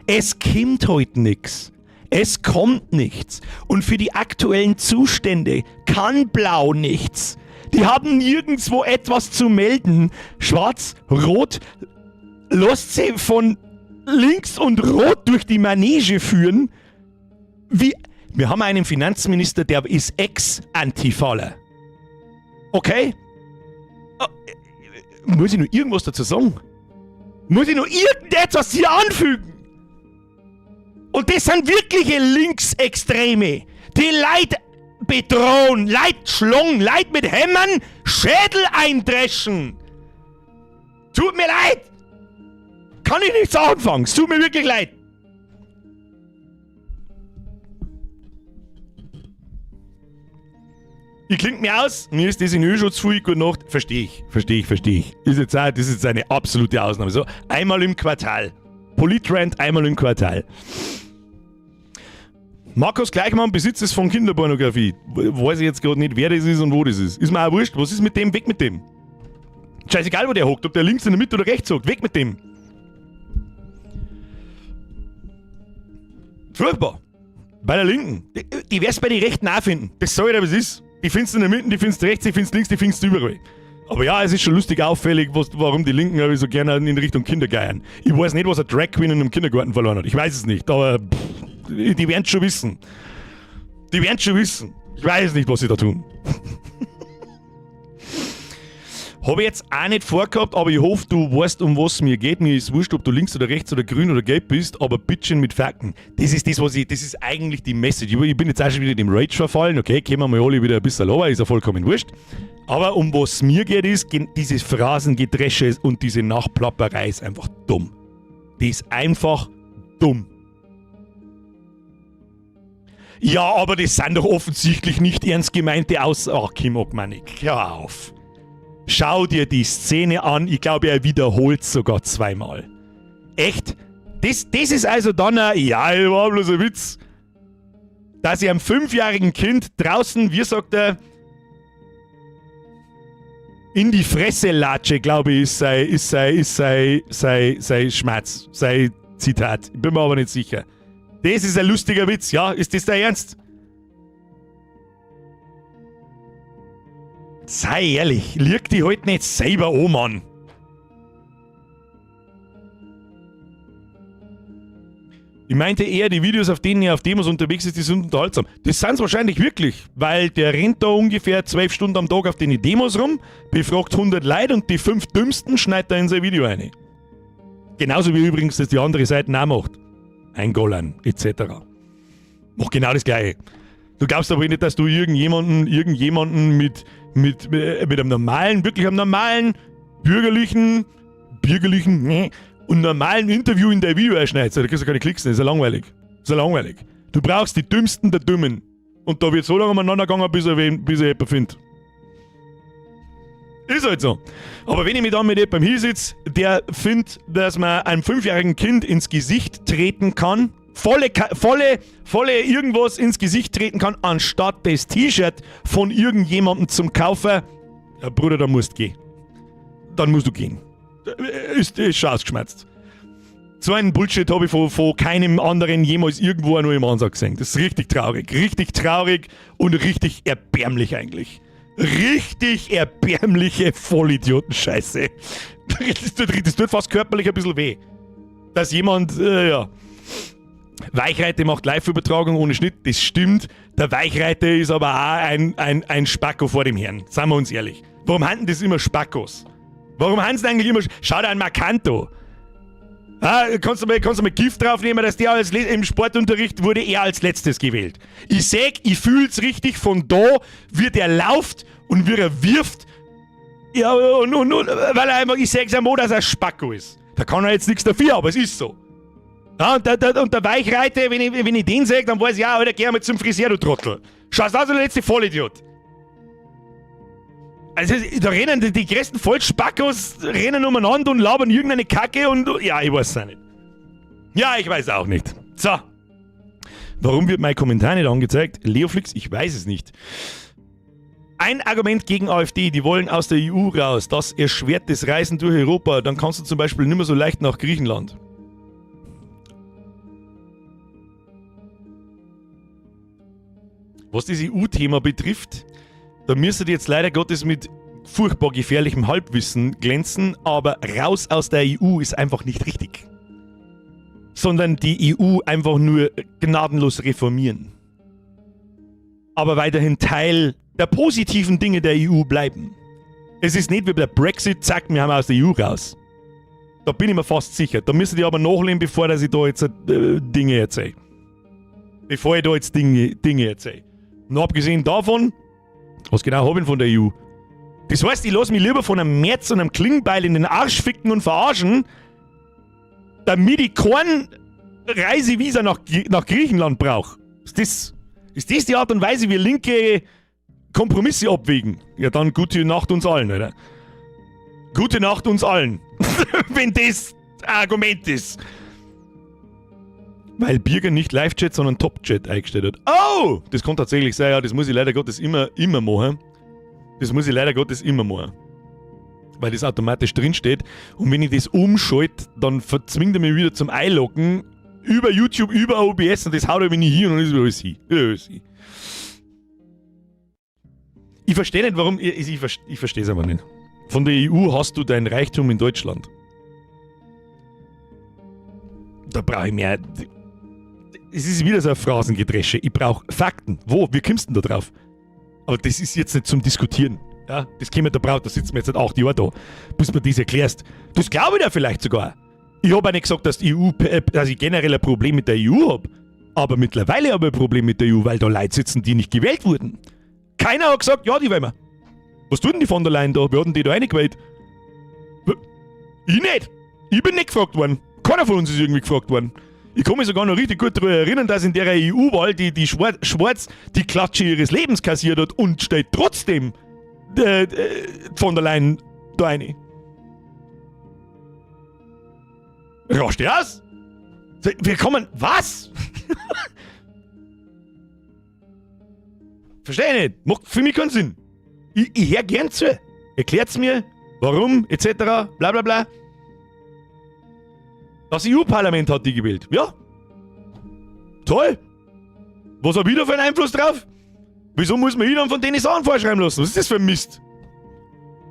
Es kommt heute nix. Es kommt nichts. Und für die aktuellen Zustände kann Blau nichts. Die haben nirgendwo etwas zu melden. Schwarz, Rot, lasst sie von links und rot durch die Manege führen. Wie, wir haben einen Finanzminister, der ist Ex-Antifaler. Okay? Muss ich noch irgendwas dazu sagen? Muss ich noch irgendetwas hier anfügen? Und das sind wirkliche Linksextreme, die Leute bedrohen, Leute schlagen, Leute mit Hämmern Schädel eindreschen. Tut mir leid. Kann ich nichts anfangen. Es tut mir wirklich leid. Ich klinge mir aus, mir ist das in Ö schon zu viel, gute Nacht. Verstehe ich, verstehe ich, verstehe ich. Ist jetzt auch, das ist jetzt eine absolute Ausnahme. So, einmal im Quartal. Politrand einmal im Quartal. Markus Gleichmann, Besitz ist von Kinderpornografie. Weiß ich jetzt gerade nicht, wer das ist und wo das ist. Ist mir auch wurscht. Was ist mit dem? Weg mit dem. Scheißegal, wo der hockt. Ob der links in der Mitte oder rechts hockt. Weg mit dem. Furchtbar. Bei der Linken. Die wirst bei den Rechten auch finden. Das sag ich dir, was ist. Die findest du in der Mitte, die findest du rechts, die findest du links, die findest du überall. Aber ja, es ist schon lustig auffällig, warum die Linken aber so gerne in Richtung Kinder geiern. Ich weiß nicht, was ein Drag Queen in einem Kindergarten verloren hat. Ich weiß es nicht, aber pff, die werden's schon wissen. Die werden's schon wissen. Ich weiß nicht, was sie da tun. Hab ich jetzt auch nicht vorgehabt, aber ich hoffe, du weißt, um was es mir geht. Mir ist wurscht, ob du links oder rechts oder grün oder gelb bist, aber bitteschön mit Fakten. Das ist das, was ich, das ist eigentlich die Message. Ich bin jetzt auch schon wieder dem Rage verfallen. Okay, kommen wir mal alle wieder ein bisschen runter, ist ja vollkommen wurscht. Aber um was es mir geht, ist, dieses Phrasengedresche und diese Nachplapperei ist einfach dumm. Die ist einfach dumm. Ja, aber das sind doch offensichtlich nicht ernst gemeinte Aussagen. Ach, Kim Ogmanik, hör auf. Schau dir die Szene an. Ich glaube, er wiederholt sogar zweimal. Echt? Das ist also dann ein, ja, war bloß ein Witz. Dass ich einem 5-jährigen Kind draußen, wie sagt er, in die Fresse latsche, glaube ich, ist sein Schmerz, sein Zitat. Ich bin mir aber nicht sicher. Das ist ein lustiger Witz, ja? Ist das der Ernst? Sei ehrlich, lieg die halt nicht selber an, Mann. Ich meinte eher, die Videos, auf denen er auf Demos unterwegs ist, die sind unterhaltsam. Das sind's wahrscheinlich wirklich, weil der rennt da ungefähr 12 Stunden am Tag auf den Demos rum, befragt 100 Leute und die 5 dümmsten schneidet er in sein Video rein. Genauso wie übrigens das die andere Seite auch macht. Ein Golan, et cetera. Macht genau das Gleiche. Du glaubst aber nicht, dass du irgendjemanden mit einem normalen, wirklich einem normalen, bürgerlichen, nee, und normalen Interview in dein Video einschneidest. Da kriegst du keine Klicks, das ist ja langweilig. Das ist ja langweilig. Du brauchst die Dümmsten der Dummen. Und da wird so lange umeinander gegangen, bis er jemanden findet. Ist halt so. Aber wenn ich mich dann mit jemandem hinsitze, der findet, dass man einem fünfjährigen Kind ins Gesicht treten kann, volle, volle, volle irgendwas ins Gesicht treten kann, anstatt das T-Shirt von irgendjemandem zum Kaufen, ja, Bruder, da musst du gehen. Dann musst du gehen. Ist schon ausgeschmerzt. So einen Bullshit habe ich von keinem anderen jemals irgendwo auch nur im Ansatz gesehen. Das ist richtig traurig. Richtig traurig und richtig erbärmlich eigentlich. Richtig erbärmliche Vollidioten-Scheiße. Das tut fast körperlich ein bisschen weh. Dass jemand, ja. Weichreite macht Live-Übertragung ohne Schnitt, das stimmt. Der Weichreiter ist aber auch ein Spacko vor dem Herrn. Seien wir uns ehrlich. Warum haben das immer Spackos? Warum haben sie eigentlich immer. Schau dir an Marcanto. Ah, kannst du mal Gift draufnehmen, dass der als, im Sportunterricht wurde er als letztes gewählt. Ich sag, ich fühl's richtig von da, wie der lauft und wie er wirft. Ja, und weil er einfach, ich sag's einmal, dass er Spacko ist. Da kann er jetzt nichts dafür, aber es ist so. Ja, und der Weichreiter, wenn ich den sag, dann weiß ich, ja, Alter, geh einmal zum Friseur, du Trottel. Schaust aus wie der letzte Vollidiot. Also, da rennen die größten Vollspackos rennen umeinander und labern irgendeine Kacke und. Ja, ich weiß es auch nicht. Ja, ich weiß auch nicht. So. Warum wird mein Kommentar nicht angezeigt? Leoflix, ich weiß es nicht. Ein Argument gegen AfD, die wollen aus der EU raus. Das erschwert das Reisen durch Europa. Dann kannst du zum Beispiel nicht mehr so leicht nach Griechenland. Was das EU-Thema betrifft, da müsstet ihr jetzt leider Gottes mit furchtbar gefährlichem Halbwissen glänzen, aber raus aus der EU ist einfach nicht richtig. Sondern die EU einfach nur gnadenlos reformieren. Aber weiterhin Teil der positiven Dinge der EU bleiben. Es ist nicht wie bei der Brexit, zack, wir haben aus der EU raus. Da bin ich mir fast sicher. Da müsstet ihr aber nachlesen, bevor dass ich da jetzt Dinge erzähle. Bevor ich da jetzt Dinge erzähle. Und abgesehen davon, was genau habe ich von der EU? Das heißt, ich lasse mich lieber von einem Merz und einem Klingbeil in den Arsch ficken und verarschen, damit ich kein Reisevisa nach Griechenland brauche. Ist das die Art und Weise, wie Linke Kompromisse abwägen? Ja, dann gute Nacht uns allen, oder? Gute Nacht uns allen. Wenn das Argument ist. Weil Birger nicht Live-Chat, sondern Top-Chat eingestellt hat. Oh! Das kann tatsächlich sein, ja, das muss ich leider Gottes immer machen. Das muss ich leider Gottes immer machen. Weil das automatisch drinsteht. Und wenn ich das umschalte, dann verzwingt er mich wieder zum Einloggen über YouTube, über OBS und das haut er mich nicht hier und dann ist alles hin. Ja, alles hin. Ich verstehe nicht, warum. Ich verstehe es aber nicht. Von der EU hast du dein Reichtum in Deutschland. Da brauche ich mehr. Es ist wieder so ein Phrasengedresche. Ich brauche Fakten. Wo? Wie kommst du denn da drauf? Aber das ist jetzt nicht zum Diskutieren. Ja, das können wir da brauchen, da sitzen wir jetzt nicht 8 Jahre da, bis du mir das erklärst. Das glaube ich dir vielleicht sogar. Ich habe auch nicht gesagt, dass die EU, dass ich generell ein Problem mit der EU habe. Aber mittlerweile habe ich ein Problem mit der EU, weil da Leute sitzen, die nicht gewählt wurden. Keiner hat gesagt, ja, die wollen wir. Was tut denn die von der Leyen da? Wer hat denn die da reingewählt? Ich nicht. Ich bin nicht gefragt worden. Keiner von uns ist irgendwie gefragt worden. Ich kann mich sogar noch richtig gut daran erinnern, dass in der EU-Wahl die Schwarz die Klatsche ihres Lebens kassiert hat und steht trotzdem von der Leyen da rein. Rascht die aus? Wir kommen. Was? Verstehe ich nicht. Macht für mich keinen Sinn. Ich hör gern zu. Erklärt's mir, warum, etc., bla bla bla. Das EU-Parlament hat die gewählt. Ja. Toll. Was hab ich da für einen Einfluss drauf? Wieso muss man ich dann von denen Sachen vorschreiben lassen? Was ist das für ein Mist?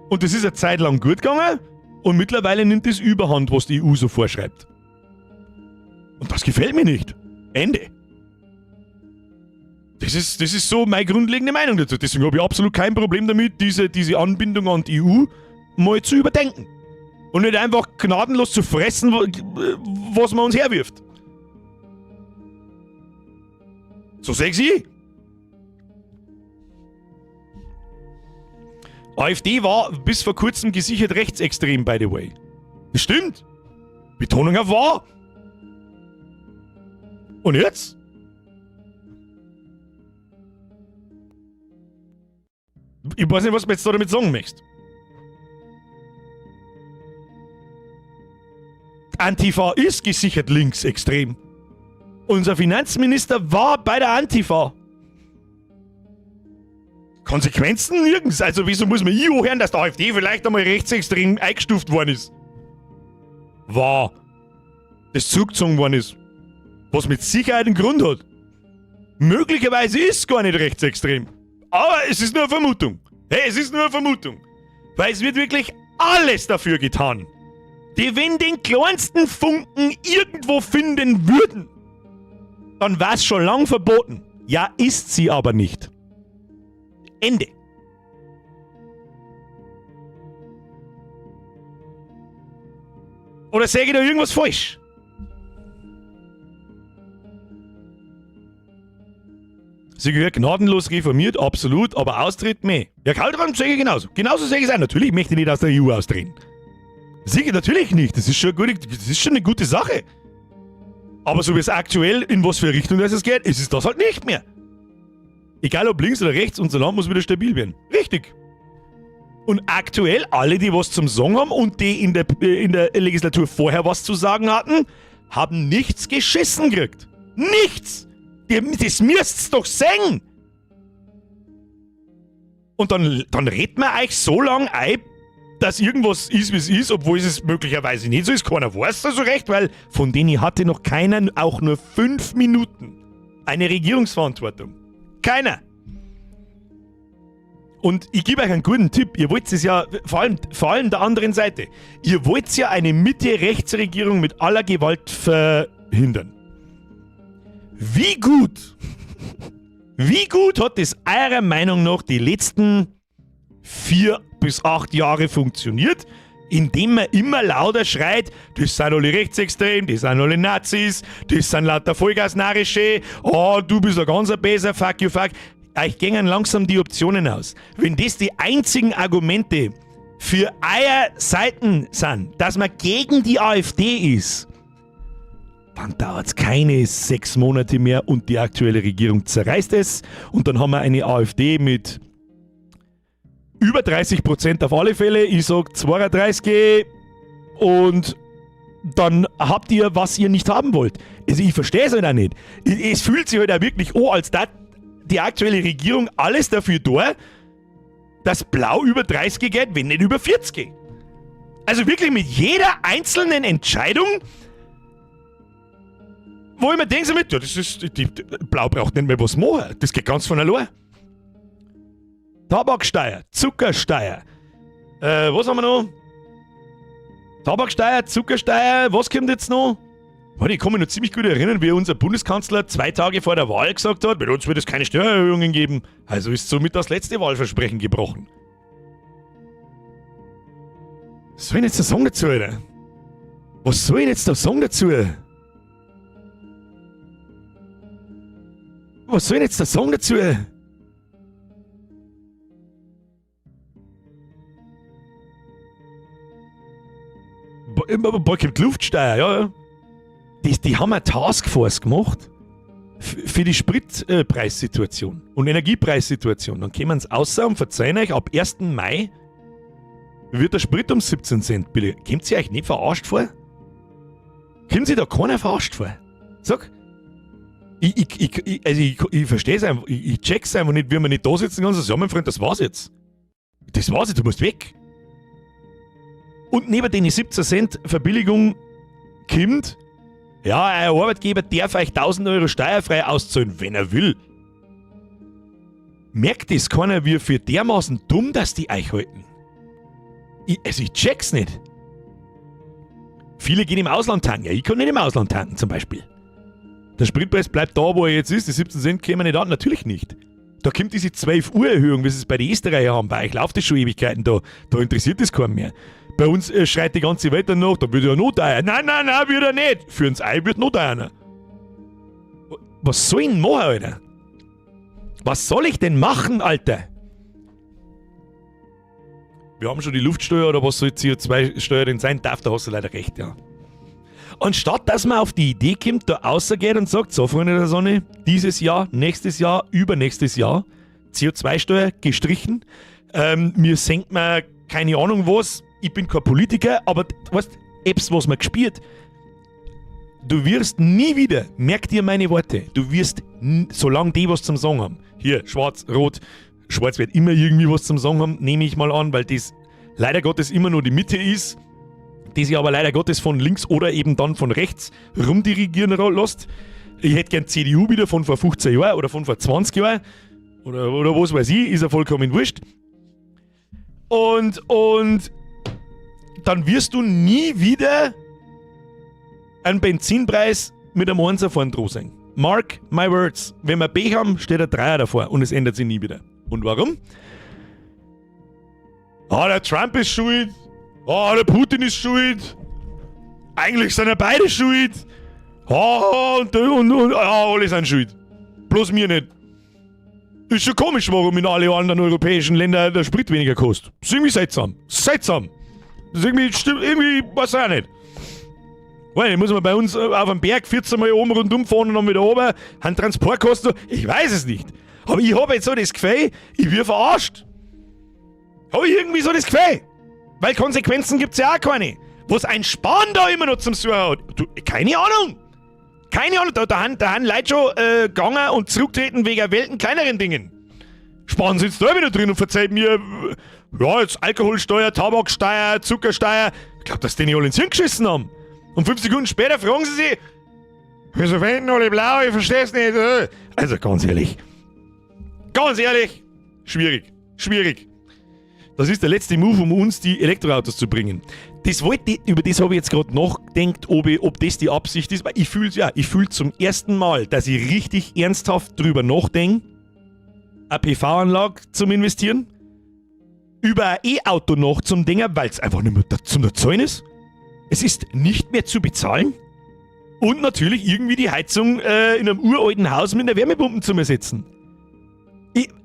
Und das ist eine Zeit lang gut gegangen und mittlerweile nimmt es Überhand, was die EU so vorschreibt. Und das gefällt mir nicht. Ende. Das ist so meine grundlegende Meinung dazu. Deswegen habe ich absolut kein Problem damit, diese Anbindung an die EU mal zu überdenken. Und nicht einfach gnadenlos zu fressen, was man uns herwirft. So sexy? AfD war bis vor kurzem gesichert rechtsextrem, by the way. Das stimmt. Betonung auf wahr. Und jetzt? Ich weiß nicht, was du jetzt da damit sagen möchtest. Antifa ist gesichert linksextrem. Unser Finanzminister war bei der Antifa. Konsequenzen nirgends. Also wieso muss man ich hören, dass der AfD vielleicht einmal rechtsextrem eingestuft worden ist? War. Das zurückgezogen worden ist. Was mit Sicherheit einen Grund hat. Möglicherweise ist es gar nicht rechtsextrem. Aber es ist nur eine Vermutung. Hey, es ist nur eine Vermutung. Weil es wird wirklich alles dafür getan. Die, wenn den kleinsten Funken irgendwo finden würden, dann war es schon lang verboten. Ja, ist sie aber nicht. Ende. Oder sage ich da irgendwas falsch? Sie gehört gnadenlos reformiert, absolut, aber Austritt mehr. Ja, Kaltran sage ich genauso. Genauso sage ich es auch. Natürlich möchte ich nicht aus der EU austreten. Sicher, natürlich nicht. Das ist schon eine gute, das ist schon eine gute Sache. Aber so wie es aktuell, in was für Richtung das es geht, ist es das halt nicht mehr. Egal ob links oder rechts, unser Land muss wieder stabil werden. Richtig. Und aktuell alle, die was zum Sagen haben und die in der Legislatur vorher was zu sagen hatten, haben nichts geschissen gekriegt. Nichts! Das müsst's doch sehen! Und dann redet man euch so lang ein, dass irgendwas ist, wie es ist, obwohl es möglicherweise nicht so ist. Keiner weiß das so recht, weil von denen hatte noch keiner auch nur 5 Minuten eine Regierungsverantwortung. Keiner! Und ich gebe euch einen guten Tipp. Ihr wollt es ja, vor allem der anderen Seite, ihr wollt ja eine Mitte-Rechts-Regierung mit aller Gewalt verhindern. Wie gut hat es eurer Meinung nach die letzten 4 bis 8 Jahre funktioniert, indem man immer lauter schreit, das sind alle rechtsextrem, das sind alle Nazis, das sind lauter Vollgasnarische, oh, du bist ein ganzer Besser, fuck you, fuck. Euch gingen langsam die Optionen aus. Wenn das die einzigen Argumente für euer Seiten sind, dass man gegen die AfD ist, dann dauert's keine 6 Monate mehr und die aktuelle Regierung zerreißt es. Und dann haben wir eine AfD mit über 30% auf alle Fälle. Ich sag 32 und dann habt ihr, was ihr nicht haben wollt. Also ich verstehe es halt auch nicht. Es fühlt sich halt auch wirklich an, als da die aktuelle Regierung alles dafür da, dass Blau über 30 geht, wenn nicht über 40. Also wirklich mit jeder einzelnen Entscheidung, wo ich mir denke, so mit, ja, das ist, die, die, Blau braucht nicht mehr was machen. Das geht ganz von allein. Tabaksteuer, Zuckersteuer. Was haben wir noch? Tabaksteuer, Zuckersteuer, was kommt jetzt noch? Warte, ich kann mich noch ziemlich gut erinnern, wie unser Bundeskanzler 2 Tage vor der Wahl gesagt hat, mit uns wird es keine Steuererhöhungen geben. Also ist somit das letzte Wahlversprechen gebrochen. Was soll ich denn jetzt da sagen dazu, Alter? Was soll ich denn jetzt da sagen dazu? Was soll ich denn jetzt da sagen dazu? Bald kommt Luftsteuer, ja, ja. Die haben eine Taskforce gemacht für die Spritpreissituation und Energiepreissituation. Dann kommen sie raus und verzeihen euch, ab 1. Mai wird der Sprit um 17 Cent billiger. Kommt sie euch nicht verarscht vor? Kommt sich da keiner verarscht vor? Sag. Ich verstehe es einfach, ich check's einfach nicht, wie man nicht da sitzen kann und sagen, ja, mein Freund, das war's jetzt. Das war's jetzt, du musst weg. Und neben den 17 Cent Verbilligung kommt, ja, euer Arbeitgeber darf euch 1.000 Euro steuerfrei auszahlen, wenn er will. Merkt es keiner, wie für dermaßen dumm, dass die euch halten? Ich check's nicht. Viele gehen im Ausland tanken. Ja, ich kann nicht im Ausland tanken zum Beispiel. Der Spritpreis bleibt da, wo er jetzt ist. Die 17 Cent kämen nicht an. Natürlich nicht. Da kommt diese 12 Uhr Erhöhung, wie sie es bei den Österreichern haben. Bei euch läuft das schon Ewigkeiten da. Da interessiert das keinen mehr. Bei uns schreit die ganze Welt dann noch, da wird ja noch teuer. Nein, nein, nein, wird er nicht. Für uns Ei wird noch teuer. Was soll ich denn machen, Alter? Was soll ich denn machen, Alter? Wir haben schon die Luftsteuer oder was soll CO2-Steuer denn sein? Darf, da hast du leider recht, ja. Anstatt, dass man auf die Idee kommt, da rausgeht und sagt, so Freunde der Sonne, dieses Jahr, nächstes Jahr, übernächstes Jahr, CO2-Steuer gestrichen, mir senkt man keine Ahnung was, ich bin kein Politiker, aber weißt, etwas, was man gespielt. Du wirst nie wieder, merk dir meine Worte, du wirst, solange die was zum Sagen haben, hier, schwarz, rot, schwarz wird immer irgendwie was zum Sagen haben, nehme ich mal an, weil das leider Gottes immer nur die Mitte ist, die sich aber leider Gottes von links oder eben dann von rechts rumdirigieren lässt. Ich hätte gern CDU wieder von vor 15 Jahren oder von vor 20 Jahren oder was weiß ich, ist ja vollkommen wurscht. Und dann wirst du nie wieder einen Benzinpreis mit einem Einser vorn dran sein. Mark my words. Wenn wir Pech haben, steht ein Dreier davor und es ändert sich nie wieder. Und warum? Ah, der Trump ist schuld. Ah, der Putin ist schuld. Eigentlich sind ja beide schuld. Ah, und ah, alle sind schuld. Bloß mir nicht. Ist schon komisch, warum in alle anderen europäischen Ländern der Sprit weniger kostet. Ist irgendwie seltsam. Seltsam. Das ist irgendwie, stimmt, irgendwie, weiß ich auch nicht. Weil, muss man bei uns auf dem Berg 14 Mal oben rundum fahren und dann wieder oben, haben Transportkosten. Ich weiß es nicht. Aber ich habe jetzt so das Gefühl, ich werde verarscht. Habe ich irgendwie so das Gefühl. Weil Konsequenzen gibt's ja auch keine. Was ein Spahn da immer noch zum Suchen hat, du, keine Ahnung. Keine Ahnung, da haben Leute schon gegangen und zurücktreten wegen Welten kleineren Dingen. Spahn sitzt da wieder drin und verzeiht mir, ja, jetzt Alkoholsteuer, Tabaksteuer, Zuckersteuer. Ich glaub, dass die nicht alle ins Hirn geschissen haben. Und 5 Sekunden später fragen sie sich, wieso finden alle blau, ich versteh's nicht. Also ganz ehrlich. Ganz ehrlich, schwierig, schwierig. Das ist der letzte Move, um uns die Elektroautos zu bringen. Das wollte ich, über das habe ich jetzt gerade nachgedacht, ob das die Absicht ist. Weil ich fühl's ja, ich fühl zum ersten Mal, dass ich richtig ernsthaft drüber nachdenke, eine P V-Anlage zum Investieren, über ein E-Auto noch zum Dinger, weil's einfach nicht mehr zum Erzeugen ist. Es ist nicht mehr zu bezahlen. Und natürlich irgendwie die Heizung in einem uralten Haus mit einer Wärmepumpe zu ersetzen.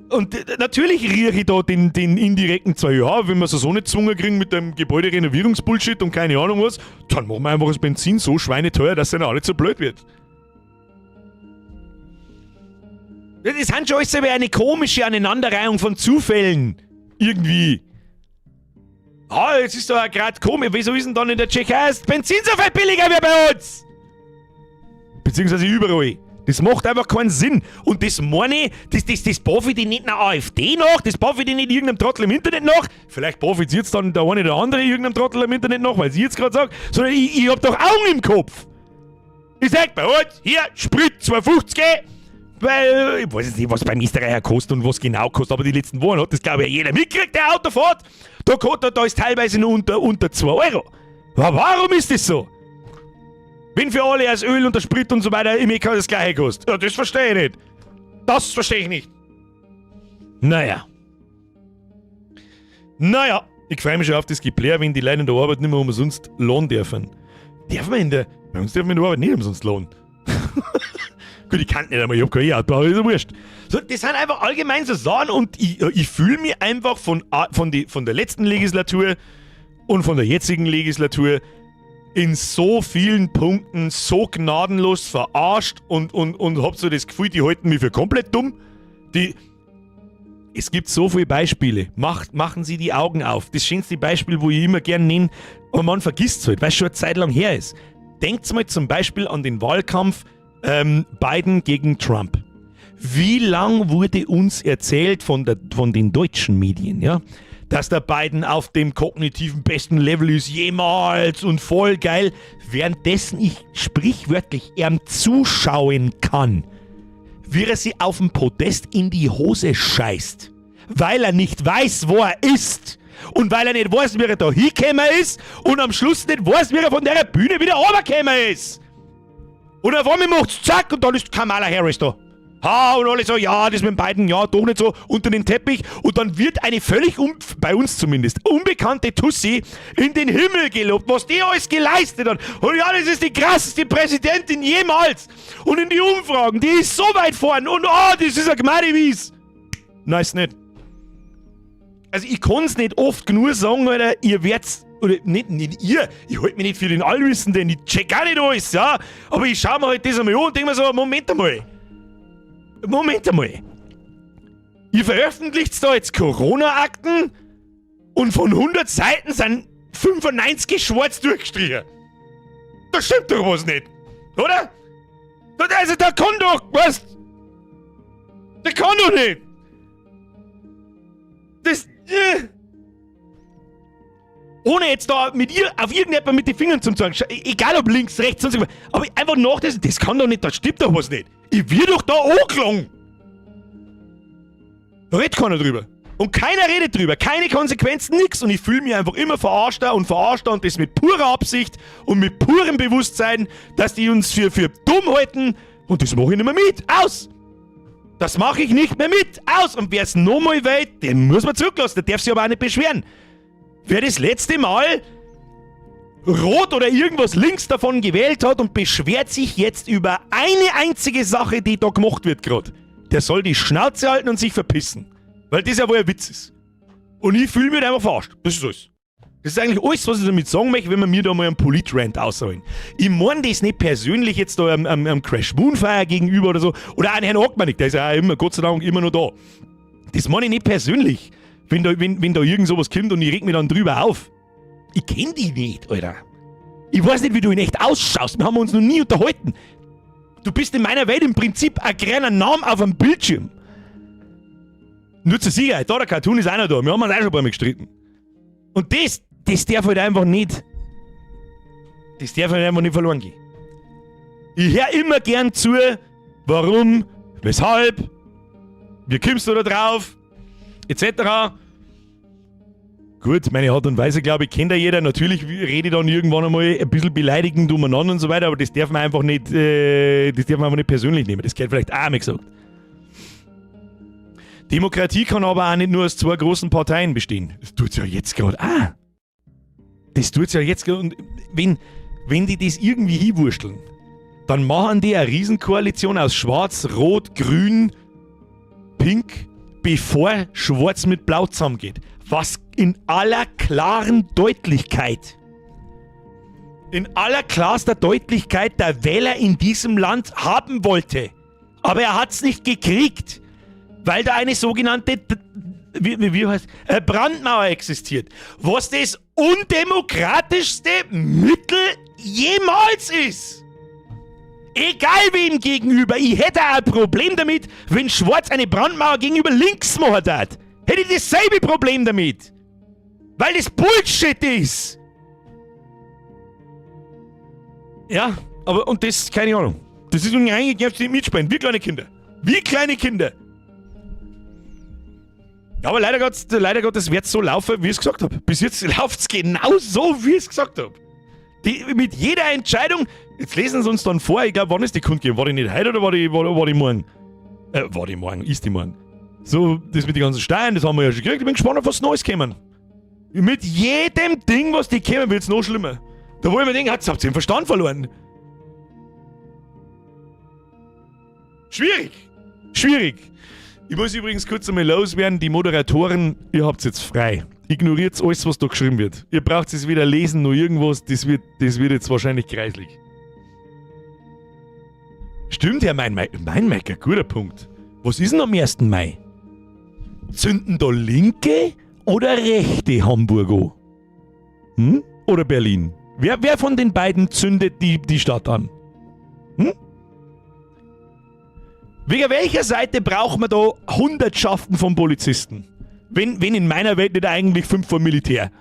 Und natürlich rieche ich da den indirekten zwei, ja, wenn wir es so nicht gezwungen kriegen mit dem Gebäuderenovierungsbullshit und keine Ahnung was, dann machen wir einfach das Benzin so schweineteuer, dass es dann alle zu blöd wird. Das ist schon alles eine komische Aneinanderreihung von Zufällen. Irgendwie. Ah, jetzt ist doch grad komisch. Wieso ist denn dann in der Tschechei das Benzin so viel billiger wie bei uns? Beziehungsweise überall. Das macht einfach keinen Sinn. Und das meine ich, das profitiert ich nicht einer AfD nach, das profitiert ich nicht irgendeinem Trottel im Internet nach. Vielleicht profitiert es dann der eine oder andere irgendeinem Trottel im Internet nach, weil sie jetzt grad sagt, sondern ich hab doch Augen im Kopf. Ich sag bei uns, hier, Sprit 2,50, weil ich weiß jetzt nicht, was beim Österreicher kostet und was genau kostet, aber die letzten Wochen hat das, glaub ich, jeder mitgekriegt, der Auto fährt. Da ist teilweise nur unter 2 Euro. Aber warum ist das so? Wenn für alle das Öl und der Sprit und so weiter im EK das gleiche kostet. Ja, das verstehe ich nicht. Das verstehe ich nicht. Naja. Naja, ich freue mich schon auf das Geplär, wenn die Leute in der Arbeit nicht mehr umsonst lohnen dürfen. Dürfen wir in der... Bei uns dürfen wir in der Arbeit nicht umsonst lohnen. Gut, ich kann nicht einmal, ich hab kein E-Auto, aber ist ja wurscht. So, das sind einfach allgemein so Sachen und ich fühle mich einfach von der letzten Legislatur und von der jetzigen Legislatur in so vielen Punkten so gnadenlos verarscht und hab so das Gefühl, die halten mich für komplett dumm. Es gibt so viele Beispiele. Machen Sie die Augen auf. Das schönste Beispiel, wo ich immer gern nenne, aber man vergisst es halt, weil es schon eine Zeit lang her ist. Denkt mal zum Beispiel an den Wahlkampf Biden gegen Trump. Wie lang wurde uns erzählt von den deutschen Medien, ja, dass der Biden auf dem kognitiven besten Level ist jemals und voll geil, währenddessen ich sprichwörtlich ihm zuschauen kann, wie er sich auf dem Podest in die Hose scheißt, weil er nicht weiß, wo er ist und weil er nicht weiß, wie er da hingekommen ist und am Schluss nicht weiß, wie er von der Bühne wieder runtergekommen ist. Und auf einmal macht's zack und dann ist Kamala Harris da. Ha, und alle so, ja, das mit Biden, ja, doch nicht so, unter den Teppich. Und dann wird eine völlig, bei uns zumindest, unbekannte Tussi in den Himmel gelobt, was die alles geleistet hat. Und ja, das ist die krasseste Präsidentin jemals. Und in die Umfragen, die ist so weit vorn. Und oh, das ist ein Gmadiwies. Nein, ist nicht. Also ich kann's nicht oft genug sagen, Alter, ihr werdet's, oder nicht, nicht ihr, ich halt mich nicht für den Allwissenden, ich check auch nicht alles, ja. Aber ich schau mir halt das einmal an und denk mir so, Moment einmal. Moment einmal. Ihr veröffentlicht da jetzt Corona-Akten und von 100 Seiten sind 95 schwarz durchgestrichen. Da stimmt doch was nicht. Oder? Also, der kann doch, was? Der kann doch nicht! Das. Ohne jetzt da mit ihr auf irgendjemand mit den Fingern zu zeigen, egal ob links, rechts, sonst irgendwas, aber einfach nach das, das kann doch nicht, da stimmt doch was nicht. Ich wird doch da angelangt. Da redet keiner drüber. Und keiner redet drüber, keine Konsequenzen, nix. Und ich fühle mich einfach immer verarschter und verarschter und das mit purer Absicht und mit purem Bewusstsein, dass die uns für dumm halten. Und das mache ich nicht mehr mit. Aus! Das mache ich nicht mehr mit. Aus! Und wer es nochmal will, den muss man zurücklassen. Der darf sich aber auch nicht beschweren. Wer das letzte Mal rot oder irgendwas links davon gewählt hat und beschwert sich jetzt über eine einzige Sache, die da gemacht wird gerade, der soll die Schnauze halten und sich verpissen. Weil das ja wohl ein Witz ist. Und ich fühle mich einfach verarscht. Das ist alles. Das ist eigentlich alles, was ich damit sagen möchte, wenn wir mir da mal einen Polit-Rant ausholen. Ich meine das nicht persönlich jetzt da am Crash Moonfire gegenüber oder so. Oder an Herrn Ockmanik, der ist ja auch immer, Gott sei Dank, immer noch da. Das meine ich nicht persönlich. Wenn da irgend sowas kommt und ich reg mich dann drüber auf. Ich kenn die nicht, Alter. Ich weiß nicht, wie du in echt ausschaust. Wir haben uns noch nie unterhalten. Du bist in meiner Welt im Prinzip ein kleiner Name auf einem Bildschirm. Nur zur Sicherheit, da der Cartoon ist auch noch da. Wir haben uns auch schon ein paar Mal gestritten. Und das darf halt einfach nicht. Das darf halt einfach nicht verloren gehen. Ich hör immer gern zu, warum, weshalb, wie kommst du da drauf, etc. Gut, meine Art und Weise, glaube ich, kennt ja jeder. Natürlich rede ich dann irgendwann einmal ein bisschen beleidigend umeinander und so weiter, aber das darf man einfach nicht, das darf man einfach nicht persönlich nehmen. Das gehört vielleicht auch einmal gesagt. Demokratie kann aber auch nicht nur aus zwei großen Parteien bestehen. Das tut's ja jetzt gerade auch. Das tut's ja jetzt gerade. Und wenn die das irgendwie hinwursteln, dann machen die eine Riesenkoalition aus Schwarz, Rot, Grün, Pink, bevor Schwarz mit Blau zusammengeht. Was in aller klaren Deutlichkeit, in aller klarster Deutlichkeit der Wähler in diesem Land haben wollte. Aber er hat's nicht gekriegt, weil da eine sogenannte wie heißt, Brandmauer existiert. Was das undemokratischste Mittel jemals ist. Egal wem gegenüber, ich hätte ein Problem damit, wenn Schwarz eine Brandmauer gegenüber links machen hat. Hätte ich dasselbe Problem damit. Weil das Bullshit ist. Ja, aber und das, keine Ahnung. Das ist eigentlich, darfst du nicht mitspielen, wie kleine Kinder. Wie kleine Kinder. Aber leider Gottes wird's so laufen, wie ich's gesagt hab. Bis jetzt läuft's genau so, wie ich's gesagt hab. Mit jeder Entscheidung, jetzt lesen sie uns dann vor, ich glaub, wann ist die Kundgebung? War die nicht heute oder war die morgen? War die morgen, ist die morgen. So, das mit den ganzen Steinen, das haben wir ja schon gekriegt. Ich bin gespannt, auf was Neues kommen. Mit jedem Ding, was die kommen, wird's noch schlimmer. Da wo ich mir denke, habt ihr den Verstand verloren? Schwierig. Schwierig. Ich muss übrigens kurz einmal loswerden, die Moderatoren, ihr habt's jetzt frei. Ignoriert alles, was da geschrieben wird. Ihr braucht es weder lesen noch irgendwas, das wird jetzt wahrscheinlich kreislig. Stimmt, Herr Meinmeiker, guter Punkt. Was ist denn am 1. Mai? Zünden da linke oder rechte Hamburgo? Oder Berlin? Wer von den beiden zündet die Stadt an? Wegen welcher Seite braucht man da Hundertschaften von Polizisten? Wenn in meiner Welt nicht eigentlich 5 vom Militär?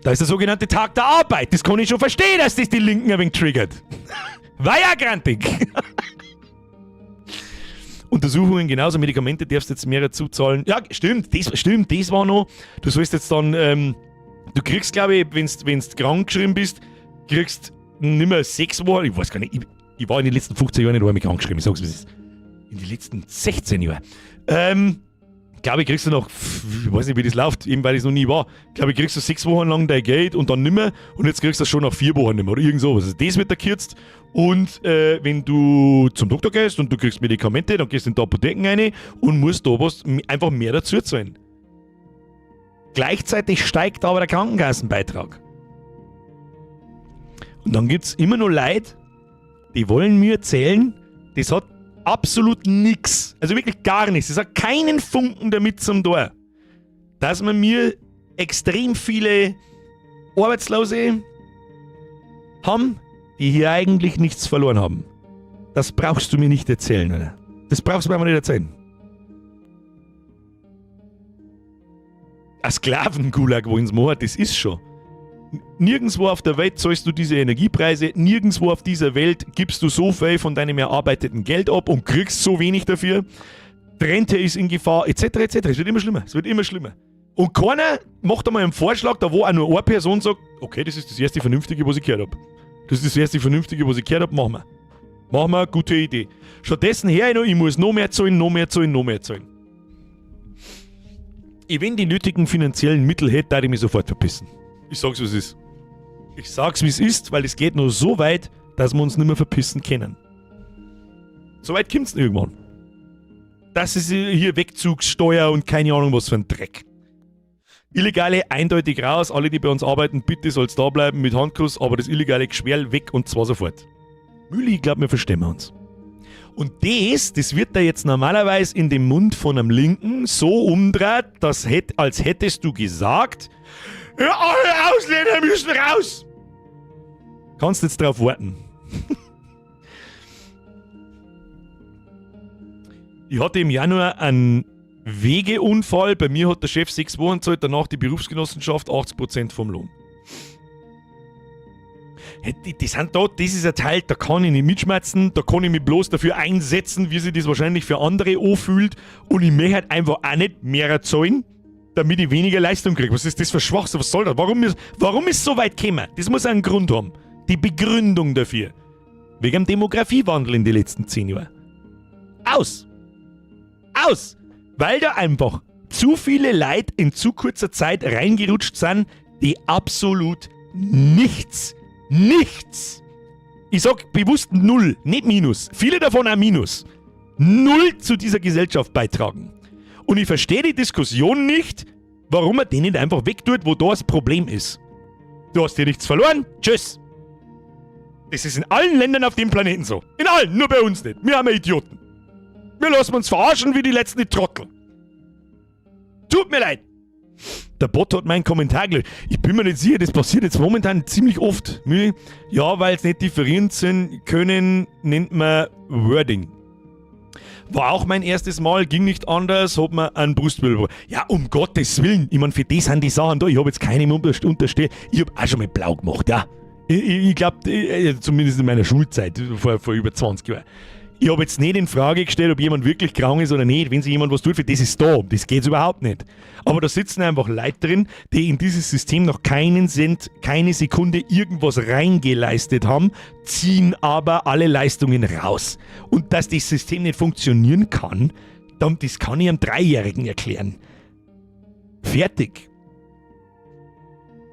Da ist der sogenannte Tag der Arbeit. Das kann ich schon verstehen, dass das die Linken ein wenig triggert. War ja grantig. Untersuchungen genauso, Medikamente darfst du jetzt mehr zuzahlen. Ja, stimmt, das war noch. Du sollst jetzt dann, du kriegst, glaub ich, wenn's krank geschrieben bist, kriegst nimmer 6 Wochen, ich weiß gar nicht, ich war in den letzten 15 Jahren nicht einmal krank geschrieben, ich sag's, wie es ist. In den letzten 16 Jahren. Glaub ich, kriegst du noch, ich weiß nicht, wie das läuft, eben weil ich's noch nie war. Glaub ich, kriegst du 6 Wochen lang dein Geld und dann nimmer und jetzt kriegst du das schon nach 4 Wochen nimmer oder irgend sowas. Also das wird da gekürzt und wenn du zum Doktor gehst und du kriegst Medikamente, dann gehst du in die Apotheken rein und musst da was einfach mehr dazu zahlen. Gleichzeitig steigt aber der Krankenkassenbeitrag. Und dann gibt's immer noch Leute, die wollen mir erzählen, das hat absolut nix, also wirklich gar nichts, das hat keinen Funken damit zum Tor, dass man mir extrem viele Arbeitslose, haben, die hier eigentlich nichts verloren haben. Das brauchst du mir nicht erzählen, oder? Das brauchst du mir einfach nicht erzählen. Ein Sklavengulag, wo ins machen, das ist schon. Nirgendwo auf der Welt zahlst du diese Energiepreise, nirgendwo auf dieser Welt gibst du so viel von deinem erarbeiteten Geld ab und kriegst so wenig dafür. Die Rente ist in Gefahr, etc. etc. Es wird immer schlimmer, es wird immer schlimmer. Und keiner macht einmal einen Vorschlag, da wo auch nur eine Person sagt, okay, das ist das erste Vernünftige, was ich gehört habe. Das ist das erste Vernünftige, was ich gehört habe, machen wir. Machen wir, gute Idee. Stattdessen her ich noch, ich muss noch mehr zahlen, noch mehr zahlen, noch mehr zahlen. Ich, wenn die nötigen finanziellen Mittel hätte, würde ich mich sofort verpissen. Ich sag's, wie es ist. Ich sag's, wie es ist, weil es geht nur so weit, dass wir uns nicht mehr verpissen können. So weit kommt's irgendwann. Das ist hier Wegzugssteuer und keine Ahnung was für ein Dreck. Illegale eindeutig raus, alle, die bei uns arbeiten, bitte soll's da bleiben mit Handkuss, aber das illegale Geschwerl weg und zwar sofort. Müli, ich glaub, wir verstehen uns. Und das wird da jetzt normalerweise in dem Mund von einem Linken so umdreht, dass hätt, als hättest du gesagt, ja, alle Ausländer müssen raus! Kannst jetzt drauf warten. Ich hatte im Januar einen Wegeunfall. Bei mir hat der Chef 6 Wochen gezahlt, danach die Berufsgenossenschaft 80% vom Lohn. Das, sind da, das ist ein Teil, da kann ich nicht mitschmerzen, da kann ich mich bloß dafür einsetzen, wie sich das wahrscheinlich für andere anfühlt. Und ich möchte halt einfach auch nicht mehr zahlen, damit ich weniger Leistung kriege. Was ist das für Schwachsinn? Was soll das? Warum ist es so weit gekommen? Das muss einen Grund haben. Die Begründung dafür. Wegen dem Demografiewandel in den letzten 10 Jahren. Aus! Aus! Weil da einfach zu viele Leute in zu kurzer Zeit reingerutscht sind, die absolut nichts, nichts, ich sag bewusst null, nicht minus, viele davon auch minus, null zu dieser Gesellschaft beitragen. Und ich verstehe die Diskussion nicht, warum man den nicht einfach wegtut, wo da das Problem ist. Du hast hier nichts verloren, tschüss. Das ist in allen Ländern auf dem Planeten so. In allen, nur bei uns nicht. Wir haben ja Idioten. Wir lassen uns verarschen wie die letzten Trottel. Tut mir leid. Der Bot hat meinen Kommentar gelöscht. Ich bin mir nicht sicher, das passiert jetzt momentan ziemlich oft. Ja, weil es nicht differieren sind können, nennt man Wording. War auch mein erstes Mal, ging nicht anders, hat man einen Brustwirbel. Ja, um Gottes Willen. Ich meine, für das sind die Sachen da. Ich habe jetzt keinem unterstellt. Ich habe auch schon mal blau gemacht, ja. Ich glaube, zumindest in meiner Schulzeit, vor über 20 Jahren. Ich habe jetzt nicht in Frage gestellt, ob jemand wirklich krank ist oder nicht. Wenn sich jemand was tut, für das ist da. Das geht überhaupt nicht. Aber da sitzen einfach Leute drin, die in dieses System noch keinen Cent, keine Sekunde irgendwas reingeleistet haben, ziehen aber alle Leistungen raus. Und dass das System nicht funktionieren kann, dann, das kann ich einem Dreijährigen erklären. Fertig.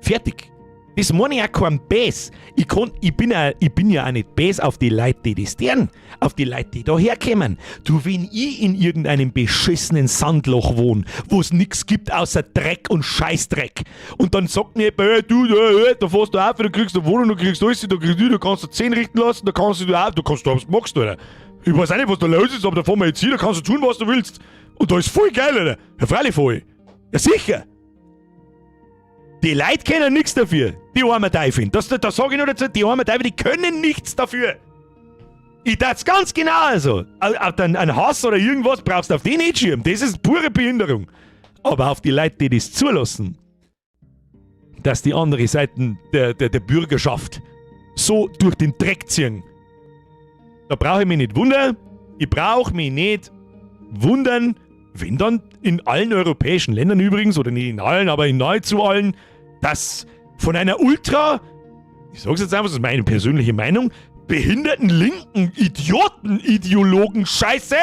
Fertig. Das meine ich auch kein Bäs. Ich bin ja auch nicht bäs auf die Leute, die das tun. Auf die Leute, die da herkommen. Du, wenn ich in irgendeinem beschissenen Sandloch wohne, wo es nichts gibt außer Dreck und Scheißdreck. Und dann sagt mir jemand, hey, du, hey, da fährst du auf, du kriegst eine Wohnung, du kriegst alles, da kriegst du, da kannst du Zähne richten lassen, da kannst du auch, du kannst, was magst du, Alter. Ich weiß auch nicht, was da los ist, aber da fahren wir jetzt hin, da kannst du tun, was du willst. Und da ist voll geil, Alter. Ja, freilich voll. Ja, sicher. Die Leute können nichts dafür. Die armen Teufel. Das sage ich nur dazu, die armen Teufel, die können nichts dafür. Ich tat's ganz genau also. Ein Hass oder irgendwas brauchst du auf den nicht schieben. Das ist pure Behinderung. Aber auf die Leute, die das zulassen, dass die andere Seiten der Bürgerschaft so durch den Dreck ziehen, da brauche ich mich nicht wundern. Ich brauche mich nicht wundern, wenn dann in allen europäischen Ländern übrigens, oder nicht in allen, aber in nahezu allen, dass von einer ultra, ich sag's jetzt einfach, das ist meine persönliche Meinung, behinderten linken Idioten-Ideologen Scheiße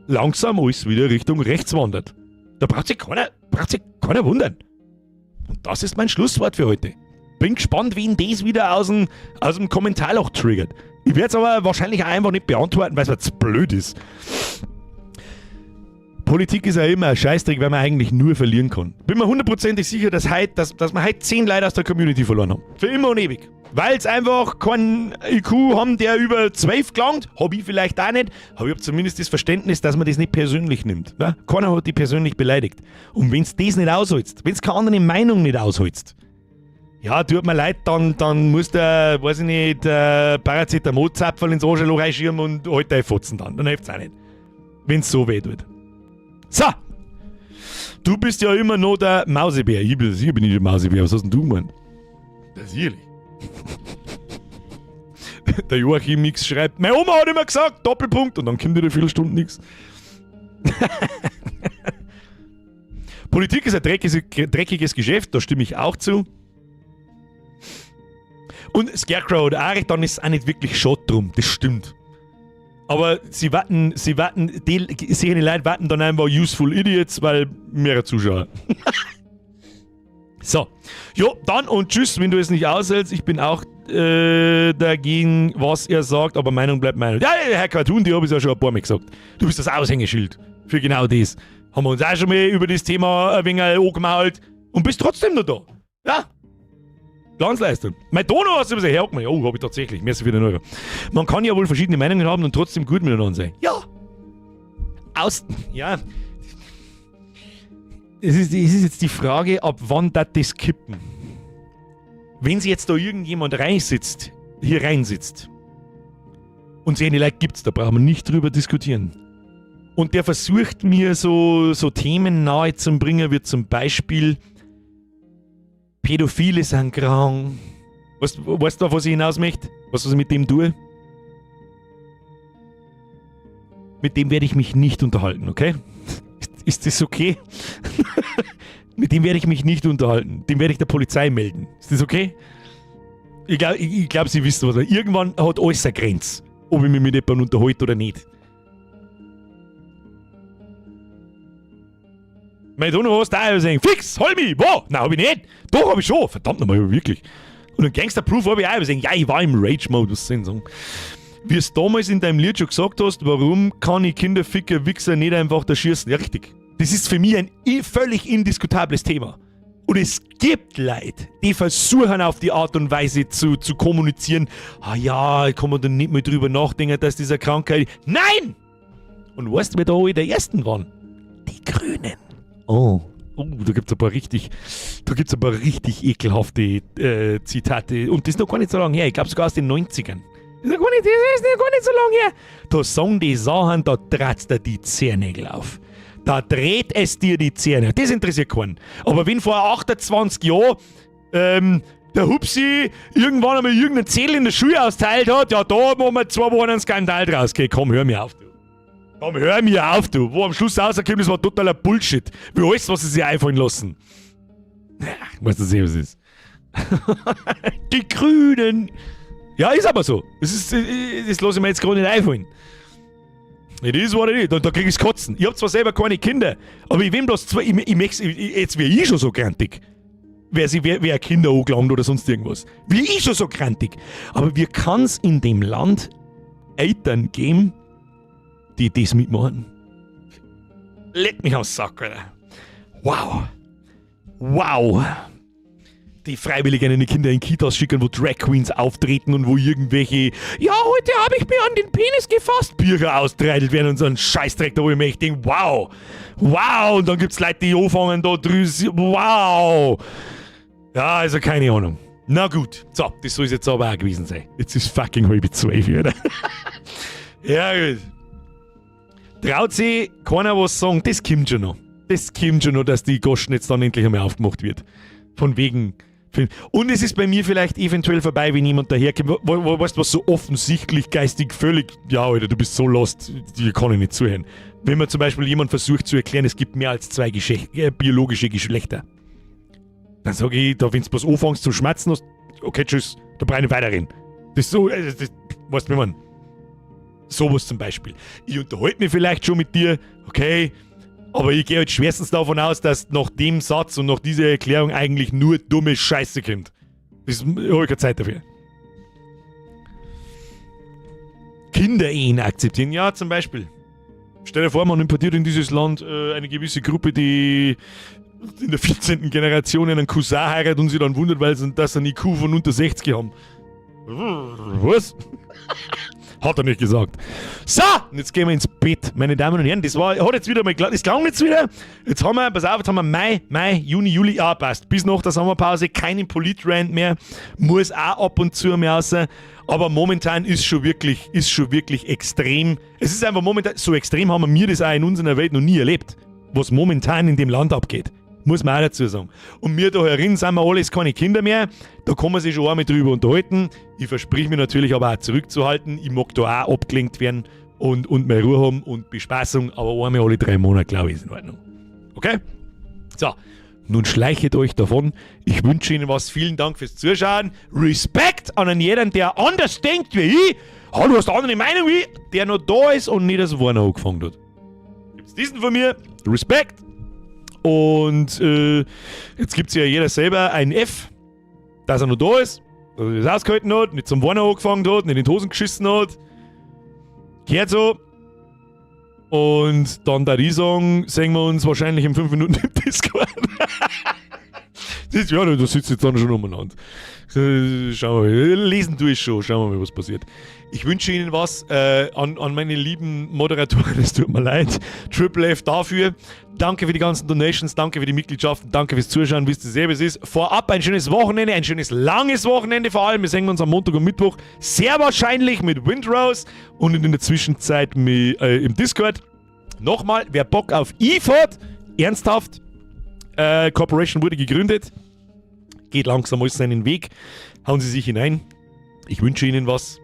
langsam alles wieder Richtung rechts wandert. Da braucht sich keiner wundern. Und das ist mein Schlusswort für heute. Bin gespannt, wen das wieder aus dem Kommentarloch triggert. Ich werde es aber wahrscheinlich auch einfach nicht beantworten, weil es mir zu blöd ist. Politik ist ja immer ein Scheißdreck, weil man eigentlich nur verlieren kann. Bin mir hundertprozentig sicher, dass wir heute 10 Leute aus der Community verloren haben. Für immer und ewig. Weil es einfach keinen IQ haben, der über 12 gelangt. Hab ich vielleicht auch nicht. Aber ich habe zumindest das Verständnis, dass man das nicht persönlich nimmt. Ne? Keiner hat die persönlich beleidigt. Und wenn es das nicht aushältst, wenn es keine andere Meinung nicht aushältst, Ja, tut mir leid, dann musst du, weiß ich nicht, Paracetamol-Zapferl ins Arschloch reinschieben und halt deine Fotzen dann. Dann hilft's auch nicht. Wenn's so weh tut. So! Du bist ja immer noch der Mausebär. Ich bin sicher bin ich der Mausebär. Was hast denn du gemeint? Das sicherlich. Der Joachim X schreibt, meine Oma hat immer gesagt, Doppelpunkt, und dann kommt wieder viele Stunden nichts. Politik ist ein dreckiges Geschäft, da stimme ich auch zu. Und Scarecrow hat auch recht, dann ist es auch nicht wirklich schade drum, das stimmt. Aber sie warten, die sehen die Leute warten dann einfach useful idiots, weil mehrere Zuschauer. So. Jo, dann und tschüss, wenn du es nicht aushältst. Ich bin auch dagegen, was er sagt, aber Meinung bleibt Meinung. Ja, Herr Cartoon, die habe ich ja schon ein paar Mal gesagt. Du bist das Aushängeschild für genau das. Haben wir uns auch schon mal über das Thema ein wenig angemault und bist trotzdem noch da. Ja. Glanzleistung. Mein Dono hast du gesagt, hergemeint. Oh, hab ich tatsächlich. Merci für den Euro. Man kann ja wohl verschiedene Meinungen haben und trotzdem gut miteinander sein. Ja. Aus. Ja. Es ist jetzt die Frage, ab wann das kippen. Wenn sich jetzt da irgendjemand reinsitzt, hier reinsitzt, und so eine Leute gibt's, da brauchen wir nicht drüber diskutieren. Und der versucht mir so Themen nahe zu bringen, wie zum Beispiel Pädophile sind krank. Weißt du, auf was ich hinaus möchte? Was ich mit dem tue? Mit dem werde ich mich nicht unterhalten, okay? Ist das okay? Mit dem werde ich mich nicht unterhalten. Dem werde ich der Polizei melden. Ist das okay? Ich glaube, ich glaub, Sie wissen was. Irgendwann hat alles eine Grenze, ob ich mich mit jemandem unterhalte oder nicht. Mein Dono hast da sagen, fix, hol mich, wo? Nein, hab ich nicht. Doch, hab ich schon. Verdammt nochmal, wirklich. Und ein Gangster-Proof habe ich auch. Ich sagen, ja, ich war im Rage-Mode, was soll ich sagen? Wie es damals in deinem Lied schon gesagt hast, warum kann ich Kinderficker, Wichser nicht einfach da schießen? Ja, richtig. Das ist für mich ein völlig indiskutables Thema. Und es gibt Leute, die versuchen auf die Art und Weise zu kommunizieren, ah ja, kann man dann nicht mehr drüber nachdenken, dass diese Krankheit. Nein! Und weißt du, wer da der Ersten waren? Die Grünen. Oh. Oh, da gibt's ein paar richtig ekelhafte Zitate. Und das ist noch gar nicht so lange her. Ich glaube sogar aus den 90ern. Das ist noch gar nicht so lange her. Da sagen die Sachen, da dreht's dir die Zehennägel auf. Da dreht es dir die Zähne. Das interessiert keinen. Aber wenn vor 28 Jahren der Hupsi irgendwann einmal irgendeinen Zettel in der Schule austeilt hat, ja, da machen wir 2 Wochen einen Skandal draus. Okay, komm, hör mir auf, du. Komm, hör mir auf, du. Wo am Schluss rauskommt, das war totaler Bullshit. Wie alles, was sie sich einfallen lassen. Ach, weißt du, was es ist? Die Grünen. Ja, ist aber so. Das lasse ich mir jetzt gerade nicht einfallen. It is what it is. Da krieg ich's Kotzen. Ich hab zwar selber keine Kinder, aber ich will bloß zwei, ich möcht's, ich, jetzt wär ich schon so grantig. Wer Kinder angelangt oder sonst irgendwas. Wie ich schon so grantig. Aber wie kann's in dem Land Eltern geben, die das mitmachen? Leck mich am Sack, Alter. Wow. Wow. Die freiwillig eine Kinder in Kitas schicken, wo Drag Queens auftreten und wo irgendwelche, ja, heute habe ich mir an den Penis gefasst, Bücher austreidelt werden und so ein Scheißdreck, da wo ich mir echt denke, wow, und dann gibt's Leute, die anfangen da drüben, wow. Ja, also keine Ahnung. Na gut, so, das soll es jetzt aber auch gewesen sein. Jetzt ist fucking 11:30, Alter. Ja, gut. Traut sich keiner was sagen, das kommt schon noch. Das kommt schon noch, dass die Goschen jetzt dann endlich einmal aufgemacht wird. Von wegen. Und es ist bei mir vielleicht eventuell vorbei, wenn jemand daherkommt, weißt du, was so offensichtlich geistig völlig, ja, Alter, du bist so lost, dir kann ich nicht zuhören. Wenn man zum Beispiel jemand versucht zu erklären, es gibt mehr als zwei Geschlecht, biologische Geschlechter. Dann sage ich, da, wenn du was anfängst zum Schmatzen hast, okay, tschüss, da brauche ich nicht weiterreden. Das ist so, das, weißt du, wie man. Sowas zum Beispiel. Ich unterhalte mich vielleicht schon mit dir, okay, aber ich gehe halt schwerstens davon aus, dass nach dem Satz und nach dieser Erklärung eigentlich nur dumme Scheiße kommt. Das habe ich keine Zeit dafür. Kinderehen akzeptieren, ja, zum Beispiel. Stell dir vor, man importiert in dieses Land eine gewisse Gruppe, die in der 14. Generation einen Cousin heiratet und sich dann wundert, weil sie das einen IQ von unter 60 haben. Was? Hat er nicht gesagt. So, und jetzt gehen wir ins Bett, meine Damen und Herren. Das war, hat jetzt wieder mal, das klang jetzt wieder. Jetzt haben wir, pass auf, jetzt haben wir Mai, Mai, Juni, Juli, ah, passt. Bis nach der Sommerpause keinen Polit-Rant mehr. Muss auch ab und zu mehr raus. Aber momentan ist schon wirklich extrem. Es ist einfach momentan, so extrem haben wir das auch in unserer Welt noch nie erlebt, was momentan in dem Land abgeht. Muss man auch dazu sagen. Und wir da herin sind wir alles keine Kinder mehr. Da kann man sich schon einmal drüber unterhalten. Ich versprich mir natürlich aber auch zurückzuhalten. Ich mag da auch abgelenkt werden und meine Ruhe haben und Bespaßung, aber einmal alle 3 Monate, glaube ich, ist in Ordnung. Okay? So, nun schleichet euch davon. Ich wünsche Ihnen was. Vielen Dank fürs Zuschauen. Respekt an einen jeden, der anders denkt wie ich. Hallo, du hast eine andere Meinung wie ich, der noch da ist und nicht das Warner angefangen hat. Gibt's diesen von mir? Respekt. Und jetzt gibt es ja jeder selber ein F, dass er noch da ist, dass er das ausgehalten hat, nicht zum Warner angefangen hat, nicht in die Hosen geschissen hat. Gehört so. Und dann da ich sagen, sehen wir uns wahrscheinlich in 5 Minuten im Discord. Das, ja, da sitzt jetzt dann schon umeinander. Schauen wir mal. Lesen tue ich schon. Schauen wir mal, was passiert. Ich wünsche Ihnen was an meine lieben Moderatoren. Es tut mir leid. Triple F dafür. Danke für die ganzen Donations, danke für die Mitgliedschaften, danke fürs Zuschauen, wisst ihr selber, es ist. Vorab ein schönes Wochenende, ein schönes langes Wochenende vor allem. Wir sehen uns am Montag und Mittwoch sehr wahrscheinlich mit Windrose und in der Zwischenzeit mit im Discord. Nochmal, wer Bock auf Eve hat, ernsthaft, Corporation wurde gegründet, geht langsam alles seinen Weg. Hauen Sie sich hinein. Ich wünsche Ihnen was.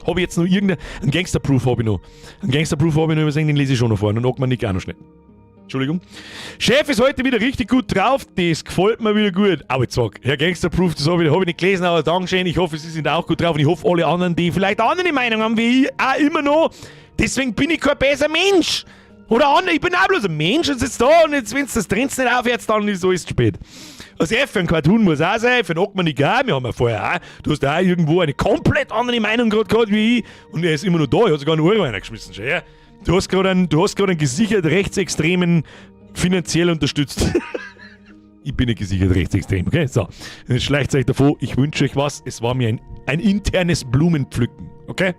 Habe ich jetzt noch irgendein. Ein Gangster-Proof habe ich noch. Ein Gangster-Proof habe ich noch übersehen, den lese ich schon noch vor. Und dann man nicht auch noch schnell. Entschuldigung. Chef ist heute wieder richtig gut drauf. Das gefällt mir wieder gut. Aber jetzt sag, Herr Gangster-Proof, das hab ich nicht gelesen, aber Dankeschön. Ich hoffe, Sie sind auch gut drauf und ich hoffe, alle anderen, die vielleicht andere Meinung haben wie ich, auch immer noch. Deswegen bin ich kein besser Mensch. Oder andere, ich bin auch bloß ein Mensch und sitze da und jetzt, wenn das Trends nicht aufhört, dann ist alles zu spät. Also F für einen Cartoon muss auch sein, für einen Ockmann nicht auch. Wir haben ja vorher auch, du hast auch irgendwo eine komplett andere Meinung gerade gehabt wie ich und er ist immer noch da, er hat sogar einen Euro reingeschmissen. Schon, ja? Du hast gerade einen gesichert Rechtsextremen finanziell unterstützt. Ich bin nicht gesichert rechtsextrem, okay? So, jetzt schleicht euch davor. Ich wünsche euch was. Es war mir ein internes Blumenpflücken, okay?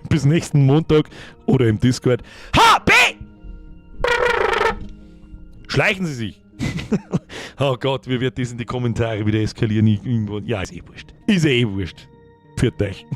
Bis nächsten Montag oder im Discord. HB! Schleichen Sie sich. Oh Gott, wie wird das in die Kommentare wieder eskalieren? Ja, ist eh wurscht. Ist eh wurscht. Pfiat euch.